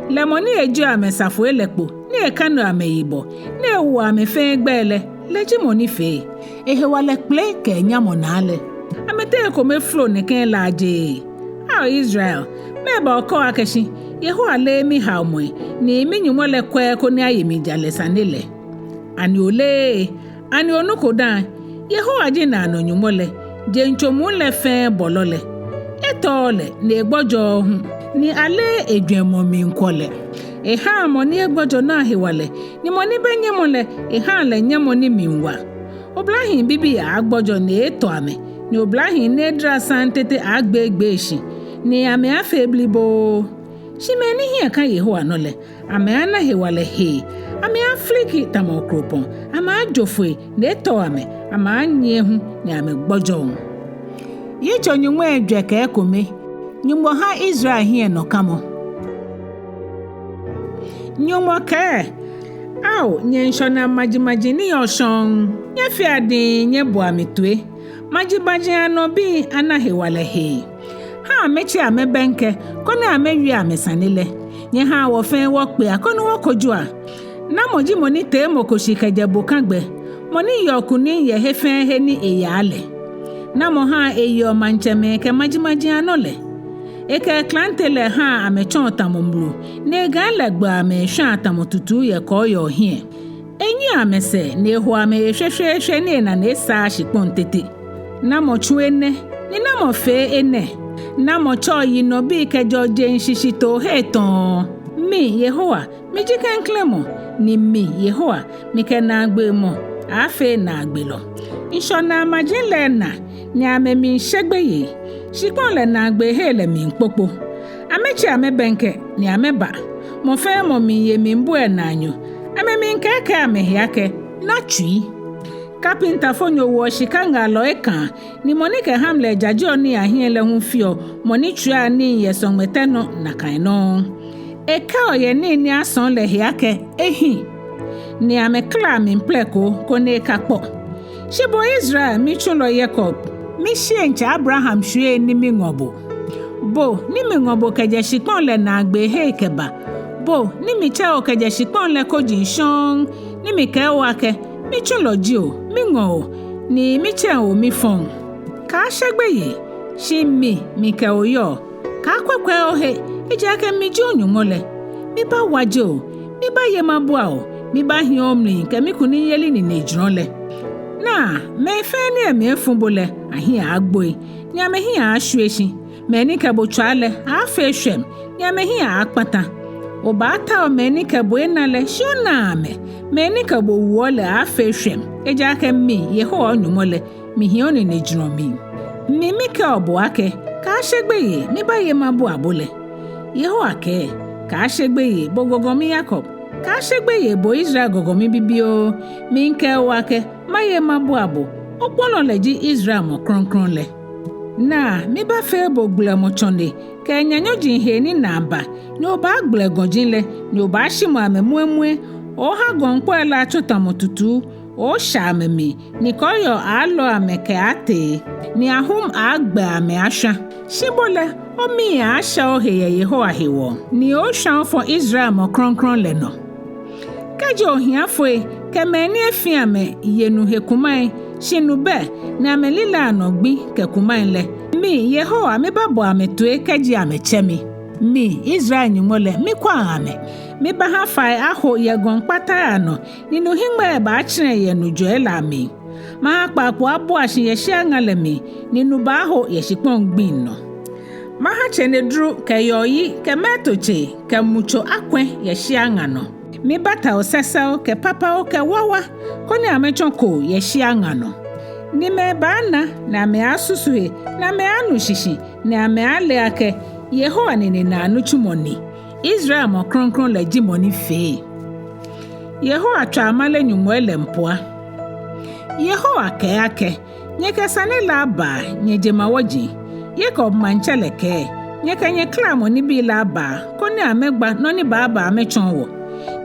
Lɛ mɔ ni ejieɔ amɛsafoi lɛ kpo, ni ekaneɔ amɛyibɔ, ni ewoɔ amɛ fɛɛ gbɛi lɛ, lɛ ji mɔ ni fee. Ehewalɛ kpele kɛ enyamɔ naa lɛ, amɛteŋ ekome folo nɛkɛ laajeee. Ao Israel, mɛɛba okɛɔ akɛ shi, Yehowa leee mihaomɔi, ni mi-Nyɔŋmɔ lɛ kwɛɛɛ koni aye mi jalɛ sane lɛ? Ani oleee? Ani onuko daaŋ? Yehowa ji naanɔ Nyɔŋmɔ lɛ, jeŋ tso muu lɛ fɛɛ bɔlɔ lɛ. Etɔɔɔ lɛ, ni egbɔjɔɔɔ hu, ni aleee ejwɛŋmɔ mli kwɔlɛ. Ehaa mɔ ni egbɔjɔ naa hewalɛ, ni mɔ ni bɛ nyɛmɔ lɛ, ehaa lɛ nyɛmɔ ni mli wa. Oblahii bibii aaagbɔjɔ ni eeetɔ amɛ, ni oblahii ni edara saŋŋ tete aaagbeegbee shi, ni amɛaafee bliboo. Shi mɛi ni hiɛ ka Yehowa nɔ lɛ, amɛaana hewalɛ hee, amɛaafiliki tamɔ okropɔŋ, amɛaajo foi ni etɔɔɔ amɛ, amɛaanyiɛ hu ni amɛgbɔjɔŋ. Yitso nyɔŋmai ejwɛ kɛ ekome. Nyɔŋmɔ ha Israel hiɛnɔkamɔ. Nyɔŋmɔ kɛɛ, ao nyɛ ŋshɔnaa majimaji ni yɔɔ shɔŋŋ, nyɛfea diŋŋ nyɛboa mi toi. Majimaji anɔ bii ana hewalɛ hee. Ha amɛtsi amɛbɛŋkɛ, koni amɛwie amɛsane lɛ. Nyɛhaa wɔ fɛɛ wɔkpea, koni wɔkojoa. Namɔ ji mɔ ni tee mɔ ko shi kɛjɛ bokagbɛ, mɔ ni yeɔ kunim yɛ he fɛɛ he ni eyaa lɛ? Namɔ haa eyeɔ maŋtsɛmɛi kɛ majimaji anɔ lɛ? Ekɛ eklante lɛ haa amɛtsɔɔ tamɔ mlu, ni egai lɛ gbɛɔ amɛ eshwaa tamɔ tutuu yɛ kɔɔyɔɔ hiɛ. Enyiɛɔ amɛsɛɛ ni ehoɔ amɛ shweshweeshwe ni enane esaaa shikpɔŋ tete. Namɔ tsu enɛ, ni namɔ fee enɛ? Namɔ tsɛɔ yinɔbii kɛjɛɔ jeŋ shishitoo he tɔɔ? Mi, Yehowa, miji klɛŋklɛŋ mɔ, ni mi, Yehowa, mikɛ naagbee mɔ aaafee naagbelɔ. Ŋshɔnaa maji lɛ na, ni amɛmiishe gbeyei. Shikpɔŋ lɛ naagbee hei lɛ miikpokpo. Amɛtsi amɛbɛŋkɛ, ni amɛba. Mɔ fɛɛ mɔ miiye mlibu lɛ naanyo. Amɛmiikɛɛkɛɛ amɛhe akɛ, na tsui. Kapintafonyo woɔ shika ŋaalɔ ekãa, ni mɔ ni kɛ hamle jajeɔ nii ahiɛ lɛ hu feɔ mɔ ni tswiaa nii yɛ sɔŋmɛtɛ nɔ nakai nɔŋŋ. Ekɛɔ yɛ nii ni asɔɔ lɛ he akɛ, ehi. Ni amɛkalaa mli plɛkoo, koni ekakpɔ. Shi bo Israel, mitsulɔ Yakob, Mishieŋtsɛ Abraham shwiei ni miŋɔ bo, bo ni miŋɔ bo kɛjɛ shikpɔŋ lɛ naagbee hei kɛba, bo ni mitsɛ o kɛjɛ shikpɔŋ lɛ koji shɔŋŋ, ni mikɛɛ o akɛ, mitsulɔ ji o, miŋɔ o, ni mitsɛŋ o mifɔŋ. Kaashe gbeyei, shi mi mikɛ o yɔɔ. Kaakwɛkwɛ ohe, ejaakɛ mi ji o-Nyɔŋmɔ lɛ. Mibaawaje o, mibaaye mabua o, mibaahiɛ omli kɛ mikunimyeli ninejurɔ lɛ. Naa, mɛi fɛɛ ni amli efu bo lɛ, amɛhiɛ aaagboi, ni amɛhiɛ aaashwie shi. Mɛi ni kɛ bo tswaa lɛ, aaafee shwɛm, ni amɛhiɛ aaakpata. Obaatao mɛi ni kɛ bo ena lɛ, shi onaaa amɛ. Mɛi ni kɛ bo wuɔ lɛ aaafee shwɛm, ejaakɛ mi, Yehowa o-Nyɔŋmɔ lɛ, mihiɛ oninejurɔ mli. Mi mikɛɔ bo akɛ, kaashe gbeyei, mibaaye mabua bo lɛ. Yehowa kɛɛ, kaashe gbeyei, bo gɔgɔmi Yakob. Kaashe gbeyei, bo Israel gɔgɔmi bibioo. Miikɛɛ o akɛ, maye mabua bo. Okpɔlɔ lɛ ji Israel mɔ krɔŋkrɔŋ lɛ. Naa, mibaafee bo gbɔlɛmɔ tsɔne kɛ nyanyɔji hee ni naa ba, ni obaagbɛlɛ gɔji lɛ, ni obaashimɔ amɛ muɛmuɛ. Oha gɔŋkpɔi lɛ atsɔ tamɔ tutu, osha amɛmli, ni kɔɔyɔɔ aalɔ amɛ kɛaatee, ni ahum aagbɛ amɛ ashwa. Shi bo lɛ, omii aaasha ohe yɛ Yehowa hewɔ, ni oshwa ofɔ Israel mɔ krɔŋkrɔŋ lɛ nɔ. Kɛji ohiafoi kɛ mɛi ni efi amɛye nu he kumai, shi nu bɛ, ni amɛlilɛi anɔ gbi kɛ kumai lɛ, mi, Yehowa, mibaabo amɛ toi kɛji amɛtsɛ mi. Mi, Israel Nyɔŋmɔ lɛ, mikwaŋ amɛ. Mibaaha fai aho yɛ gɔŋkpatai anɔ, ni nuhiŋmɛi baatsɛrɛ yɛ nujɔi lɛ amli. Maha kpaakpo abua shi yɛ shia ŋa lɛ mli, ni nu baaho yɛ shikpɔŋ gbiŋ nɔ. Maha tsenedru kɛ yɔɔyi kɛ mɛɛtotsei kɛ mutso akwɛ yɛ shia ŋa nɔ. Mibaatao sɛsɛo kɛ papao kɛ wawa, koni amɛtsɔ koo yɛ shia ŋa nɔ. Ni mɛi baana, ni amɛaasusu he, ni amɛaanu shishi, ni amɛaale akɛ Yehowa ninenaa nitsumɔ ni. Israel mɔ krɔŋkrɔŋ lɛ ji mɔ ni fee. Yehowa tswa amale nyɔŋmɔi lɛ mpua. Yehowa kɛɛ akɛ, nyɛkɛ sane lɛ aba nyɛjemawɔji. Yakob maŋtsɛ lɛ kɛɛ, nyɛkɛ nyɛklamɔ nibii lɛ aba, koni amɛgba nɔ ni baaba amɛtsɔɔ wɔ.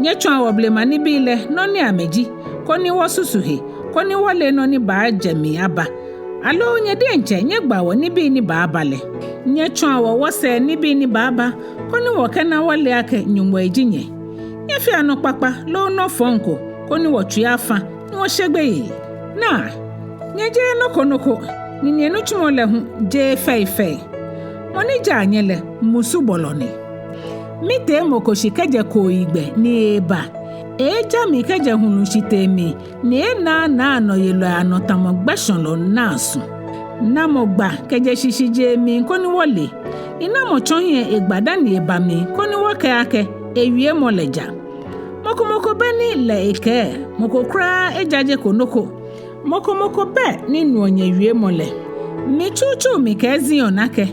Nyɛtsɔɔa wɔ blema nibii lɛ nɔ ni amɛji, koni wɔsusu he, koni wɔle nɔ ni baajɛ mli aba. Aloo nyɛ diɛŋtsɛ nyɛgba wɔ nibii ni baaba lɛ. Nyɛtsɔɔa wɔ wɔsɛɛ nibii ni baaba, koni wɔkɛna wɔle akɛ nyɔŋmɔi ji nyɛ. Nyɛfea nɔ kpakpa loo nɔ fɔŋ ko, koni wɔtsui afa ni wɔshe gbeyei. Naa, nyɛjeee nɔ ko nɔ ko, ni nyɛnitsumɔ lɛ hu jeee fɛifɛi. Mɔ ni jaa nyɛ lɛ, musubɔlɔ ni. Mitee mɔ ko shi kɛjɛ kooyigbɛ ni eeba. Eeeja mi kɛjɛ hulu shitee mli, ni eenaanaa nɔyelɔi anɔ tamɔ gbɛshɔlɔ naa su. Namɔ gba kɛjɛ shishijee mli koni wɔle? Ni namɔ tsɔ hiɛ egba dani eba mli koni wɔkɛɛ akɛ ewiemɔ lɛ ja? Mɔ ko mɔ ko bɛ ni lɛ ekɛɛ, mɔ ko kwraa ejajeko nɔ ko. Mɔ ko mɔ ko bɛ ni nuɔ nyɛwiemɔ lɛ. Mi tsutsu mikɛɛ Zion akɛ,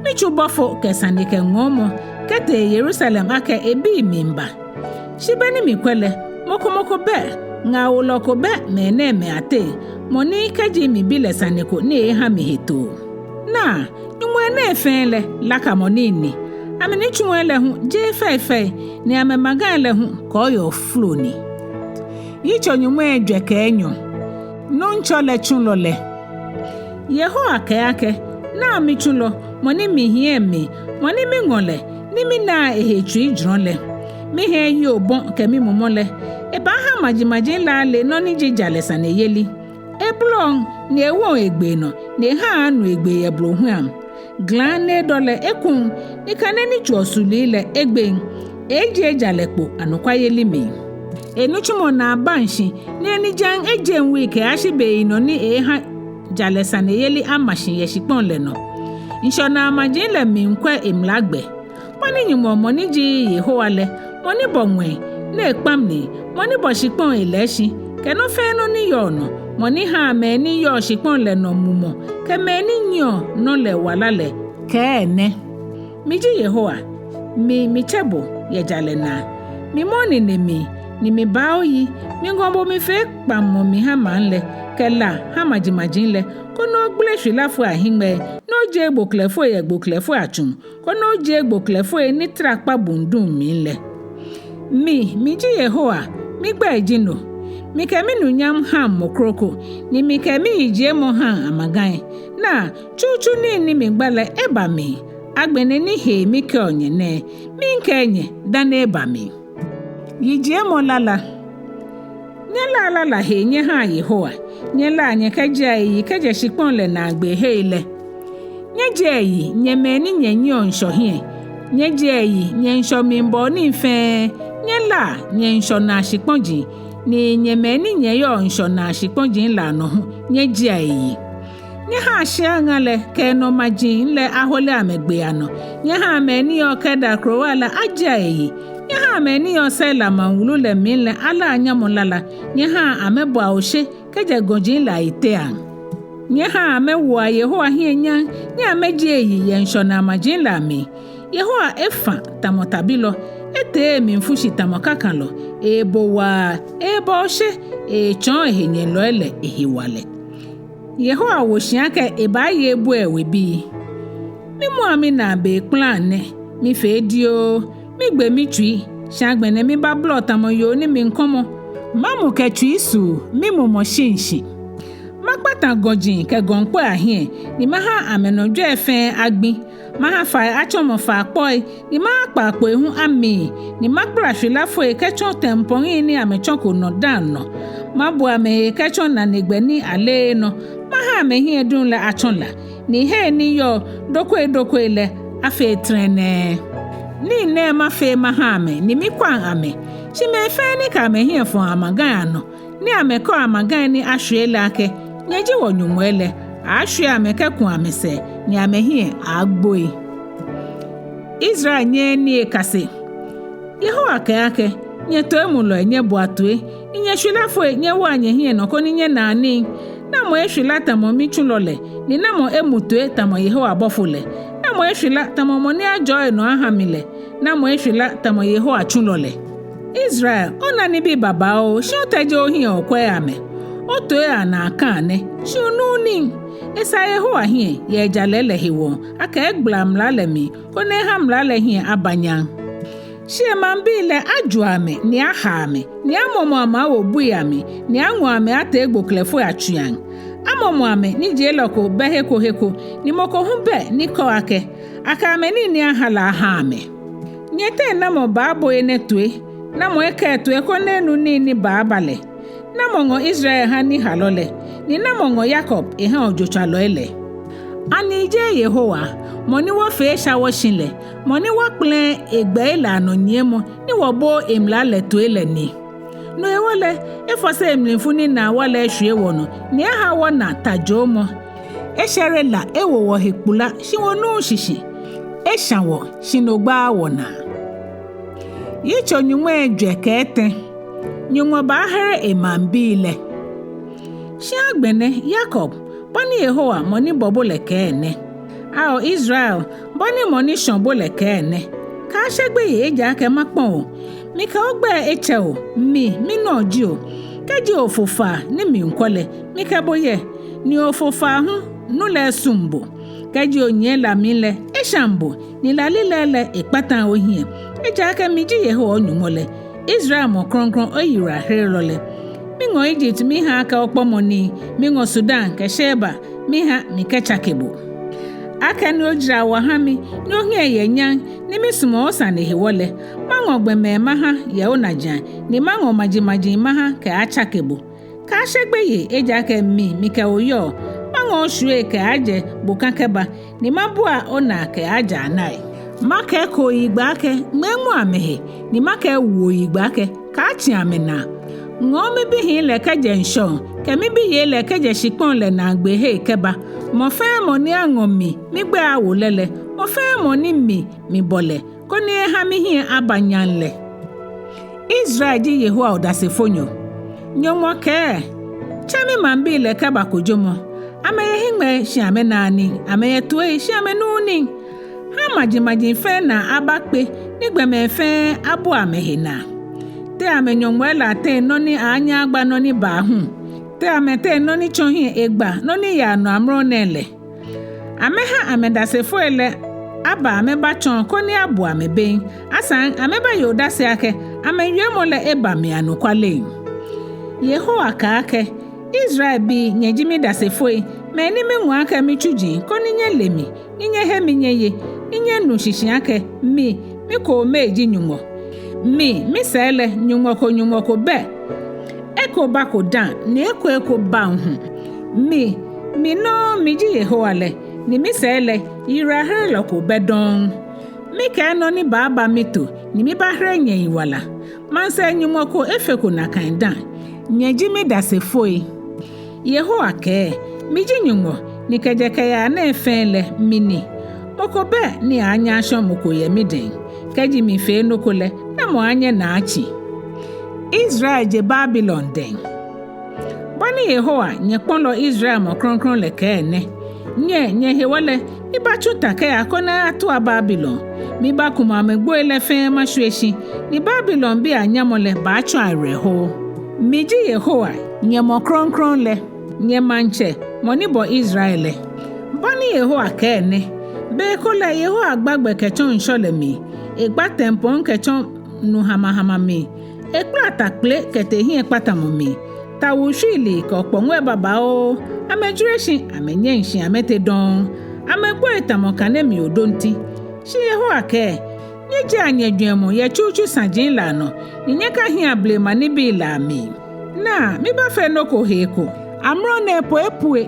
mitsu bɔfo kɛ sane kɛ ŋɔɔmɔ kɛtee Yerusalem akɛ ebii miiba. Shi beni mikwɛ lɛ, mɔ ko mɔ ko bɛ, ŋaawolɔ ko bɛ mɛnɛɛmɛi ateŋ, mɔ ni kɛji mibi lɛ sane ko ni eeeha mi hetoo. Naa, nyɔŋmɔi nɛɛ fɛɛ lɛ, lakamɔ nii ni. Amɛnitsumɔi lɛ hu jeee fɛifɛi, ni amɛmagai lɛ hu kɔɔyɔɔ flo ni. Yitso nyɔŋmai ejwɛ kɛ enyɔ. Nuŋtsɔ lɛ tsulɔ lɛ. Yehowa kɛɛ akɛ, naa mitsulɔ, mɔ ni mihiɛ mli, mɔ ni miŋɔ lɛ, ni minaa ehe tsuijurɔ lɛ. Mihe eyi obɔ kɛ mimumɔ lɛ. Ebaaha majimaji lɛ ale nɔ ni ji jalɛ saneyeli. Ebolɔɔ ni ewoɔ egbee nɔ, ni ehaa anu egbee yɛ blohuiaŋ. Glaŋ ni edɔ lɛ ekuŋ, ni kane ni tsoɔ sulii lɛ egbeŋ. Eejie jalɛ kpo anɔkwayeli mli. Enitsumɔ naa baŋ shi, ni enijiaŋ ejeŋ wui kɛyashi beyinɔ ni eeeha jalɛ saneyeli ama shi yɛ shikpɔŋ lɛ nɔ. Ŋshɔnaa maji lɛ miikwɛ emla gbɛ. Kpani Nyɔŋmɔ, mɔ ni ji Yehowa lɛ, mɔ ni bɔ ŋwɛi ni ekpa mli, mɔ ni bɔ shikpɔŋ elɛɛ shi, kɛ nɔ fɛɛ nɔ ni yɔɔ nɔ, mɔ ni haa mɛi ni yɔɔ shikpɔŋ lɛ nɔ mumɔ, kɛ mɛi ni nyiɛɔ nɔ lɛ wala lɛ, kɛɛ enɛ: Miji Yehowa, mi mitsɛ bo yɛ jalɛ naa. Mimɔ onine mli, ni mibaa oyi, miŋɔ bo mifee kpaŋmɔ miha maŋ lɛ, kɛ la ha majimaji lɛ, koni ogbele shwilafoi ahiŋmɛii, ni ojie gboklɛfoi yɛ gboklɛfoi atsuŋ, koni ojie gboklɛfoi ni tara kpa bunduŋ mli lɛ. Mi, miji Yehowa, migbɛi ji no. Mikɛ minunyam haŋ mɔ kroko, ni mikɛ miyijiemɔ haŋ amagai. Ni Naa, tsutsu nii ni migba lɛ eba mli. Agbɛnɛ ni hee mikɛɔ nyɛ nɛɛ, miikɛɛ nyɛ dani eba mli. Yijiemɔ lala. Nyɛlaa lala hee nyɛhaa Yehowa. Nyɛlaa nyɛkɛjiea eyi kɛjɛ shikpɔŋ lɛ naagbeehei lɛ. Nyɛjiea eyi, nyɛ mɛi ni nyɛnyiɛɔ ŋshɔ hiɛ. Nyɛjiea eyi, nyɛ ŋshɔ mli bɔɔ nii fɛɛ. Nyɛlaa, nyɛ ŋshɔ naa shikpɔji, ni nyɛ mɛi ni nyɛyɔɔ ŋshɔ naa shikpɔji lɛ anɔ hu, nyɛjiea eyi. Nyɛhaa shia ŋa lɛ kɛ enɔ maji lɛ ahole amɛgbee anɔ. Nyɛhaa mɛi ni yɔɔ Kedar krowa lɛ ajiea eyi. Nyɛhaa mɛi ni yɔɔ Sela maŋ wulu lɛ mli lɛ alaa nyamɔ lala. Nyɛhaa amɛbɔa oshe kɛjɛ gɔji lɛ ayiteaŋ. Nyɛhaa amɛwoa Yehowa hiɛ nyam, ni amɛjiea eyi yɛ ŋshɔnaa maji lɛ amli. Yehowa efã tamɔ tabilɔ, etee emlifu shi tamɔ kakalɔ, eebo waa, eebɔ oshe, eetsɔɔ ehenyɛlɔi lɛ ehewalɛ. Yehowa wo shi akɛ ebaaye ebua ewebii. Mimua minaa be kplaŋ nɛ, mifee dioo, migbe mitsui, shi agbɛnɛ mibabolɔ tamɔ yoo ni miikɔmɔ. Mamu kɛ tsuisuu, mimumɔ shiŋshiŋ. Makpata gɔji kɛ gɔŋkpɔi ahiɛ, ni maha amɛnɔ jwɛi fɛɛ agbi. Maha fai atsɔmɔ faa kpɔi, ni maha kpaakpoi hu amli, ni makpala shwilafoi kɛtsɔ tɛmpɔŋi ni amɛtsɔko nɔ daaŋ nɔ. Mabu amɛhe kɛtsɔ nanegbɛ ni aleee nɔ. Maha amɛhiɛ duŋ lɛ atsɔ la, ni hei ni yɔɔ dokoidokoi lɛ afee trɛnɛɛ. Nii nɛɛ mafee maha amɛ, ni mikwaŋ amɛ. Shi mɛi fɛɛ ni kɛ amɛhiɛ fɔɔ amagai anɔ, ni amɛkɛɔ amagai ni ashwie lɛ akɛ, nyɛji wɔnyɔŋmɔi lɛ, aaashwie amɛ kɛku amɛsɛɛ, ni amɛhiɛ aaagboi. Israel nyɛɛɛ nii ekase. Yehowa kɛɛ akɛ, nyɛ toimulɔi, nyɛboa toi, ni nyɛ shwilafoi, nyɛwoa nyɛhiɛ nɔ koni nyɛnaa nii. Namɔ eshwila tamɔ mitsulɔ lɛ, ni namɔ emu toi tamɔ Yehowa bɔfo lɛ? Namɔ eshwila tamɔ mɔ ni ajɔɔ enɔ aha mi lɛ? Namɔ eshwila tamɔ Yehowa tsulɔ lɛ? Israel, ona nibii babaoo, shi otɛjeee ohiɛ okwɛɛɛ amɛ. Otoii anaa ka nɛ, shi onuuu nii. Esa Yehowa hiɛ, yɛ ejalɛ lɛ hewɔ, akɛ egbala mla lɛ mli, koni eha mla lɛ hiɛ aba nyam. Shi emaŋbii lɛ ajo amɛ, ni aha amɛ, ni amɔmɔ amɛ awo bui amli, ni aŋɔ amɛ atee gboklɛfoi atsuiaŋ. Amɔmɔ amɛ ni je lɛ ko bɛ he ko he ko, ni mɔ ko hu bɛ ni kɛɔ akɛ, akɛ amɛnii ni aha lɛ aha amɛ. Nyɛteŋ namɔ baabo enɛ toi? Namɔ ekɛɛ toi koni enu nii ni baaba lɛ? Namɔ ŋɔ Israel eha nihalɔ lɛ, ni namɔ ŋɔ Yakob eha ojotswalɔi lɛ? Ani jeee Yehowa, mɔ ni wɔfee esha wɔshi lɛ, mɔ ni wɔkpɛlɛɛɛ egbɛi lɛ anɔ nyiɛmɔ, ni wɔbooo emla lɛ toi lɛ ni? No hewɔ lɛ, efɔse emlifu ni naa wa lɛ eshwie wɔnɔ, ni eha wɔna tajoomɔ. Eshɛre la ewo wɔhe kpula, shi wɔnuuu shishi. Eshã wɔ, shi no gbaaa wɔnaa. Yitso nyɔŋmai ejwɛ kɛ etɛ. Nyɔŋmɔ baahere emaŋbii lɛ. Shi agbɛnɛ, Yakob, bɔ ni Yehowa mɔ ni bɔ bo lɛ kɛɛ nɛ. Ao Israel, bɔ ni mɔ ni shɔ bo lɛ kɛɛ nɛ. Kaashe gbeyei ejaakɛ makpɔ̃ o. Mikɛ ogbɛi etsɛ o, mi, minɔ ji o. Kɛji ofo faa ni miikwɔ lɛ, mikɛ bo yɛ. Ni ofo faa hu, nu lɛ esuŋ bo. Kɛji onyiɛ la mli lɛ, eshaŋ bo, ni la lilɛi lɛ ekpataŋ ohiɛ. Ejaakɛ mi ji Yehowa o-Nyɔŋmɔ lɛ, Israel Mɔ Krɔŋkrɔŋ oyiwalaherelɔ lɛ. Miŋɔ Egypt miha akɛ okpɔmɔ nii, miŋɔ Sudan kɛ Sheba miha mikɛtsake bo. Akɛni ojara wa ha mi, ni ohiɛ yɛ nyam, ni misumɔɔ osane hewɔ lɛ, maŋɔ gbɔmɛi maha yɛ onajiaŋ, ni maŋɔ majimaji maha kɛatsake bo. Kaashe gbeyei, ejaakɛ mi, mikɛ bo yɔɔ. Maŋɔ oshwiei kɛaajɛ boka kɛba, ni mabua onaa kɛaajɛ anai. Makɛɛ kooyigbɛ akɛ, ŋmɛɛmɔ amɛhe, ni makɛɛ wuoyigbɛ akɛ, kaatsi amɛnaa. Ŋɔɔ mibihii lɛ kɛjɛ ŋshɔŋ, kɛ mibiyei lɛ kɛjɛ shikpɔŋ lɛ naagbee hei kɛba. Mɔ fɛɛ mɔ ni aŋɔ mi, migbɛi awo lɛ lɛ, mɔ fɛɛ mɔ ni mi, mibɔ lɛ, koni eha mihiɛ aba nyam lɛ. Israel ji Yehowa odasefonyo. Nyɔŋmɔ kɛɛ, tsɛ mimaŋbii lɛ kɛba kojomɔ. Amɛyɛ hiŋmɛi shi amɛnaaa nii, amɛyɛ toii shi amɛnuuu nii. Ha majimaji fɛɛ naa abakpe, ni gbɔmɛi fɛɛ abua amɛhe naa. Tee amɛnyɔŋmɔi lɛ ateŋ nɔ ni anyɛ agba nɔ ni baa hu. Tee amɛteŋ nɔ ni tsɔ hiɛ egba nɔ ni yaa nɔ amrɔ nɛɛ lɛ. Amɛha amɛdasefoi lɛ aba amɛbatsɔɔ koni abu amɛ bem. Asaŋ amɛbaye odase akɛ amɛwiemɔ lɛ eba mli anɔkwale. Yehowa kɛɛ akɛ, Israelbii, nyɛ ji midasefoi, mɛi ni miŋɔ akɛ mitsuji, koni nyɛle mi, ni nyɛhe mi nyɛye, ni nyɛnu shishi akɛ mi, mi kome ji Nyɔŋmɔ. Mi, misɛɛ lɛ, Nyɔŋmɔ ko Nyɔŋmɔ ko bɛ. Eko bako dã, ni eko eko baŋ hu. Mi, mi nɔŋŋ miji Yehowa lɛ, ni misɛɛ lɛ, yiwalaherelɔ ko bɛ dɔŋŋ. Mikɛɛ nɔ ni baaba mito, ni mibaahere nyɛyiwala. Maŋsɛɛ Nyɔŋmɔ ko efeko nakai dã. Nyɛ ji midasefoi. Yehowa kɛɛ, miji Nyɔŋmɔ, ni kɛjɛ kɛyaa nɛɛ fɛɛ lɛ, mi ni. Mɔ ko bɛ ni aaanyɛ ashɔ̃ mɔ ko yɛ midɛŋ. Kɛji mifee nɔ ko lɛ, namɔ aaanyɛ naa atsi? Israel je Babilon dɛŋ. Bɔ ni Yehowa, nyɛkpɔlɔ Israel Mɔ Krɔŋkrɔŋ lɛ kɛɛ nɛ: Nyɛ, nyɛhewɔ lɛ, mibaatsu ta kɛya koni ayatua Babilon. Mibaakumɔ amɛgboi lɛ fɛɛ mashwie shi, ni Babilonbii anyamɔ lɛ baatsɔ awerɛho. Miji Yehowa, nyɛ Mɔ Krɔŋkrɔŋ lɛ, nyɛ Maŋtsɛ, mɔ ni bɔ Israel lɛ. Bɔ ni Yehowa kɛɛ nɛ: Be ko lɛ Yehowa gba gbɛ kɛtsɔ ŋshɔ lɛ mli, egba tɛmpɔŋ kɛtsɔ nu hamahama mli, ekpla ta kple kɛtee hiɛkpatamɔ mli. Tawuu shwiilii kɛ okpɔŋɔi babaoo, amɛjwere shi, amɛnyɛŋ shi amɛte dɔŋŋ. Amɛgboi tamɔ kane mli odonti. Shi Yehowa kɛɛ: Nyɛjiea nyɛjwɛŋmɔ yɛ tsutsu saji lɛ anɔ, ni nyɛkahiɛa blema nibii lɛ amli. Naa, mibaafee nɔ ko hee ko, amrɔ nɛɛ po epue.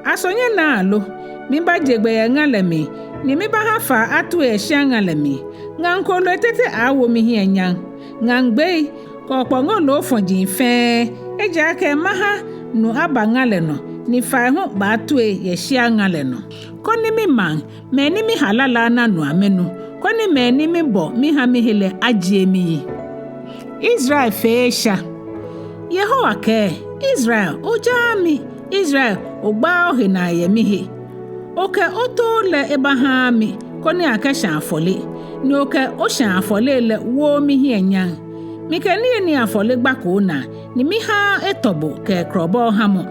Aso nyɛnaaa lo? Mibaaje gbɛ yɛ ŋa lɛ mli, ni mibaaha faa atue yɛ shiaŋa lɛ mli. Ŋaŋ kooloi tete aaawo mihiɛ nyam, ŋaŋ gbei kɛ okpɔŋɔ loofɔji fɛɛ, ejaakɛ maha nu aba ŋa lɛ nɔ, ni fai hu baatue yɛ shiaŋa lɛ nɔ. Koni mimaŋ, mɛi ni mihala lɛ ana nu amɛnu, koni mɛi ni mibɔ miha mihe lɛ ajie miyi. Israel fee esha. Yehowa kɛɛ: Israel, ojaaa mi. Israel, ogbaaa ohe naa yɛ mihe. Okɛ otoo lɛ ebaaha mi, koni akɛshã afɔle, ni okɛ oshãa afɔle lɛ wooo mihiɛ nyam. Mikɛ niyenii afɔle gbako onaa, ni mihaaa etɔ bo kɛ krɔbɔɔ hamɔ.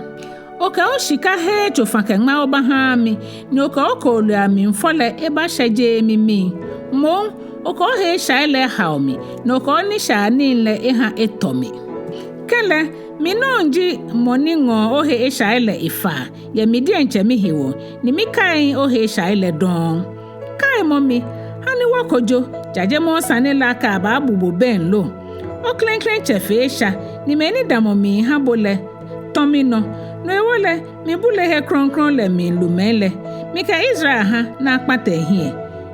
Okɛ oshika heee tsofa-kɛ-ŋma obaaha mi, ni okɛ okooloi amli fɔ lɛ ebaashɛjeee mimii. Moŋ, okɛ ohe eshai lɛ ehao mi, ni okɛ onishaianii lɛ eha etɔ mi. Kɛlɛ, mi nɔŋŋ ji mɔ ni ŋɔɔ ohe eshai lɛ efaa yɛ mi diɛŋtsɛ mihewɔ, ni mikaiŋ ohe eshai lɛ dɔŋŋ. Kaimɔ mi, hani wɔkojo, jajemɔ osane lɛ akɛ abaabu bo bem lo. Oklɛŋklɛŋ tsɛ fee esha, ni mɛi ni damɔ mli ha bo lɛ tɔ minɔ. No hewɔ lɛ, mibule he krɔŋkrɔŋ lɛ mli lumɛi lɛ, mikɛ Israel ha ni akpata ehiɛ.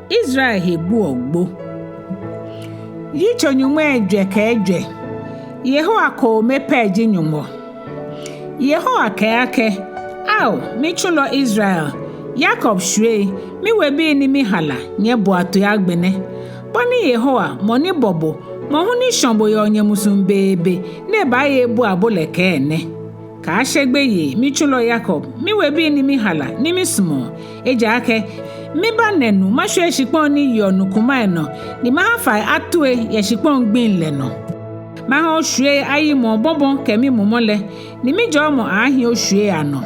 Israel he bu ogbo. Yitso nyɔŋmai ejwɛ kɛ ejwɛ. Yehowa kome pɛ ji Nyɔŋmɔ. Yehowa kɛɛ akɛ: Ao, mitsulɔ Israel, Yakob shwiei, miwebii ni mihala, nyɛboa toi agbɛnɛ. Bɔ ni Yehowa, mɔ ni bɔ bo, mɔ hu ni shɔ bo yɛ onyɛ musuŋ beebe ni ebaaye ebua bo lɛ kɛɛ nɛ: Kaashe gbeyei, mitsulɔ Yakob, miwebii ni mihala, ni misumɔɔ. Ejaakɛ mibaanɛ nu mashwie shikpɔŋ ni yeɔ nu kumai nɔ, ni maha fai atue yɛ shikpɔŋ gbiŋ lɛ nɔ. Maha oshwiei ayimɔ obɔbɔ kɛ mimumɔ lɛ, ni mijɔɔmɔ aaahi oshwiei anɔ.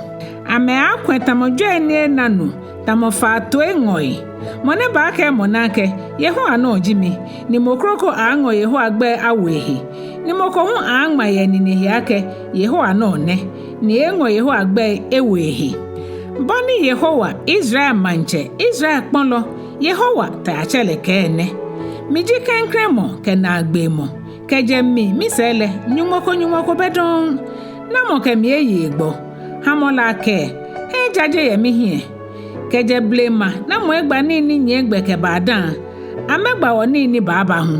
Amɛaakwɛ̃ tamɔ jwɛi ni ena nu, tamɔ faa toi ŋɔi. Mɔ nɛɛ baakɛɛ mɔ nɛɛ akɛ: Yehowa nɔ ji mi, ni mɔ kroko aaaŋɔ Yehowa gbɛi awo ehe, ni mɔ ko hu aaaŋma yɛ enine he akɛ: Yehowa nɔ nɛ, ni eeeŋɔ Yehowa gbɛi ewo ehe. Bɔ ni Yehowa, Israel Maŋtsɛ, Israel kpɔlɔ, Yehowa Taiatsɛ lɛ kɛɛ nɛ: Miji klɛŋklɛŋ mɔ kɛ naagbee mɔ. Kɛjɛ mi, misɛɛ lɛ, Nyɔŋmɔ ko Nyɔŋmɔ ko bɛ dɔŋŋ. Namɔ kɛ mi eye egbɔ? Hamɔ lɛ akɛɛ, he ejaje yɛ mihiɛ. Kɛjɛ blema, namɔ egba nii ni nyiɛ gbɛ kɛbaa dã? Amɛgba wɔ nii ni baaba hu.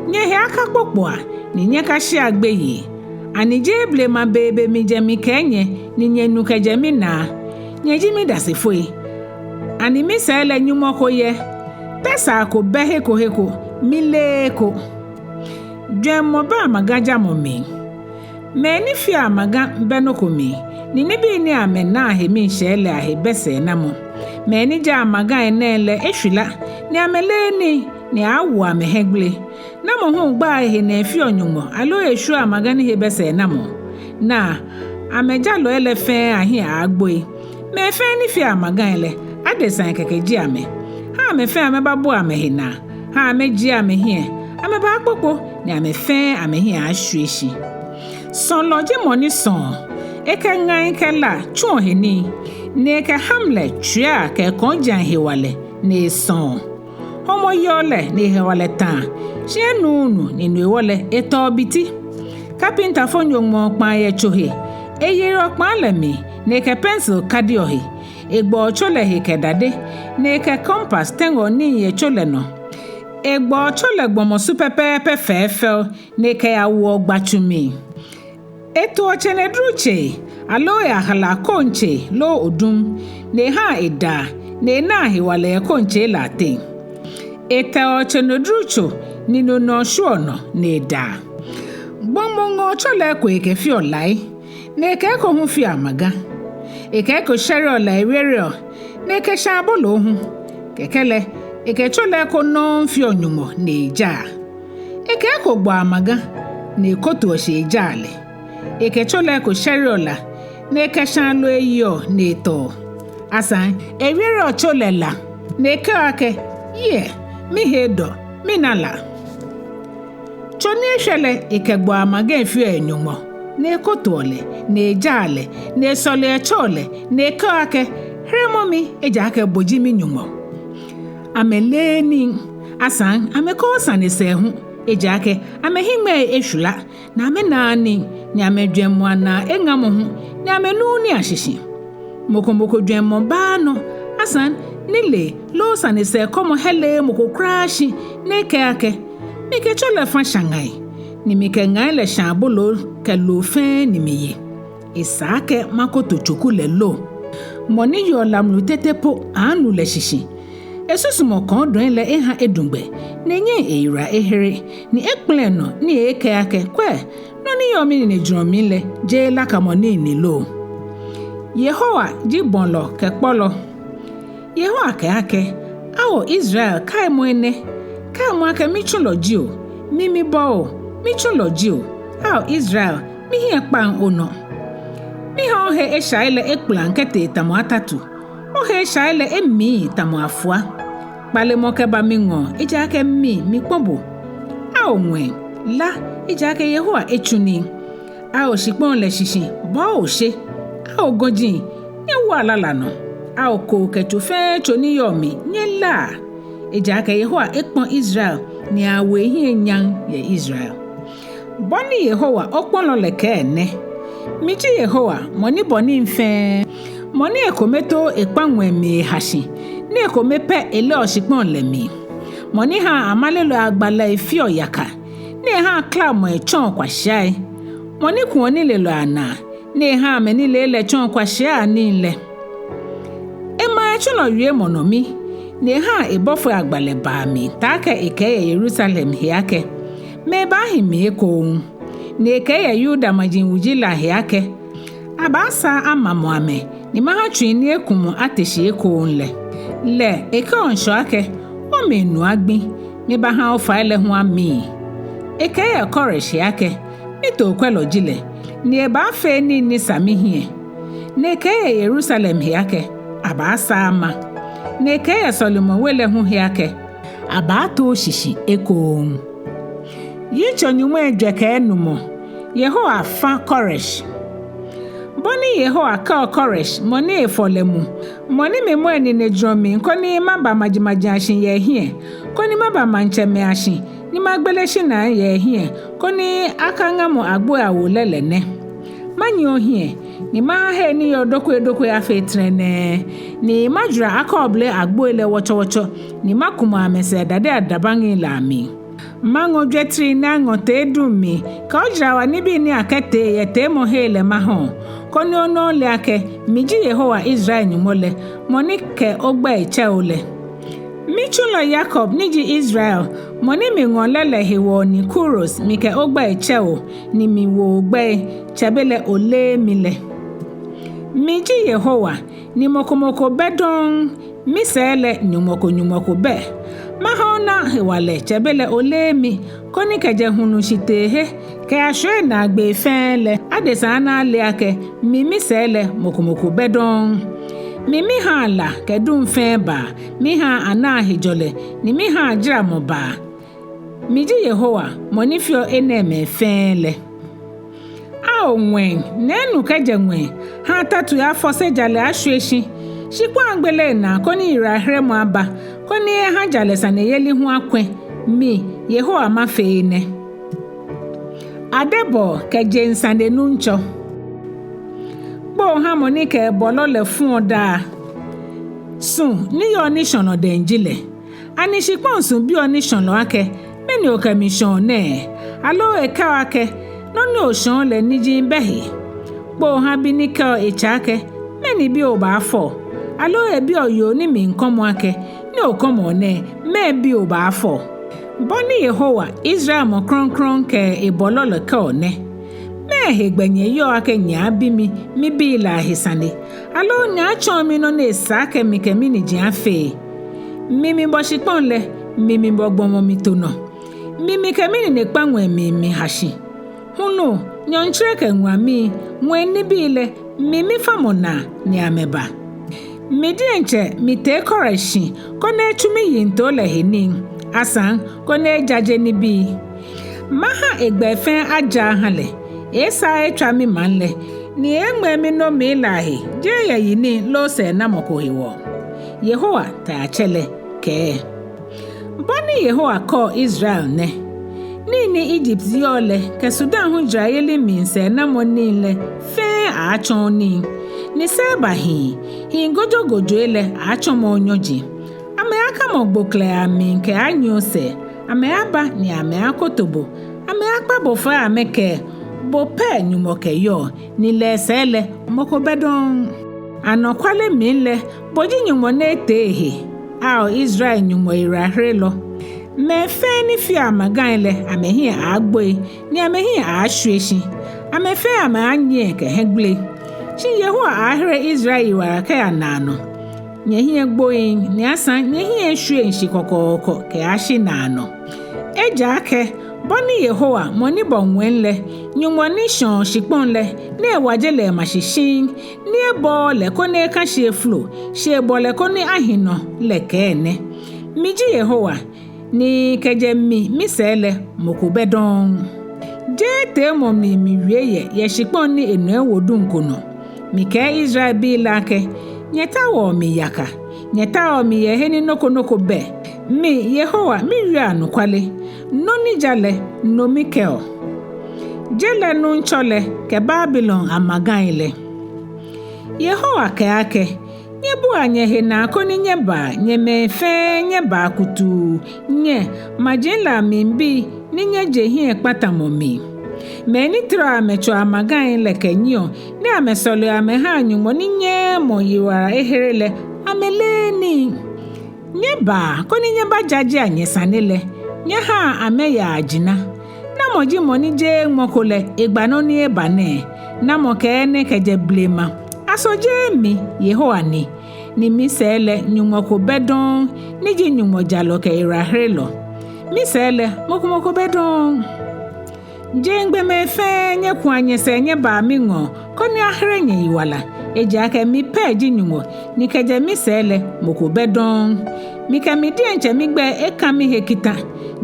Nyɛhe akakpokpoa, ni nyɛkashea gbeyei. Ani jeee blema beebe mijɛ mikɛɛ nyɛ, ni nyɛnu kɛjɛ minaa? Nyɛ ji midasefoi. Ani misɛɛ lɛ Nyɔŋmɔ ko yɛ? Tɛsaa ko bɛ he ko he ko, mileee eko. Jwɛŋmɔ bɛ amaga jamɔ mli. Mɛi ni feɔ amaga bɛ nɔ ko mli, ni nibii ni amɛnaa he miishɛɛ lɛ ahe bɛ sɛɛnamɔ. Mɛi ni jaa amagai nɛɛ lɛ eshwila, ni amɛleee nii, ni awo amɛ hiɛgbele. Namɔ hu gbaa ehe naa efeɔ nyɔŋmɔ, aloo eshwieɔ amaga ni he bɛ sɛɛnamɔ? Naa, amɛjalɔi lɛ fɛɛ ahiɛ aaagboi. Mɛi fɛɛ ni feɔ amagai lɛ, adesai kɛkɛ ji amɛ. Ha amɛ fɛɛ amɛbabua amɛhe naa, ha amɛjie amɛhiɛ, amɛbaakpokpo, ni amɛ fɛɛ amɛhiɛ aaashwie shi. Sɔlɔ ji mɔ ni sɔɔ, Ekɛ ŋai kɛ la tsuɔ he nii, ni ekɛ hamle tswiaa kɛ ekɔŋji ahewalɛ ni esɔɔ. Hɔmɔ yeɔ lɛ ni ehewalɛ tãa, shi enuuu nu ni no hewɔ lɛ etɔɔ biti. Kapintafonyo ŋmɔɔ kpãa yɛ tso he, eyeɔ kpãa lɛ mli ni ekɛ pɛnsil kadiɔ he. Egbɔɔ tso lɛ he kɛ dade, ni ekɛ kɔmpas tɛŋɔ nii yɛ tso lɛ nɔ. Egbɔɔ tso lɛ gbɔmɔ su pɛpɛɛpɛ fɛɛfɛo, ni ekɛyawoɔ gbatsu mli. Etoɔ tsenedru tsei, aloo eyahalaa koŋtsei loo odum, ni ehaa edaa, ni enaa hewalɛ yɛ koŋtsei lɛ ateŋ. Etɛɔ tsenedru tso ni no nɔ shwieɔ nɔ ni edaa. Gbɔmɔ ŋɔɔ tso lɛ eko ekɛfeɔ lai, ni ekɛ eko hu feɔ amaga. Ekɛ eko shɛreɔ la ewiereɔ, ni ekɛshãa aboloo hu. Kɛkɛ lɛ, ekɛ tso lɛ eko nɔŋŋ feɔ nyɔŋmɔ ni ejaa. Ekɛ eko gbɔɔ amaga, ni ekotoɔ shi ejaa lɛ. Ekɛ tso lɛ eko shɛreɔ la, ni ekɛshãa loo eyeɔ ni etɔɔ. Asaŋ, ewiereɔ tso lɛ la, ni ekɛɔ akɛ, "Yiɛ, mihe edɔ, mina la." Tso ni eshwɛ lɛ, ekɛgbɔɔ amaga efeɔ enyɔŋmɔ, ni ekotoɔ lɛ, ni ejaa lɛ, ni esɔleɔ etsɔɔ lɛ, ni ekɛɔ akɛ, "Heremɔ mi, ejaakɛ bo ji minyɔŋmɔ." Amɛleee nii, asaŋ amɛkɔɔɔ sane sɛɛ hu, ejaakɛ amɛhiŋmɛii eshwila, ni amɛnaaa nii, ni amɛjwɛŋmɔ anaa eŋamɔ hu, ni amɛnuuu nii ashishi. Mɔ ko mɔ ko jwɛŋmɔ baaa nɔ, asaŋ nilee loo sane sɛɛkɔmɔ heleee mɔ ko kwraa shi, ni ekɛɛ akɛ, "Mikɛ tso lɛ fã shã ŋai, ni mikɛ ŋai lɛ shã aboloo kɛ loo fɛɛ ni miye. Esa akɛ makoto tsoku lɛ lo?" Mɔ ni yeɔ lamlu tete po aaanu lɛ shishi. Esusumɔ kɔɔdɔi lɛ eha edu gbɛ, ni enyɛŋ eyiwala ehere, ni ekpɛlɛɛɛ nɔ ni ekɛɛ akɛ, "Kwɛ, nɔ ni yɔɔ minine jurɔ mli lɛ, jeee lakamɔ nii ni lo?" Yehowa ji bɔlɔ kɛ kpɔlɔ. Yehowa kɛɛ akɛ, "Ao Israel, kaimɔ enɛ, kaimɔ akɛ mitsulɔ ji o, mi mibɔ o, mitsulɔ ji o, ao Israel, mihiɛ kpaŋ onɔ. Miha ohe eshai lɛ ekplaŋ kɛtee tamɔ atatu, ohe eshai lɛ emii tamɔ afua. Kpalemɔ kɛba miŋɔɔ, ejaakɛ mi mikpɔ bo. Ao ŋwɛi, la, ejaakɛ Yehowa etsu nii. Ao shikpɔŋ lɛ shishi, bɔɔ oshe. Ao gɔji, nyɛwoa lala nɔ. Ao koo kɛ tso fɛɛ tso ni yɔɔ mli, nyɛlaa. Ejaakɛ Yehowa ekpɔ Israel, ni awo ehiɛ nyam yɛ Israel." Bɔ ni Yehowa okpɔlɔ lɛ kɛɛ nɛ, "Miji Yehowa, mɔ ni bɔ nii fɛɛ, mɔ ni ekome too ekpa ŋwɛi mli eha shi, ni ekome pɛ elɛɔ shikpɔŋ lɛ mli, mɔ ni haa amalelɔi agbalɛi feɔ yaka, ni ehaa klamɔi tsɔɔ kwashiai, mɔ ni kuɔ nilelɔi anaa, ni ehaa amɛnilee lɛ tsɔɔ kwashiai anii lɛ. Emaa etsulɔ wiemɔ nɔ mi, ni ehaa ebɔfoi agbalɛ baa mli, taakɛ ekɛɛ yɛ Yerusalem he akɛ, 'Mɛi baahi mli ekoŋŋ,' ni ekɛɛ yɛ Yuda maji wuji lɛ ahe akɛ, 'Abaasaa amamɔ amɛ, ni maha tsui ni ekumɔ ate shi ekoŋŋ lɛ.' Lɛ ekɛɔ ŋshɔ akɛ, 'Omli nu agbi, mibaaha ofai lɛ hu amli.' Ekɛɛ yɛ Koresh he akɛ, 'Mitookwɛlɔ ji lɛ, ni ebaafee nii ni sa mihiɛ.' Ni ekɛɛ yɛ Yerusalem he akɛ, 'Abaasaa ama.' Ni ekɛɛ yɛ sɔlemɔwe lɛ hu he akɛ, 'Abaatoo shishi ekoŋŋ.'" Yitso nyɔŋmai ejwɛ kɛ enumɔ. Yehowa fã Koresh. Bɔ ni Yehowa kɛɔ Koresh, mɔ ni efɔ lɛ mu, mɔ ni mimɔ enine jurɔ mli, koni maba majimaji ashi yɛ ehiɛ, koni maba maŋtsɛmɛi ashi, ni magbele shinai yɛ ehiɛ, koni akaŋamɔ agboi awo lɛ lɛ nɛ: Manyiɛ ohiɛ, ni maha hei ni yɔɔ dokoidokoi afee trɛnɛɛ, ni majwara akɔɔble agboi lɛ wɔtsɔwɔtsɔ, ni makumɔ amɛsɛɛ dade adabaŋi lɛ amli. Maŋɔ jwetri ni aŋɔ tee duŋ mli, kɛ ojarawa nibii ni akɛtee yɛ teemɔhei lɛ maha o, koni ona ole akɛ miji Yehowa, Israel Nyɔŋmɔ lɛ, mɔ ni kɛ ogbɛi tsɛ o lɛ. Mitsulɔ Yakob ni ji Israel, mɔ ni miŋɔ lɛ lɛ hewɔ ni kuros mikɛ ogbɛi tsɛ o, ni miwo ogbɛi, tsɛbelɛ oleee mi lɛ. Miji Yehowa, ni mɔ ko mɔ ko bɛ dɔŋŋ, misɛɛ lɛ Nyɔŋmɔ ko Nyɔŋmɔ ko bɛ. Maha ona hewalɛ, tsɛbelɛ oleee mi, koni kɛjɛ hulu shiteehe kɛyashwie naagbee fɛɛ lɛ, adesai ana ale akɛ mi misɛɛ lɛ mɔ ko mɔ ko bɛ dɔŋŋ. Mi mihaa la kɛ duŋ fɛɛ baa, mihaa anaa hejɔlɛ, ni mihaa jaramɔ baa. Miji Yehowa, mɔ ni feɔ enɛɛmɛi fɛɛ lɛ. Oo ŋwɛi, nɛɛ nu kɛjɛ ŋwɛi, ha atatui afɔse, jalɛ ashwie shi, shikpɔŋ agbele enaa koni yiwalaheremɔ aba, koni eha jalɛsaneyeli hu akwɛ̃. Mi, Yehowa, mafee enɛ. Adebɔɔ kɛ jeŋ sane nuŋtsɔ. Kpoo ha mɔ ni kɛ ebɔlɔ lɛ fuɔ daa. Su ni yɔɔ nishɔlɔ dɛŋ ji lɛ. Ani shikpɔŋ su biɔ nishɔlɔ akɛ, mɛni okɛ mi shɔɔ nɛɛ? Aloo ekɛɔ akɛ, nɔ ni oshɔɔ lɛ niji bɛ he? Kpoo ha bi ni kɛɔ etsɛ akɛ, mɛni bi obaafɔ? Aloo ebiɔ yoo ni miikɔmɔ akɛ, ni okɔmɔɔ nɛɛ, mɛɛ bi obaafɔ? Bɔ ni Yehowa, Israel Mɔ Krɔŋkrɔŋ kɛ ebɔlɔ lɛ kɛɔ nɛ: Mɛɛ hegbɛ nyɛyɔɔ akɛ nyɛaabi mi, mibii lɛ ahe sane? Aloo nyɛaatsɔɔ mi nɔ ni esa akɛ mikɛ miniji afee? Mi mibɔ shikpɔŋ lɛ, mi mibɔ gbɔmɔ mito nɔ. Mi mikɛ minine kpa ŋwɛi mli miha shi. Hulu, nyɔɔŋtsere kɛ ŋulamii, ŋwɛi nibii lɛ, mi mifamɔ naa ni amɛba. Mi diɛŋtsɛ mitee Koresh shi koni etsu miyiŋtoo lɛ he nii, asaŋ koni ejaje nibii. Maha egbɛi fɛɛ aja aha lɛ, eeesaa etswa mimaŋ lɛ, ni eeeŋmɛɛ minomii lɛ ahe, jeee yɛ yinii loo sɛɛnamɔ ko hewɔ. Yehowa, Taiatsɛ lɛ, kɛɛ. Bɔ ni Yehowa kɛɔ Israel nɛ: Nii ni Egypt yɔɔ lɛ kɛ Sudan hu jarayeli mli sɛɛnamɔ nii lɛ fɛɛ aaatsɔ onii, ni Seba hii, hii gojogojoi lɛ aaatsɔmɔ onyɔji. Amɛaakamɔ gboklɛi amli kɛaanyiɛ osɛɛ, amɛaaba ni amɛaakoto bo, amɛaakpa bo fai amɛkɛɛ, bo pɛ Nyɔŋmɔ kɛyɔɔ, ni lɛ esɛɛ lɛ mɔ ko bɛ dɔŋŋ. Anɔkwale mli lɛ, bo ji Nyɔŋmɔ ni etee ehe, ao Israel Nyɔŋmɔ yiwalaherelɔ. Mɛi fɛɛ ni feɔ amagai lɛ, amɛhiɛ aaagboi, ni amɛhiɛ aaashwie shi. Amɛ fɛɛ amɛaanyiɛ kɛ hiɛgbele. Shi Yehowa aaahere Israel yiwala kɛya naanɔ. Nyɛhiɛ gboiŋ, ni asaŋ nyɛhiɛ eshwieŋ shi kɔkɔɔkɔ kɛyashi naanɔ. Ejaakɛ bɔ ni Yehowa, mɔ ni bɔ ŋwɛi lɛ, Nyɔŋmɔ ni shɔɔ shikpɔŋ lɛ, ni ewaje lɛ ema shi shiŋŋ, ni ebɔɔɔ lɛ koni eka shi efolo, shi ebɔ lɛ koni ahi nɔ lɛ kɛɛ nɛ: Miji Yehowa, ni kɛjɛ mi misɛɛ lɛ mɔ ko bɛ dɔŋŋ. Jeee teemɔ mli miwie yɛ, yɛ shikpɔŋ ni enɔ ewo duŋ ko nɔ. Mikɛɛ Israelbii lɛ akɛ: Nyɛtaoɔ mi yaka, nyɛtaoɔ mi yɛ he ni nɔ ko nɔ ko bɛ. Mi, Yehowa, miwieɔ anɔkwale. Nɔ ni ja lɛ, no mikɛɔ. Je lɛ nuŋtsɔ lɛ kɛ Babilon amagai lɛ. Yehowa kɛɛ akɛ: Nyɛbua nyɛhe naa koni nyɛbaa, nyɛ mɛi fɛɛ nyɛbaa kutuu, nyɛ maji lɛ amlibii ni nyɛje hiɛkpatamɔ mli. Mɛi ni tereɔ amɛtsɔɔ amagai lɛ kɛnyiɛɔ, ni amɛsɔleɔ amɛhaa Nyɔŋmɔ ni nyɛɛɛ mɔ yiwala ehere lɛ, amɛleee nii. Nyɛbaa koni nyɛbajajea nyɛsane lɛ, nyɛhaa amɛyaa ajina. Namɔ ji mɔ ni jeee ŋmɔ ko lɛ egba nɔ ni eba nɛɛ? Namɔ kɛɛ enɛ kɛjɛ blema? Aso jeee mi, Yehowa ni, ni misɛɛ lɛ Nyɔŋmɔ ko bɛ dɔŋŋ, ni ji Nyɔŋmɔ jalɔ kɛ yiwalaherelɔ? Misɛɛ lɛ mɔ ko mɔ ko bɛ dɔŋŋ. Jeŋ gbɔmɛi fɛɛ, nyɛkua nyɛsɛɛ nyɛbaa miŋɔɔ, koni ahere nyɛyiwala. Ejaakɛ mi pɛ ji Nyɔŋmɔ, ni kɛjɛ misɛɛ lɛ mɔ ko bɛ dɔŋŋ. Mikɛ mi diɛŋtsɛ migbɛi eka mihe kita.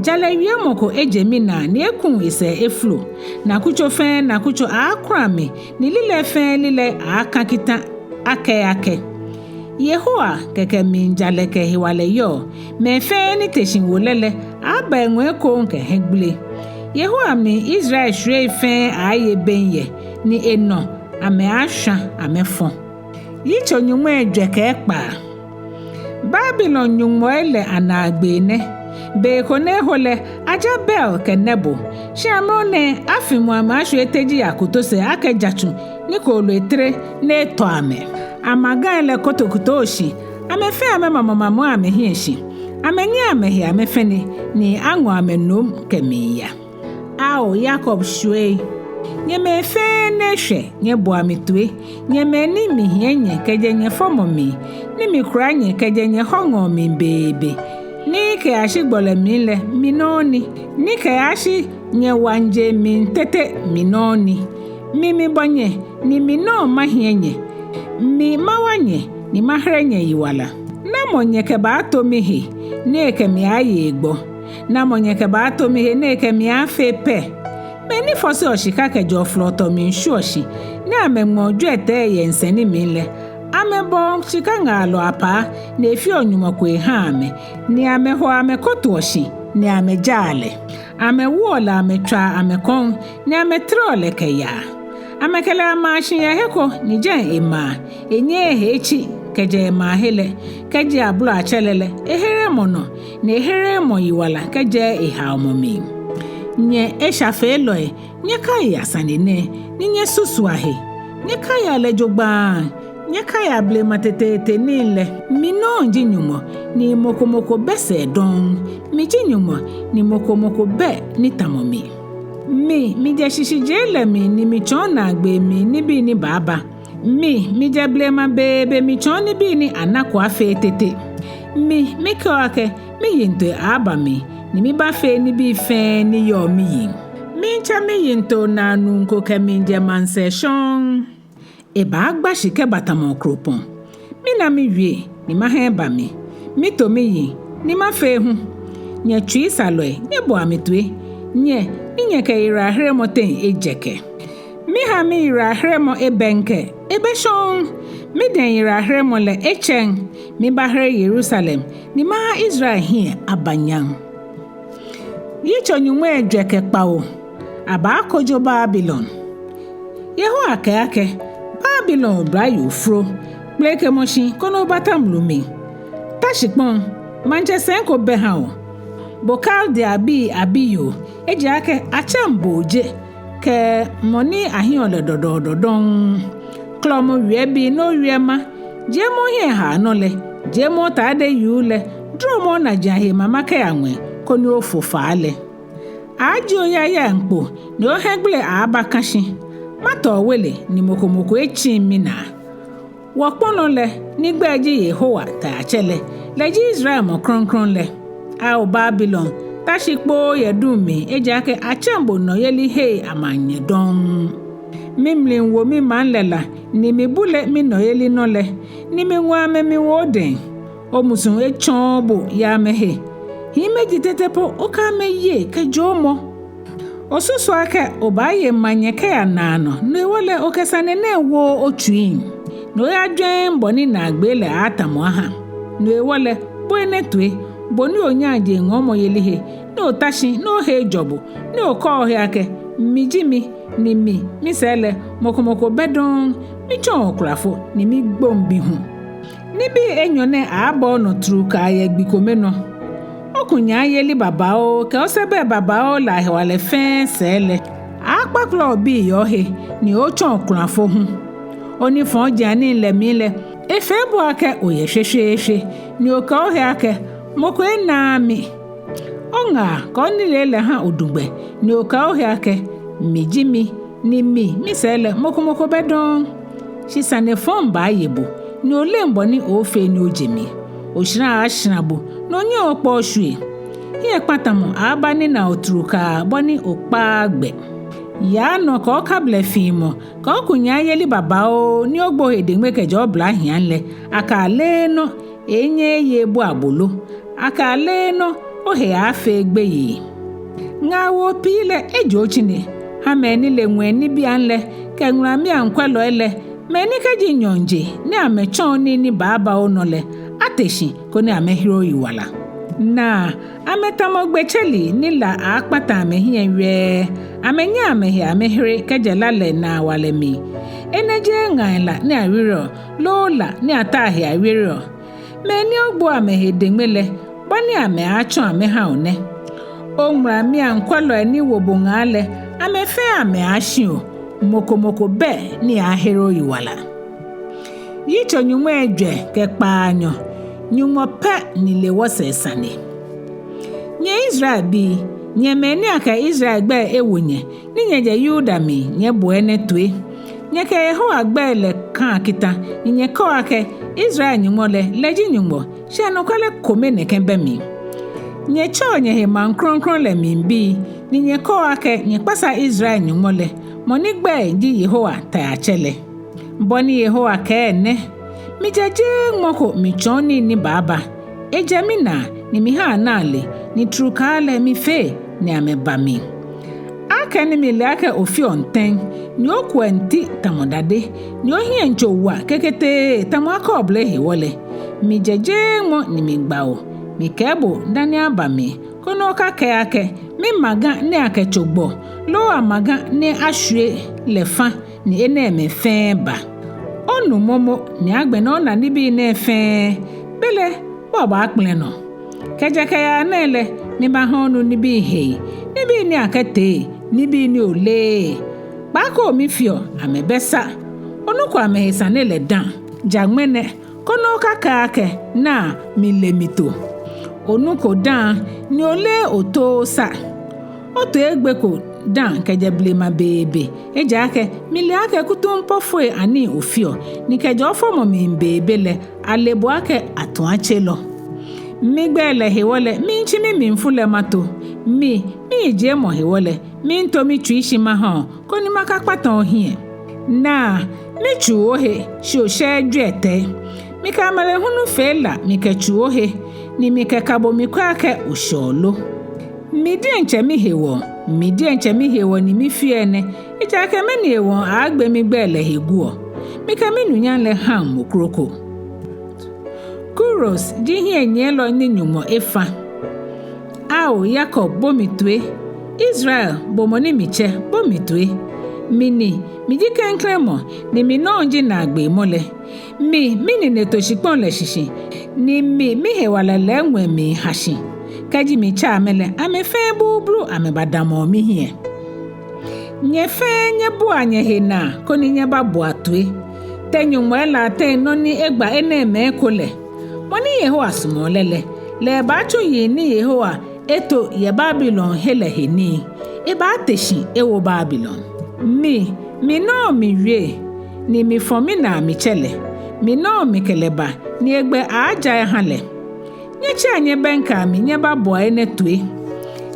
Jalɛ wiemɔ ko eje minaa ni eku esɛɛ efolo. Nakutso fɛɛ nakutso aaakura mi, ni lilɛi fɛɛ lilɛi aaaka kita akɛɛ akɛ: Yehowa kɛkɛ mli jalɛ kɛ hewalɛ yɔɔ. Mɛi fɛɛ ni te shi wo lɛ lɛ aaaba eŋɔɔ ekoŋŋ kɛ hiɛgbele. Yehowa mli Israel shwiei fɛɛ aaaye bɛŋkɛ, ni enɔ amɛaashwa amɛfɔ. Yitso nyɔŋmai ejwɛ kɛ ekpaa. Babilon nyɔŋmɔi lɛ anaagbee nɛ. Be ko ni eho lɛ, aja Bel kɛ Nebo. Shi amrɔ nɛɛ afimɔ amɛ ashwie teji akotosɛɛ akɛ jatsu ni kooloi tere ni etɔ amɛ. Amagai lɛ kotokotooo shi, amɛ fɛɛ amɛmamamamɔɔ amɛhiɛ shi. Amɛnyiɛ amɛhe amɛfɛne, ni aŋɔ amɛ nom kɛmiiya. Ao Yakob shwiei, nyɛ mɛi fɛɛ ni eshwɛ, nyɛboa mi toi, nyɛ mɛi ni mihiɛ nyɛ kɛjɛ nyɛfɔmɔ mli, ni mikura nyɛ kɛjɛ nyɛhɔŋɔɔ mli beebe, ni kɛyashi gbɔlɛ mli lɛ mi nɔŋŋ ni, ni kɛyashi nyɛwaŋjee mli tete mi nɔŋŋ ni. Mi mibɔ nyɛ, ni mi nɔŋŋ mahiɛ nyɛ. Mi mawa nyɛ, ni mahere nyɛyiwala. Namɔ nyɛkɛbaato mihe ni ekɛ mi aaye egbɔ? Namɔ nyɛkɛbaato mihe ni ekɛ mi aafee pɛ? Mɛi ni fɔseɔ shika kɛjɛɔ flɔtɔ mli shwieɔ shi, ni amɛŋmɛɔ jwiɛtɛi yɛ nsɛni mli lɛ, amɛbɔɔ shika ŋaalɔ apaa, ni efeɔ nyɔmɔ ko ehaa amɛ, ni amɛhoɔ amɛkotoɔ shi, ni amɛjaa lɛ. Amɛwoɔ lɛ amɛtswaa amɛkɔŋ, ni amɛtereɔ lɛ kɛyaa. Amɛkɛ lɛ amaa shi yɛ he ko, ni jɛi emaa, enyɛɛɛ ehe etsi kɛjɛ emaa he lɛ. Kɛji abloatsɛ lɛ lɛ, ehereee mɔ nɔ, ni ehereee mɔ yiwala kɛjɛɛɛ ehaomɔ mli. Nyɛ eshafeelɔi, nyɛkaia sane nɛɛ, ni nyɛsusua he. Nyɛkaia lɛ jogbaŋŋ, nyɛkaia blema teteete nii lɛ. Mi nɔŋŋ ji Nyɔŋmɔ, ni mɔ ko mɔ ko bɛ sɛɛ dɔŋŋ. Mi ji Nyɔŋmɔ, ni mɔ ko mɔ ko bɛ ni tamɔ mi. Mi, mijɛ shishijee lɛ mli, ni mitsɔɔ naagbee mli nibii ni baaba. Mi, mijɛ blema beebe mitsɔɔ nibii ni anako afee tete. Mi, mikɛɔ akɛ, miyiŋtoi aaaba mli, ni mibaafee nibii fɛɛ ni yɔɔ miyiŋ. Miitsɛ miyiŋtoo naa nuu ko kɛmiijɛ maŋsɛɛ shɔŋŋ. Ebaagba shi kɛba tamɔ okropɔŋ. Mina miwie, ni maha eba mli. Mito miyiŋ, ni mafee hu. Nyɛ tsuisalɔi, nyɛboa mi toi. Nyɛ, ni nyɛkɛ yiwalaheremɔ teŋ ejɛkɛ. Miha miyiwalaheremɔ ebɛŋkɛ, ebɛ shɔŋŋ. Midɛŋ yiwalaheremɔ lɛ etsɛŋ. Mibaahere Yerusalem, ni maha Israel hiɛ aba nyam. Yitso nyɔŋmai ejwɛ kɛ kpawo. Abaakojo Babilon. Yehowa kɛɛ akɛ, Babilon oblayoo fro, kpelekemɔ shi koni obata mlu mli. Ta shikpɔŋ, maŋtsɛsɛi ko bɛ ha o. Bo Kaldeabii abiyoo, ejaakɛ atsɛŋ bo oje, kɛ mɔ ni ahiɔ lɛ dɔdɔɔdɔ dɔŋŋ. Klɔmɔ wiɛbii ni owiɛma, jiemɔ ohiɛ haa nɔ lɛ, jiemɔ otade yuu lɛ, duromɔ onajiaŋ he mama kɛya ŋwɛi, koni ofo faa lɛ. Ajie oyayaŋ kpo, ni ohiɛgbele abaaka shi. Matɔ owele, ni mɔ ko mɔ ko etsiŋ minaa. Wɔkpɔlɔ lɛ, ni egbɛi ji Yehowa Taiatsɛ lɛ, lɛ ji Israel mɔ krɔŋkrɔŋ lɛ. Ao Babilon, ta shi kpoo yɛ duŋ mli, ejaakɛ atsɛŋ bo nɔyelihei amaŋnyɛ dɔŋŋ. Mimli wo mimaŋ lɛ la, ni mibule minɔyeli nɔ lɛ, ni miŋɔ amɛ miwo odɛŋ. Omusuŋ etsɔɔɔ bo yɛ amɛhe. Hiimeji tete po okɛ amɛ ye kɛ jɔɔmɔ. Osusuɔ akɛ obaaye maŋnyɛ kɛya naanɔ, no hewɔ lɛ okɛ sane nɛɛ wooo otsuiŋ. Ni oyajwɛŋŋ bɔ ni naagbee lɛ aaatamɔ aha. No hewɔ lɛ, bo enɛ toi, bo ni onyaa jeŋ ŋɔɔmɔ yeli he, ni ota shi, ni ohe ejɔ bo, ni okɛɔ ohe akɛ, mi ji mi, ni mi, misɛɛ lɛ, mɔ ko mɔ ko bɛ dɔŋŋ, mitsɔɔ okulafo, ni migboŋ bi hu. Nibii enyɔ nɛɛ aaaba onɔ trukaa yɛ gbi kome nɔ. Okunyaayeli babaoo kɛ osɛbɛi babaoo lɛ ahewalɛ fɛɛ sɛɛ lɛ, aaakpakpla obii yɛ ohe, ni otsɔ okulafo hu. Onifɔjianii lɛ mli lɛ, efee bo akɛ oyɛ shweshweeshwe, ni okɛɛ ohe akɛ, mɔ ko enaaa mi. Oŋaa kɛ onilee lɛ ha odu gbɛ, ni okɛɛ ohe akɛ, mi ji mi, ni mi, misɛɛ lɛ, mɔ ko mɔ ko bɛ dɔŋŋ. Shi sane fɔŋ baaye bo, ni oleŋ bɔ ni oofee ni oje mli. Oshara aaashara bo, ni onyɛŋ okpa oshwie. Hiɛkpatamɔ aaaba ninaa otrukaa bɔ ni okpaaa gbɛ. Yaa nɔ kɛ okablɛ fiimɔ, kɛ okunyaayeli babaoo, ni ogbo he deŋme kɛjɛ oblahiiaŋ lɛ, akɛ aleenɔ, enyɛɛɛ eye ebua bo lo, akɛ aleenɔ, ohe aaafee gbeyei. Ŋaawoo pii lɛ, ejie otsine, ha mɛi ni le ŋwɛi nibiiaŋ lɛ, kɛ ŋulamiiaŋkwɛlɔi lɛ, mɛi ni kɛji nyɔɔŋ je, ni amɛtsɔɔ nii ni baaba onɔ lɛ, ate shi, koni amɛhere oyiwala. Naa, amɛtamɔ gbetseli ni la aaakpata amɛhiɛ wɛɛ, amɛnyɛɛɛ amɛhe amɛhere kɛjɛ la lɛ naawalɛ mli. Enɛ jeee ŋai la ni awereɔ, loo la ni ataa he awereɔ. Mɛi ni ogbo amɛhe deŋme lɛ, bɔ ni amɛaatsɔ amɛha o nɛ. Oŋulamiiaŋkwɛlɔi ni wo bo ŋaa lɛ, amɛ fɛɛ amɛaashi o, mɔ ko mɔ ko bɛ ni aaahere oyiwala. Yitso nyɔŋmai ejwɛ kɛ kpaanyɔ. Nyɔŋmɔ pɛ ni le wɔsɛɛ sane. Nyɛ Israelbii, nyɛ mɛi ni akɛ Israel gbɛi ewo nyɛ, ni nyɛjɛ Yuda mli, nyɛboa enɛ toi. Nyɛkɛ Yehowa gbɛi lɛ kaa kita, ni nyɛkɛɔ akɛ, Israel Nyɔŋmɔ lɛ, lɛ ji Nyɔŋmɔ, shi anɔkwale kome nɛkɛ bɛ mli. Nyɛtsɛɔ nyɛhe maŋ krɔŋkrɔŋ lɛ mli bii, ni nyɛkɛɔ akɛ nyɛkpasa Israel Nyɔŋmɔ lɛ, mɔ ni gbɛi ji Yehowa Taiatsɛ lɛ. Bɔ ni Yehowa kɛɛ nɛ: Mijɛ jeeŋmɔ ko mitsɔɔ nii ni baaba. Ejɛ minaa, ni miha ana ale, ni trukaa lɛ mifee, ni amɛba mli. Akɛ Kɛ́ ni mile akɛ ofeɔ ntɛŋ, ni okuɛ nti tamɔ dade, ni ohiɛŋtso wa keketee tamɔ akɔɔble hewɔ lɛ, mijɛ jeeŋmɔ ni migba o, mikɛɛ bo dani aba mli, koni okakɛɛ akɛ, mimaga ni akɛ tso gbɔ, loo amaga ni ashwie lɛ fa ni enɛɛmɛi fɛɛ ba. Onu momo ni agbɛnɛ ona nibii nɛɛ fɛɛ, belɛ obaakpɛlɛ nɔ. Kɛjɛ kɛyaa nɛɛ lɛ, mibaaha onu nibii hei, nibii ni akɛtee, nibii ni oleee. Kpaako mifeɔ, amɛbɛ sa. Onuko amɛhe sane lɛ dã, ja ŋmɛnɛ, koni okakɛɛ akɛ, naa, mile mito. Onuko dã, ni oleee otoo sa. Otoi egbeko dã kɛjɛ blema beebe, ejaakɛ mile akɛ kutumpɔfoi anii ofeɔ, ni kɛjɛ ofɔmɔ mli beebe lɛ, ale bo akɛ atuatselɔ. Migbɛi lɛ hewɔ lɛ, miitsi mimlifu lɛ mato. Mi, miyijiemɔ hewɔ lɛ, miito mitsui shi maha o, koni makakpata ohiɛ. Naa, mitsuu ohe, shi oshɛɛɛ jwiɛtɛi. Mikɛ amanehulu fee la mikɛtsuu ohe, ni mikɛka bo mikwɛ akɛ oshɛɔ lo. Mi diɛŋtsɛ mihewɔ, mi diɛŋtsɛ mihewɔ ni mifeɔ enɛ, ejaakɛ mɛni hewɔ aaagbe migbɛi lɛ he guɔ? Mikɛ minunyam lɛ haŋ mɔ kroko. Kuros ji hiɛnyiɛlɔ ni Nyɔŋmɔ efa. Ao Yakob, bo mi toi, Israel, bo mɔ ni mitsɛ, bo mi toi. Mi ni, miji klɛŋklɛŋ mɔ, ni mi nɔŋŋ ji naagbee mɔ lɛ. Mi, minine to shikpɔŋ lɛ shishi, ni mi, mihewalɛ lɛ ŋwɛi miiha shi. Kɛji mitsɛ amɛ lɛ, amɛ fɛɛ blublu amɛbadamɔɔ mihiɛ. Nyɛ fɛɛ nyɛbua nyɛhe naa, koni nyɛbaboa toi. Te nyɔŋmɔi lɛ ateŋ nɔ ni egba enɛɛmɛi eko lɛ? Mɔ ni Yehowa sumɔɔ lɛ lɛ, lɛ ebaatsu yiŋ ni Yehowa eto yɛ Babilon he lɛ he nii. Ebaate shi ewo Babilon. Mi, mi nɔŋŋ miwie, ni mifɔ minaa mitsɛ lɛ. Mi nɔŋŋ mikɛ lɛ ba, ni egbɛ aaaja aha lɛ. Nyɛtsia nyɛbɛŋkɛa mi nyɛbaboa enɛ toi.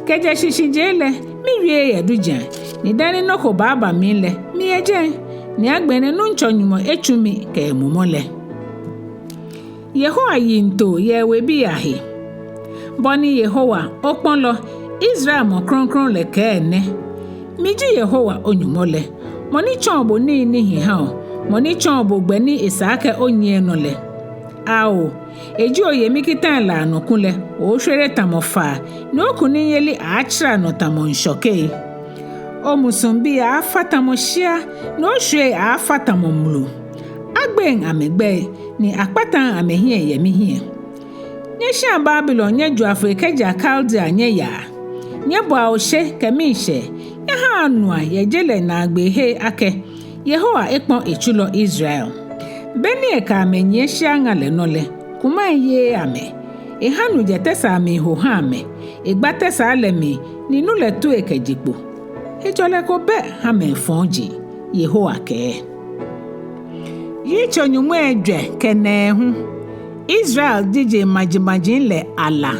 Kɛjɛ shishijee lɛ, miwieee yɛ dujiaŋ, ni dani nɔ ko baaba mli lɛ, miyɛ jɛi, ni agbɛnɛ Nuŋtsɔ Nyɔŋmɔ etsu mi kɛ emumɔ lɛ. Yehowa yiŋtoo yɛ ewebii ahe. Bɔ ni Yehowa, okpɔlɔ, Israel mɔ krɔŋkrɔŋ lɛ kɛɛ nɛ: Miji Yehowa o-Nyɔŋmɔ lɛ, mɔ ni tsɔɔ bo nii ni hi ha o, mɔ ni tsɔɔ bo gbɛ ni esa akɛ onyiɛ nɔ lɛ. Ao, eji oye mikitai lɛ anɔ kulɛ, ooshwere tamɔ faa, ni okunimyeli aaatsara nɔ tamɔ ŋshɔkei. Omusuŋbii aaafa tamɔ shia, ni oshwiei aaafa tamɔ mlu. Agbeŋ amɛgbɛi, ni akpataŋ amɛhiɛ yɛ mihiɛ. Nyɛshia Babilon nyɛjoa foi kɛjɛa Kaldea nyɛyaa. Nyɛbɔa oshe kɛ miishɛɛ, nyɛhaa anua yɛ je lɛ naagbeehei akɛ, Yehowa ekpɔ etsulɔ Israel. Beni ekɛ amɛ nyiɛ shiaŋa lɛ nɔ lɛ, kumai yeee amɛ. Eha nu jɛ tɛsaa mli ho ha amɛ. Egba tɛsaa lɛ mli, ni nu lɛ tue kɛje kpo. Hejɔlɛ ko bɛ ha mɛi fɔji, Yehowa kɛɛ. Yitso nyɔŋmai ejwɛ kɛ nɛɛhu. Israel ji jeŋmajimaji lɛ ala.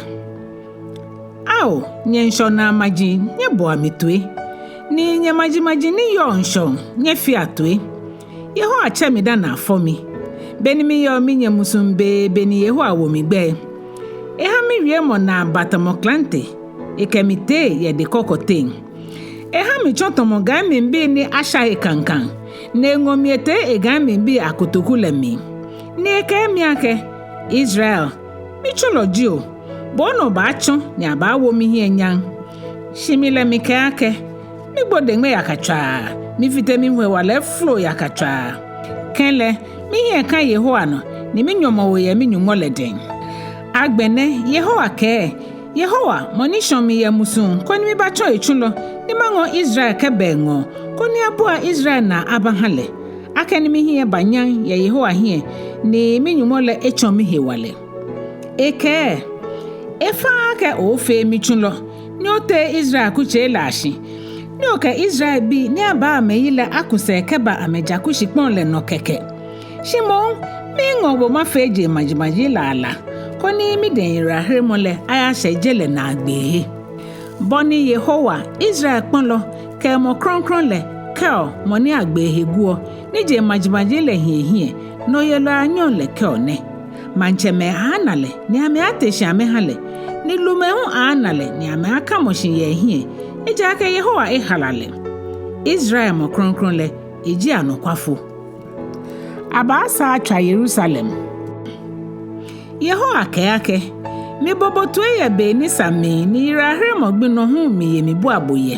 Ao, nyɛ ŋshɔnaa maji, nyɛboa mi toi. Ni nyɛ majimaji ni yɔɔ ŋshɔŋ, nyɛfea toi. Yehowa tsɛ mi dani afɔ mi. Beni miyɔɔ minyɛ musuŋ beebe ni Yehowa wo mi gbɛi. Eha miwiemɔ naa ba tamɔ klante, ekɛ mi tee yɛ dekɔkɔ teŋ. Eha mitsɔ tamɔ gai mlibii ni asha he kaŋkaŋ, ni eŋɔ mi etee egai mlibii akotoku lɛ mli. Ni ekɛɛ mi akɛ, Israel, mitsulɔ ji o, bo onɔ obaatsɔ ni abaawo mihiɛ nyam. Shi mi lɛ mikɛɛ akɛ, migbo deŋme yakatswaa, mifite mihewalɛ efolo yakatswaa. Kɛlɛ, mihiɛ ka Yehowa nɔ, ni minyɔmɔwoo yɛ mi-Nyɔŋmɔ lɛ dɛŋ. Agbɛnɛ Yehowa kɛɛ, Yehowa, mɔ ni shɔ mi yɛ musuŋ, koni mibatsɔ etsulɔ, ni maŋɔ Israel kɛba eŋɔɔ, koni abua Israel naa abaha lɛ. Akɛni mihiɛ ba nyam yɛ Yehowa hiɛ, ni mi-Nyɔŋmɔ lɛ etsɔ mihewalɛ. Ekɛɛ, efaaa akɛ oofee mitsulɔ, ni otee Israel kutsei lɛ ashi, ni okɛ Israelbii ni abaa amɛyi lɛ aku sɛɛ kɛba amɛjaku shikpɔŋ lɛ nɔ kɛkɛ. Shi moŋ, miiŋɔ bo mafee jeŋmajimaji lɛ ala, koni midɛŋ yiwalaheremɔ lɛ ayashɛ je lɛ naagbee he. Bɔ ni Yehowa, Israel kpɔlɔ, kɛ mɔ krɔŋkrɔŋ lɛ, kɛɔ, mɔ ni agbee he guɔ, ni jeŋmajimaji lɛ hi ehiɛ, nɔyelɔi anyɔŋ lɛ kɛɔ nɛ: Maŋtsɛmɛi aaana lɛ, ni amɛaate shi amɛha lɛ, ni lumɛi hu aaana lɛ, ni amɛakamɔ shi yɛ ehiɛ, ejaakɛ Yehowa ehala lɛ. Israel Mɔ Krɔŋkrɔŋ lɛ, eji anɔkwafo. Abaasaa atswa Yerusalem. Yehowa kɛɛ akɛ, mibo bo toi yɛ be ni sa mli ni yiwalaheremɔ gbi nɔ hu miye mibua bo yɛ.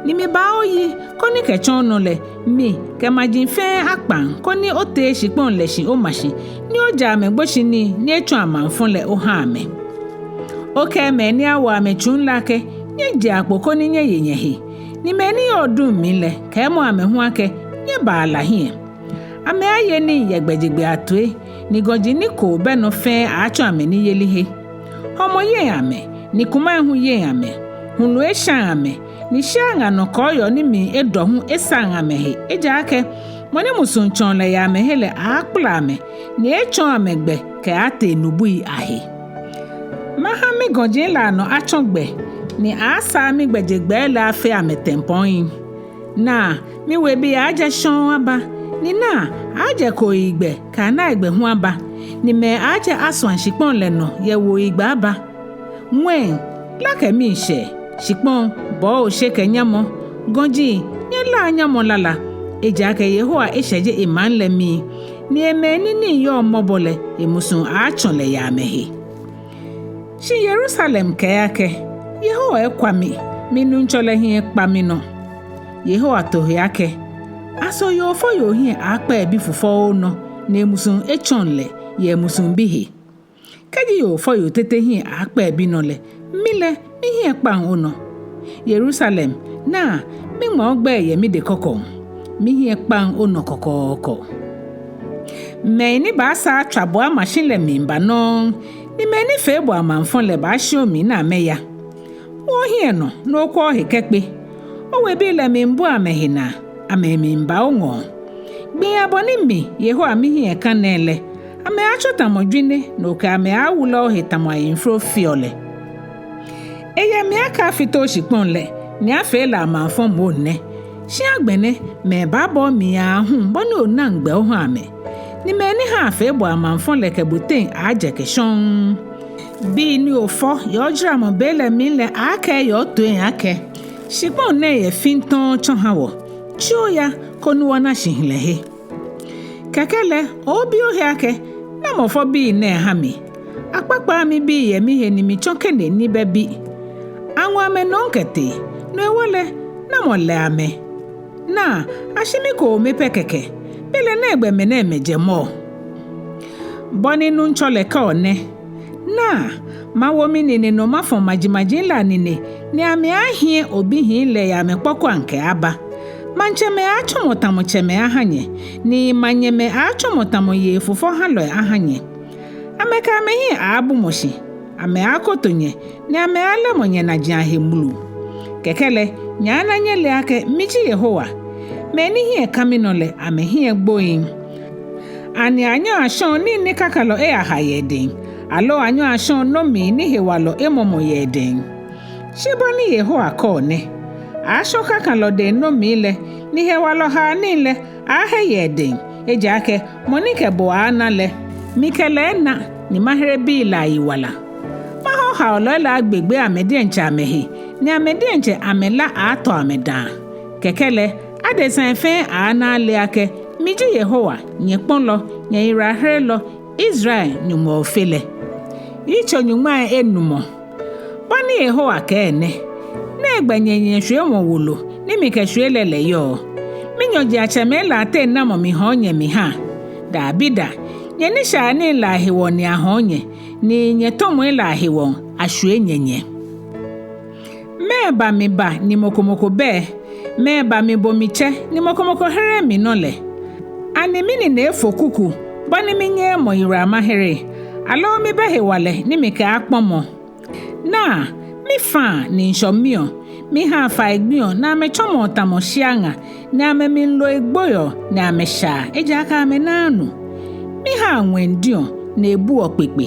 Ni mibaa oyi, koni kɛtsɔ onɔ lɛ, mi kɛ maji fɛɛ akpaŋ, koni otee shikpɔŋ lɛ shi oma shi, ni oja amɛgboshinii ni etsɔ amaŋfɔ lɛ oha amɛ. Okɛɛ mɛi ni awo amɛ tsuŋ lɛ akɛ, nyɛje akpo koni nyɛye nyɛhe. Ni mɛi ni yɔɔ duŋ mli lɛ, kɛɛmɔ amɛ hu akɛ, nyɛbaa la hiɛ. Amɛaaye nii yɛ gbɛjegbɛi atoi, ni gɔji ni koo bɛ nɔ fɛɛ aaatsɔ amɛniyelihe. Hɔmɔ yeŋ amɛ, ni kumai hu yeŋ amɛ, hulu eshaŋ amɛ, ni shia ŋa nɔ kɔɔyɔɔ ni mli edɔ hu esaŋ amɛhe, ejaakɛ mɔ ni musuŋ tsɔɔ lɛ yɛ amɛhe lɛ aaakpala amɛ, ni eeetsɔɔ amɛ gbɛ kɛaatee nubui ahe. Maha migɔji lɛ anɔ atsɔ gbɛ, ni aaasaa migbɛjegbɛi lɛ afee amɛtempɔŋi. Naa, miwebii aaajɛ shɔŋŋ aba, ni naa, aaajɛ kooyigbɛ kɛ anaigbɛ hu aba, ni mɛi aaajɛ Aswan shikpɔŋ lɛ nɔ yɛ wuoyigbɛ aba. Ŋwɛi, la kɛ miishɛɛ, shikpɔŋ, bɔɔ oshe kɛ nyamɔ, gɔji, nyɛlaa nyamɔ lala, ejaakɛ Yehowa eshɛje emaŋ lɛ mii, ni emɛi ni nii yɔɔ mɔbɔ lɛ, emusuŋ aaatsɔ lɛ yɛ amɛhe. Shi Yerusalem kɛɛ akɛ, Yehowa ekwa mi, mi-Nuŋtsɔ lɛ hiɛ ekpa minɔ. Yehowa to he akɛ, aso yoo fɔyoo hiɛ aaakpa ebi fufɔoo nɔ, ni emusuŋ etsɔŋ lɛ yɛ emusuŋ bi he? Kɛji yoo fɔyoo tete hiɛ aaakpa ebi nɔ lɛ, mi lɛ, mihiɛ kpaŋ onɔ. Yerusalem, naa, miŋma ogbɛi yɛ midɛkɔkɔŋ, mihiɛ kpaŋ onɔ kɔkɔɔkɔ. Mɛi ni baasaa atswa bo ama shi lɛ miiba nɔŋŋ, ni mɛi ni fee bo amaŋfɔ lɛ baashi omli ni amɛya. Wo ohiɛ nɔ, ni okwɛ ohe kɛkpe. Owebii lɛ miibua amɛhe naa, amɛmiiba oŋɔɔ. Gbii abɔ ni mi, Yehowa mihiɛ ka nɛɛ lɛ, amɛaatsɔ tamɔ jwinei, ni okɛ amɛ aaawula ohe tamɔ ayemforo feɔ lɛ. Eyɛ mli akɛ afite oshikpɔŋ lɛ, ni afee lɛ amaŋfɔ moŋ nɛ. Shi agbɛnɛ, mɛi baabɔ omli aahu, bɔ ni onaŋ gbɛ oha amɛ. Ni mɛi ni ha afee bo amaŋfɔ lɛ kɛ bo teŋ aaajɛkɛ shɔŋŋ. Bii ni ofɔ yɛ ojaramɔ be lɛ mli lɛ aaakɛɛ yɛ otoiŋ akɛ, shikpɔŋ nɛɛ yɛ fintoŋ tsɔ ha wɔ. Tsi oya, koni wɔna shihilɛhe. Kɛkɛ lɛ, obi ohe akɛ, namɔ fɔ bii nɛɛ ha mi? Akpakpa mibii yɛ mihe ni mitsɔ kene ni bɛ bi. Aŋɔ amɛ nom kɛtee, no hewɔ lɛ, namɔ lɛ amɛ? Naa, ashi mi kome pɛ kɛkɛ, belɛ nɛgbɛ mɛnɛɛmɛi jɛ mɔ? Bɔ ni Nuŋtsɔ lɛ kɛɔ nɛ, naa, mawo minine nɔ mafɔ majimaji lɛ anine, ni amɛaahiɛ obihii lɛ yɛ amɛkpɔkuaŋ kɛaba. Maŋtsɛmɛi aatsɔmɔ tamɔ tsɛmɛi aha nyɛ, ni maŋnyɛmɛi aatsɔmɔ tamɔ yei fufɔhalɔi aha nyɛ. Amɛkɛ amɛhiɛ aabumɔ shi, amɛaakoto nyɛ, ni amɛaalɛmɔ nyɛnaji ahe mulu. Kɛkɛ lɛ, nyɛaana nyɛle akɛ miji Yehowa. Mɛi ni hiɛ ka minɔ lɛ, amɛhiɛ gboŋ. Ani anyɛɔ ashɔ̃ɔ nii ni kakalɔ eyaha yɛ edɛŋ, aloo anyɛɔ ashɔ̃ɔ nomii ni hewalɔ emɔmɔ yɛ edɛŋ? Shi bɔ ni Yehowa kɛɔ nɛ, aashɔ̃ kakalɔ dɛŋ nomii lɛ, ni hewalɔ haa nii lɛ, aahe yɛ edɛŋ, ejaakɛ mɔ ni kɛ bo aana lɛ, mikɛ lɛ ena, ni mahere bii lɛ ayiwala. Mahao haolɔi lɛ agbegbee amɛ diɛŋtsɛ amɛhe, ni amɛ diɛŋtsɛ amɛla aatɔ amɛdãa. Kɛkɛ lɛ, adesai fɛɛ aana ale akɛ miji Yehowa, nyɛkpɔlɔ, nyɛyiwalaherelɔ, Israel Nyɔŋmɔ Ofe lɛ. Yitso nyɔŋmai enumɔ. Bɔ ni Yehowa kɛɛ nɛ, nɛgbɛ nyɛ nyɛshwiemɔ wolo ni mikɛshwie lɛ lɛ yɔɔ? Minyɔjiatsɛmɛi lɛ ateŋ namɔ mihɔ̃ɔ nyɛ miha? Dabida, nyɛnishaianii lɛ ahewɔ ni ahɔ̃ɔ nyɛ, ni nyɛtɔmɔi lɛ ahewɔ ashwie nyɛ nyɛ. Mɛɛba miba ni mɔ ko mɔ ko bɛ? Mɛɛba mibo mitsɛ ni mɔ ko mɔ ko hereee mi nɔ lɛ? Ani minine efo kuku, bɔ ni minyɛɛɛ mɔ yiwala mahere? Aloo mibɛ hewalɛ ni mikɛaakpɔ̃ mɔ? Naa, mifaa ni ŋshɔ miɔ, mihaa fai gbiɔ ni amɛtsɔmɔɔ tamɔ shia ŋa, ni amɛmli loi gboiɔ ni amɛshaa, ejaakɛ amɛnaaa nu. Mihaa ŋwɛi diɔ ni ebuɔ kpekpe.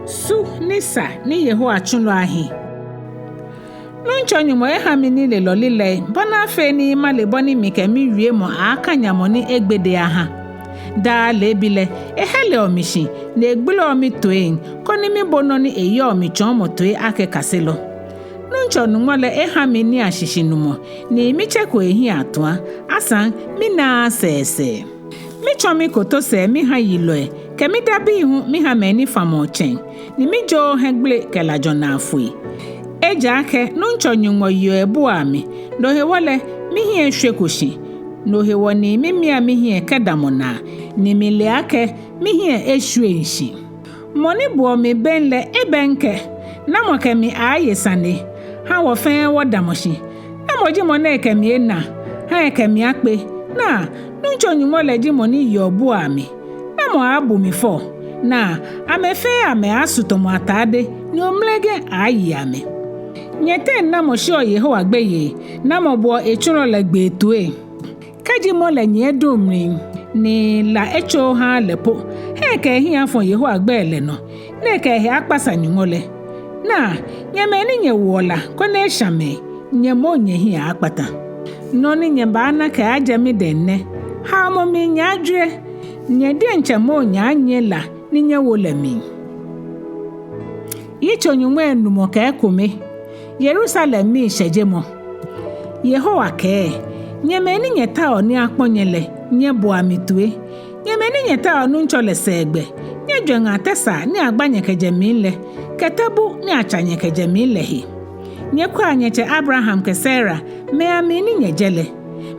Su ni sa ni Yehowa tsulɔ ahi. Nuŋtsɔ Nyɔŋmɔ eha mi nilelɔ lilɛi, bɔ ni afee ni male bɔ ni mikɛ miwiemɔ aaaka nyamɔ ni egbede aha. Daa leebi lɛ, ehɛleɔ mi shi, ni egbeleɔ mitoiŋ, koni mibo nɔ ni eyɔɔ mitsɔɔmɔ toi akɛ kaselɔ. Nuŋtsɔ Nyɔŋmɔ lɛ eha mi nii ashishinumɔ, ni mitseko ehiɛ atua, asaŋ minaaa sɛɛsɛɛ. Mitsɔ mikotosɛɛ miha yilɔi, kɛ midabii hu miha mɛi ni famɔɔ tsɛŋ, ni mijooo hiɛgbele kɛ lajɔ naa foi. Ejaakɛ Nuŋtsɔ Nyɔŋmɔ yeɔ ebuaa mi, no hewɔ lɛ mihiɛ eshweko shi, no hewɔ ni mimia mihiɛ kɛdamɔ naa, ni mile akɛ mihiɛ eshwieŋ shi. Mɔ ni buɔ mi bem lɛ ebɛŋkɛ, namɔ kɛ mi aaaye sane? Ha wɔ fɛɛ wɔdamɔ shi. Namɔ ji mɔ nɛɛ kɛ mi ena? Ha ekɛ mi akpe. Naa, Nuŋtsɔ Nyɔŋmɔ lɛ ji mɔ ni yeɔ buaa mi. Namɔ aaabu mi fɔ? Naa, amɛ fɛɛ amɛaasu tamɔ atade, ni omlɛgɛ aaayi amɛ. Nyɛteŋ namɔ sheɔ Yehowa gbeyei? Namɔ boɔ etsulɔ lɛ gbee toi? Kɛji mɔ lɛ nyiɛ duŋ mli, ni la etsooo ehaaa lɛ po, ha ekɛ ehiɛ afɔ Yehowa gbɛi lɛ nɔ, ni ekɛ ehe akpasa Nyɔŋmɔ lɛ. Naa, nyɛ mɛi ni nyɛwoɔ la koni esha mɛi, nyɛ moŋ nyɛhiɛ aaakpata. Nɔ ni nyɛbaana kɛaajɛ midɛŋ nɛ, haomɔ mli nyɛaajwere, nyɛ diɛŋtsɛ moŋ nyɛaanyiɛ la ni nyɛwo lɛ mli. Yitso nyɔŋmai enumɔ kɛ ekome. Yerusalem miishɛjemɔ. Yehowa kɛɛ: Nyɛ mɛi ni nyɛtaoɔ ni akpɔ nyɛ lɛ, nyɛboa mi toi. Nyɛ mɛi ni nyɛtaoɔ Nuŋtsɔ lɛ sɛɛgbɛ, nyɛjwɛŋa tɛsaa ni agba nyɛ kɛjɛ mli lɛ, kɛ tɛbu ni atsa nyɛ kɛjɛ mli lɛ he. Nyɛkwɛa nyɛtsɛ Abraham kɛ Sara, mɛi amli ni nyɛjɛ lɛ.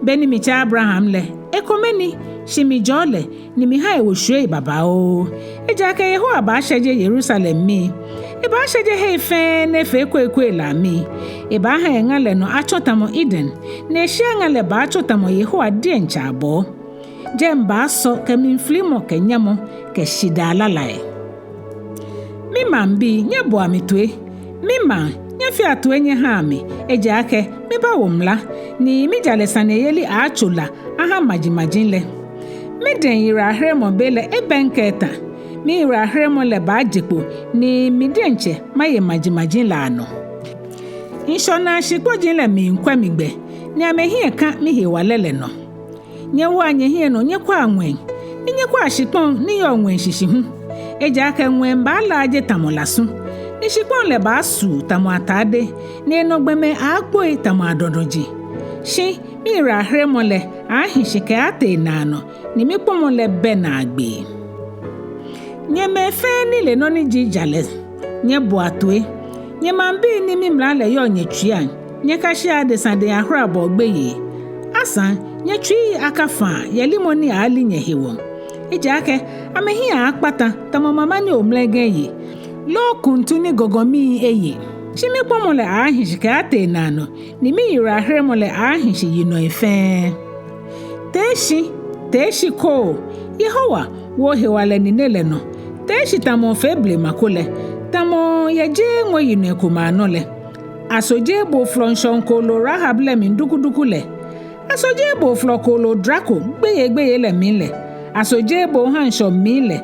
Be ni mitsɛ Abraham lɛ, ekome ni, shi mijɔɔ lɛ, ni miha ewo shwiei babaoo. Ejaakɛ Yehowa baashɛje Yerusalem mii. Ebaashɛje hei fɛɛ ni efee koikoi lɛ amii. Ebaaha eŋa lɛ nɔ atsɔ tamɔ Eden, ni eshia ŋa lɛ baatsɔ tamɔ Yehowa diɛŋtsɛ abɔɔ. Jɛi baasɔ kɛ mliflimɔ kɛ nyamɔ kɛ shidaa lalai. Mimaŋbii, nyɛboa mi toi. Mimaŋ, nyɛfea toi nyɛhaa mi, ejaakɛ mibawo mla, ni mijalɛsaneyeli aatso la aha majimaji lɛ. Midɛŋ yiwalaheremɔ be lɛ ebɛŋkɛ eta. Miyiwalaheremɔ lɛ baaje kpo, ni mi diɛŋtsɛ maye majimaji lɛ anɔ. Ŋshɔnaa shikpɔji lɛ miikwɛ mi gbɛ, ni amɛhiɛ ka mihewalɛ lɛ nɔ. Nyɛwoa nyɛhiɛ nɔ nyɛkwɛa ŋwɛi, ni nyɛkwɛa shikpɔŋ ni yɔɔ ŋwɛi shishi hu. Ejaakɛ ŋwɛi baalaaje tamɔ lasu, ni shikpɔŋ lɛ baasuu tamɔ atade, ni enɔ gbɔmɛi aaagboi tamɔ adɔdɔji. Shi miyiwalaheremɔ lɛ aaahi shi kɛaatee naanɔ, ni mikpɔmɔ lɛ bɛ naagbee. Nyɛ mɛi fɛɛ ni le nɔ ni ji jalɛ, nyɛboa toi. Nyɛ maŋbii ni mimla lɛ yɔɔ nyɛtsuiaŋ, nyɛkashea adesa dɛŋ ahorabɔɔ gbeyei. Asaŋ, nyɛtsuii akafaa yɛ limɔ ni aaali nyɛ hewɔ. Ejaakɛ amɛhiɛ aaakpata tamɔ mama ni omlɛgɛ eye, loo kuntu ni gɔgɔmii eye. Shi mikpɔmɔ lɛ aaahi shi kɛaatee naanɔ, ni miyiwalaheremɔ lɛ aaahi shi yinɔi fɛɛ. Tee shi, tee shi koo! Yehowa, wo ohewalɛ nine lɛ nɔ. Tee shi tamɔ ofee blema ko lɛ, tamɔ yɛ jeeŋmɔ yinɔi komɛi anɔ lɛ. Aso jeee bo oflɔ ŋshɔŋ kooloo Rahab lɛ mli dukuduku lɛ? Aso jeee bo oflɔ kooloo drako gbeyeigbeyei lɛ mli lɛ? Aso jeee bo oha ŋshɔ mli lɛ?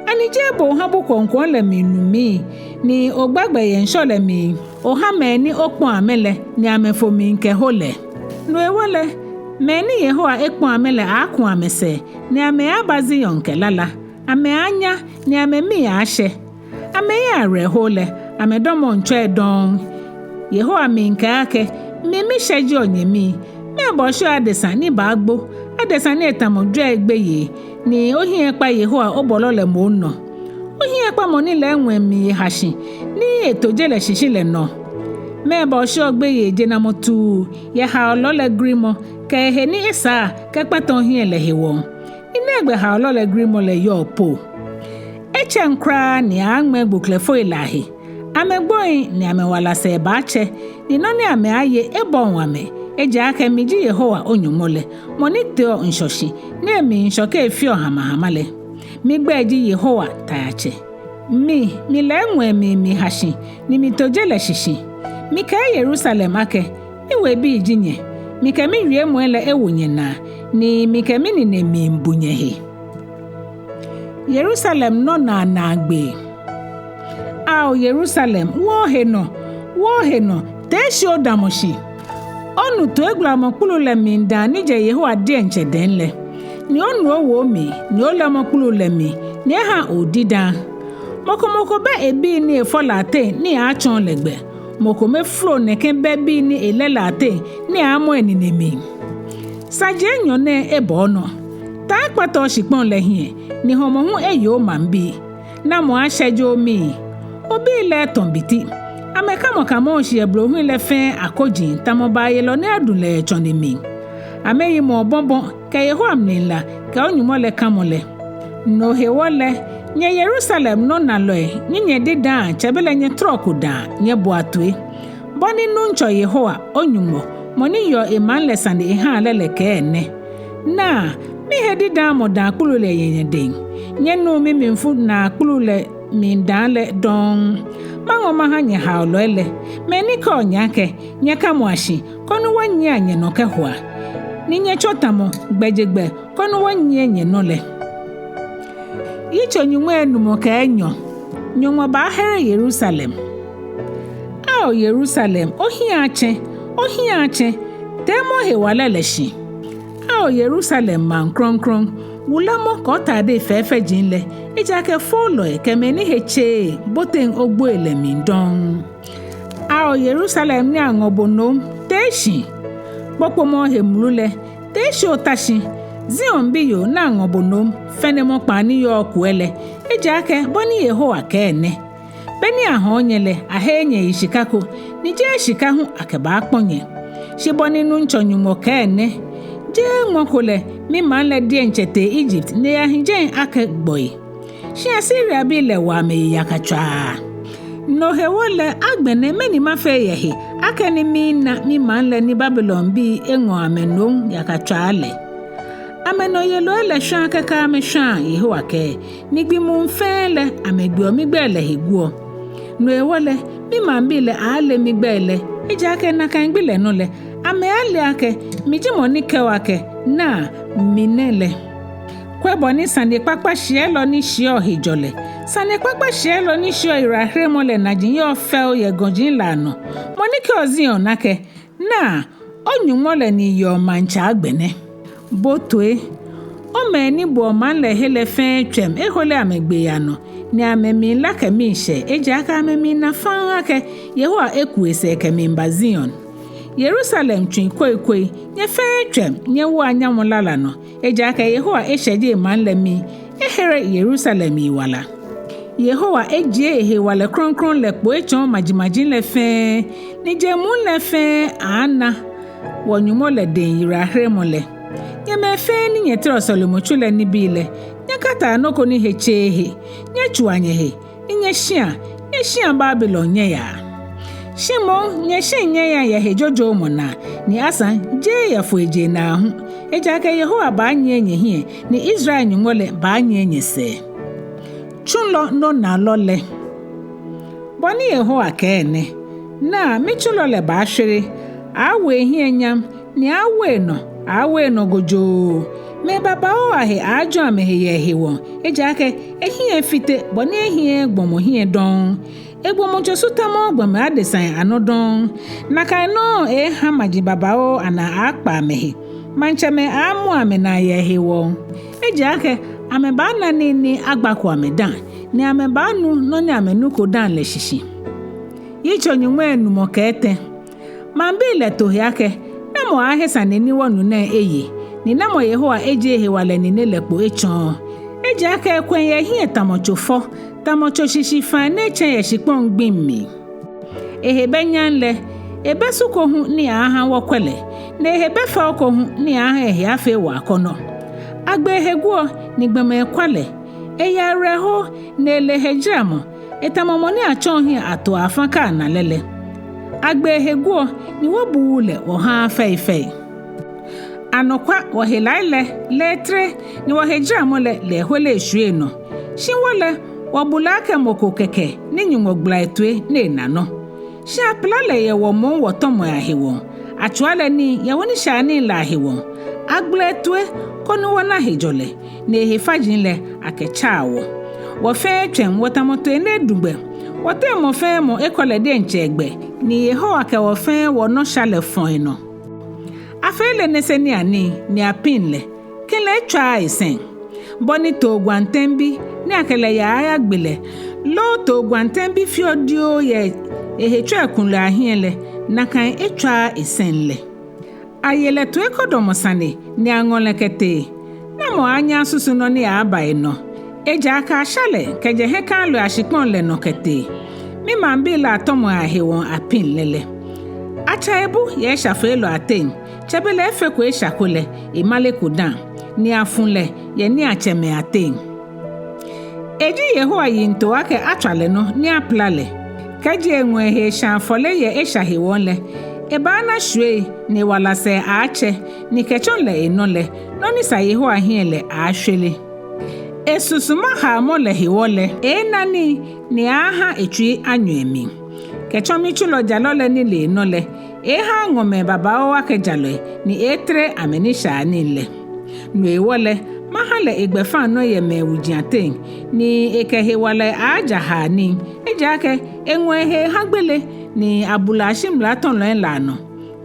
Ani jeee bo oha bu kwɔŋkwɔŋ lɛ mli nu mli, ni ogba gbɛ yɛ ŋshɔ lɛ mli, oha mɛi ni okpɔ amɛ lɛ, ni amɛfo mli kɛho lɛ? No hewɔ lɛ, mɛi ni Yehowa ekpɔ amɛ lɛ aaaku amɛsɛɛ, ni amɛaaba Zion kɛ lala, amɛaanya, ni amɛmii aaashɛ. Amɛyi awerɛho lɛ, amɛdɔmɔɔ ŋtsɔi dɔŋŋ. Yehowa miikɛɛ akɛ: Mi mishɛjeɔ nyɛmii. Mɛɛba osheɔ adesa ni baagbo, adesa ni etamɔ jwɛi gbeyei, ni ohiɛ ekpa Yehowa obɔlɔ lɛ moŋ nɔ? Ohiɛ ekpa mɔ ni lɛɛ ŋwɛi mli eha shi, ni eto je lɛ shishi lɛ nɔ? Mɛɛba osheɔ gbeyei jenamɔ tuu yɛ haolɔ lɛ grimɔ kɛ ehe ni esaa kɛkpata ohiɛ lɛ hewɔ? Ni nɛgbɛ haolɔ lɛ grimɔ lɛ yɔɔ po? Etsɛŋ kwraa ni aaaŋmɛɛ gboklɛfoi lɛ ahe. Amɛgboŋ ni amɛwala sɛɛ baatsɛ, ni nɔ ni amɛaaye ebɔŋ amɛ. Ejaakɛ miji Yehowa o-Nyɔŋmɔ lɛ, mɔ ni teɔ ŋshɔ shi, ni emli ŋshɔkei feɔ hamahama lɛ. Migbɛi ji Yehowa Taiatsɛ. Mi, mi lɛɛ ŋwɛi mli miha shi, ni mito je lɛ shishi. Mikɛɛ Yerusalem akɛ: Miwebii ji nyɛ. Mikɛ miwiemɔi lɛ ewo nyɛnaa, ni mikɛ minine miibu nyɛhe. Yerusalem nɔnaa naagbee. Ao Yerusalem, wo ohe nɔ, wo ohe nɔ, tee shi odamɔ shi. Onu toigbalamɔ kpulu lɛ mli dãa ni jɛ Yehowa diɛŋtsɛ dɛŋ lɛ. Ni onu owoo mli, ni olɛmɔ kpulu lɛ mli, ni eha odidãa. Mɔ ko mɔ ko bɛ ebii ni efɔ lɛ ateŋ ni aaatsɔɔ lɛ gbɛ. mɔ kome folo nɛkɛ bɛbii ni elɛ lɛ ateŋ ni amɔ enine mli. Saji enyɔ nɛɛ eba onɔ. Ta ekpata oshikpɔŋ lɛ hiɛ, ni hɔmɔ hu eye omaŋbii. Namɔ ashɛje omii? Obii lɛ etɔ̃ biti. Amɛkamɔkamɔɔ shi yɛ blohui lɛ fɛɛ akoji tamɔ baayelɔ ni adu lɛ yɛ tsɔne mli. Amɛyimɔ obɔbɔ kɛ Yehowa mlila kɛ o-Nyɔŋmɔ lɛ kamɔ lɛ. No hewɔ lɛ, nyɛ Yerusalem nɔnalɔi ni nyɛdidaa tsɛbelɛ nyɛtɔrɔko daa, nyɛboa toi. Bɔ ni Nuŋtsɔ Yehowa, o-Nyɔŋmɔ, mɔ ni yeɔ emaŋ lɛ sane ehaa lɛ lɛ kɛɛ nɛ: Naa, mihe didaamɔ daa kpulu lɛ yɛ nyɛdɛŋ. Nyɛnuuu mimlifu naa kpulu lɛ mli daa lɛ dɔŋŋ. Maŋɔ maha nyɛhaolɔi lɛ, mɛi ni kɛɔ nyɛ akɛ, nyɛkamɔa shi koni wɔnyiɛa nyɛnɔ kɛhoa, ni nyɛtso tamɔ gbɛjegbɛ koni wɔnyiɛ nyɛnɔ lɛ. Yitso nyɔŋmai enumɔ kɛ enyɔ. Nyɔŋmɔ baahere Yerusalem. Ao Yerusalem, ohiɛ atsɛ̃, ohiɛ atsɛ̃, teemɔ ohewalɛ lɛ shi. Ao Yerusalem maŋ krɔŋkrɔŋ, wulamɔ kɛ otadei fɛfɛji lɛ, ejaakɛ foolɔi kɛ mɛi ni he tseee boteŋ ogboi lɛ mli dɔŋŋ. Ao Yerusalem ni aŋɔ bo nom, tee shi. Kpokpomɔ ohe mulu lɛ, tee shi ota shi. Zion biyoo ni aŋɔ bo nom, fɛnemɔ kpãa ni yɔɔ okuɛ lɛ, ejaakɛ bɔ ni Yehowa kɛɛ nɛ: Be ni ahɔ̃ɔ nyɛ lɛ, aheee nyɛ yi shika ko, ni jeee shika hu akɛbaakpɔ̃ nyɛ. Shi bɔ ni Nuŋtsɔ Nyɔŋmɔ kɛɛ nɛ: Jeeŋmɔ ko lɛ, mimaŋ lɛ diɛŋtsɛ tee Ijipt ni eyahi jɛi akɛ gbɔi. Shi Asiriabii lɛ wa amɛyi yakatswaa. No hewɔ lɛ, agbɛnɛ mɛni mafee yɛ he, akɛni mina mimaŋ lɛ ni Babilonbii eŋɔ amɛ nom yakatswaa lɛ? Amɛnɔyelɔi lɛ shwãa kɛkɛ amɛshwãa, Yehowa kɛɛ, ni gbi muu fɛɛ lɛ amɛgbeɔ migbɛi lɛ he guɔ. No hewɔ lɛ, mimaŋbii lɛ aaale migbɛi lɛ, ejaakɛ nakai gbi lɛ nɔ lɛ, amɛaale akɛ mi ji mɔ ni kɛɔ akɛ, naa, mi nɛ lɛ. Kwɛ bɔ ni sanekpakpa shiɛlɔ ni shiɛɔ hejɔlɛ, sanekpakpa shiɛlɔ ni shiɛɔ yiwalaheremɔ lɛ naji yɔɔ fɛo yɛ gɔji lɛ anɔ, mɔ ni kɛɔ Zion akɛ, naa, o-Nyɔŋmɔ lɛ ni yeɔ maŋtsɛ agbɛnɛ. Bo toi. Omɛi ni buɔ maŋ lɛ he lɛ fɛɛ tswɛm ehole amɛgbee anɔ, ni amɛmiila kɛ miishɛɛ, ejaakɛ amɛmiina faŋŋ akɛ Yehowa eku esɛɛ kɛmiiba Zion. Yerusalem tsui koikoi, nyɛ fɛɛ tswɛm, nyɛwoa nyamɔ lala nɔ, ejaakɛ Yehowa eshɛje emaŋ lɛ mii, ehere Yerusalem yiwala. Yehowa ejie ehewalɛ krɔŋkrɔŋ lɛ kpo etsɔɔ majimaji lɛ fɛɛ, ni je muu lɛ fɛɛ aaana wɔ-Nyɔŋmɔ lɛ dɛŋ yiwalaheremɔ lɛ. Nyɛ mɛi fɛɛ ni nyɛtereɔ sɔlemɔtsu lɛ nibii lɛ, nyɛkataa nɔ ko ni he tseee he, nyɛtsua nyɛhe, ni nyɛshia, nyɛshia Babilon nyɛyaa. Shi moŋ nyɛshiŋ nyɛyaa yɛ hejoomɔ naa, ni asaŋ jeee yɛ foijee naa hu, ejaakɛ Yehowa baanyiɛ nyɛhiɛ, ni Israel Nyɔŋmɔ lɛ baanyiɛ nyɛsɛɛ. Tsulɔ nɔnalɔ lɛ. Bɔ ni Yehowa kɛɛ nɛ: Naa, mitsulɔ lɛ baashwere, aaawo ehiɛ nyam, ni aaawo enɔ, aaawo enɔ gojoo. Mɛi babaoo ahe aaajɔ̃ amɛhe yɛ ehewɔ, ejaakɛ ehiɛ efite bɔ ni ehiɛɛɛ gbɔmɔ hiɛ dɔŋŋ. Egbɔmɔtso su tamɔɔɔ gbɔmɛi adesai anɔ dɔŋŋ. Nakai nɔŋŋ eeeha maji babaoo anaa aakpa amɛhe. Maŋtsɛmɛi aaamua amɛnaa yɛ ehewɔ. Ejaakɛ amɛbaana nii ni agbako amɛdaaŋ, ni amɛbaanu nɔ ni amɛnuko daaŋ lɛ shishi. Yitso nyɔŋmai enumɔ kɛ etɛ. Maŋbii lɛ to he akɛ: Namɔ aaahe sane ni wɔnu nɛɛ eye, ni namɔ Yehowa ejie ehewalɛ nine lɛ kpo etsɔɔ? Ejaakɛ ekwɛ̃ yɛ ehiɛ tamɔ tso fɔ, tamɔ tso shishi faa ni etsɛ̃ yɛ shikpɔŋ gbiŋ mli. Ehe bɛ nyam lɛ, ebɛ su ko hu ni aaaha wɔkwɛ lɛ, ni ehe bɛ fɛo ko hu ni aaaha ehe afee wɔ akɔnɔ. Agbe ehe guɔ, ni gbɔmɛi kwa lɛ. Eyɛ awerɛho, ni ele hejaramɔ, etamɔ mɔ ni atsɔɔ hiɛ atoɔ afã kɛ ana lɛ lɛ. Agbe ehe guɔ, ni wɔbuuu lɛ wɔhaaa fɛi fɛi. Anɔkwa, wɔhelai lɛ, lɛ etere, ni wɔhejaramɔ lɛ, lɛ ehole eshwie enɔ. Shi wɔ lɛ, wɔbu lɛ akɛ mɔ ko kɛkɛ ni Nyɔŋmɔ gbala etoi ni ena nɔ. Shi apila lɛ yɛ wɔ moŋ wɔtɔmɔi ahewɔ, atswia lɛ nii yɛ wɔnishaianii lɛ ahewɔ. Agbala etoi koni wɔna hejɔlɛ, ni ehe faji lɛ akɛtsaa wɔ. Wɔ fɛɛ tswɛm wɔtamɔ toi ni edu gbɛ. Wɔteŋ mɔ fɛɛ mɔ ekɔ lɛ diɛŋtsɛ egbɛ, ni Yehowa kɛ wɔ fɛɛ wɔnɔsha lɛ fɔ̃ enɔ. Afee lɛ niseniianii, ni apiŋ lɛ, kɛlɛ etswaaa esɛŋ. Bɔ ni toogwantɛŋbi ni akɛ lɛ yaa ayagbe lɛ, loo toogwantɛŋbi feɔ dioo yɛ ehe tsɔ ekulɛ ahiɛ lɛ, nakai etswaaa esɛŋ lɛ. Aye lɛ toikɔdɔmɔ sane ni aŋɔ lɛ kɛtee. Namɔ aaanyɛ asusu nɔ ni aaaba enɔ? Ejaakɛ asha lɛ kɛjɛ hiɛkãalɔi ashikpɔŋ lɛ nɔ kɛtee. Mimaŋbii lɛ atɔmɔi ahewɔ apiŋ lɛ lɛ. Atsa ebu yɛ eshafeelɔi ateŋ, tsɛ be lɛ efeko esha ko lɛ, emaleko dã, ni afu lɛ yɛ niiatsɛmɛi ateŋ. Eji Yehowa yiŋtoo akɛ atswa lɛ nɔ ni apila lɛ. Kɛji eŋɔ ehe esha afɔle yɛ esha hewɔ lɛ, ebaana shwiei ni ewala sɛɛ aaatsɛ, ni kɛtsɔ lɛ enɔ lɛ, nɔ ni sa Yehowa hiɛ lɛ aaashwere. Esusuma haomɔ lɛ hewɔ lɛ, eeena nii ni aaaha etsui anyɔ emli. Kɛtsɔ mitsulɔ jalɔ lɛ nilee nɔ lɛ, eeeha aŋɔ mɛi babaoo akɛ jalɔi, ni eeetere amɛnishaianii lɛ. No hewɔ lɛ, maha lɛ egbɛfaŋnɔ yɛ mɛi wuji ateŋ, ni ekɛ hewalɛ aaaja haanii, ejaakɛ eŋɔ ehe eha gbele, ni abu lɛ ashi mlatɔlɔi lɛ anɔ.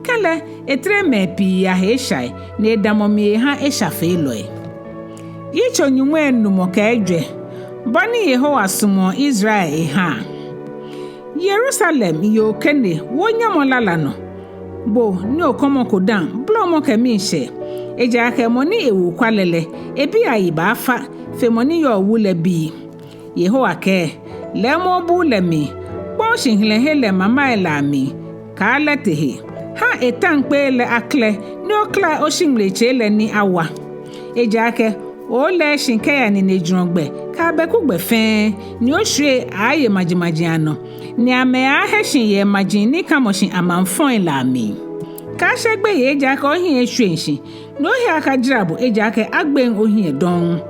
Kɛlɛ, etere mɛi pii ahe eshai, ni edamɔ mli eha eshafeelɔi. Yitso nyɔŋmai enumɔ kɛ ejwɛ. Bɔ ni Yehowa sumɔɔ Israel ehaa. Yerusalem yoo kene, wo nyamɔ lala nɔ. Bo ni okɔmɔko dã, bolɔmɔ kɛ miishɛɛ. Ejaakɛ mɔ ni ewu kwa lɛ lɛ, ebii ayi baafa fe mɔ ni yɔɔ wu lɛ bii. Yehowa kɛɛ, lɛɛmɔ obuu lɛ mli, kpɔ̃ oshihilɛhe lɛ mamai lɛ amli, kaalɛte he. Ha etaŋkpɛi lɛ aklɛ, ni okla oshiŋmlitsei lɛ ni awa. Ejaakɛ, ooolɛɛ shi kɛya ninejurɔgbɛ kɛ abɛkugbɛ fɛɛ, ni oshwiei aaaye majimaji anɔ, ni amɛaahe shi yɛ maji ni kamɔ shi amaŋfɔi lɛ amli. Kaashe gbeyei ejaakɛ ohiɛ eshweŋ shi, ni ohe akajara bo ejaakɛ agbeŋ ohiɛ dɔŋŋ.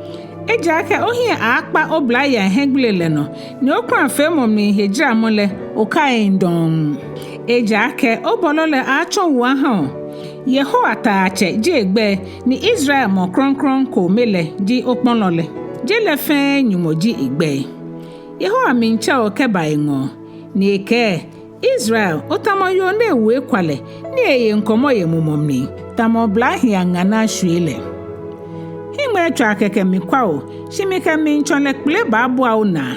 Ejaakɛ ohiɛ aakpa oblayei ahiɛgbele lɛ nɔ, ni okulafeemɔ mli hejaramɔ lɛ okaiŋ dɔŋŋ. Ejaakɛ obɔlɔ lɛ aaatsɔ wu aha o. Yehowa Taiatsɛ ji egbɛi, ni Israel mɔ krɔŋkrɔŋ kome lɛ ji okpɔlɔ lɛ. Je lɛ fɛɛ Nyɔŋmɔ ji egbɛi. Yehowa miitsɛ o kɛba eŋɔɔ, ni ekɛɛ, Israel, otamɔ yoo ni ewu ekwa lɛ, ni eye ŋkɔmɔ yɛ mumɔ mli, tamɔ oblahii aŋa ni ashwie lɛ. Hiŋmɛitswaa kɛkɛ mikwa o, shi mikɛ mlitsɔlɛ kpele baabua onaa.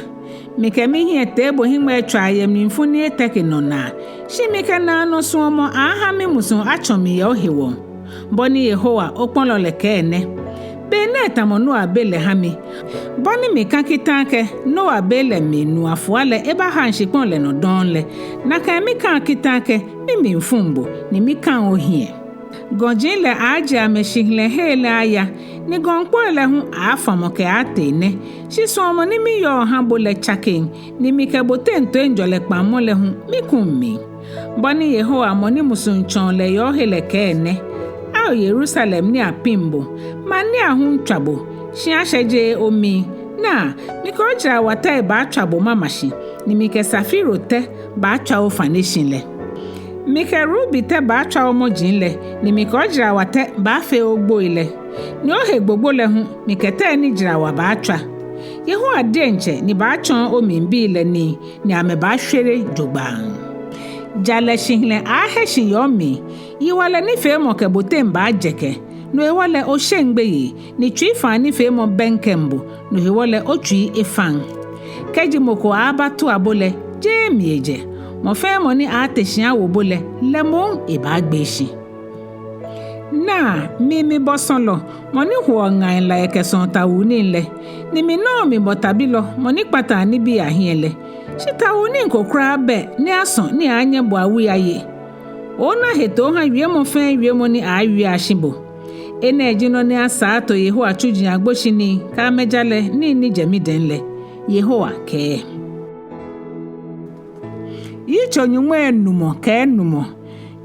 Mikɛ mihiɛ tee bo hiŋmɛitswaa yɛ mlifu ni eteke nɔ naa, shi mikɛ naanɔ suɔmɔ aaha mimusuŋ atsɔ mi yɛ ohewɔ. Bɔ ni Yehowa okpɔlɔ lɛ kɛɛ nɛ: Be nɛɛ tamɔ Noa be lɛ ha mi. Bɔ ni mikã kitã akɛ Noa be lɛ mli nu afua lɛ ebahaŋ shikpɔŋ lɛ nɔ dɔŋŋ lɛ, nakai mikãa kitã akɛ mimli fuŋ bo, ni mikãŋ ohiɛ. Gɔji lɛ aaaje amɛshihilɛhei lɛ aya, ni gɔŋkpɔi lɛ hu aaafamɔ kɛaatee nɛ, shi suɔmɔ ni miyɔɔ ha bo lɛ tsakeŋ, ni mikɛ bo teŋ toiŋjɔlɛ kpaŋmɔ lɛ hu mikuŋ mli. Bɔ ni Yehowa mɔ ni musuŋ tsɔɔ lɛ yɛ ohe lɛ kɛɛ nɛ: Ao Yerusalem ni apiŋ bo, maŋ ni ahum tswa bo, shi ashɛjeee omii. Naa, mikɛ ojarawatɛi baatswa bo mama shi, ni mikɛ safiro tɛ baatswa ofane shi lɛ. Mikɛ rubi tɛ baatswa omɔji lɛ, ni mikɛ ojarawatɛ baafee ogboi lɛ. Ni ohe gbogbo lɛ hu, mikɛ tɛi ni jara wa baatswa. Yehowa diɛŋtsɛ ni baatsɔɔ omlibii lɛ nii, ni amɛbaashwere jogbaŋŋ. Jalɛ shihilɛ aaahe shi yɛ omli, yiwalɛ nifeemɔ kɛ bo teŋ baajɛkɛ. No hewɔ lɛ osheŋ gbeyei, ni tsuifaa nifeemɔ bɛŋkɛŋ bo, no hewɔ lɛ otsui efaŋ. Kɛji mɔ ko aaabatua bo lɛ, jeee mi ejɛ. Mɔ fɛɛ mɔ ni aaate shi awo bo lɛ, lɛ moŋ ebaagbee shi. Naa, mi mibɔ sɔlɔ, mɔ ni hoɔ ŋai lai kɛsɔɔ tawuu nii lɛ, ni minɔŋŋ mibɔ tabilɔ, mɔ ni kpataa nibii ahiɛ lɛ. Shi tawuu nii ko kwraa bɛ ni asɔ ni aaanyɛ bo awui aye. Oona hetoo oha wiemɔ fɛɛ wiemɔ ni aaawie ashi bo. Enɛ ji nɔ ni asaa ato Yehowa tsuji agboshinii kɛ amɛjalɛ nii ni jɛ midɛŋ lɛ, Yehowa kɛɛ. Yitso nyɔŋmai enumɔ kɛ enumɔ.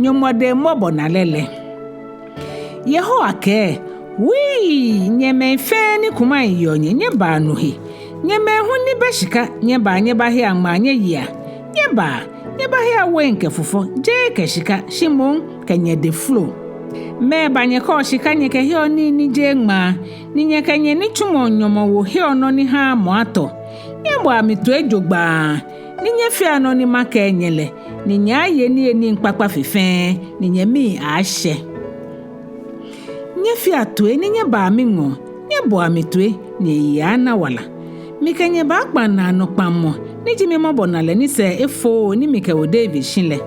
Nyɔŋmɔ dɛŋ mɔbɔnalɛ lɛ. Yehowa kɛɛ: Wui, nyɛ mɛi fɛɛ ni kumai yeɔ nyɛ, nyɛbaa nu he. Nyɛ mɛi hu ni bɛ shika, nyɛbaa nyɛbahea ŋmaa nyɛyea. Nyɛbaa, nyɛbahea wein kɛ fufɔ, jeee kɛ shika, shi moŋ kɛ nyɛdɛŋ flo. Mɛɛba nyɛkɔɔ shika nyɛkɛheɔ nii ni jeee ŋmaa, ni nyɛkɛ nyɛnitsumɔ nyɔmɔwoo heɔ nɔ ni haaa mɔ atɔ? Nyɛboa mi toi jogbaŋŋ, ni nyɛfea nɔ ni makɛɛ nyɛ lɛ, ni nyɛaaye niyenii kpakpa fe fɛɛ, ni nyɛmii aaashɛ. Nyɛfea toi ni nyɛbaa miŋɔɔ, nyɛboa mi toi, ni eyi aaana wala. Mikɛ nyɛ baakpaŋ naanɔ kpaŋmɔ, ni ji mimɔbɔnalɛ ni sɛɛ efooo ni mikɛwo David shi lɛ.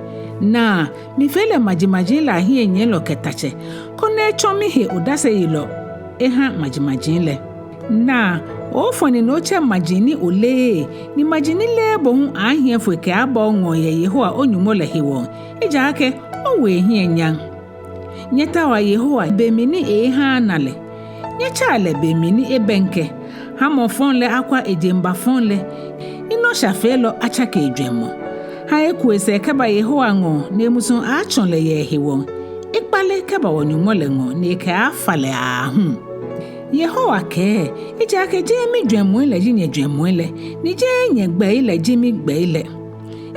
Naa, mifee lɛ majimaji lɛ ahiɛnyiɛlɔ kɛ tatsɛ, koni etsɔ mihe odaseyelɔ eha majimaji lɛ. Naa, oofɔ nine otsɛ maji ni oleee, ni maji ni leee bo hu aaahiɛ foi kɛaaba oŋɔɔ yɛ Yehowa o-Nyɔŋmɔ lɛ hewɔ, ejaakɛ owo ehiɛ nyam. Nyɛtaoa Yehowa be mli ni eeeha ana lɛ. Nyɛtsɛa lɛ be mli ni ebɛŋkɛ. Ha mɔ fɔŋ lɛ akwa ejeŋba fɔŋ lɛ, ni nɔshafeelɔ atsake ejwɛŋmɔ. Ha eku esɛɛ kɛba Yehowa ŋɔɔ, ni emusuŋ aaatsɔ lɛ yɛ ehewɔ. Ekpale kɛba wɔ-Nyɔŋmɔ lɛ ŋɔɔ, ni ekɛaafa lɛ aahu. Yehowa kɛɛ, ejaakɛ jeee mijwɛŋmɔi lɛ ji nyɛjwɛŋmɔi lɛ, ni jeee nyɛgbɛi lɛ ji migbɛi lɛ.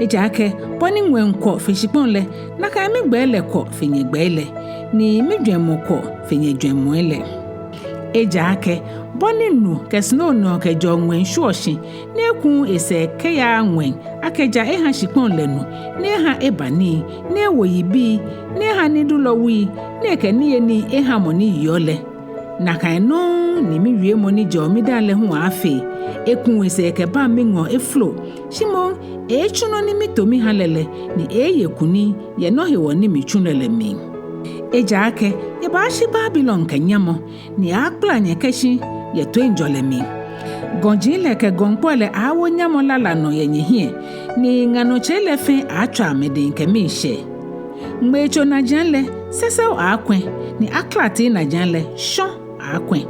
Ejaakɛ bɔ ni ŋwɛi kwɔ fe shikpɔŋ lɛ, nakai migbɛi lɛ kwɔ fe nyɛgbɛi lɛ, ni mijwɛŋmɔ kwɔ fe nyɛjwɛŋmɔi lɛ. Ejaakɛ bɔ ni nu kɛ snoo nɛɔ kɛjɛɔ ŋwɛi shwieɔ shi, ni ekuuu esɛɛ kɛyaaa ŋwɛi, akɛ ja eha shikpɔŋ lɛ nu, ni eha eba nii, ni ewo yibii, ni eha nidulɔ wui, ni ekɛ niyenii eha mɔ ni yeɔ lɛ, nakai nɔŋŋ ni miwiemɔ ni jɛɔ midaaŋ lɛ hu aaafee. Ekuuu esɛɛ kɛbaŋ miŋɔɔ efolo, shi moŋ eeetsu nɔ ni mito miha lɛ lɛ, ni eeeye kunim yɛ nɔ hewɔ ni mitsu lɛ lɛ mli. Ejaakɛ nyɛbaashi Babilon kɛ nyamɔ, ni aaakpala nyɛ kɛshi yɛ toiŋjɔlɛ mli. Gɔji lɛ kɛ gɔŋkpɔi lɛ aaawo nyamɔ lala nɔ yɛ nyɛhiɛ, ni ŋa nɔ tsei lɛ fɛɛ aaatswa amɛdɛŋ kɛ miishɛɛ. Ŋmeitso najiaŋ lɛ, sɛsɛo aaakwɛ̃, ni aklati najiaŋ lɛ, shɔŋ aaakwɛ̃.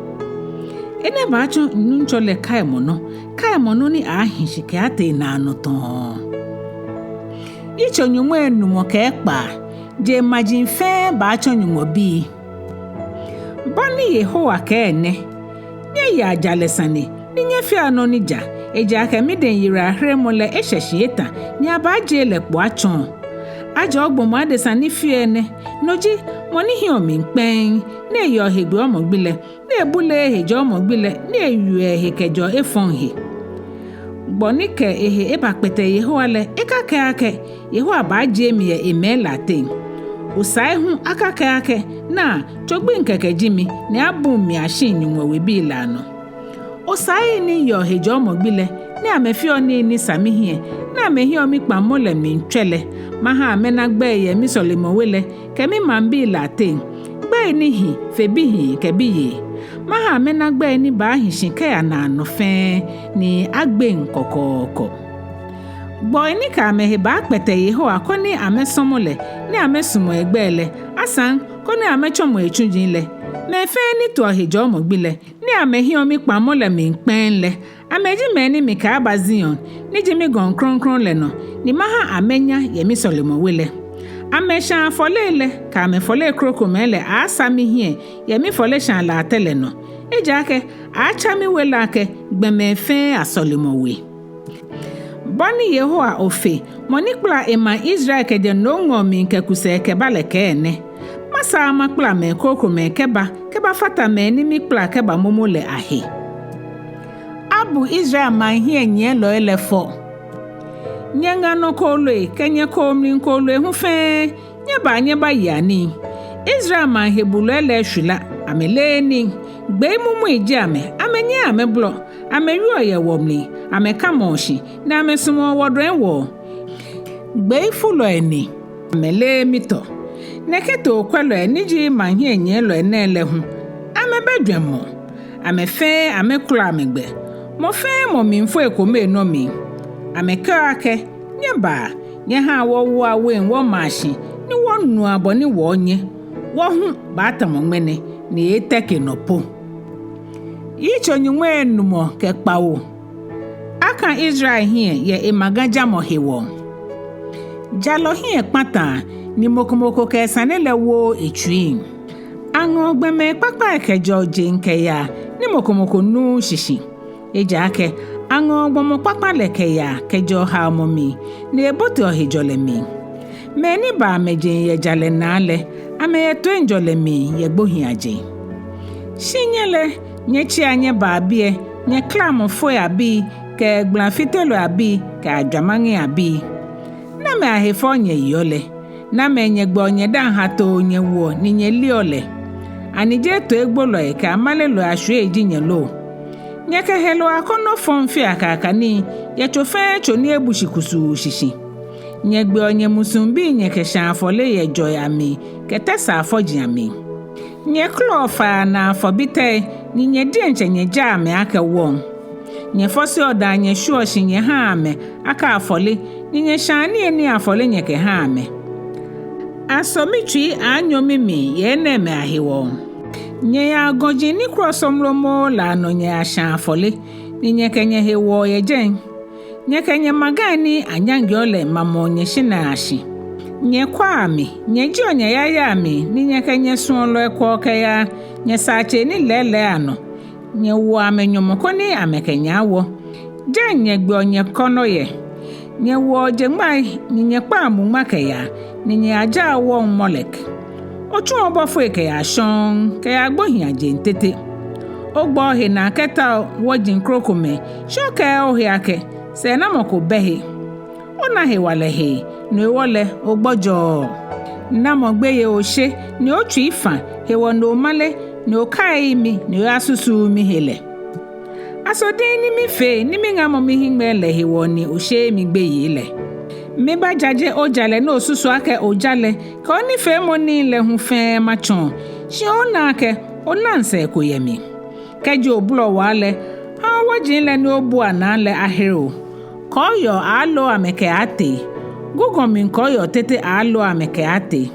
Enɛ baatsɔ Nuŋtsɔ lɛ kaimɔnɔ, kaimɔnɔ ni aaahi shi kɛaatee naanɔ tɔɔ. Yitso nyɔŋmai enumɔ kɛ ekpaa. Jeŋmaji fɛɛ baatsɔ Nyɔŋmɔ bii. Bɔ ni Yehowa kɛɛ nɛ: Nyɛyea jalɛ sane, ni nyɛfea nɔ ni ja, ejaakɛ midɛŋ yiwalaheremɔ lɛ eshɛ shi etã, ni abaajie lɛ kpo atsɔɔ. Ajɔɔ gbɔmɔ adesa ni feɔ enɛ, no ji, mɔ ni hiɔ mli kpɛŋŋ, ni eyeɔ hegbɛ mɔ gbi lɛ, ni ebuleee hejɔɔmɔ gbi lɛ, ni eyeɔ ehe kɛjɛɔ efɔŋ he. Gbɔ ni kɛ ehe ebakpɛtɛ Yehowa lɛ, ekakɛɛ akɛ, Yehowa baajie mi yɛ emɛi lɛ ateŋ. Osai hu akakɛɛ akɛ, naa, tso gbiŋ kɛkɛ ji mi, ni abuŋ mi ashi Nyɔŋmɔ webii lɛ anɔ. Osai ni yeɔ hejɔɔmɔ gbi lɛ, ni amɛfeɔ nii ni sa mihiɛ, ni amɛhiɔ mikpaŋmɔ lɛ mli tswɛ lɛ, maha amɛna gbɛi yɛ misɔlemɔwe lɛ, kɛ mimaŋbii lɛ ateŋ, gbɛi ni hi fe bihii kɛ biyei. Maha amɛna gbɛi ni baahi shi kɛya naanɔ fɛɛ, ni agbeŋ kɔkɔɔkɔ. Gbɔi ni kɛ amɛhe baakpɛtɛ Yehowa koni amɛsɔmɔ lɛ, ni amɛsumɔ egbɛi lɛ, asaŋ koni amɛtsɔmɔ etsuji lɛ, mɛi fɛɛ ni toɔ hejɔɔmɔ gbi lɛ, ni amɛhiɔ mikpaŋmɔ lɛ mli kpɛŋŋ lɛ, amɛji mɛi ni mikɛaaba Zion, ni ji migɔŋ krɔŋkrɔŋ lɛ nɔ, ni maha amɛnya yɛ misɔlemɔwe lɛ. Amɛshãa afɔlei lɛ kɛ amɛfɔlei krokomɛi lɛ aaasa mihiɛ yɛ mifɔleshaa latɛ lɛ nɔ, ejaakɛ aatsa miwe lɛ akɛ gbɔmɛi fɛɛ asɔlemɔwe. Bɔ ni Yehowa Ofe, mɔ ni kpala emaŋ Israel kɛjɛ nomŋɔɔ mli kɛku sɛɛ kɛba lɛ kɛɛ nɛ: Masaa makpala mɛi krokomɛi kɛba, kɛbafata mɛi ni mikpala kɛba momo lɛ ahe. Abu Israel maŋ hiɛnyiɛlɔi lɛ fɔ. Nyɛ ŋa nɔ kooloi kɛ nyɛ koo mli kooloi hu fɛɛ, nyɛbaa nyɛbayea nii. Israel maŋ hebulɔi lɛ eshwila, amɛleee nii. Gbei mumui ji amɛ, amɛnyɛɛɛ amɛbolɔ, amɛwieɔ yɛ wɔ mli, amɛkamɔɔ shi, ni amɛsumɔɔ wɔdɔi wɔɔ. Gbeifulɔi ni, amɛleee mitɔ. Nɛkɛ tookwɛlɔi ni ji maŋ hiɛnyiɛlɔi nɛɛ lɛ hu, amɛbɛ jwɛŋmɔ. Amɛ fɛɛ amɛkɔlɔ amɛgbɛ, mɔ fɛɛ mɔ miifo ekome nɔ mli. Amɛkɛɔ akɛ, nyɛbaa, nyɛhaa wɔwoa wein wɔmaa shi, ni wɔnua bɔ ni wɔɔnyɛ, wɔ hu baatamɔ ŋmɛnɛ, ni eeeteke nɔ po. Yitso nyɔŋmai enumɔ kɛ kpawo. Aka Israel hiɛ yɛ emaŋ jamɔ hewɔ. Jalɔ hiɛ kpataa, ni mɔ ko mɔ ko kɛ esane lɛ wooo etsui. Aŋɔɔ gbɔmɛi kpakpai kɛjɛɔ jeŋ kɛyaa, ni mɔ ko mɔ ko nuuu shishi. Ejaakɛ aŋɔɔ gbɔmɔ kpakpa lɛ kɛyaa kɛjɛɔ haomɔ mli, ni eboteɔ hejɔlɛ mli. Mɛi ni baa amɛjeŋ yɛ jalɛ naa lɛ, amɛyɛ toiŋjɔlɛ mli yɛ gbohiiajeŋ. Shi nyɛ lɛ, nyɛtsia nyɛbaa biɛ, nyɛ klamɔfoi abii, kɛ gbalafitelɔi abii, kɛ ajwamaŋi abii. Namɛi ahe fɛo nyɛyeɔ lɛ? Namɛi nyɛgbɛɔ nyɛdaaŋ hatoo nyɛwoɔ ni nyɛleɔ lɛ? Ani jeee toigbolɔi kɛ amalelɔi ashwiei ji nyɛ lo? Nyɛkɛ heloo akɔnɔ fɔŋ feɔ akaakanii yɛ tso fɛɛ tso ni ebu shi kusuu shishi. Nyɛgbeɔ nyɛmusuŋbii nyɛkɛshãa afɔle yɛ jɔi amli kɛ tɛsaa afɔji amli. Nyɛkɔlɔɔ faa anaa afɔbitɛi, ni nyɛ diɛŋtsɛ nyɛjaa amɛ akɛ wɔŋ. Nyɛfɔseɔ daa nyɛshwieɔ shi nyɛhaa amɛ akɛ afɔle, ni nyɛshãa niyenii afɔle nyɛkɛhaa amɛ. Aso mitsui aaanyɔ mimli yɛ enɛɛmɛi ahewɔ? Nyɛyaa gɔji ni kwɔlɔ somlomɔ lɛ anɔ nyɛyashãa afɔle, ni nyɛkɛ nyɛhe wɔɔ yɛ jɛi. Nyɛkɛ nyɛmagai ni anyaŋeɔ lɛ mamɔɔ nyɛshinai ashi. Nyɛkwaa mi, nyɛjieɔ nyɛyayai amli, ni nyɛkɛ nyɛsuɔlɔi kwɔɔ kɛyaa nyɛsaatsei ni lɛɛlɛɛ anɔ. Nyɛwoɔ amɛ nyɔmɔ koni amɛkɛ nyɛ awɔ. Jɛi nyɛgbeɔ nyɛkɔnɔ yɛ. Nyɛwoɔ jemai, ni nyɛkpaa muŋma kɛyaa, ni nyɛyajaa wɔŋ Molek. Otsuɔ obɔfoi kɛyaa shɔŋŋ, kɛyaa gbohii ajeŋ tete. Ogbɔɔ ohe naa kɛtao wɔji krokomɛi, shi okɛɛɛ ohe akɛ, sɛɛnamɔ ko bɛ he. Ona hewalɛ hee, no hewɔ lɛ ogbɔjɔɔɔ. Namɔ gbeyei oshe, ni otsui fã, hewɔ ni omale, ni okaiii mi, ni oyasusuuu mihe lɛ? Aso diŋŋ ni mifee, ni miŋamɔ mihiŋmɛi lɛ hewɔ ni osheee mi gbeyei lɛ? Mibaajaje ojalɛ ni osusuɔ akɛ ojalɛ, kɛ onifeemɔ nii lɛ hu fɛɛ matsɔɔ, shi oona akɛ onaŋ sɛɛ ko yɛ mli. Kɛji obolɔ waa lɛ, ha wɔji lɛ ni obua naa lɛ ahere o. Kɔɔyɔɔ aaaloo amɛ kɛaatee. Gugɔŋ mli kɔɔyɔɔ tete aaaloo amɛ kɛaatee.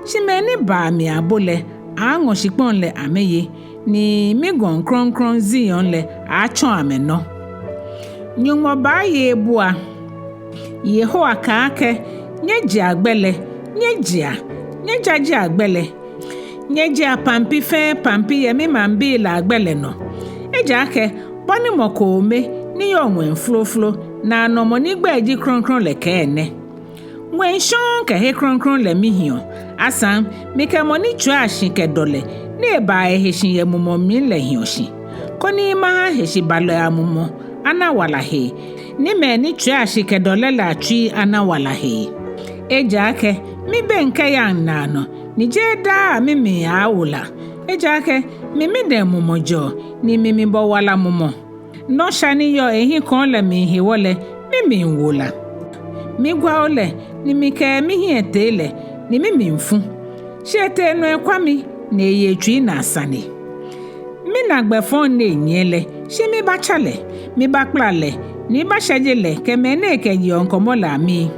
Shi mɛi ni baa mi abo lɛ, aaaŋɔ shikpɔŋ lɛ amɛye, ni migɔŋ krɔŋkrɔŋ Zion lɛ aaatsɔ amɛnɔ. Nyɔŋmɔ baaye ebua. Yehowa kɛɛ akɛ, nyɛjiea gbɛ lɛ, nyɛjiea, nyɛjajea gbɛ lɛ. Nyɛjiea pampi fɛɛ pampi yɛ mimaŋbii lɛ agbɛ lɛ nɔ. Ejaakɛ bɔ ni mɔ koome ni yɔɔ ŋwɛi flooflo, naanɔ mɔ ni gbɛi ji krɔŋkrɔŋ lɛ kɛɛ nɛ: Ŋwɛi shɔŋŋ kɛ he krɔŋkrɔŋ lɛ mihiɔ. Asaŋ, mikɛ mɔ ni tswia shi kɛ dɔlɛ, ni ebaa ehe shi yɛ mumɔ mli lɛ hiɔ shi, koni maha heshibalɔi amumɔ ana wala hee, ni mɛi ni tswia shi kɛ dɔlɛ lɛ atsui ana wala hee. Ejaakɛ mibeŋ kɛyaŋ naanɔ, ni jeee daa mimli aaawo la. Ejaakɛ mi midɛŋ mumɔ jɛɔ, ni mi mibɔ wala mumɔ. Nɔsha ni yɔɔ ehiŋkɔɔ lɛ mli hewɔ lɛ, mimli wo la. Migwao lɛ, ni mikɛ mihiɛ tee lɛ, ni mimli fu. Shi etee nɔ ekwa mi, ni eye etsui naa sane. Mina gbɛ fɔŋ ni enyiɛ lɛ, shi mibaatsa lɛ, mibaakpala lɛ, ni mibaashɛje lɛ kɛ mɛi ni ekɛyeɔ ŋkɔmɔ lɛ amii.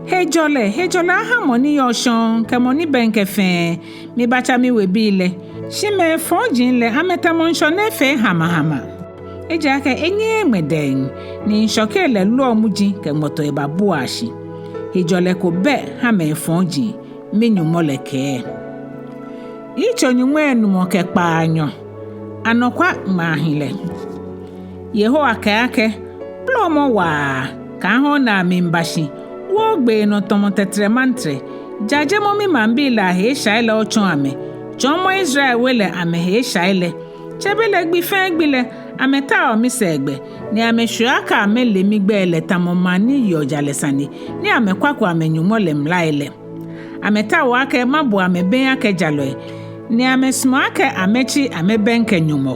Hejɔlɛ, hejɔlɛ aha mɔ ni yɔɔ shɔŋŋ kɛ mɔ ni bɛŋkɛ fɛɛ. Mibaatsa miwebii lɛ, shi mɛi fɔji lɛ amɛtamɔ ŋshɔ ni efee hamahama. Ejaakɛ enyɛɛɛ ŋmɛ dɛŋ, ni ŋshɔkei lɛ loɔ muji kɛ ŋmɔtɔ ebabuaa shi. Hejɔlɛ ko bɛ ha mɛi fɔji, mi-Nyɔŋmɔ lɛ kɛɛ. Yitso nyɔŋmai enumɔ kɛ kpaanyɔ. Anɔkwa ŋmaahilɛ. Yehowa kɛɛ akɛ, bolɔmɔ waa, kaaha onaa miiba shi, wo ogbee nɔ tamɔ tɛtrɛmantrɛ, jajemɔ mimaŋbii lɛ ahe eshai lɛ otsɔɔ amɛ, tsɔɔmɔ Israel we lɛ amɛhe eshai lɛ. Tsɛbelɛ gbi fɛɛ gbi lɛ, amɛtaoɔ misɛɛgbɛ, ni amɛshweɔ akɛ amɛle migbɛi lɛ tamɔ maŋ ni yeɔ jalɛ sane, ni amɛkwako amɛ-Nyɔŋmɔ lɛ mlai lɛ. Amɛtaoɔ akɛ mabu amɛ bem akɛ jalɔi, ni amɛsumɔɔ akɛ amɛtsi amɛbɛŋkɛ Nyɔŋmɔ.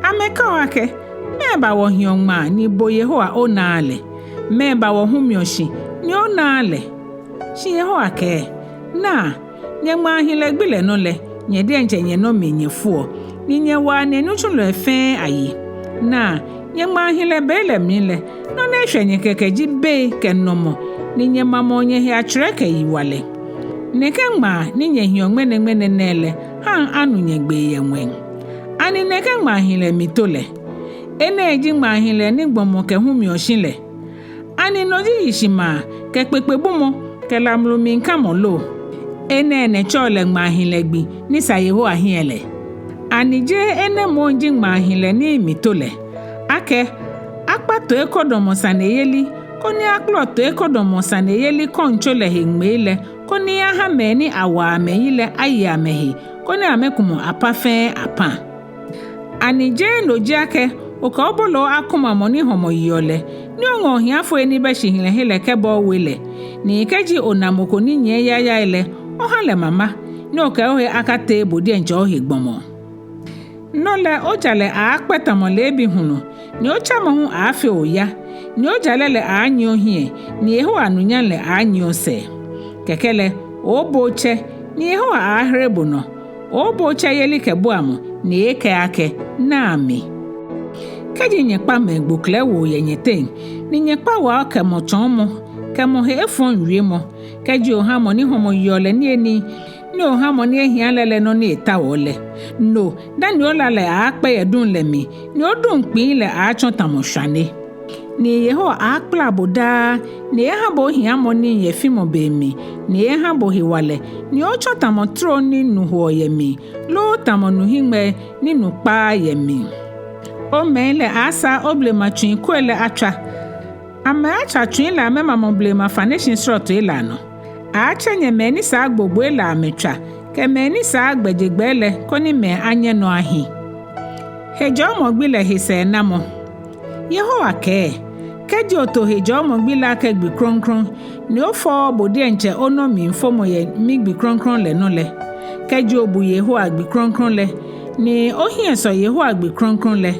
Amɛkɛɔ akɛ, mɛɛba wɔhiɔ ŋmaa ni bo Yehowa onaaa lɛ? Mɛɛba wɔhumiɔ shi ni onaaa lɛ? Shi Yehowa kɛɛ, naa, nyɛŋmaahilɛ gbi lɛ nɔ lɛ, nyɛ diɛŋtsɛ nyɛnɔ mli nyɛfoɔ, ni nyɛwaa nyɛnitsulɔi fɛɛ ayi. Naa, nyɛŋmaahilɛ be lɛ mli lɛ, nɔ ni eshwɛ nyɛ kɛkɛ ji bei kɛ nɔmɔ, ni nyɛmamɔɔ nyɛhe atswɛrɛ kɛ yiwalɛ. Nɛkɛ ŋmaa ni nyɛhiɔ ŋmɛnɛŋmɛnɛ nɛɛ lɛ, haŋ anu nyɛgbee yɛ ŋwɛi. Ani nɛkɛ ŋmaahilɛ mito lɛ? Enɛ ji ŋmaahilɛ ni gbɔmɔ kɛhumiɔ shi lɛ? Ani no ji yishimaa kɛ kpekpebumɔ kɛ lamulu mli kamɔ lo? Enɛ nɛɛ tsɛɔ lɛ ŋmaahilɛ gbi ni sa Yehowa hiɛ lɛ? Ani jeee enɛ moŋ ji ŋmaahilɛ ni mito lɛ, akɛ akpa toiŋkɔdɔmɔ saneyeli, koni akpɔlɔ toiŋkɔdɔmɔ saneyeli kɔŋtso lɛ he ŋmei lɛ, koni aha mɛi ni awaa amɛ yi lɛ aye amɛhe, koni amɛkumɔ apã fɛɛ apã? Ani jeee no ji akɛ okɛ oboloo akuma mɔ ni hɔmɔ yeɔ lɛ, ni oŋɔ ohiafoi ni bɛ shihilɛhe lɛ kɛba owe lɛ, ni kɛji ona mɔ ko ni nyiɛ yayai lɛ, oha lɛ mama, ni okɛ ohe akatee bo diɛŋtsɛ ohe gbɔmɔ? No lɛ ojalɛ aaakpɛ tamɔ leebi hulu, ni otsamɔ hu aaafee oya, ni ojalɛ lɛ aaanyiɛ ohiɛ, ni Yehowa anunyam lɛ aaanyiɛ osɛɛ. Kɛkɛ lɛ, ooobo otsɛ, ni Yehowa aaahere bo nɔ, ooobo otsɛ yelikɛbuamɔ, ni eeekɛɛ akɛ, Naa mi. Kɛji nyɛkpa mɛi gboklɛi woo yɛ nyɛteŋ, ni nyɛkpa waokɛmɔ tsɔɔmɔ, kɛ mɔ he efɔŋ wiemɔ, kɛji oha mɔ ni hɔmɔ yeɔ lɛ niyenii, ni oha mɔ ni ehia lɛ lɛ nɔ ni etaoɔ lɛ, no dani ola lɛ aaakpɛ yɛ duŋ lɛ mli, ni oduŋ kpii lɛ aaatsɔ tamɔ shwane. Ni Yehowa aaakpla bo daa, ni eeeha bo ohiamɔ nii yɛ fimɔ be mli, ni eeeha bo hewalɛ, ni otsɔ tamɔ trom ni nu hoɔ yɛ mli, loo tamɔ nuhiŋmɛi ni nu kpaaa yɛ mli. Omɛi lɛ aaasaa oblema tsui koi lɛ atswa. Amɛaatswa tsui lɛ amɛmamɔ blema faneshi srɔtoi lɛ anɔ. Aaatsɛ nyɛ mɛi ni saa gbogboi lɛ amɛtswa, kɛ mɛi ni saa gbɛjegbɛi lɛ, koni mɛi anyɛ nɔ ahi. Hejɔɔmɔ gbi lɛ he sɛɛnamɔ. Yehowa kɛɛ, kɛji oto hejɔɔmɔ gbi lɛ akɛ gbi krɔŋkrɔŋ, ni ofɔɔɔ bo diɛŋtsɛ onɔ mli fomɔ yɛ migbi krɔŋkrɔŋ lɛ nɔ lɛ, kɛji obu Yehowa gbi krɔŋkrɔŋ lɛ, ni ohiɛ sɔ Yehowa gbi krɔŋkrɔŋ lɛ,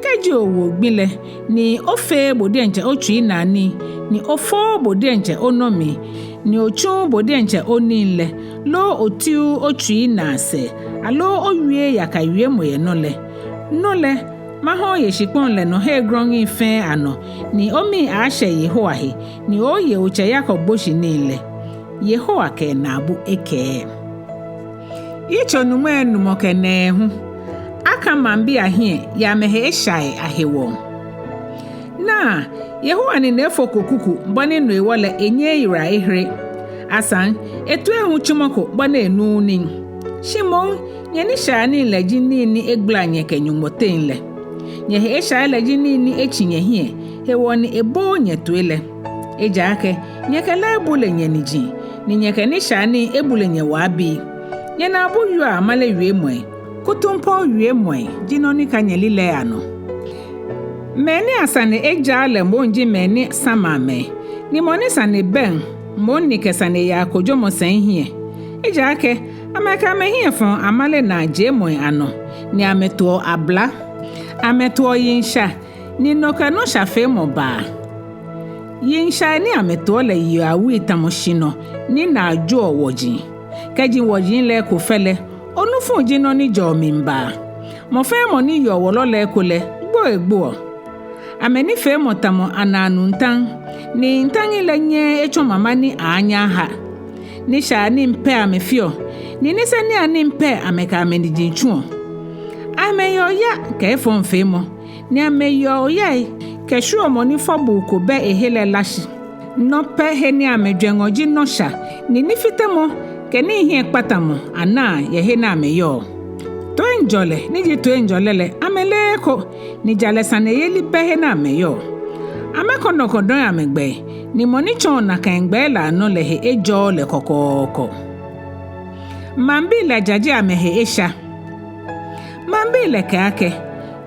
kɛji owo gbi lɛ, ni ofeee bo diɛŋtsɛ otsui naa nii, ni ofɔɔɔ bo diɛŋtsɛ onɔ mli, ni otsuuu bo diɛŋtsɛ onii lɛ, loo otiuuu otsui naa sɛɛ, aloo owieee yaka wiemɔ yɛ nɔ lɛ, no lɛ, maha oye shikpɔŋ lɛ nɔ hei grɔŋŋi fɛɛ anɔ, ni omii aaashɛ Yehowa he, ni ooye otsɛ Yakob gboshinii lɛ. Yehowa kɛ enaabu ekɛɛ. Yitso nyɔŋmai enumɔ kɛ nɛɛhu. Aka maŋbii ahiɛ yɛ amɛhe eshai ahewɔ. Naa, Yehowa nine efoko kuku, bɔ ni no hewɔ lɛ enyɛɛɛ eyiwala ehere. Asaŋ, etoɔ ehu tsimɔko, bɔ ni enuuu nii. Shi moŋ, nyɛnishaianii lɛ ji nii ni egbala nyɛ kɛ Nyɔŋmɔ teŋ lɛ. Nyɛhe eshai lɛ ji nii ni etsi nyɛhiɛ, hewɔ ni ebooo nyɛ toi lɛ. Ejaakɛ, nyɛkɛ lɛ ebule nyɛniji, ni nyɛkɛ nishaianii ebule nyɛwaobii. Nyɛnaabu wieɔ amale wiemɔi, kutumpɔɔ wiemɔi ji nɔ ni ka nyɛlilɛi anɔ. Mɛi ni asane ejaaa lɛ moŋ ji mɛi ni samaa mɛi, ni mɔ ni sane bɛŋ moŋ ni kɛ sane yaa kojomɔ sɛi hiɛ. Ejaakɛ, amɛkɛ amɛhiɛ fɔɔ amale naa jiemɔi anɔ, ni amɛtoɔ abla. Amɛtoɔ yiŋsha, ni nɔ kɛ nɔshafeemɔ baa. Yiŋshai ni amɛtoɔ lɛ yeɔ awui tamɔ shinɔ ni naa joɔ wɔji. Kɛji wɔji lɛ eko fɛ lɛ, onufu ji nɔ ni jɛɔ mli baa. Mɔ fɛɛ mɔ ni yeɔ wɔlɔ lɛ eko lɛ, gbo egboɔ. Amɛnifeemɔ tamɔ anaa nu ntaŋ, ni ntaŋi lɛ nyɛɛɛ etsɔ mama ni aaanyɛ aha. Nishaianii pɛ amɛfeɔ, ni niseniianii pɛ amɛkɛ amɛniji tsuɔ. Amɛyeɔ oya kɛ efɔŋfeemɔ, ni amɛyeɔ oyai kɛ shwieɔ mɔ ni fɔbuu ko bɛ ehe lɛ la shi. Nɔ pɛ he ni amɛjwɛŋɔ ji nɔsha, ni nifitemɔ kɛ nihiɛkpatamɔ anaa yɛ he ni amɛyɔɔ. Toiŋjɔlɛ, ni ji toiŋjɔlɛ lɛ, amɛleee eko, ni jalɛsaneyeli bɛ he ni amɛyɔɔ. Amɛkɔdɔkɔdɔɔ amɛgbɛi, ni mɔ ni tsɔɔ nakai gbɛi lɛ anɔ lɛ he ejɔɔɔ lɛ kɔkɔɔkɔ. Maŋbii lɛ jaje amɛhe esha. Maŋbii lɛ kɛɛ akɛ,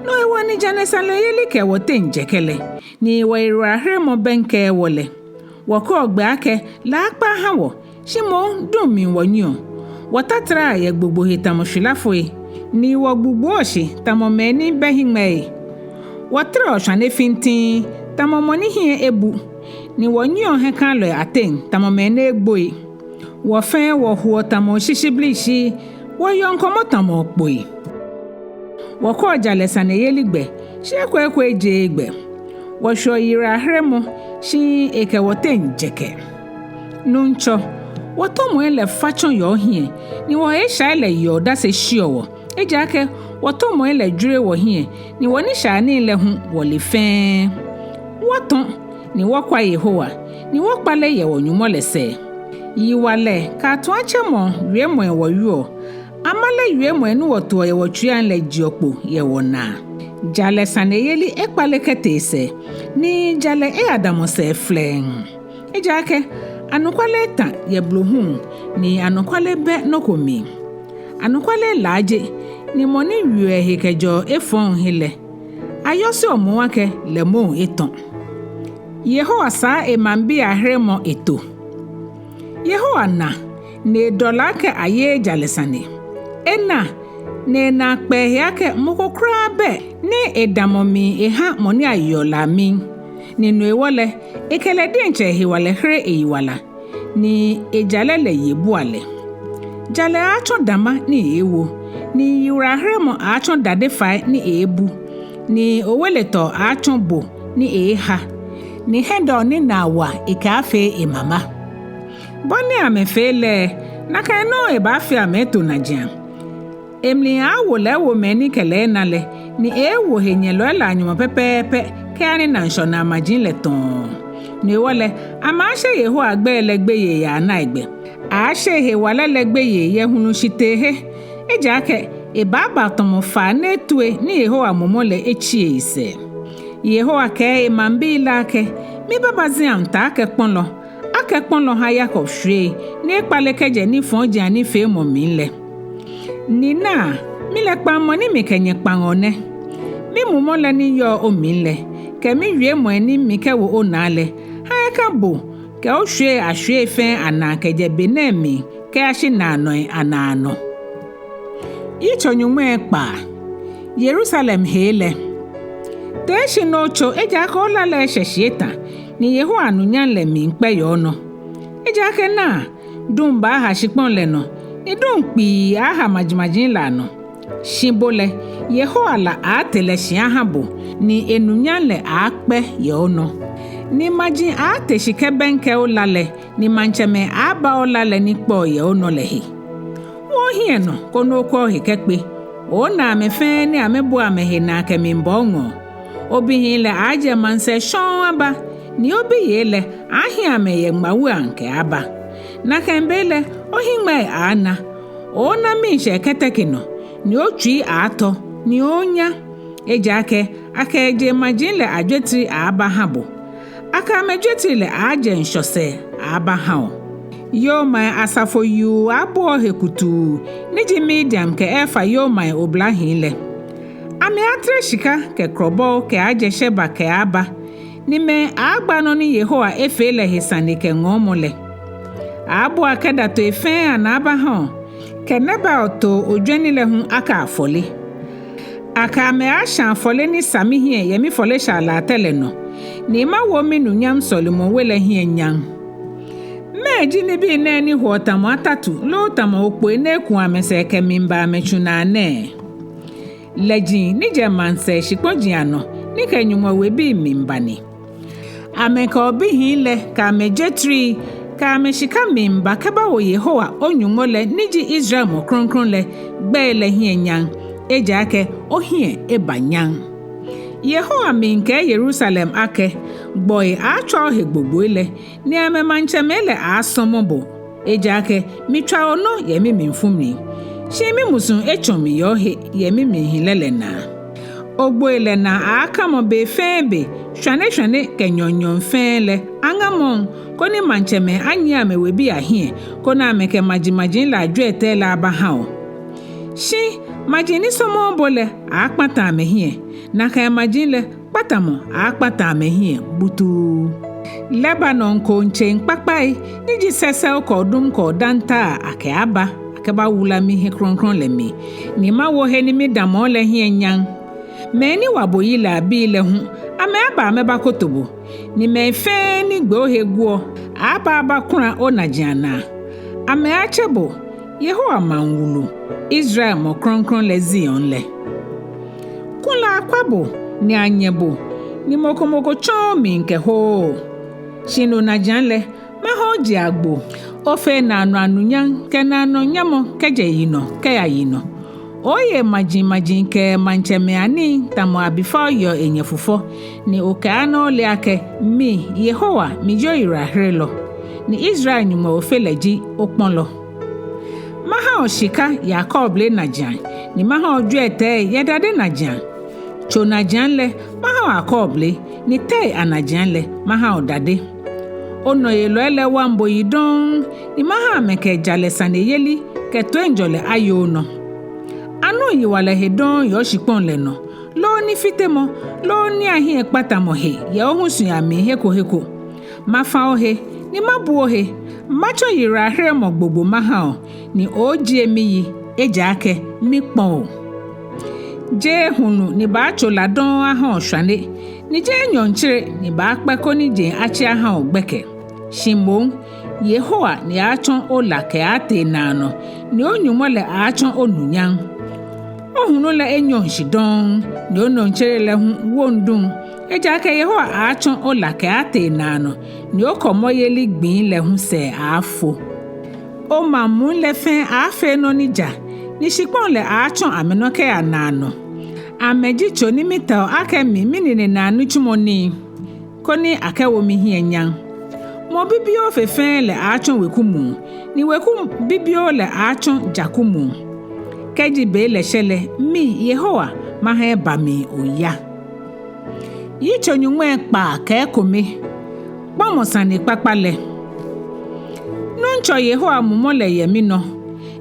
no hewɔ ni jalɛsaneyeli kɛ wɔteŋ jɛkɛ lɛ, ni wɔyiwalaheremɔ bɛŋkɛɛɛ wɔ lɛ. Wɔkɛɔ gbɛ akɛ, lɛ akpa aha wɔ, shi moŋ duŋ mli wɔnyiɛɔ. Wɔtataraa yɛ gbogbo he tamɔ shwilafoi, ni wɔgbugbuɔ shi tamɔ mɛi ni bɛ hiŋmɛii. Wɔtreɔ shwane fintiŋŋ tamɔ mɔ ni hiɛ ebu, ni wɔnyiɛɔ hiɛkalɔi ateŋ tamɔ mɛi ni egboi. Wɔ fɛɛ wɔhoɔ tamɔ oshishibrishi, wɔyeɔ ŋkɔmɔ tamɔ okpoi. Wɔkɛɔ jalɛsaneyeli gbɛ, shi ekwɛkwɛ ejeee gbɛ. Wɔshweɔ yiwalaheremɔ, shi ekɛ wɔteŋ jɛkɛ. Nuŋtsɔ, wɔtɔmɔi lɛ fa tsɔ yɛ ohiɛ, ni wɔhe eshai lɛ yeɔ odase shiɔ wɔ. Ejaakɛ wɔtɔmɔi lɛ jwere wɔhiɛ, ni wɔnishaianii lɛ hu wɔle fɛɛ. Wɔtɔ, ni wɔkwa Yehowa, ni wɔkpale yɛ wɔNyɔŋmɔ lɛ sɛɛ. Yiwalɛ kɛ atuatsemɔ wiemɔi wɔwieɔ, amale wiemɔi ni wɔtoɔ yɛ wɔtsuiiaŋ lɛ jeɔ kpo yɛ wɔnaa. Jalɛsaneyeli ekpale kɛtee sɛɛ, ni jalɛ eyadamɔ sɛɛ flɛŋŋ. Ejaakɛ, anɔkwale eta yɛ blohuŋ, ni anɔkwale bɛ nɔ ko mli. Anɔkwale laaje, ni mɔ ni wieɔ ehe kɛjɛɔ efɔŋ he lɛ, ayɔseɔ moŋ akɛ lɛ moŋ etɔ. Yehowa saa emaŋbii aheremɔ eto. Yehowa na, ni edɔ lɛ akɛ ayeee jalɛsane. Ena, Ni enaa kpɛ ehe akɛ mɔ ko kwraa bɛ ni edamɔ mli eha mɔ ni ayeɔ lɛ amim. Ni no hewɔ lɛ, ekɛ lɛ diɛŋtsɛ ehewalɛ here eyi wala, ni ejalɛ lɛ ye bua lɛ. Jalɛ aaatsɔ dama ni eeewo, ni yiwalaheremɔ aaatsɔ dade fai ni eeebu, ni oweletɔɔ aaatsɔ bo ni eeeha, ni hiɛdɔɔ ni naa wa ekɛaafee emama. Bɔ ni amɛfee lɛ, nakai nɔŋŋ ebaafee amɛ eto najiaŋ. Emli aaawo lɛ ewo mɛi ni kɛ lɛ ena lɛ, ni eeewo henyɛlɔi lɛ anyɔmɔ pɛpɛɛpɛ kɛya ni ŋshɔnaa maji lɛ tɔɔ. No hewɔ lɛ, amɛaashe Yehowa gbɛi lɛ gbeyei yɛ anaigbɛ. Aaashe ehewalɛ lɛ gbeyei yɛ hulu shiteehe. Ejaakɛ ebaaba tamɔ faa ni etue ni Yehowa mumɔ lɛ etsi eyi sɛɛ. Yehowa kɛɛ emaŋbii lɛ akɛ, mibaaba Zion taakɛ kpɔlɔ, akɛ kpɔlɔ ha Yakob shwiei, ni ekpale kɛjɛ nifɔjianii feemɔ mli lɛ. Ni naa, mi lɛ kpaŋmɔ ni mikɛ nyɛ kpaŋɔ nɛ. Mimumɔ lɛ ni yɔɔ omli lɛ, kɛ miwiemɔi ni mikɛwo onaa lɛ, ha eka bo kɛ oshwiei ashwiei fɛɛ anaa kɛjɛ be nɛɛ mli kɛyashi naanɔi anaanɔ. Yitso nyɔŋmai ekpaa. Yerusalem hee lɛ. Tee shi ni otso, ejaakɛ ola lɛ eshɛ shi eta, ni Yehowa anunyam lɛ miikpɛ yɛ onɔ. Ejaakɛ naa, duŋ baaha shikpɔŋ lɛ nɔ, ni duŋ kpii aaha majimaji lɛ anɔ. Shi bo lɛ, Yehowa la aaate lɛ shi aha bo, ni enunyam lɛ aakpɛ yɛ onɔ. Ni maji aaate shi kɛbɛŋkɛ ola lɛ, ni maŋtsɛmɛi aaba ola lɛ ni kpɛɔ yɛ onɔ lɛ he. Wo ohiɛ nɔ koni okwɛ ohe kɛkpe. Oona amɛ fɛɛ ni amɛbua amɛhe naa kɛmiiba oŋɔɔ. Obihii lɛ aajɛ maŋsɛɛ shɔŋŋ aba, ni obiyei lɛ aahi amɛ yɛ ŋmawuiaŋ kɛaba. Nakai be lɛ, ohiŋmɛi aana. Oona miishɛɛ kɛteke nɔ, ni otsui aatɔ, ni oonya. Ejaakɛ akɛ jeŋmaji lɛ ajwetri aaba aha bo. Akɛ amɛjwetri lɛ aajɛ ŋshɔ sɛɛ aaba aha o. Yomai asafo yuu aaabu ohe kutuu, ni ji Midian kɛ Efa yomai oblahii lɛ. Amɛaatere shika kɛ krɔbɔo kɛaajɛ Sheba kɛaaba, ni mɛi aaagba nɔ ni Yehowa efee lɛ he sane kɛ ŋɔɔmɔ lɛ. Aaabua Kedar toi fɛɛ anaa aba aha o, kɛ Nebaiot too ojwɛni lɛ hu akɛ afɔle. Akɛ amɛaasha afɔle ni sa mihiɛ yɛ mifɔleshaa latɛ lɛ nɔ, ni mawo minunyam sɔlemɔwe lɛ hiɛ nyam. Mɛɛ ji nibii nɛɛ ni hoɔ tamɔ atatu loo tamɔ okpoi ni ekuɔ amɛsɛɛ kɛmiiba amɛtsuŋ naa nɛɛ? Lɛji ni jɛ maŋsɛɛ shikpɔji anɔ ni kɛ Nyɔŋmɔ webii miiba ni. Amɛkɛ obihii lɛ kɛ amɛjwetri kɛ amɛshika miiba kɛbawo Yehowa o-Nyɔŋmɔ lɛ ni ji Israel Mɔ Krɔŋkrɔŋ lɛ gbɛi lɛ hiɛ nyam, ejaakɛ ohiɛ eba nyam. Yehowa miikɛɛ Yerusalem akɛ, gbɔi aaatswa ohe gbogboi lɛ, ni amɛmaŋtsɛmɛi lɛ aaasɔmɔ bo, ejaakɛ mitswa onɔ yɛ mimlifu mli. Shi mimusuŋ etsɔ mi yɛ ohe yɛ mimlihilɛ lɛ naa. Ogboi lɛ naa aaakamɔ be fɛɛ be, shwane shwane kɛ nyɔɔŋ nyɔɔŋ fɛɛ lɛ aŋamɔŋ, koni maŋtsɛmɛi anyiɛ amɛwebii ahiɛ, koni amɛkɛ majimaji lɛ ajwiɛtɛi lɛ aba aha o. Shi maji ni sɔmɔɔɔ bo lɛ aaakpata amɛhiɛ, nakai maji lɛ kpatamɔ aaakpata amɛhiɛ butuu. Lebanon kooŋ tsei kpakpai, ni ji sɛsɛo kɛ odum kɛ odanta, akɛaaba akɛbawula mihe krɔŋkrɔŋ lɛ mli, ni mawo he ni midamɔ lɛ hiɛ nyam. Mɛi ni wa bo yi lɛ abii lɛ hu, amɛaaba amɛbakoto bo, ni mɛi fɛɛ ni gbe ohe guɔ, aaaba abakula onaji anaa. Amɛaatsɛ bo, Yehowa maŋ wulu, Israel Mɔ Krɔŋkrɔŋ lɛ Zion lɛ. Kulɛ akwa bo, ni anyɛ bo, ni mɔ ko mɔ ko tsɔɔɔ omli kɛhooo. Shi no najiaŋ lɛ, maha oje agbo, ofee naanɔ anunyam kɛ naanɔ nyamɔ kɛjɛ yinɔ kɛya yinɔ. Oye majimaji kɛ maŋtsɛmɛi anii tamɔ abifao yeɔ enyɛ fufɔ, ni okɛaana ole akɛ mi, Yehowa, miji oyiwalaherelɔ, ni Israel Nyɔŋmɔ Ofe lɛ ji okpɔlɔ. Maha o shika yɛ akɔɔble najiaŋ, ni maha o jwiɛtɛi yɛ dade najiaŋ. Tso najiaŋ lɛ, maha o akɔɔble, ni tɛi anajiaŋ lɛ, maha o dade. Onɔyelɔi lɛ waŋ bo yi dɔŋŋ, ni maha amɛkɛ jalɛ saneyeli kɛ toiŋjɔlɛ aye onɔ. Anuŋ yiwalɛ he dɔŋŋ yɛ oshikpɔŋ lɛ nɔ, loo nifitemɔ, loo nihiɛkpatamɔ he yɛ ohusui amli he ko he ko. Mafa ohe, ni mabu ohe, matsɔ yiwalaheremɔ gbogbo maha o, ni oojie miyi, ejaakɛ mikpɔ̃ o. Jeee hulu ni baatso la dɔŋŋ ahã oshwane, ni jeee nyɔɔŋtsere ni baakpɛ koni jeŋ atse ahã ogbɛkɛ. Shi moŋ, Yehowa ni aaatsɔ̃ ola kɛaatee naanɔ, ni oNyɔŋmɔ lɛ aaatsɔ̃ onunyam. Ohulu lɛ enyɔŋ shi dɔŋŋ, ni onyɔɔŋtsere lɛ hu woŋ duŋ, ejaakɛ Yehowa aaatsɔ̃ ola kɛaatee naanɔ, ni okɔmɔyeli gbii lɛ hu sɛɛ aaafo. Omaŋ muu lɛ fɛɛ aaafee nɔ ni ja, ni shikpɔŋ lɛ aaatsɔ̃ amɛnɔ kɛya naanɔ. Amɛ ji tso ni mitɛo akɛ mi minine naa nitsumɔ nii, koni akɛwo mihiɛ nyam. Mɔ bibioo fe fɛɛ lɛ aaatsɔ̃ weku muu, ni weku bibioo lɛ aaatsɔ̃ jaku muu. Kɛji be lɛ shɛ lɛ, mi, Yehowa, mahã eba mli oya. Yitso nyɔŋmai ekpaa kɛ ekome. Kpɔmɔ sanekpakpa lɛ. Nuŋtsɔ Yehowa mumɔ lɛ yɛ minɔ.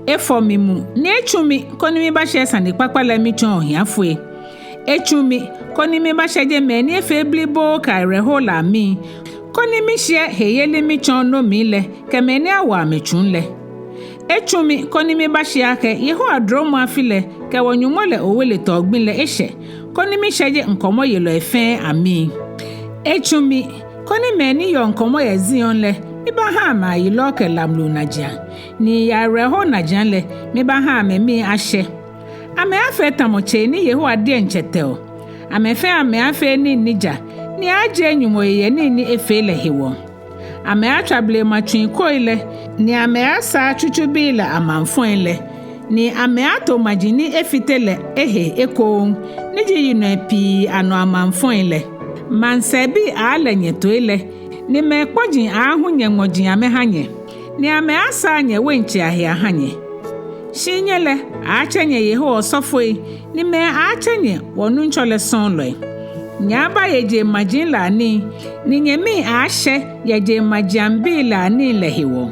Efɔ mi mu, ni etsu mi, koni mibashɛ sanekpakpa lɛ mitsɔɔ ohiafoi. Etsu mi, koni mibashɛje mɛi ni efee bliboo kɛ awerɛho lɛ amii, koni mishiɛ heyeli mitsɔɔ nomii lɛ kɛ mɛi ni awo amɛ tsuŋ lɛ. Etsu mi, koni mibashiɛ akɛ Yehowa duromɔ afi lɛ kɛ wɔ-Nyɔŋmɔ lɛ oweletɔɔ gbi lɛ eshɛ, koni mishɛje ŋkɔmɔyelɔi fɛɛ amii. Etsu mi, koni mɛi ni yeɔ ŋkɔmɔ yɛ Zion lɛ, mibahã amɛ ayilɔ kɛ lamlu najiaŋ, ni yɛ awerɛho najiaŋ lɛ, mibahã amɛmii ashɛ. Amɛaafee tamɔ tsei ni Yehowa diɛŋtsɛ tɛo. Amɛ fɛɛ amɛaafee nii ni ja, ni aajie Nyɔŋmɔ yi yɛ nii ni efee lɛ hewɔ. Amɛaatswa blema tsui koi lɛ, ni amɛaasaa tsutsubii lɛ amaŋfɔi lɛ, ni amɛaato maji ni efite lɛ ehe ekoŋŋ, ni ji yinɔi pii anɔ amaŋfɔi lɛ. Maŋsɛɛbii aaale nyɛtoi lɛ, ni mɛi kpɔji aaahu nyɛŋmɔji amɛhã nyɛ, ni amɛaasaa nyɛwein tsei ahe ahã nyɛ. Shi nyɛ lɛ, aaatsɛ nyɛ Yehowa osɔfoi, ni mɛi aaatsɛ nyɛ wɔ-Nuŋtsɔ lɛ sɔɔlɔi. Nyɛaabaye jeŋmaji lɛ anii, ni nyɛmii aaashɛ yɛ jeŋmajiaŋbii lɛ anii lɛ hewɔ.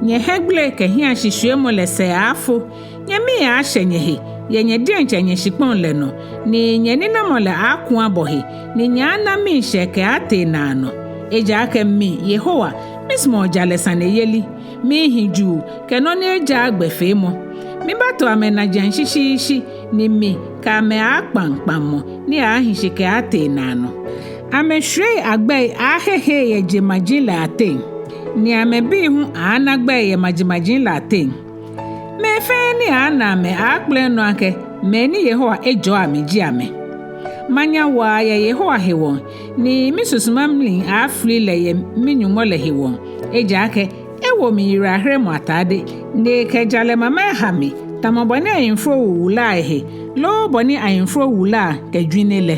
Nyɛhiɛgbele kɛ hiɛshishwiemɔ lɛ sɛɛ aaafo, nyɛmii aaashɛ nyɛhe yɛ nyɛ diɛŋtsɛ nyɛshikpɔŋ lɛ nɔ, ni nyɛninamɔ lɛ aaaku abɔ he, ni nyɛaana miishɛɛ kɛaatee naanɔ. Ejaakɛ mi, Yehowa, misumɔɔ jalɛ saneyeli, miihi juu kɛ nɔ ni ejaaa gbɛ feemɔ. Mibato amɛ najiaŋ shishiishi, ni mi kɛ amɛ aaakpaŋ kpaŋmɔ ni aaahi shi kɛaatee naanɔ. Amɛshwiei agbɛi aaahehe yɛ jeŋmaji lɛ ateŋ, ni amɛbii hu aaana gbɛi yɛ majimaji lɛ ateŋ. Mɛi fɛɛ ni aaana amɛ aaakpɛlɛ nɔ akɛ mɛi ni Yehowa ejɔɔ amɛ ji amɛ. Manya waa yɛ Yehowa hewɔ, ni misusuma mli aaafili lɛ yɛ mi-Nyɔŋmɔ lɛ hewɔ. Ejaakɛ ewo mi yiwalaheremɔ atade, ni ekɛ jalɛ mama eha mi, tamɔ bɔ ni ayemforo wu wulaa ehe, loo bɔ ni ayemforo wulaa kɛ jwinei lɛ.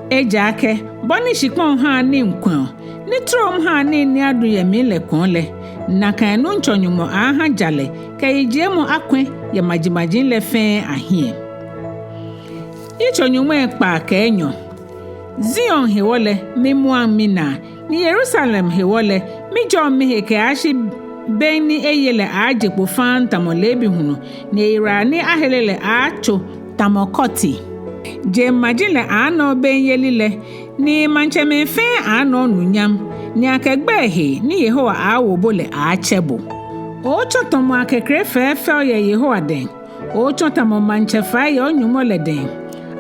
Ejaakɛ bɔ ni shikpɔŋ haa nii kwɛɔ, ni trom haa nii ni adu yɛ mli lɛ kwɛɔ lɛ, nakai Nuŋtsɔ Nyɔŋmɔ aaaha jalɛ kɛ yijiemɔ akwɛ yɛ majimaji lɛ fɛɛ ahiɛ. Yitso nyɔŋmai ekpaa kɛ enyɔ. Zion hewɔ lɛ, mimuaŋ minaa, ni Yerusalem hewɔ lɛ, mijɔɔŋ mihe kɛyashi be ni eye lɛ aaaje kpo faŋŋ tamɔ leebi hulu, ni eyiwala ni ahere lɛ aaatso tamɔ kɔti. Jeŋmaji lɛ aaana obeniyeli lɛ, ni maŋtsɛmɛi fɛɛ aaana onunyam, ni akɛ gbɛi hee ni Yehowa aaawo bo lɛ aaatsɛ bo. Ootsɔ tamɔ akekre fɛfɛo yɛ Yehowa dɛŋ, ootsɔ tamɔ maŋtsɛ fai yɛ o-Nyɔŋmɔ lɛ dɛŋ.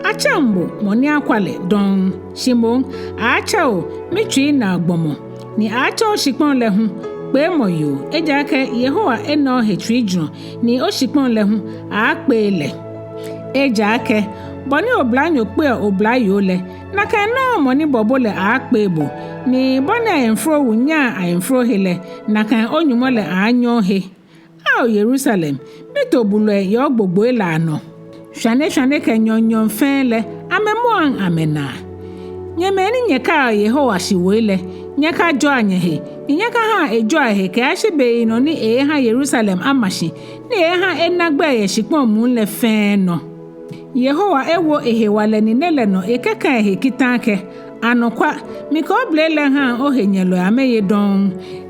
Atsɛŋ bo mɔ ni akwa lɛ dɔŋŋ, shi moŋ aaatsɛ o mitsui naa gbɔmɔ, ni aaatsɛ oshikpɔŋ lɛ hu kpeemɔ yoo, ejaakɛ Yehowa ena ohe tsuijurɔ, ni oshikpɔŋ lɛ hu aaakpee lɛ. Ejaakɛ bɔ ni oblanyo kpeeɔ oblayoo lɛ, nakai nɔŋŋ mɔ ni bɔ bo lɛ aaakpee bo, ni bɔ ni ayemforo wu nyaa ayemforo he lɛ, nakai o-Nyɔŋmɔ lɛ aaanya ohe. Ao Yerusalem, mito bulɔi yɛ ogbogboi lɛ anɔ. Shwane shwane kɛ nyɔɔŋ nyɔɔŋ fɛɛ lɛ, amɛmuaŋ amɛnaa. Nyɛ mɛi ni nyɛkaiɔ Yehowa shiwoi lɛ, nyɛkajɔɔa nyɛhe, ni nyɛkahaa ejɔɔa ehe kɛyashi beyinɔ ni eeeha Yerusalem ama shi, ni eeeha ena gbɛi yɛ shikpɔŋ muu lɛ fɛɛ nɔ. Yehowa ewo ehewalɛ nine lɛ nɔ ekɛka ehe kita akɛ: Anɔkwa, mikɛ oblei lɛ haŋ ohenyɛlɔi amɛye dɔŋŋ,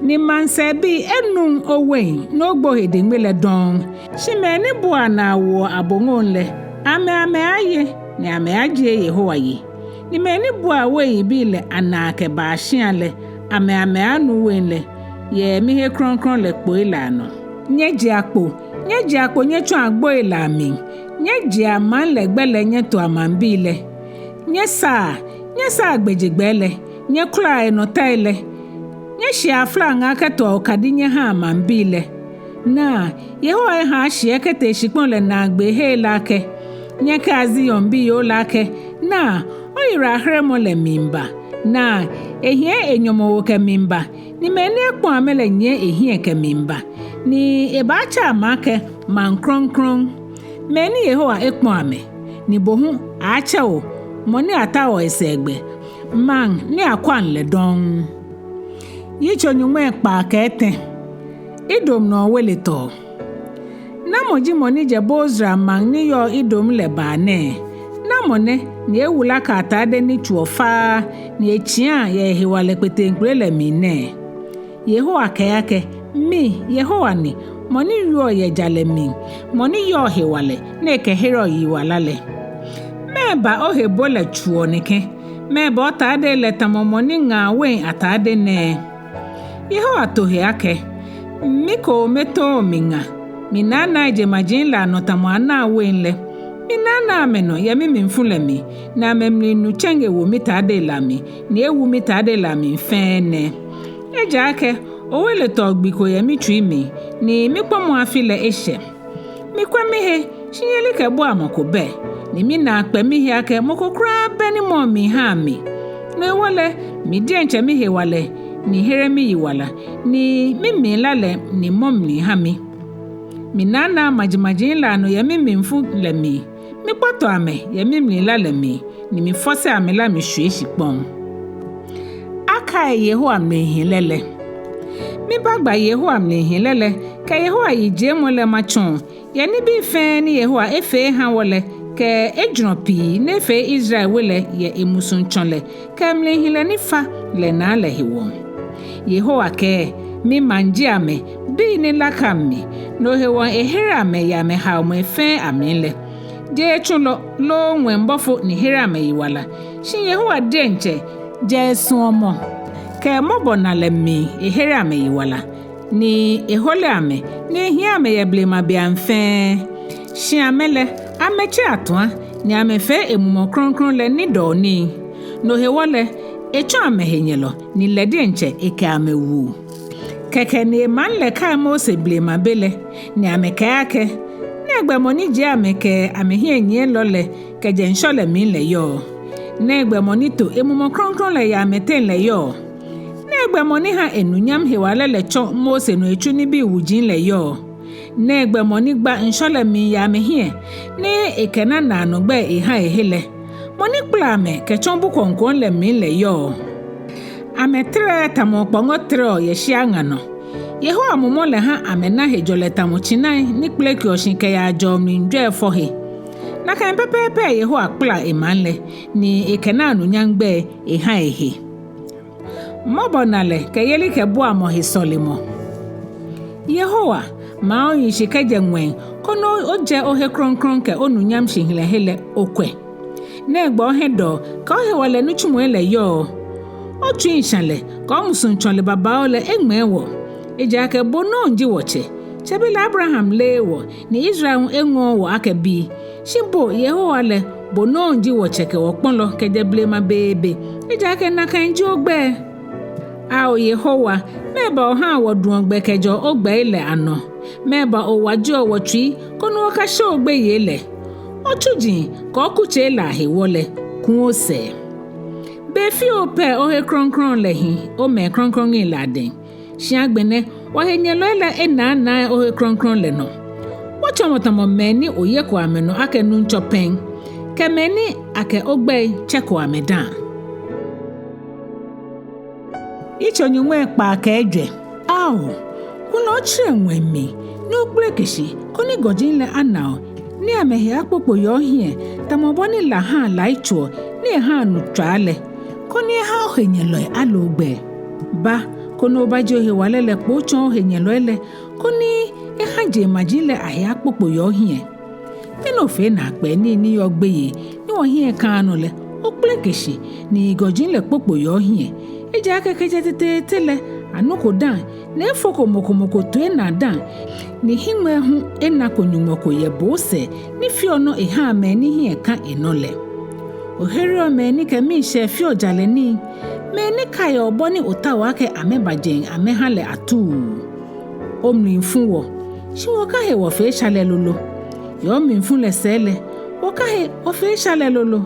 ni maŋsɛɛbii enuŋ owein ni ogbo he deŋme lɛ dɔŋŋ. Shi mɛi ni buaa naa woɔ aboŋo lɛ, amɛ amɛaaye, ni amɛaajie Yehowa yi. Ni mɛi ni buaa wein yibii lɛ anaa kɛbaa shia lɛ, amɛ amɛaanu wein lɛ yɛ mihe krɔŋkrɔŋ lɛ kpoi lɛ anɔ. Nyɛjea kpo, nyɛjea kpo nyɛtsɔa agboi lɛ amli, nyɛjea maŋ lɛ gbɛ lɛ nyɛtoa maŋbii lɛ. Nyɛsaa, nyɛsaa gbɛjegbɛi lɛ, nyɛkulaa enɔtei lɛ. Nyɛshia aflaŋaa kɛtoa okadi nyɛhaa maŋbii lɛ. Naa, Yehowa eha ashiɛ kɛtee shikpɔŋ lɛ naagbeehei lɛ akɛ, nyɛkɛa Zion biyoo lɛ akɛ, naa, oyiwalaheremɔ lɛ miiba. Naa, ehiɛ enyɔmɔwoo kɛmiiba, ni mɛi ni ekpɔ̃ amɛ lɛ nyiɛ ehiɛ kɛmiiba, ni ebaatsɛ amɛ akɛ maŋ krɔŋkrɔŋ, mɛi ni Yehowa ekpɔ̃ amɛ, ni bo hu atsɛ o mɔ ni ataoɔ esɛɛgbɛ, maŋ ni akwaŋ lɛ dɔŋŋ. Yitso nyɔŋmai ekpaa kɛ etɛ. Edom nɔ oweletɔɔ. Namɔ ji mɔ ni jɛ Bozra maŋ ni yɔɔ Edom lɛ baa nɛɛ? Namɔ nɛ ni ewula kɛ atade ni tsuɔ faa, ni etsiaa yɛ ehewalɛ kpeteŋkpele lɛ mli nɛɛ? Yehowa kɛɛ akɛ, mi, Yehowa ni, mɔ ni wieɔ yɛ jalɛ mli, mɔ ni yɔɔ hewalɛ, ni ekɛhereɔ yiwala lɛ. Mɛɛba ohebo lɛ tsuɔ nɛkɛ? Mɛɛba otadei lɛ tamɔ mɔ ni ŋaa wein atade nɛɛ? Yehowa to he akɛ, mi kome too miŋa, minaanaa jeŋmaji lɛ anɔ tamɔ anaa wein lɛ. Minaanaa amɛnɔ yɛ mimlifu lɛ mli, ni amɛmli nu tsɛŋ ewo mitadei lɛ amli, ni ewu mitadei lɛ amli fɛɛ nɛ. Ejaakɛ oweletɔɔ gbi ko yɛ mitsui mli, ni mikpɔmɔ afi lɛ eshɛ. Mikwɛ mihe, shi yelikɛbuamɔ ko bɛ, ni minaa kpɛ mihe akɛ mɔ ko kwraa bɛ ni mɔɔ miiha mi. No hewɔ lɛ, mi diɛŋtsɛ mihewalɛ ni here miyiwala, ni mimlila lɛ ni mɔ mli ha mi. Minaanaa majimaji lɛ anɔ yɛ mimlifu lɛ mli, mikpɔtɔ amɛ yɛ mimlila lɛ mli, ni mifɔse amɛla mishwie shikpɔŋ. Akai Yehowa mlihilɛ lɛ. Mibaagba Yehowa mlihilɛ lɛ kɛ Yehowa yijiemɔ lɛ matsɔɔ, yɛ nibii fɛɛ ni Yehowa efee eha wɔ lɛ, kɛ ejurɔ pii ni efee Israel we lɛ yɛ emusuŋtsɔlɛ kɛ mlihilɛ ni fa lɛ naa lɛ hewɔ. Yehowa kɛɛ, mimaŋ ji amɛ, bii ni laka mi, no hewɔ ehere amɛ yɛ amɛhaomɔi fɛɛ amli lɛ. Jeee tsulɔ loo ŋwɛi bɔfo ni here amɛyiwala, shi Yehowa diɛŋtsɛ jɛ esuɔmɔ kɛ mɔbɔnalɛ mli ehere amɛyiwala, ni ehole amɛ, ni ehiɛ amɛ yɛ blema beiaŋ fɛɛ. Shi amɛ lɛ, amɛtse atua, ni amɛfee emumɔ krɔŋkrɔŋ lɛ nidɔɔnii. No hewɔ lɛ, etsɔ amɛhenyɛlɔ, ni lɛ diɛŋtsɛ ekɛ amɛ wu. Kɛkɛ ni emaŋ lɛ kai Mose blema be lɛ, ni amɛkɛɛ akɛ, nɛgbɛ mɔ ni jie amɛ kɛ amɛhiɛnyiɛlɔ lɛ kɛjɛ ŋshɔ lɛ mli lɛ yɔɔ? Nɛgbɛ mɔ ni to emumɔ krɔŋkrɔŋ lɛ yɛ amɛteŋ lɛ yɔɔ? Nɛgbɛ mɔ ni ha enunyam hewalɛ lɛ tsɔ Mose nɔ etsu nibii wuji lɛ yɔɔ? Nɛgbɛ mɔ ni gba ŋshɔ lɛ mli yɛ amɛhiɛ, ni ekɛna naanɔ gbɛi eha ehe lɛ? Mɔ ni kpala amɛ kɛtsɔ bu kwɔŋkwɔŋ lɛ mli lɛ yɔɔ? Amɛtɛrɛɛ tamɔ okpɔŋɔ tɛrɛɔ yɛ shia ŋa nɔ. Yehowa mumɔ lɛ ha amɛna hejɔlɛ tamɔ tsinai ni kpelekeɔ shi kɛyaa jɔɔ mli jwɛi fɔ he. Nakai pɛpɛɛpɛ Yehowa kpala emaŋ lɛ, ni ekɛna anunyam gbɛi eha ehe. Mɔbɔnalɛ kɛ yelikɛbuamɔ he sɔlemɔ. Yehowa, maa ohi shi kɛjɛ ŋwɛi, koni ojɛ ohe krɔŋkrɔŋ kɛ onunyam shihilɛhe lɛ okwɛ. Nɛgbɛ ohiɛdɔɔ kɛ ohewalɛ nitsumɔi lɛ yɔɔ? Otsui shalɛ kɛ omusuŋtsɔlɛ babaoo lɛ eŋmɛɛ wɔ. Ejaakɛ bo nɔŋŋ ji wɔtsɛ. Tsɛbelɛ Abraham leee wɔ, ni Israel hu eŋɔɔɔ wɔ akɛ bii. Shi bo Yehowa lɛ, bo nɔŋŋ ji wɔtsɛ kɛ wɔkpɔlɔ kɛjɛ blema beebe, ejaakɛ nakai ji ogbɛi. Ao Yehowa, mɛɛba ohaa wɔduɔ gbɛ kɛjɛɔ ogbɛi lɛ anɔ? Mɛɛba owajeɔ wɔtsui koni wɔkasheɔ ogbeyei lɛ? Otsuji kɛ okutsei lɛ ahewɔ lɛ, ku osɛɛ. Be fioo pɛ ohe krɔŋkrɔŋ lɛ hi omɛi krɔŋkrɔŋi lɛ adɛŋ. Shi agbɛnɛ, wɔhenyɛlɔi lɛ enaanaa ohe krɔŋkrɔŋ lɛ nɔ. Wɔtsɔmɔ tamɔ mɛi ni oyeko amɛnɔ akɛ nuŋtsɔ pɛŋ, kɛ mɛi ni akɛ ogbɛi tsɛko amɛ dã. Yitso nyɔŋmai ekpaa kɛ ejwɛ. Ao, kulɛ otsirɛ ŋwɛi mli, ni okpeleke shi, koni gɔji lɛ ana o, ni amɛhe akpokpo yɛ ohiɛ, tamɔ bɔ ni la haa lai tsoɔ, ni ehaa nu tswaa lɛ, koni eha ohenyɛlɔi ale ogbɛi. Ba, koni obajie ohewalɛ lɛ kpo otsɔɔ ohenyɛlɔi lɛ, koni eha jeŋmaji lɛ ahe akpokpo yɛ ohiɛ. Mɛni ofee naakpɛɛ nii ni yɔɔ gbeyei, ni wɔhiɛ kãaa nɔ lɛ, okpeleke shi, ni gɔji lɛ kpokpo yɛ ohiɛ? Ejaakɛ kɛjɛ teteete lɛ, anuko dã, ni efoko mɔ ko mɔ ko toi naa dã, ni hiŋmɛi hu enako Nyɔŋmɔ ko yɛ bo sɛɛ ni feɔ nɔ ehaa mɛi ni hiɛ kã enɔ lɛ. Ohereɔ mɛi ni kɛ miishɛɛ feɔ jalɛ nii, mɛi ni kaiɔ bɔ ni otaoɔ akɛ amɛba jeŋ amɛha lɛ atuu. Omli fu wɔ, shi wɔkahe wɔfee esha lɛ lolo. Yɛ omlifu lɛ sɛɛ lɛ, wɔkahe wɔfee esha lɛ lolo.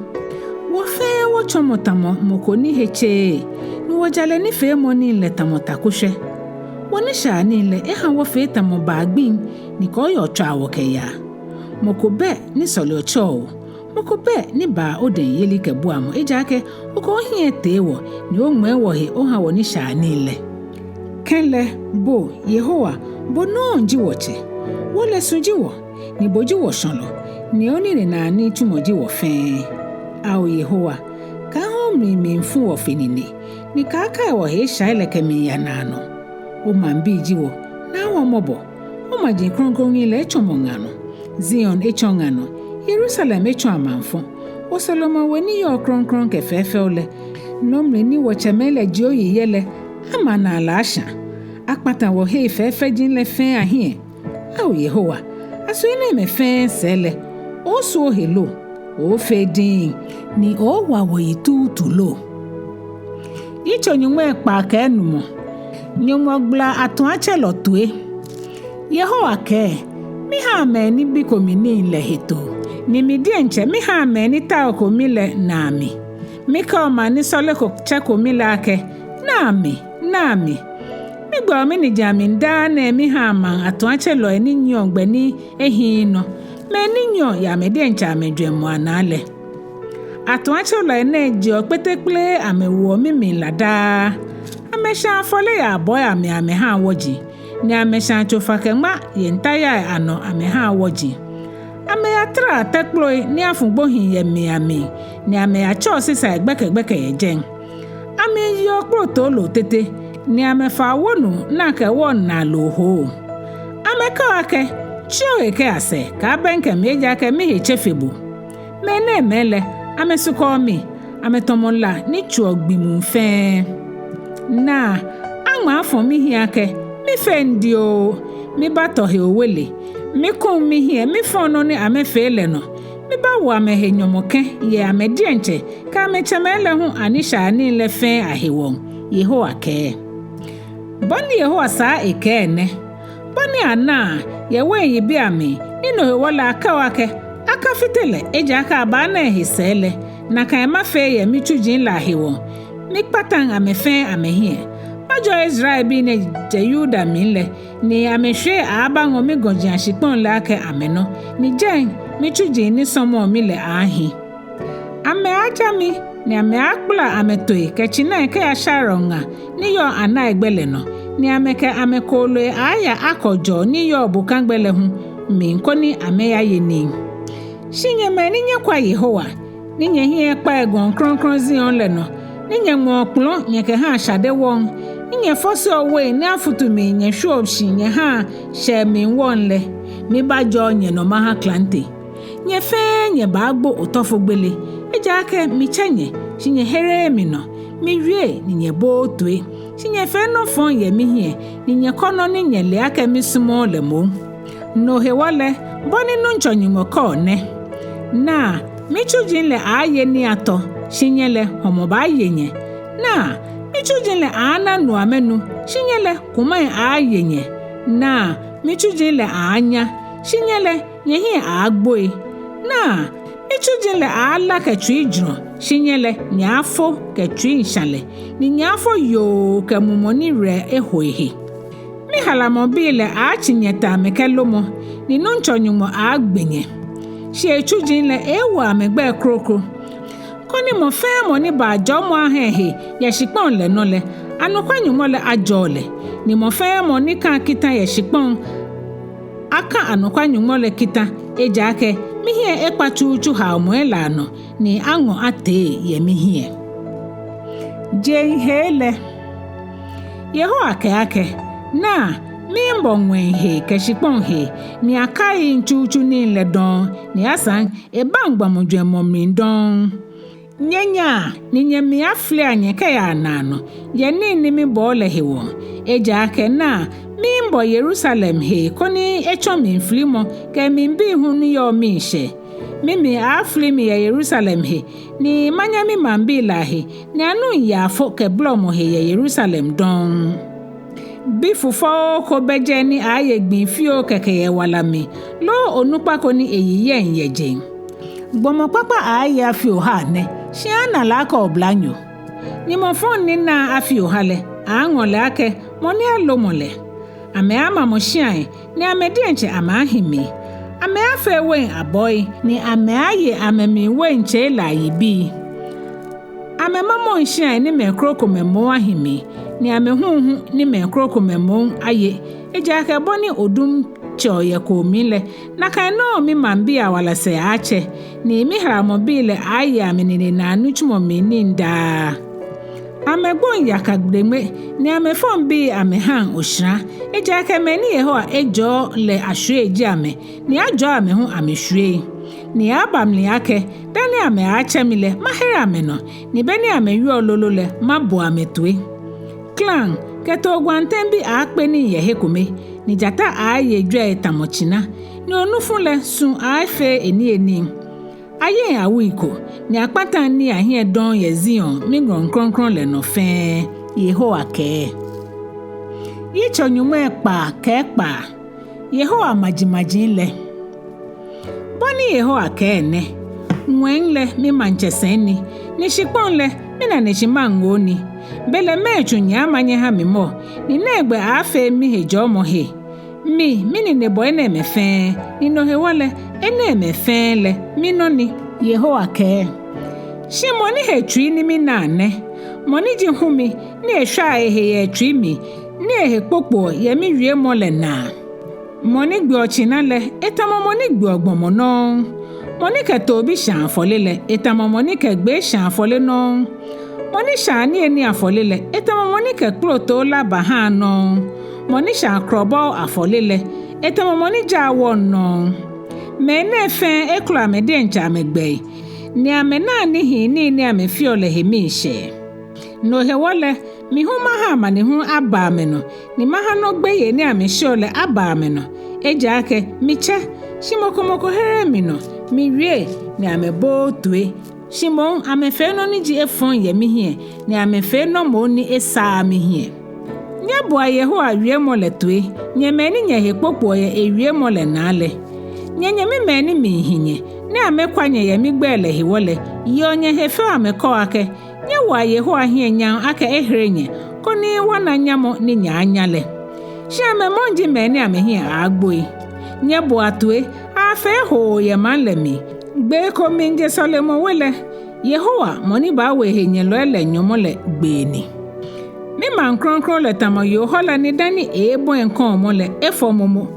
Wɔ fɛɛ wɔtsɔmɔ tamɔ mɔ ko ni he tseee, ni wɔjalɛ nifeemɔ nii lɛ tamɔ takoshwɛ. Wɔnishaianii lɛ eha wɔfee tamɔ baa gbiŋ, ni kɔɔyɔɔ tswaa wɔ kɛyaa. Mɔ ko bɛ ni sɔleɔ tsɛɔ wɔ, mɔ ko bɛ ni baa odɛŋ yelikɛbuamɔ, ejaakɛ okɛ ohiɛ etee wɔ, ni oŋmɛɛ wɔhe oha wɔnishaianii lɛ. Kɛlɛ, bo, Yehowa, bo nɔŋŋ ji wɔtsɛ. Wɔ lɛ su ji wɔ, ni bo ji wɔshɔlɔ, ni oninenaa nitsumɔ ji wɔ fɛɛ. Ao Yehowa, kaaha omli miifu wɔ fe nine, ni kaakai wɔhe eshai lɛ kɛmiiya naanɔ. Omaŋbii ji wɔ, na wɔ mɔbɔ. Omaji krɔŋkrɔŋi lɛ etsɔ mɔ ŋa nɔ. Zion etsɔ ŋa nɔ, Yerusalem etsɔ amaŋfɔ. Wɔsɔlemɔ we ni yɔɔ krɔŋkrɔŋ kɛ fɛɛfɛo lɛ, nɔ mli ni wɔtsɛmɛi lɛ jie oyi yɛ lɛ, ama naa lɛ ashã. Akpata wɔhei fɛɛfɛji lɛ fɛɛ ahiɛ. Ao Yehowa, aso enɛɛmɛi fɛɛ sɛɛ lɛ, oosu ohe lo? Oofee diŋŋ, ni oowa wɔyi tuutu lo? Yitso nyɔŋmai ekpaa kɛ enumɔ. Nyɔŋmɔ gbala atuatselɔ toi. Yehowa kɛɛ, mihaa mɛi ni biko mi nii lɛ hetoo, ni mi diɛŋtsɛ mihaa mɛi ni taoko mi lɛ naa mi. Mikɛɔ maŋ ni sɔleko tsɛko mi lɛ akɛ, naa mi, naa mi. Migbɛɔ miniji amli daa nɛɛ mihaa maŋ atuatselɔi ni nyiɛɔ gbɛ ni ehiii nɔ, mɛi ni nyiɛɔ yɛ amɛ diɛŋtsɛ amɛjwɛŋmɔ anaa lɛ. Atuatselɔi nɛɛ jeɔ kpetekplee amɛwoɔ mimli la daa. Amɛshãa afɔle yɛ abɔi amli amɛhaa wɔji, ni amɛshãa tsofa kɛ ŋma yɛ ntayai anɔ amɛhaa wɔji. Amɛyataraa tɛkploi ni afu gbohii yɛ mli amli, ni amɛyatsɛɔ sisai gbɛkɛgbɛkɛ yɛ jɛi. Amɛyeɔ kplotoo loo tete, ni amɛfaa wonu naa kɛ wɔŋ naa loo hoo. Amɛkɛɔ akɛ, tsi ohe kɛya sɛɛ, kaabɛŋkɛ mi ejaakɛ mihe tse fe bo. Mɛnɛɛmɛi lɛ, amɛsukɔɔ mi, amɛtamɔ la ni tsoɔ gbi muu fɛɛ. Naa, aŋma afɔ mihiɛ akɛ, mifeŋ dioo, mibatɔ he owele. Mikuŋ mihiɛ mifɔŋ nɔ ni amɛfee lɛ nɔ. Mibawo amɛhe nyɔmɔ kɛ̃ yɛ amɛ diɛŋtsɛ kɛ amɛtsɛmɛi lɛ hu anishaianii lɛ fɛɛ ahewɔ, Yehowa kɛɛ. Bɔ ni Yehowa saa ekɛɛ nɛ. Bɔ ni anaa yɛ wein yibii amli, ni no hewɔ lɛ akɛɔ akɛ, akafite lɛ, ejaakɛ abaana ehe sɛɛ lɛ, nakai mafee yɛ mitsuji lɛ ahewɔ. Mikpataŋ amɛ fɛɛ amɛhiɛ. Majɔɔ Israelbii ni jɛ Yuda mli lɛ, ni amɛshwiei aaabaŋɔ migɔji ashikpɔŋ lɛ akɛ amɛnɔ, ni jɛi mitsuji ni sɔmɔɔ mi lɛ aaahi. Amɛaaja mi, ni amɛaakpala amɛtoi kɛ tsinai kɛya Sharon ŋa ni yɔɔ anaigbɛ lɛ nɔ, ni amɛkɛ amɛkooloi aaaya Akor jɔɔ ni yɔɔ bokagbɛ lɛ hu mli koni amɛyaye nii. Shi nyɛ mɛi ni nyɛkwa Yehowa, ni nyɛhiɛ ekpa yɛ gɔŋ krɔŋkrɔŋ Zion lɛ nɔ, ni nyɛŋmɛɔ kpɔlɔ nyɛkɛhaa shade wɔŋ, ni nyɛfɔseɔ wein ni afutu mli nyɛshwieɔ shi nyɛhaa shɛɛ mli wɔŋ lɛ, mibajɔɔ nyɛnɔ maha klante. Nyɛ fɛɛ nyɛbaagbo otɔfo gbele, ejaakɛ mitsɛ nyɛ, shi nyɛhereee mi nɔ, miwie ni nyɛbooo toi, shi nyɛfee nɔ fɔŋ yɛ mihiɛ, ni nyɛkɔ nɔ ni nyɛle akɛ misumɔɔɔ lɛ moŋ. No hewɔ lɛ, bɔ ni Nuŋtsɔ Nyɔŋmɔ kɛɔ nɛ. Naa, mitsuji lɛ aaaye nii atɔ, shi nyɛ lɛ, hɔmɔ baaye nyɛ. Naa, mitsuji lɛ aaana nu amɛnu, shi nyɛ lɛ, kumai aaaye nyɛ. Naa, mitsuji lɛ aaanya, shi nyɛ lɛ, nyɛhiɛ aaagboi. Naa, mitsuji lɛ aaala kɛ tsuijurɔ, shi nyɛ lɛ, nyɛaafo kɛ tsuishalɛ, ni nyɛaafo yoo kɛ mumɔ ni werɛ eho ehe. Mihalamɔbii lɛ aatsi nyɛtã amɛkɛlomɔ, ni Nuŋtsɔ Nyɔŋmɔ aagbe nyɛ. Shi etsuji lɛ eewo amɛgbɛi kroko. Koni mɔ fɛɛ mɔ ni baa jɔɔmɔ aha ehe yɛ shikpɔŋ lɛ nɔ lɛ, anɔkwa Nyɔŋmɔ lɛ ajɔɔ lɛ, ni mɔ fɛɛ mɔ ni kãa kitã yɛ shikpɔŋ aka anɔkwa Nyɔŋmɔ lɛ kitã, ejaakɛ mihiɛ ekpa tsutsu haomɔi lɛ anɔ, ni aŋɔ atee yɛ mihiɛ. Jeŋ hee lɛ. Yehowa kɛɛ akɛ, naa, miibɔ ŋwɛi hee kɛ shikpɔŋ hee, ni akaiŋ tsutsu nii lɛ dɔŋŋ, ni asaŋ ebaŋ gbɔmɔ jwɛŋmɔ mli dɔŋŋ. Nyɛnyaa, ni nyɛmli afilia nyɛ kɛyaa naanɔ, yɛ nii ni mibɔɔ lɛ hewɔ. Ejaakɛ naa, miibɔ Yerusalem he koni etsɔ mlifilimɔ kɛ mlibii hu ni yɔɔ miishɛɛ. Mimli aafili mi yɛ Yerusalem he, ni manyɛ mimaŋbii lɛ ahe, ni anuŋ yaafo kɛ blɔmɔ he yɛ Yerusalem dɔŋŋ. Bi fufɔoo ko bɛ jɛi ni aaaye gbii fioo kɛkɛ yɛ ewala mli, loo onukpa ko ni eyi yɛŋ yɛ jeŋ. Gbɔmɔ kpakpa aaaye afii oha nɛ, shi aaana lɛ akɛ oblanyo. Ni mɔ fɔŋ ni naa afii oha lɛ, aaaŋɔ lɛ akɛ mɔ ni alomɔ lɛ. Amɛaamamɔ shiai, ni amɛ diɛŋtsɛ amɛaahi mli. Amɛaafee wein abɔi, ni amɛaaye amɛmli wein tsei lɛ ayibii. Amɛmamɔŋ shiai ni mɛi krokomɛi moŋ ahi mli, ni amɛ huuhu ni mɛi krokomɛi moŋ aye. Ejaakɛ bɔ ni odum tsɛɔ yɛ koo mli lɛ, nakai nɔŋŋ mimaŋbii awala sɛɛ aaatsɛ, ni mihalamɔbii lɛ aaaye amɛnine naa nitsumɔ mli nii daa. Amɛgboŋ yaka gbedeŋme, ni amɛfɔŋ bii amɛhaŋ oshara. Ejaakɛ mɛi ni Yehowa ejɔɔ lɛ ashwiei ji amɛ, ni ajɔɔ amɛ hu amɛshwiei. Ni aba mli akɛ, dani amɛaatsɛ mi lɛ, mahere amɛnɔ, ni beni amɛwieɔ lolo lɛ, mabo amɛ toi. Klaŋ kɛ toogwantɛŋbi aakpe nii yɛ he kome, ni jata aaye jwɛi tamɔ tsina, ni onufu lɛ su aafee eniyenii. Ayeŋ awui ko, ni akpataŋ nii ahiɛ dɔŋŋ yɛ Zion, miŋɔɔ krɔŋkrɔŋ lɛ nɔ fɛɛ, Yehowa kɛɛ. Yitso nyɔŋmai ekpaa kɛ ekpaa. Yehowa majimaji lɛ. Bɔ ni Yehowa kɛɛ nɛ: Ŋwɛi lɛ mimaŋtsɛsɛi ni, ni shikpɔŋ lɛ minaneshimaŋoo ni. Belɛ mɛɛ tsu nyɛaama nyɛha mi mɔ, ni nɛgbɛ aaafee mihejɔɔmɔ he? Mi, minine bɔ enɛɛmɛi fɛɛ, ni no hewɔ lɛ, enɛɛmɛi fɛɛ lɛ, minɔ ni, Yehowa kɛɛ. Shi mɔ ni he tsui ni minaa nɛ, mɔ ni ji humi, ni eshwaa ehe yɛ etsui mli, ni ehe kpokpoɔ yɛ miwiemɔ lɛ naa. Mɔ ni gbeɔ tsina lɛ, etamɔ mɔ ni gbeɔ gbɔmɔ nɔŋŋ. Mɔ ni kɛ toobi shãa afɔle lɛ, etamɔ mɔ ni kɛ gbee shãa afɔle nɔŋŋ. Mɔ ni shãa niyenii afɔle lɛ, etamɔ mɔ ni kɛ kplotoo lá bahã nɔŋŋ. Mɔ ni shãa krɔbɔo afɔle lɛ, etamɔ mɔ ni jaa wɔŋ nɔŋŋ. Mɛi nɛɛ fɛɛ ekolɔ amɛ diɛŋtsɛ amɛgbɛi, ni amɛnaa nihiinii ni amɛfeɔ lɛ he miishɛɛ. No hewɔ lɛ, mi hu maha amanehulu aba amɛnɔ, ni maha nɔ gbeyei ni amɛsheɔ lɛ aba amɛnɔ. Ejaakɛ mitsɛ, shi mɔ ko mɔ ko hereee mi nɔ, miwie, ni amɛbooo toi. Shi moŋ amɛfee nɔ ni ji efɔŋ yɛ mihiɛ, ni amɛfee nɔ moŋ ni esaaa mihiɛ. Nyɛboa Yehowa wiemɔ lɛ toi, nyɛ mɛi ni nyɛhe kpokpoɔ yɛ ewiemɔ lɛ naa lɛ. Nyɛ nyɛmimɛi ni miihi nyɛ, ni amɛkwa nyɛ yɛ migbɛi lɛ hewɔ lɛ, yeɔ nyɛhe fɛo amɛkɛɔ akɛ, nyɛwoa Yehowa hiɛ nyam akɛ ehere nyɛ, koni wɔna nyamɔ ni nyɛaanya lɛ. Shi amɛ moŋ ji mɛi ni amɛhiɛ aaagboi. Nyɛboa toi, aafee hoo yɛ maŋ lɛ mli. Gbee ko miije sɔlemɔwe lɛ, Yehowa, mɔ ni baawo ehenyɛlɔi lɛ nyɔmɔ lɛ gbee ni. Mimaŋ krɔŋkrɔŋ lɛ tamɔ yoohɔla ni dani eeebɔi kɔɔmɔ lɛ efɔ momo,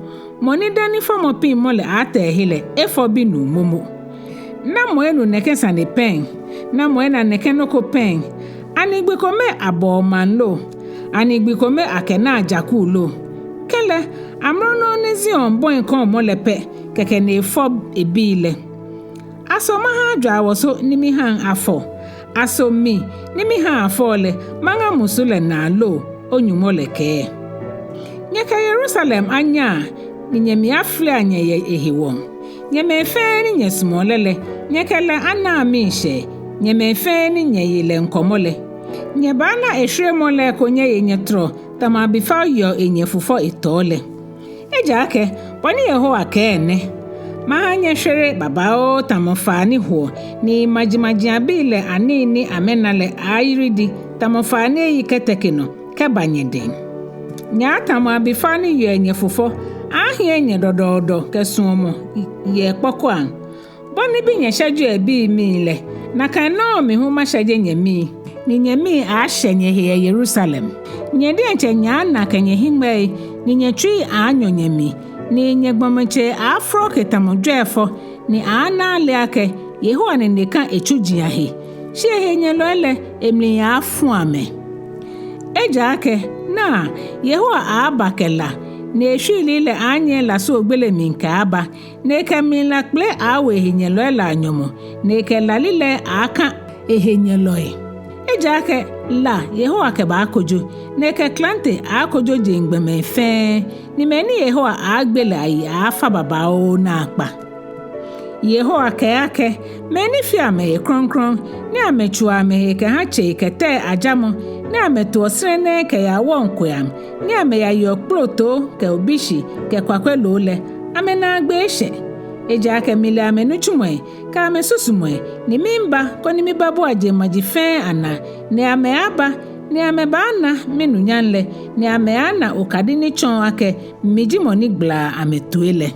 mɔ ni dani fɔmɔ piŋmɔ lɛ aatɛ ehe lɛ efɔ binuu momo. Namɔ enu nɛkɛ sane pɛŋ? Namɔ ena nɛkɛ nɔ ko pɛŋ? Ani gbi kome abɔɔ maŋ lo? Ani gbi kome akɛnaa jaku lo? Kɛlɛ, amrɔ nɔŋŋ ni Zion bɔi kɔɔmɔ lɛ pɛ, kɛkɛ ni efɔ ebii lɛ. Aso maha ajwaa wɔso ni mihaŋ afɔ? Aso mi ni mihaŋ afɔɔ lɛ, maŋa musu lɛ naa lo? Onyɔŋmɔ lɛ kɛɛ. Nyɛkɛ Yerusalem anyaa, ni nyɛmli afilia nyɛ yɛ ehewɔ. Nyɛ mɛi fɛɛ ni nyɛsumɔɔ lɛ lɛ, nyɛkɛ lɛ anaa miishɛɛ, nyɛ mɛi fɛɛ ni nyɛye lɛ ŋkɔmɔ lɛ. Nyɛbaana eshweremɔ lɛ eko nyɛye nyɛtɔrɔ, tamɔ abifao yeɔ enyɛ fufɔ etɔɔ lɛ. Ejaakɛ, bɔ ni Yehowa kɛɛ nɛ: Maha nyɛshwere babaoo tamɔ faa ni hoɔ, ni majimaji abii lɛ anii ni amɛna lɛ aaayiridi tamɔ faa ni eyi kɛteke nɔ kɛba nyɛdɛŋ. Nyɛaatamɔ abifao ni yeɔ enyɛ fufɔ, aaahiɛ nyɛ dɔdɔɔdɔ kɛ suɔmɔ yɛ kpɔkɔiaŋ. Bɔ ni bi nyɛshɛjeɔ ebii mii lɛ, nakai nɔŋŋ mi hu mashɛje nyɛmii, ni nyɛmii aaashɛ nyɛhe yɛ Yerusalem. Nyɛ diɛŋtsɛ nyɛaana kɛ nyɛhiŋmɛii, ni nyɛtsui aaanyɔ nyɛmli, ni nyɛgbɔmɔtsei aaafrɔke tamɔ jwɛi fɔ, ni aaana ale akɛ Yehowa nine kã etsuji ahe. Shi ehenyɛlɔi lɛ, emli aaafu amɛ. Ejaakɛ, naa, Yehowa aaaba kɛ la, ni eshwiilii lɛ aaanyiɛ lasuogbele mli kɛaaba, ni ekɛ mlila kpele aaawo ehenyɛlɔi lɛ anyɔmɔ, ni ekɛ lalilɛi aaakã Ehenyɛlɔi. Ejaakɛ la Yehowa kɛbaakojo, ni ekɛ klante aaakojo jeŋ gbɔmɛi fɛɛ, ni mɛi ni Yehowa aaagbe lɛ ayi aaafa babaoo naakpa. Yehowa kɛɛ akɛ, mɛi ni feɔ amɛhe krɔŋkrɔŋ, ni amɛtsuuɔ amɛhe kɛhaa tsei kɛ tɛi ajamɔ, ni amɛtoɔ srɛnɛ kɛyaa wɔŋ koiamɔ, ni amɛyayeɔ kplotoo kɛ obishi kɛ kwakwɛ loo lɛ, amɛnaagbee eshɛ. Ejaakɛ mile amɛnitsumɔi kɛ amɛsusumɔi, ni miiba koni mibabua jeŋmaji fɛɛ anaa, ni amɛaaba, ni amɛbaana minunyam lɛ, ni amɛaana okadi ni tsɔɔ akɛ mi ji mɔ ni gbalaa amɛtoi lɛ.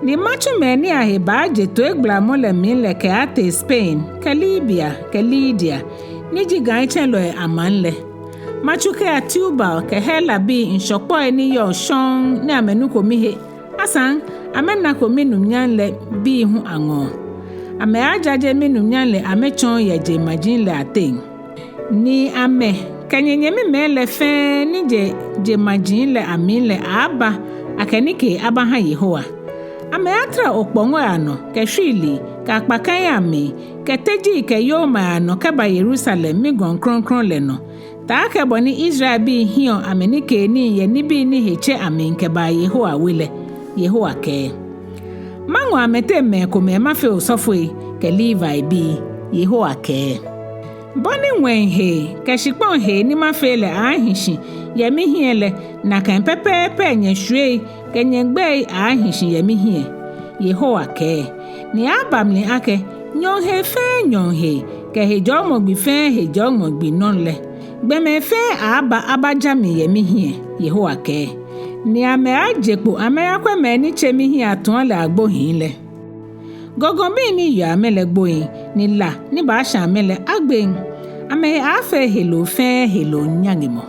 Ni matsu mɛi ni ahe baaje toigbalamɔ lɛ mli lɛ kɛaatee Spain kɛ Libia kɛ Lidia, ni ji gãitsɛ̃lɔi amaŋ lɛ. Matsu kɛya Tubal kɛ Helabii ŋshɔkpɔi ni yɔɔ shɔŋŋ ni amɛnuko mihe, asaŋ amɛnako minunyam lɛ bii hu aŋɔɔ. Amɛaajaje minunyam lɛ amɛtsɔɔ yɛ jeŋmaji lɛ ateŋ. Ni amɛ kɛ nyɛnyɛmimɛi lɛ fɛɛ ni je jeŋmaji lɛ amli lɛ aaaba akɛ nikee abaha Yehowa. Amɛaatara okpɔŋɔi anɔ kɛ shwiilii kɛ akpakai amli kɛ tejii kɛ yomai anɔ kɛba Yerusalem, migɔŋ krɔŋkrɔŋ lɛ nɔ, taakɛ bɔ ni Israelbii hiɛɔ amɛnikeenii yɛ nibii ni he tse amli kɛbaa Yehowa we lɛ, Yehowa kɛɛ. Maŋɔ amɛteŋ mɛi komɛi mafee osɔfoi kɛ Levibii, Yehowa kɛɛ. Bɔ ni ŋwɛi hee kɛ shikpɔŋ hee ni mafee lɛ aaahi shi yɛ mihiɛ lɛ, nakai pɛpɛɛpɛ nyɛshwiei kɛ nyɛgbɛi aaahi shi yɛ mihiɛ, Yehowa kɛɛ. Ni aaaba mli akɛ nyɔɔŋ hee fɛɛ nyɔɔŋ hee kɛ hejɔɔmɔ gbi fɛɛ hejɔɔmɔ gbi nɔ lɛ, gbɔmɛi fɛɛ aaaba abaja mi yɛ mihiɛ, Yehowa kɛɛ. Ni amɛaaje kpo amɛyakwɛ mɛi ni tse mihiɛ atua lɛ agbohii lɛ. Gɔŋgɔŋbii ni yeɔ amɛ lɛ gbohii, ni la ni baashã amɛ lɛ agbeŋ. Amɛhe aaafee heloo fɛɛ heloo nyaŋemɔ.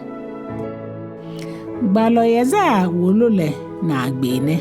Gbalɔ Yesaia wolo lɛ naagbee nɛ.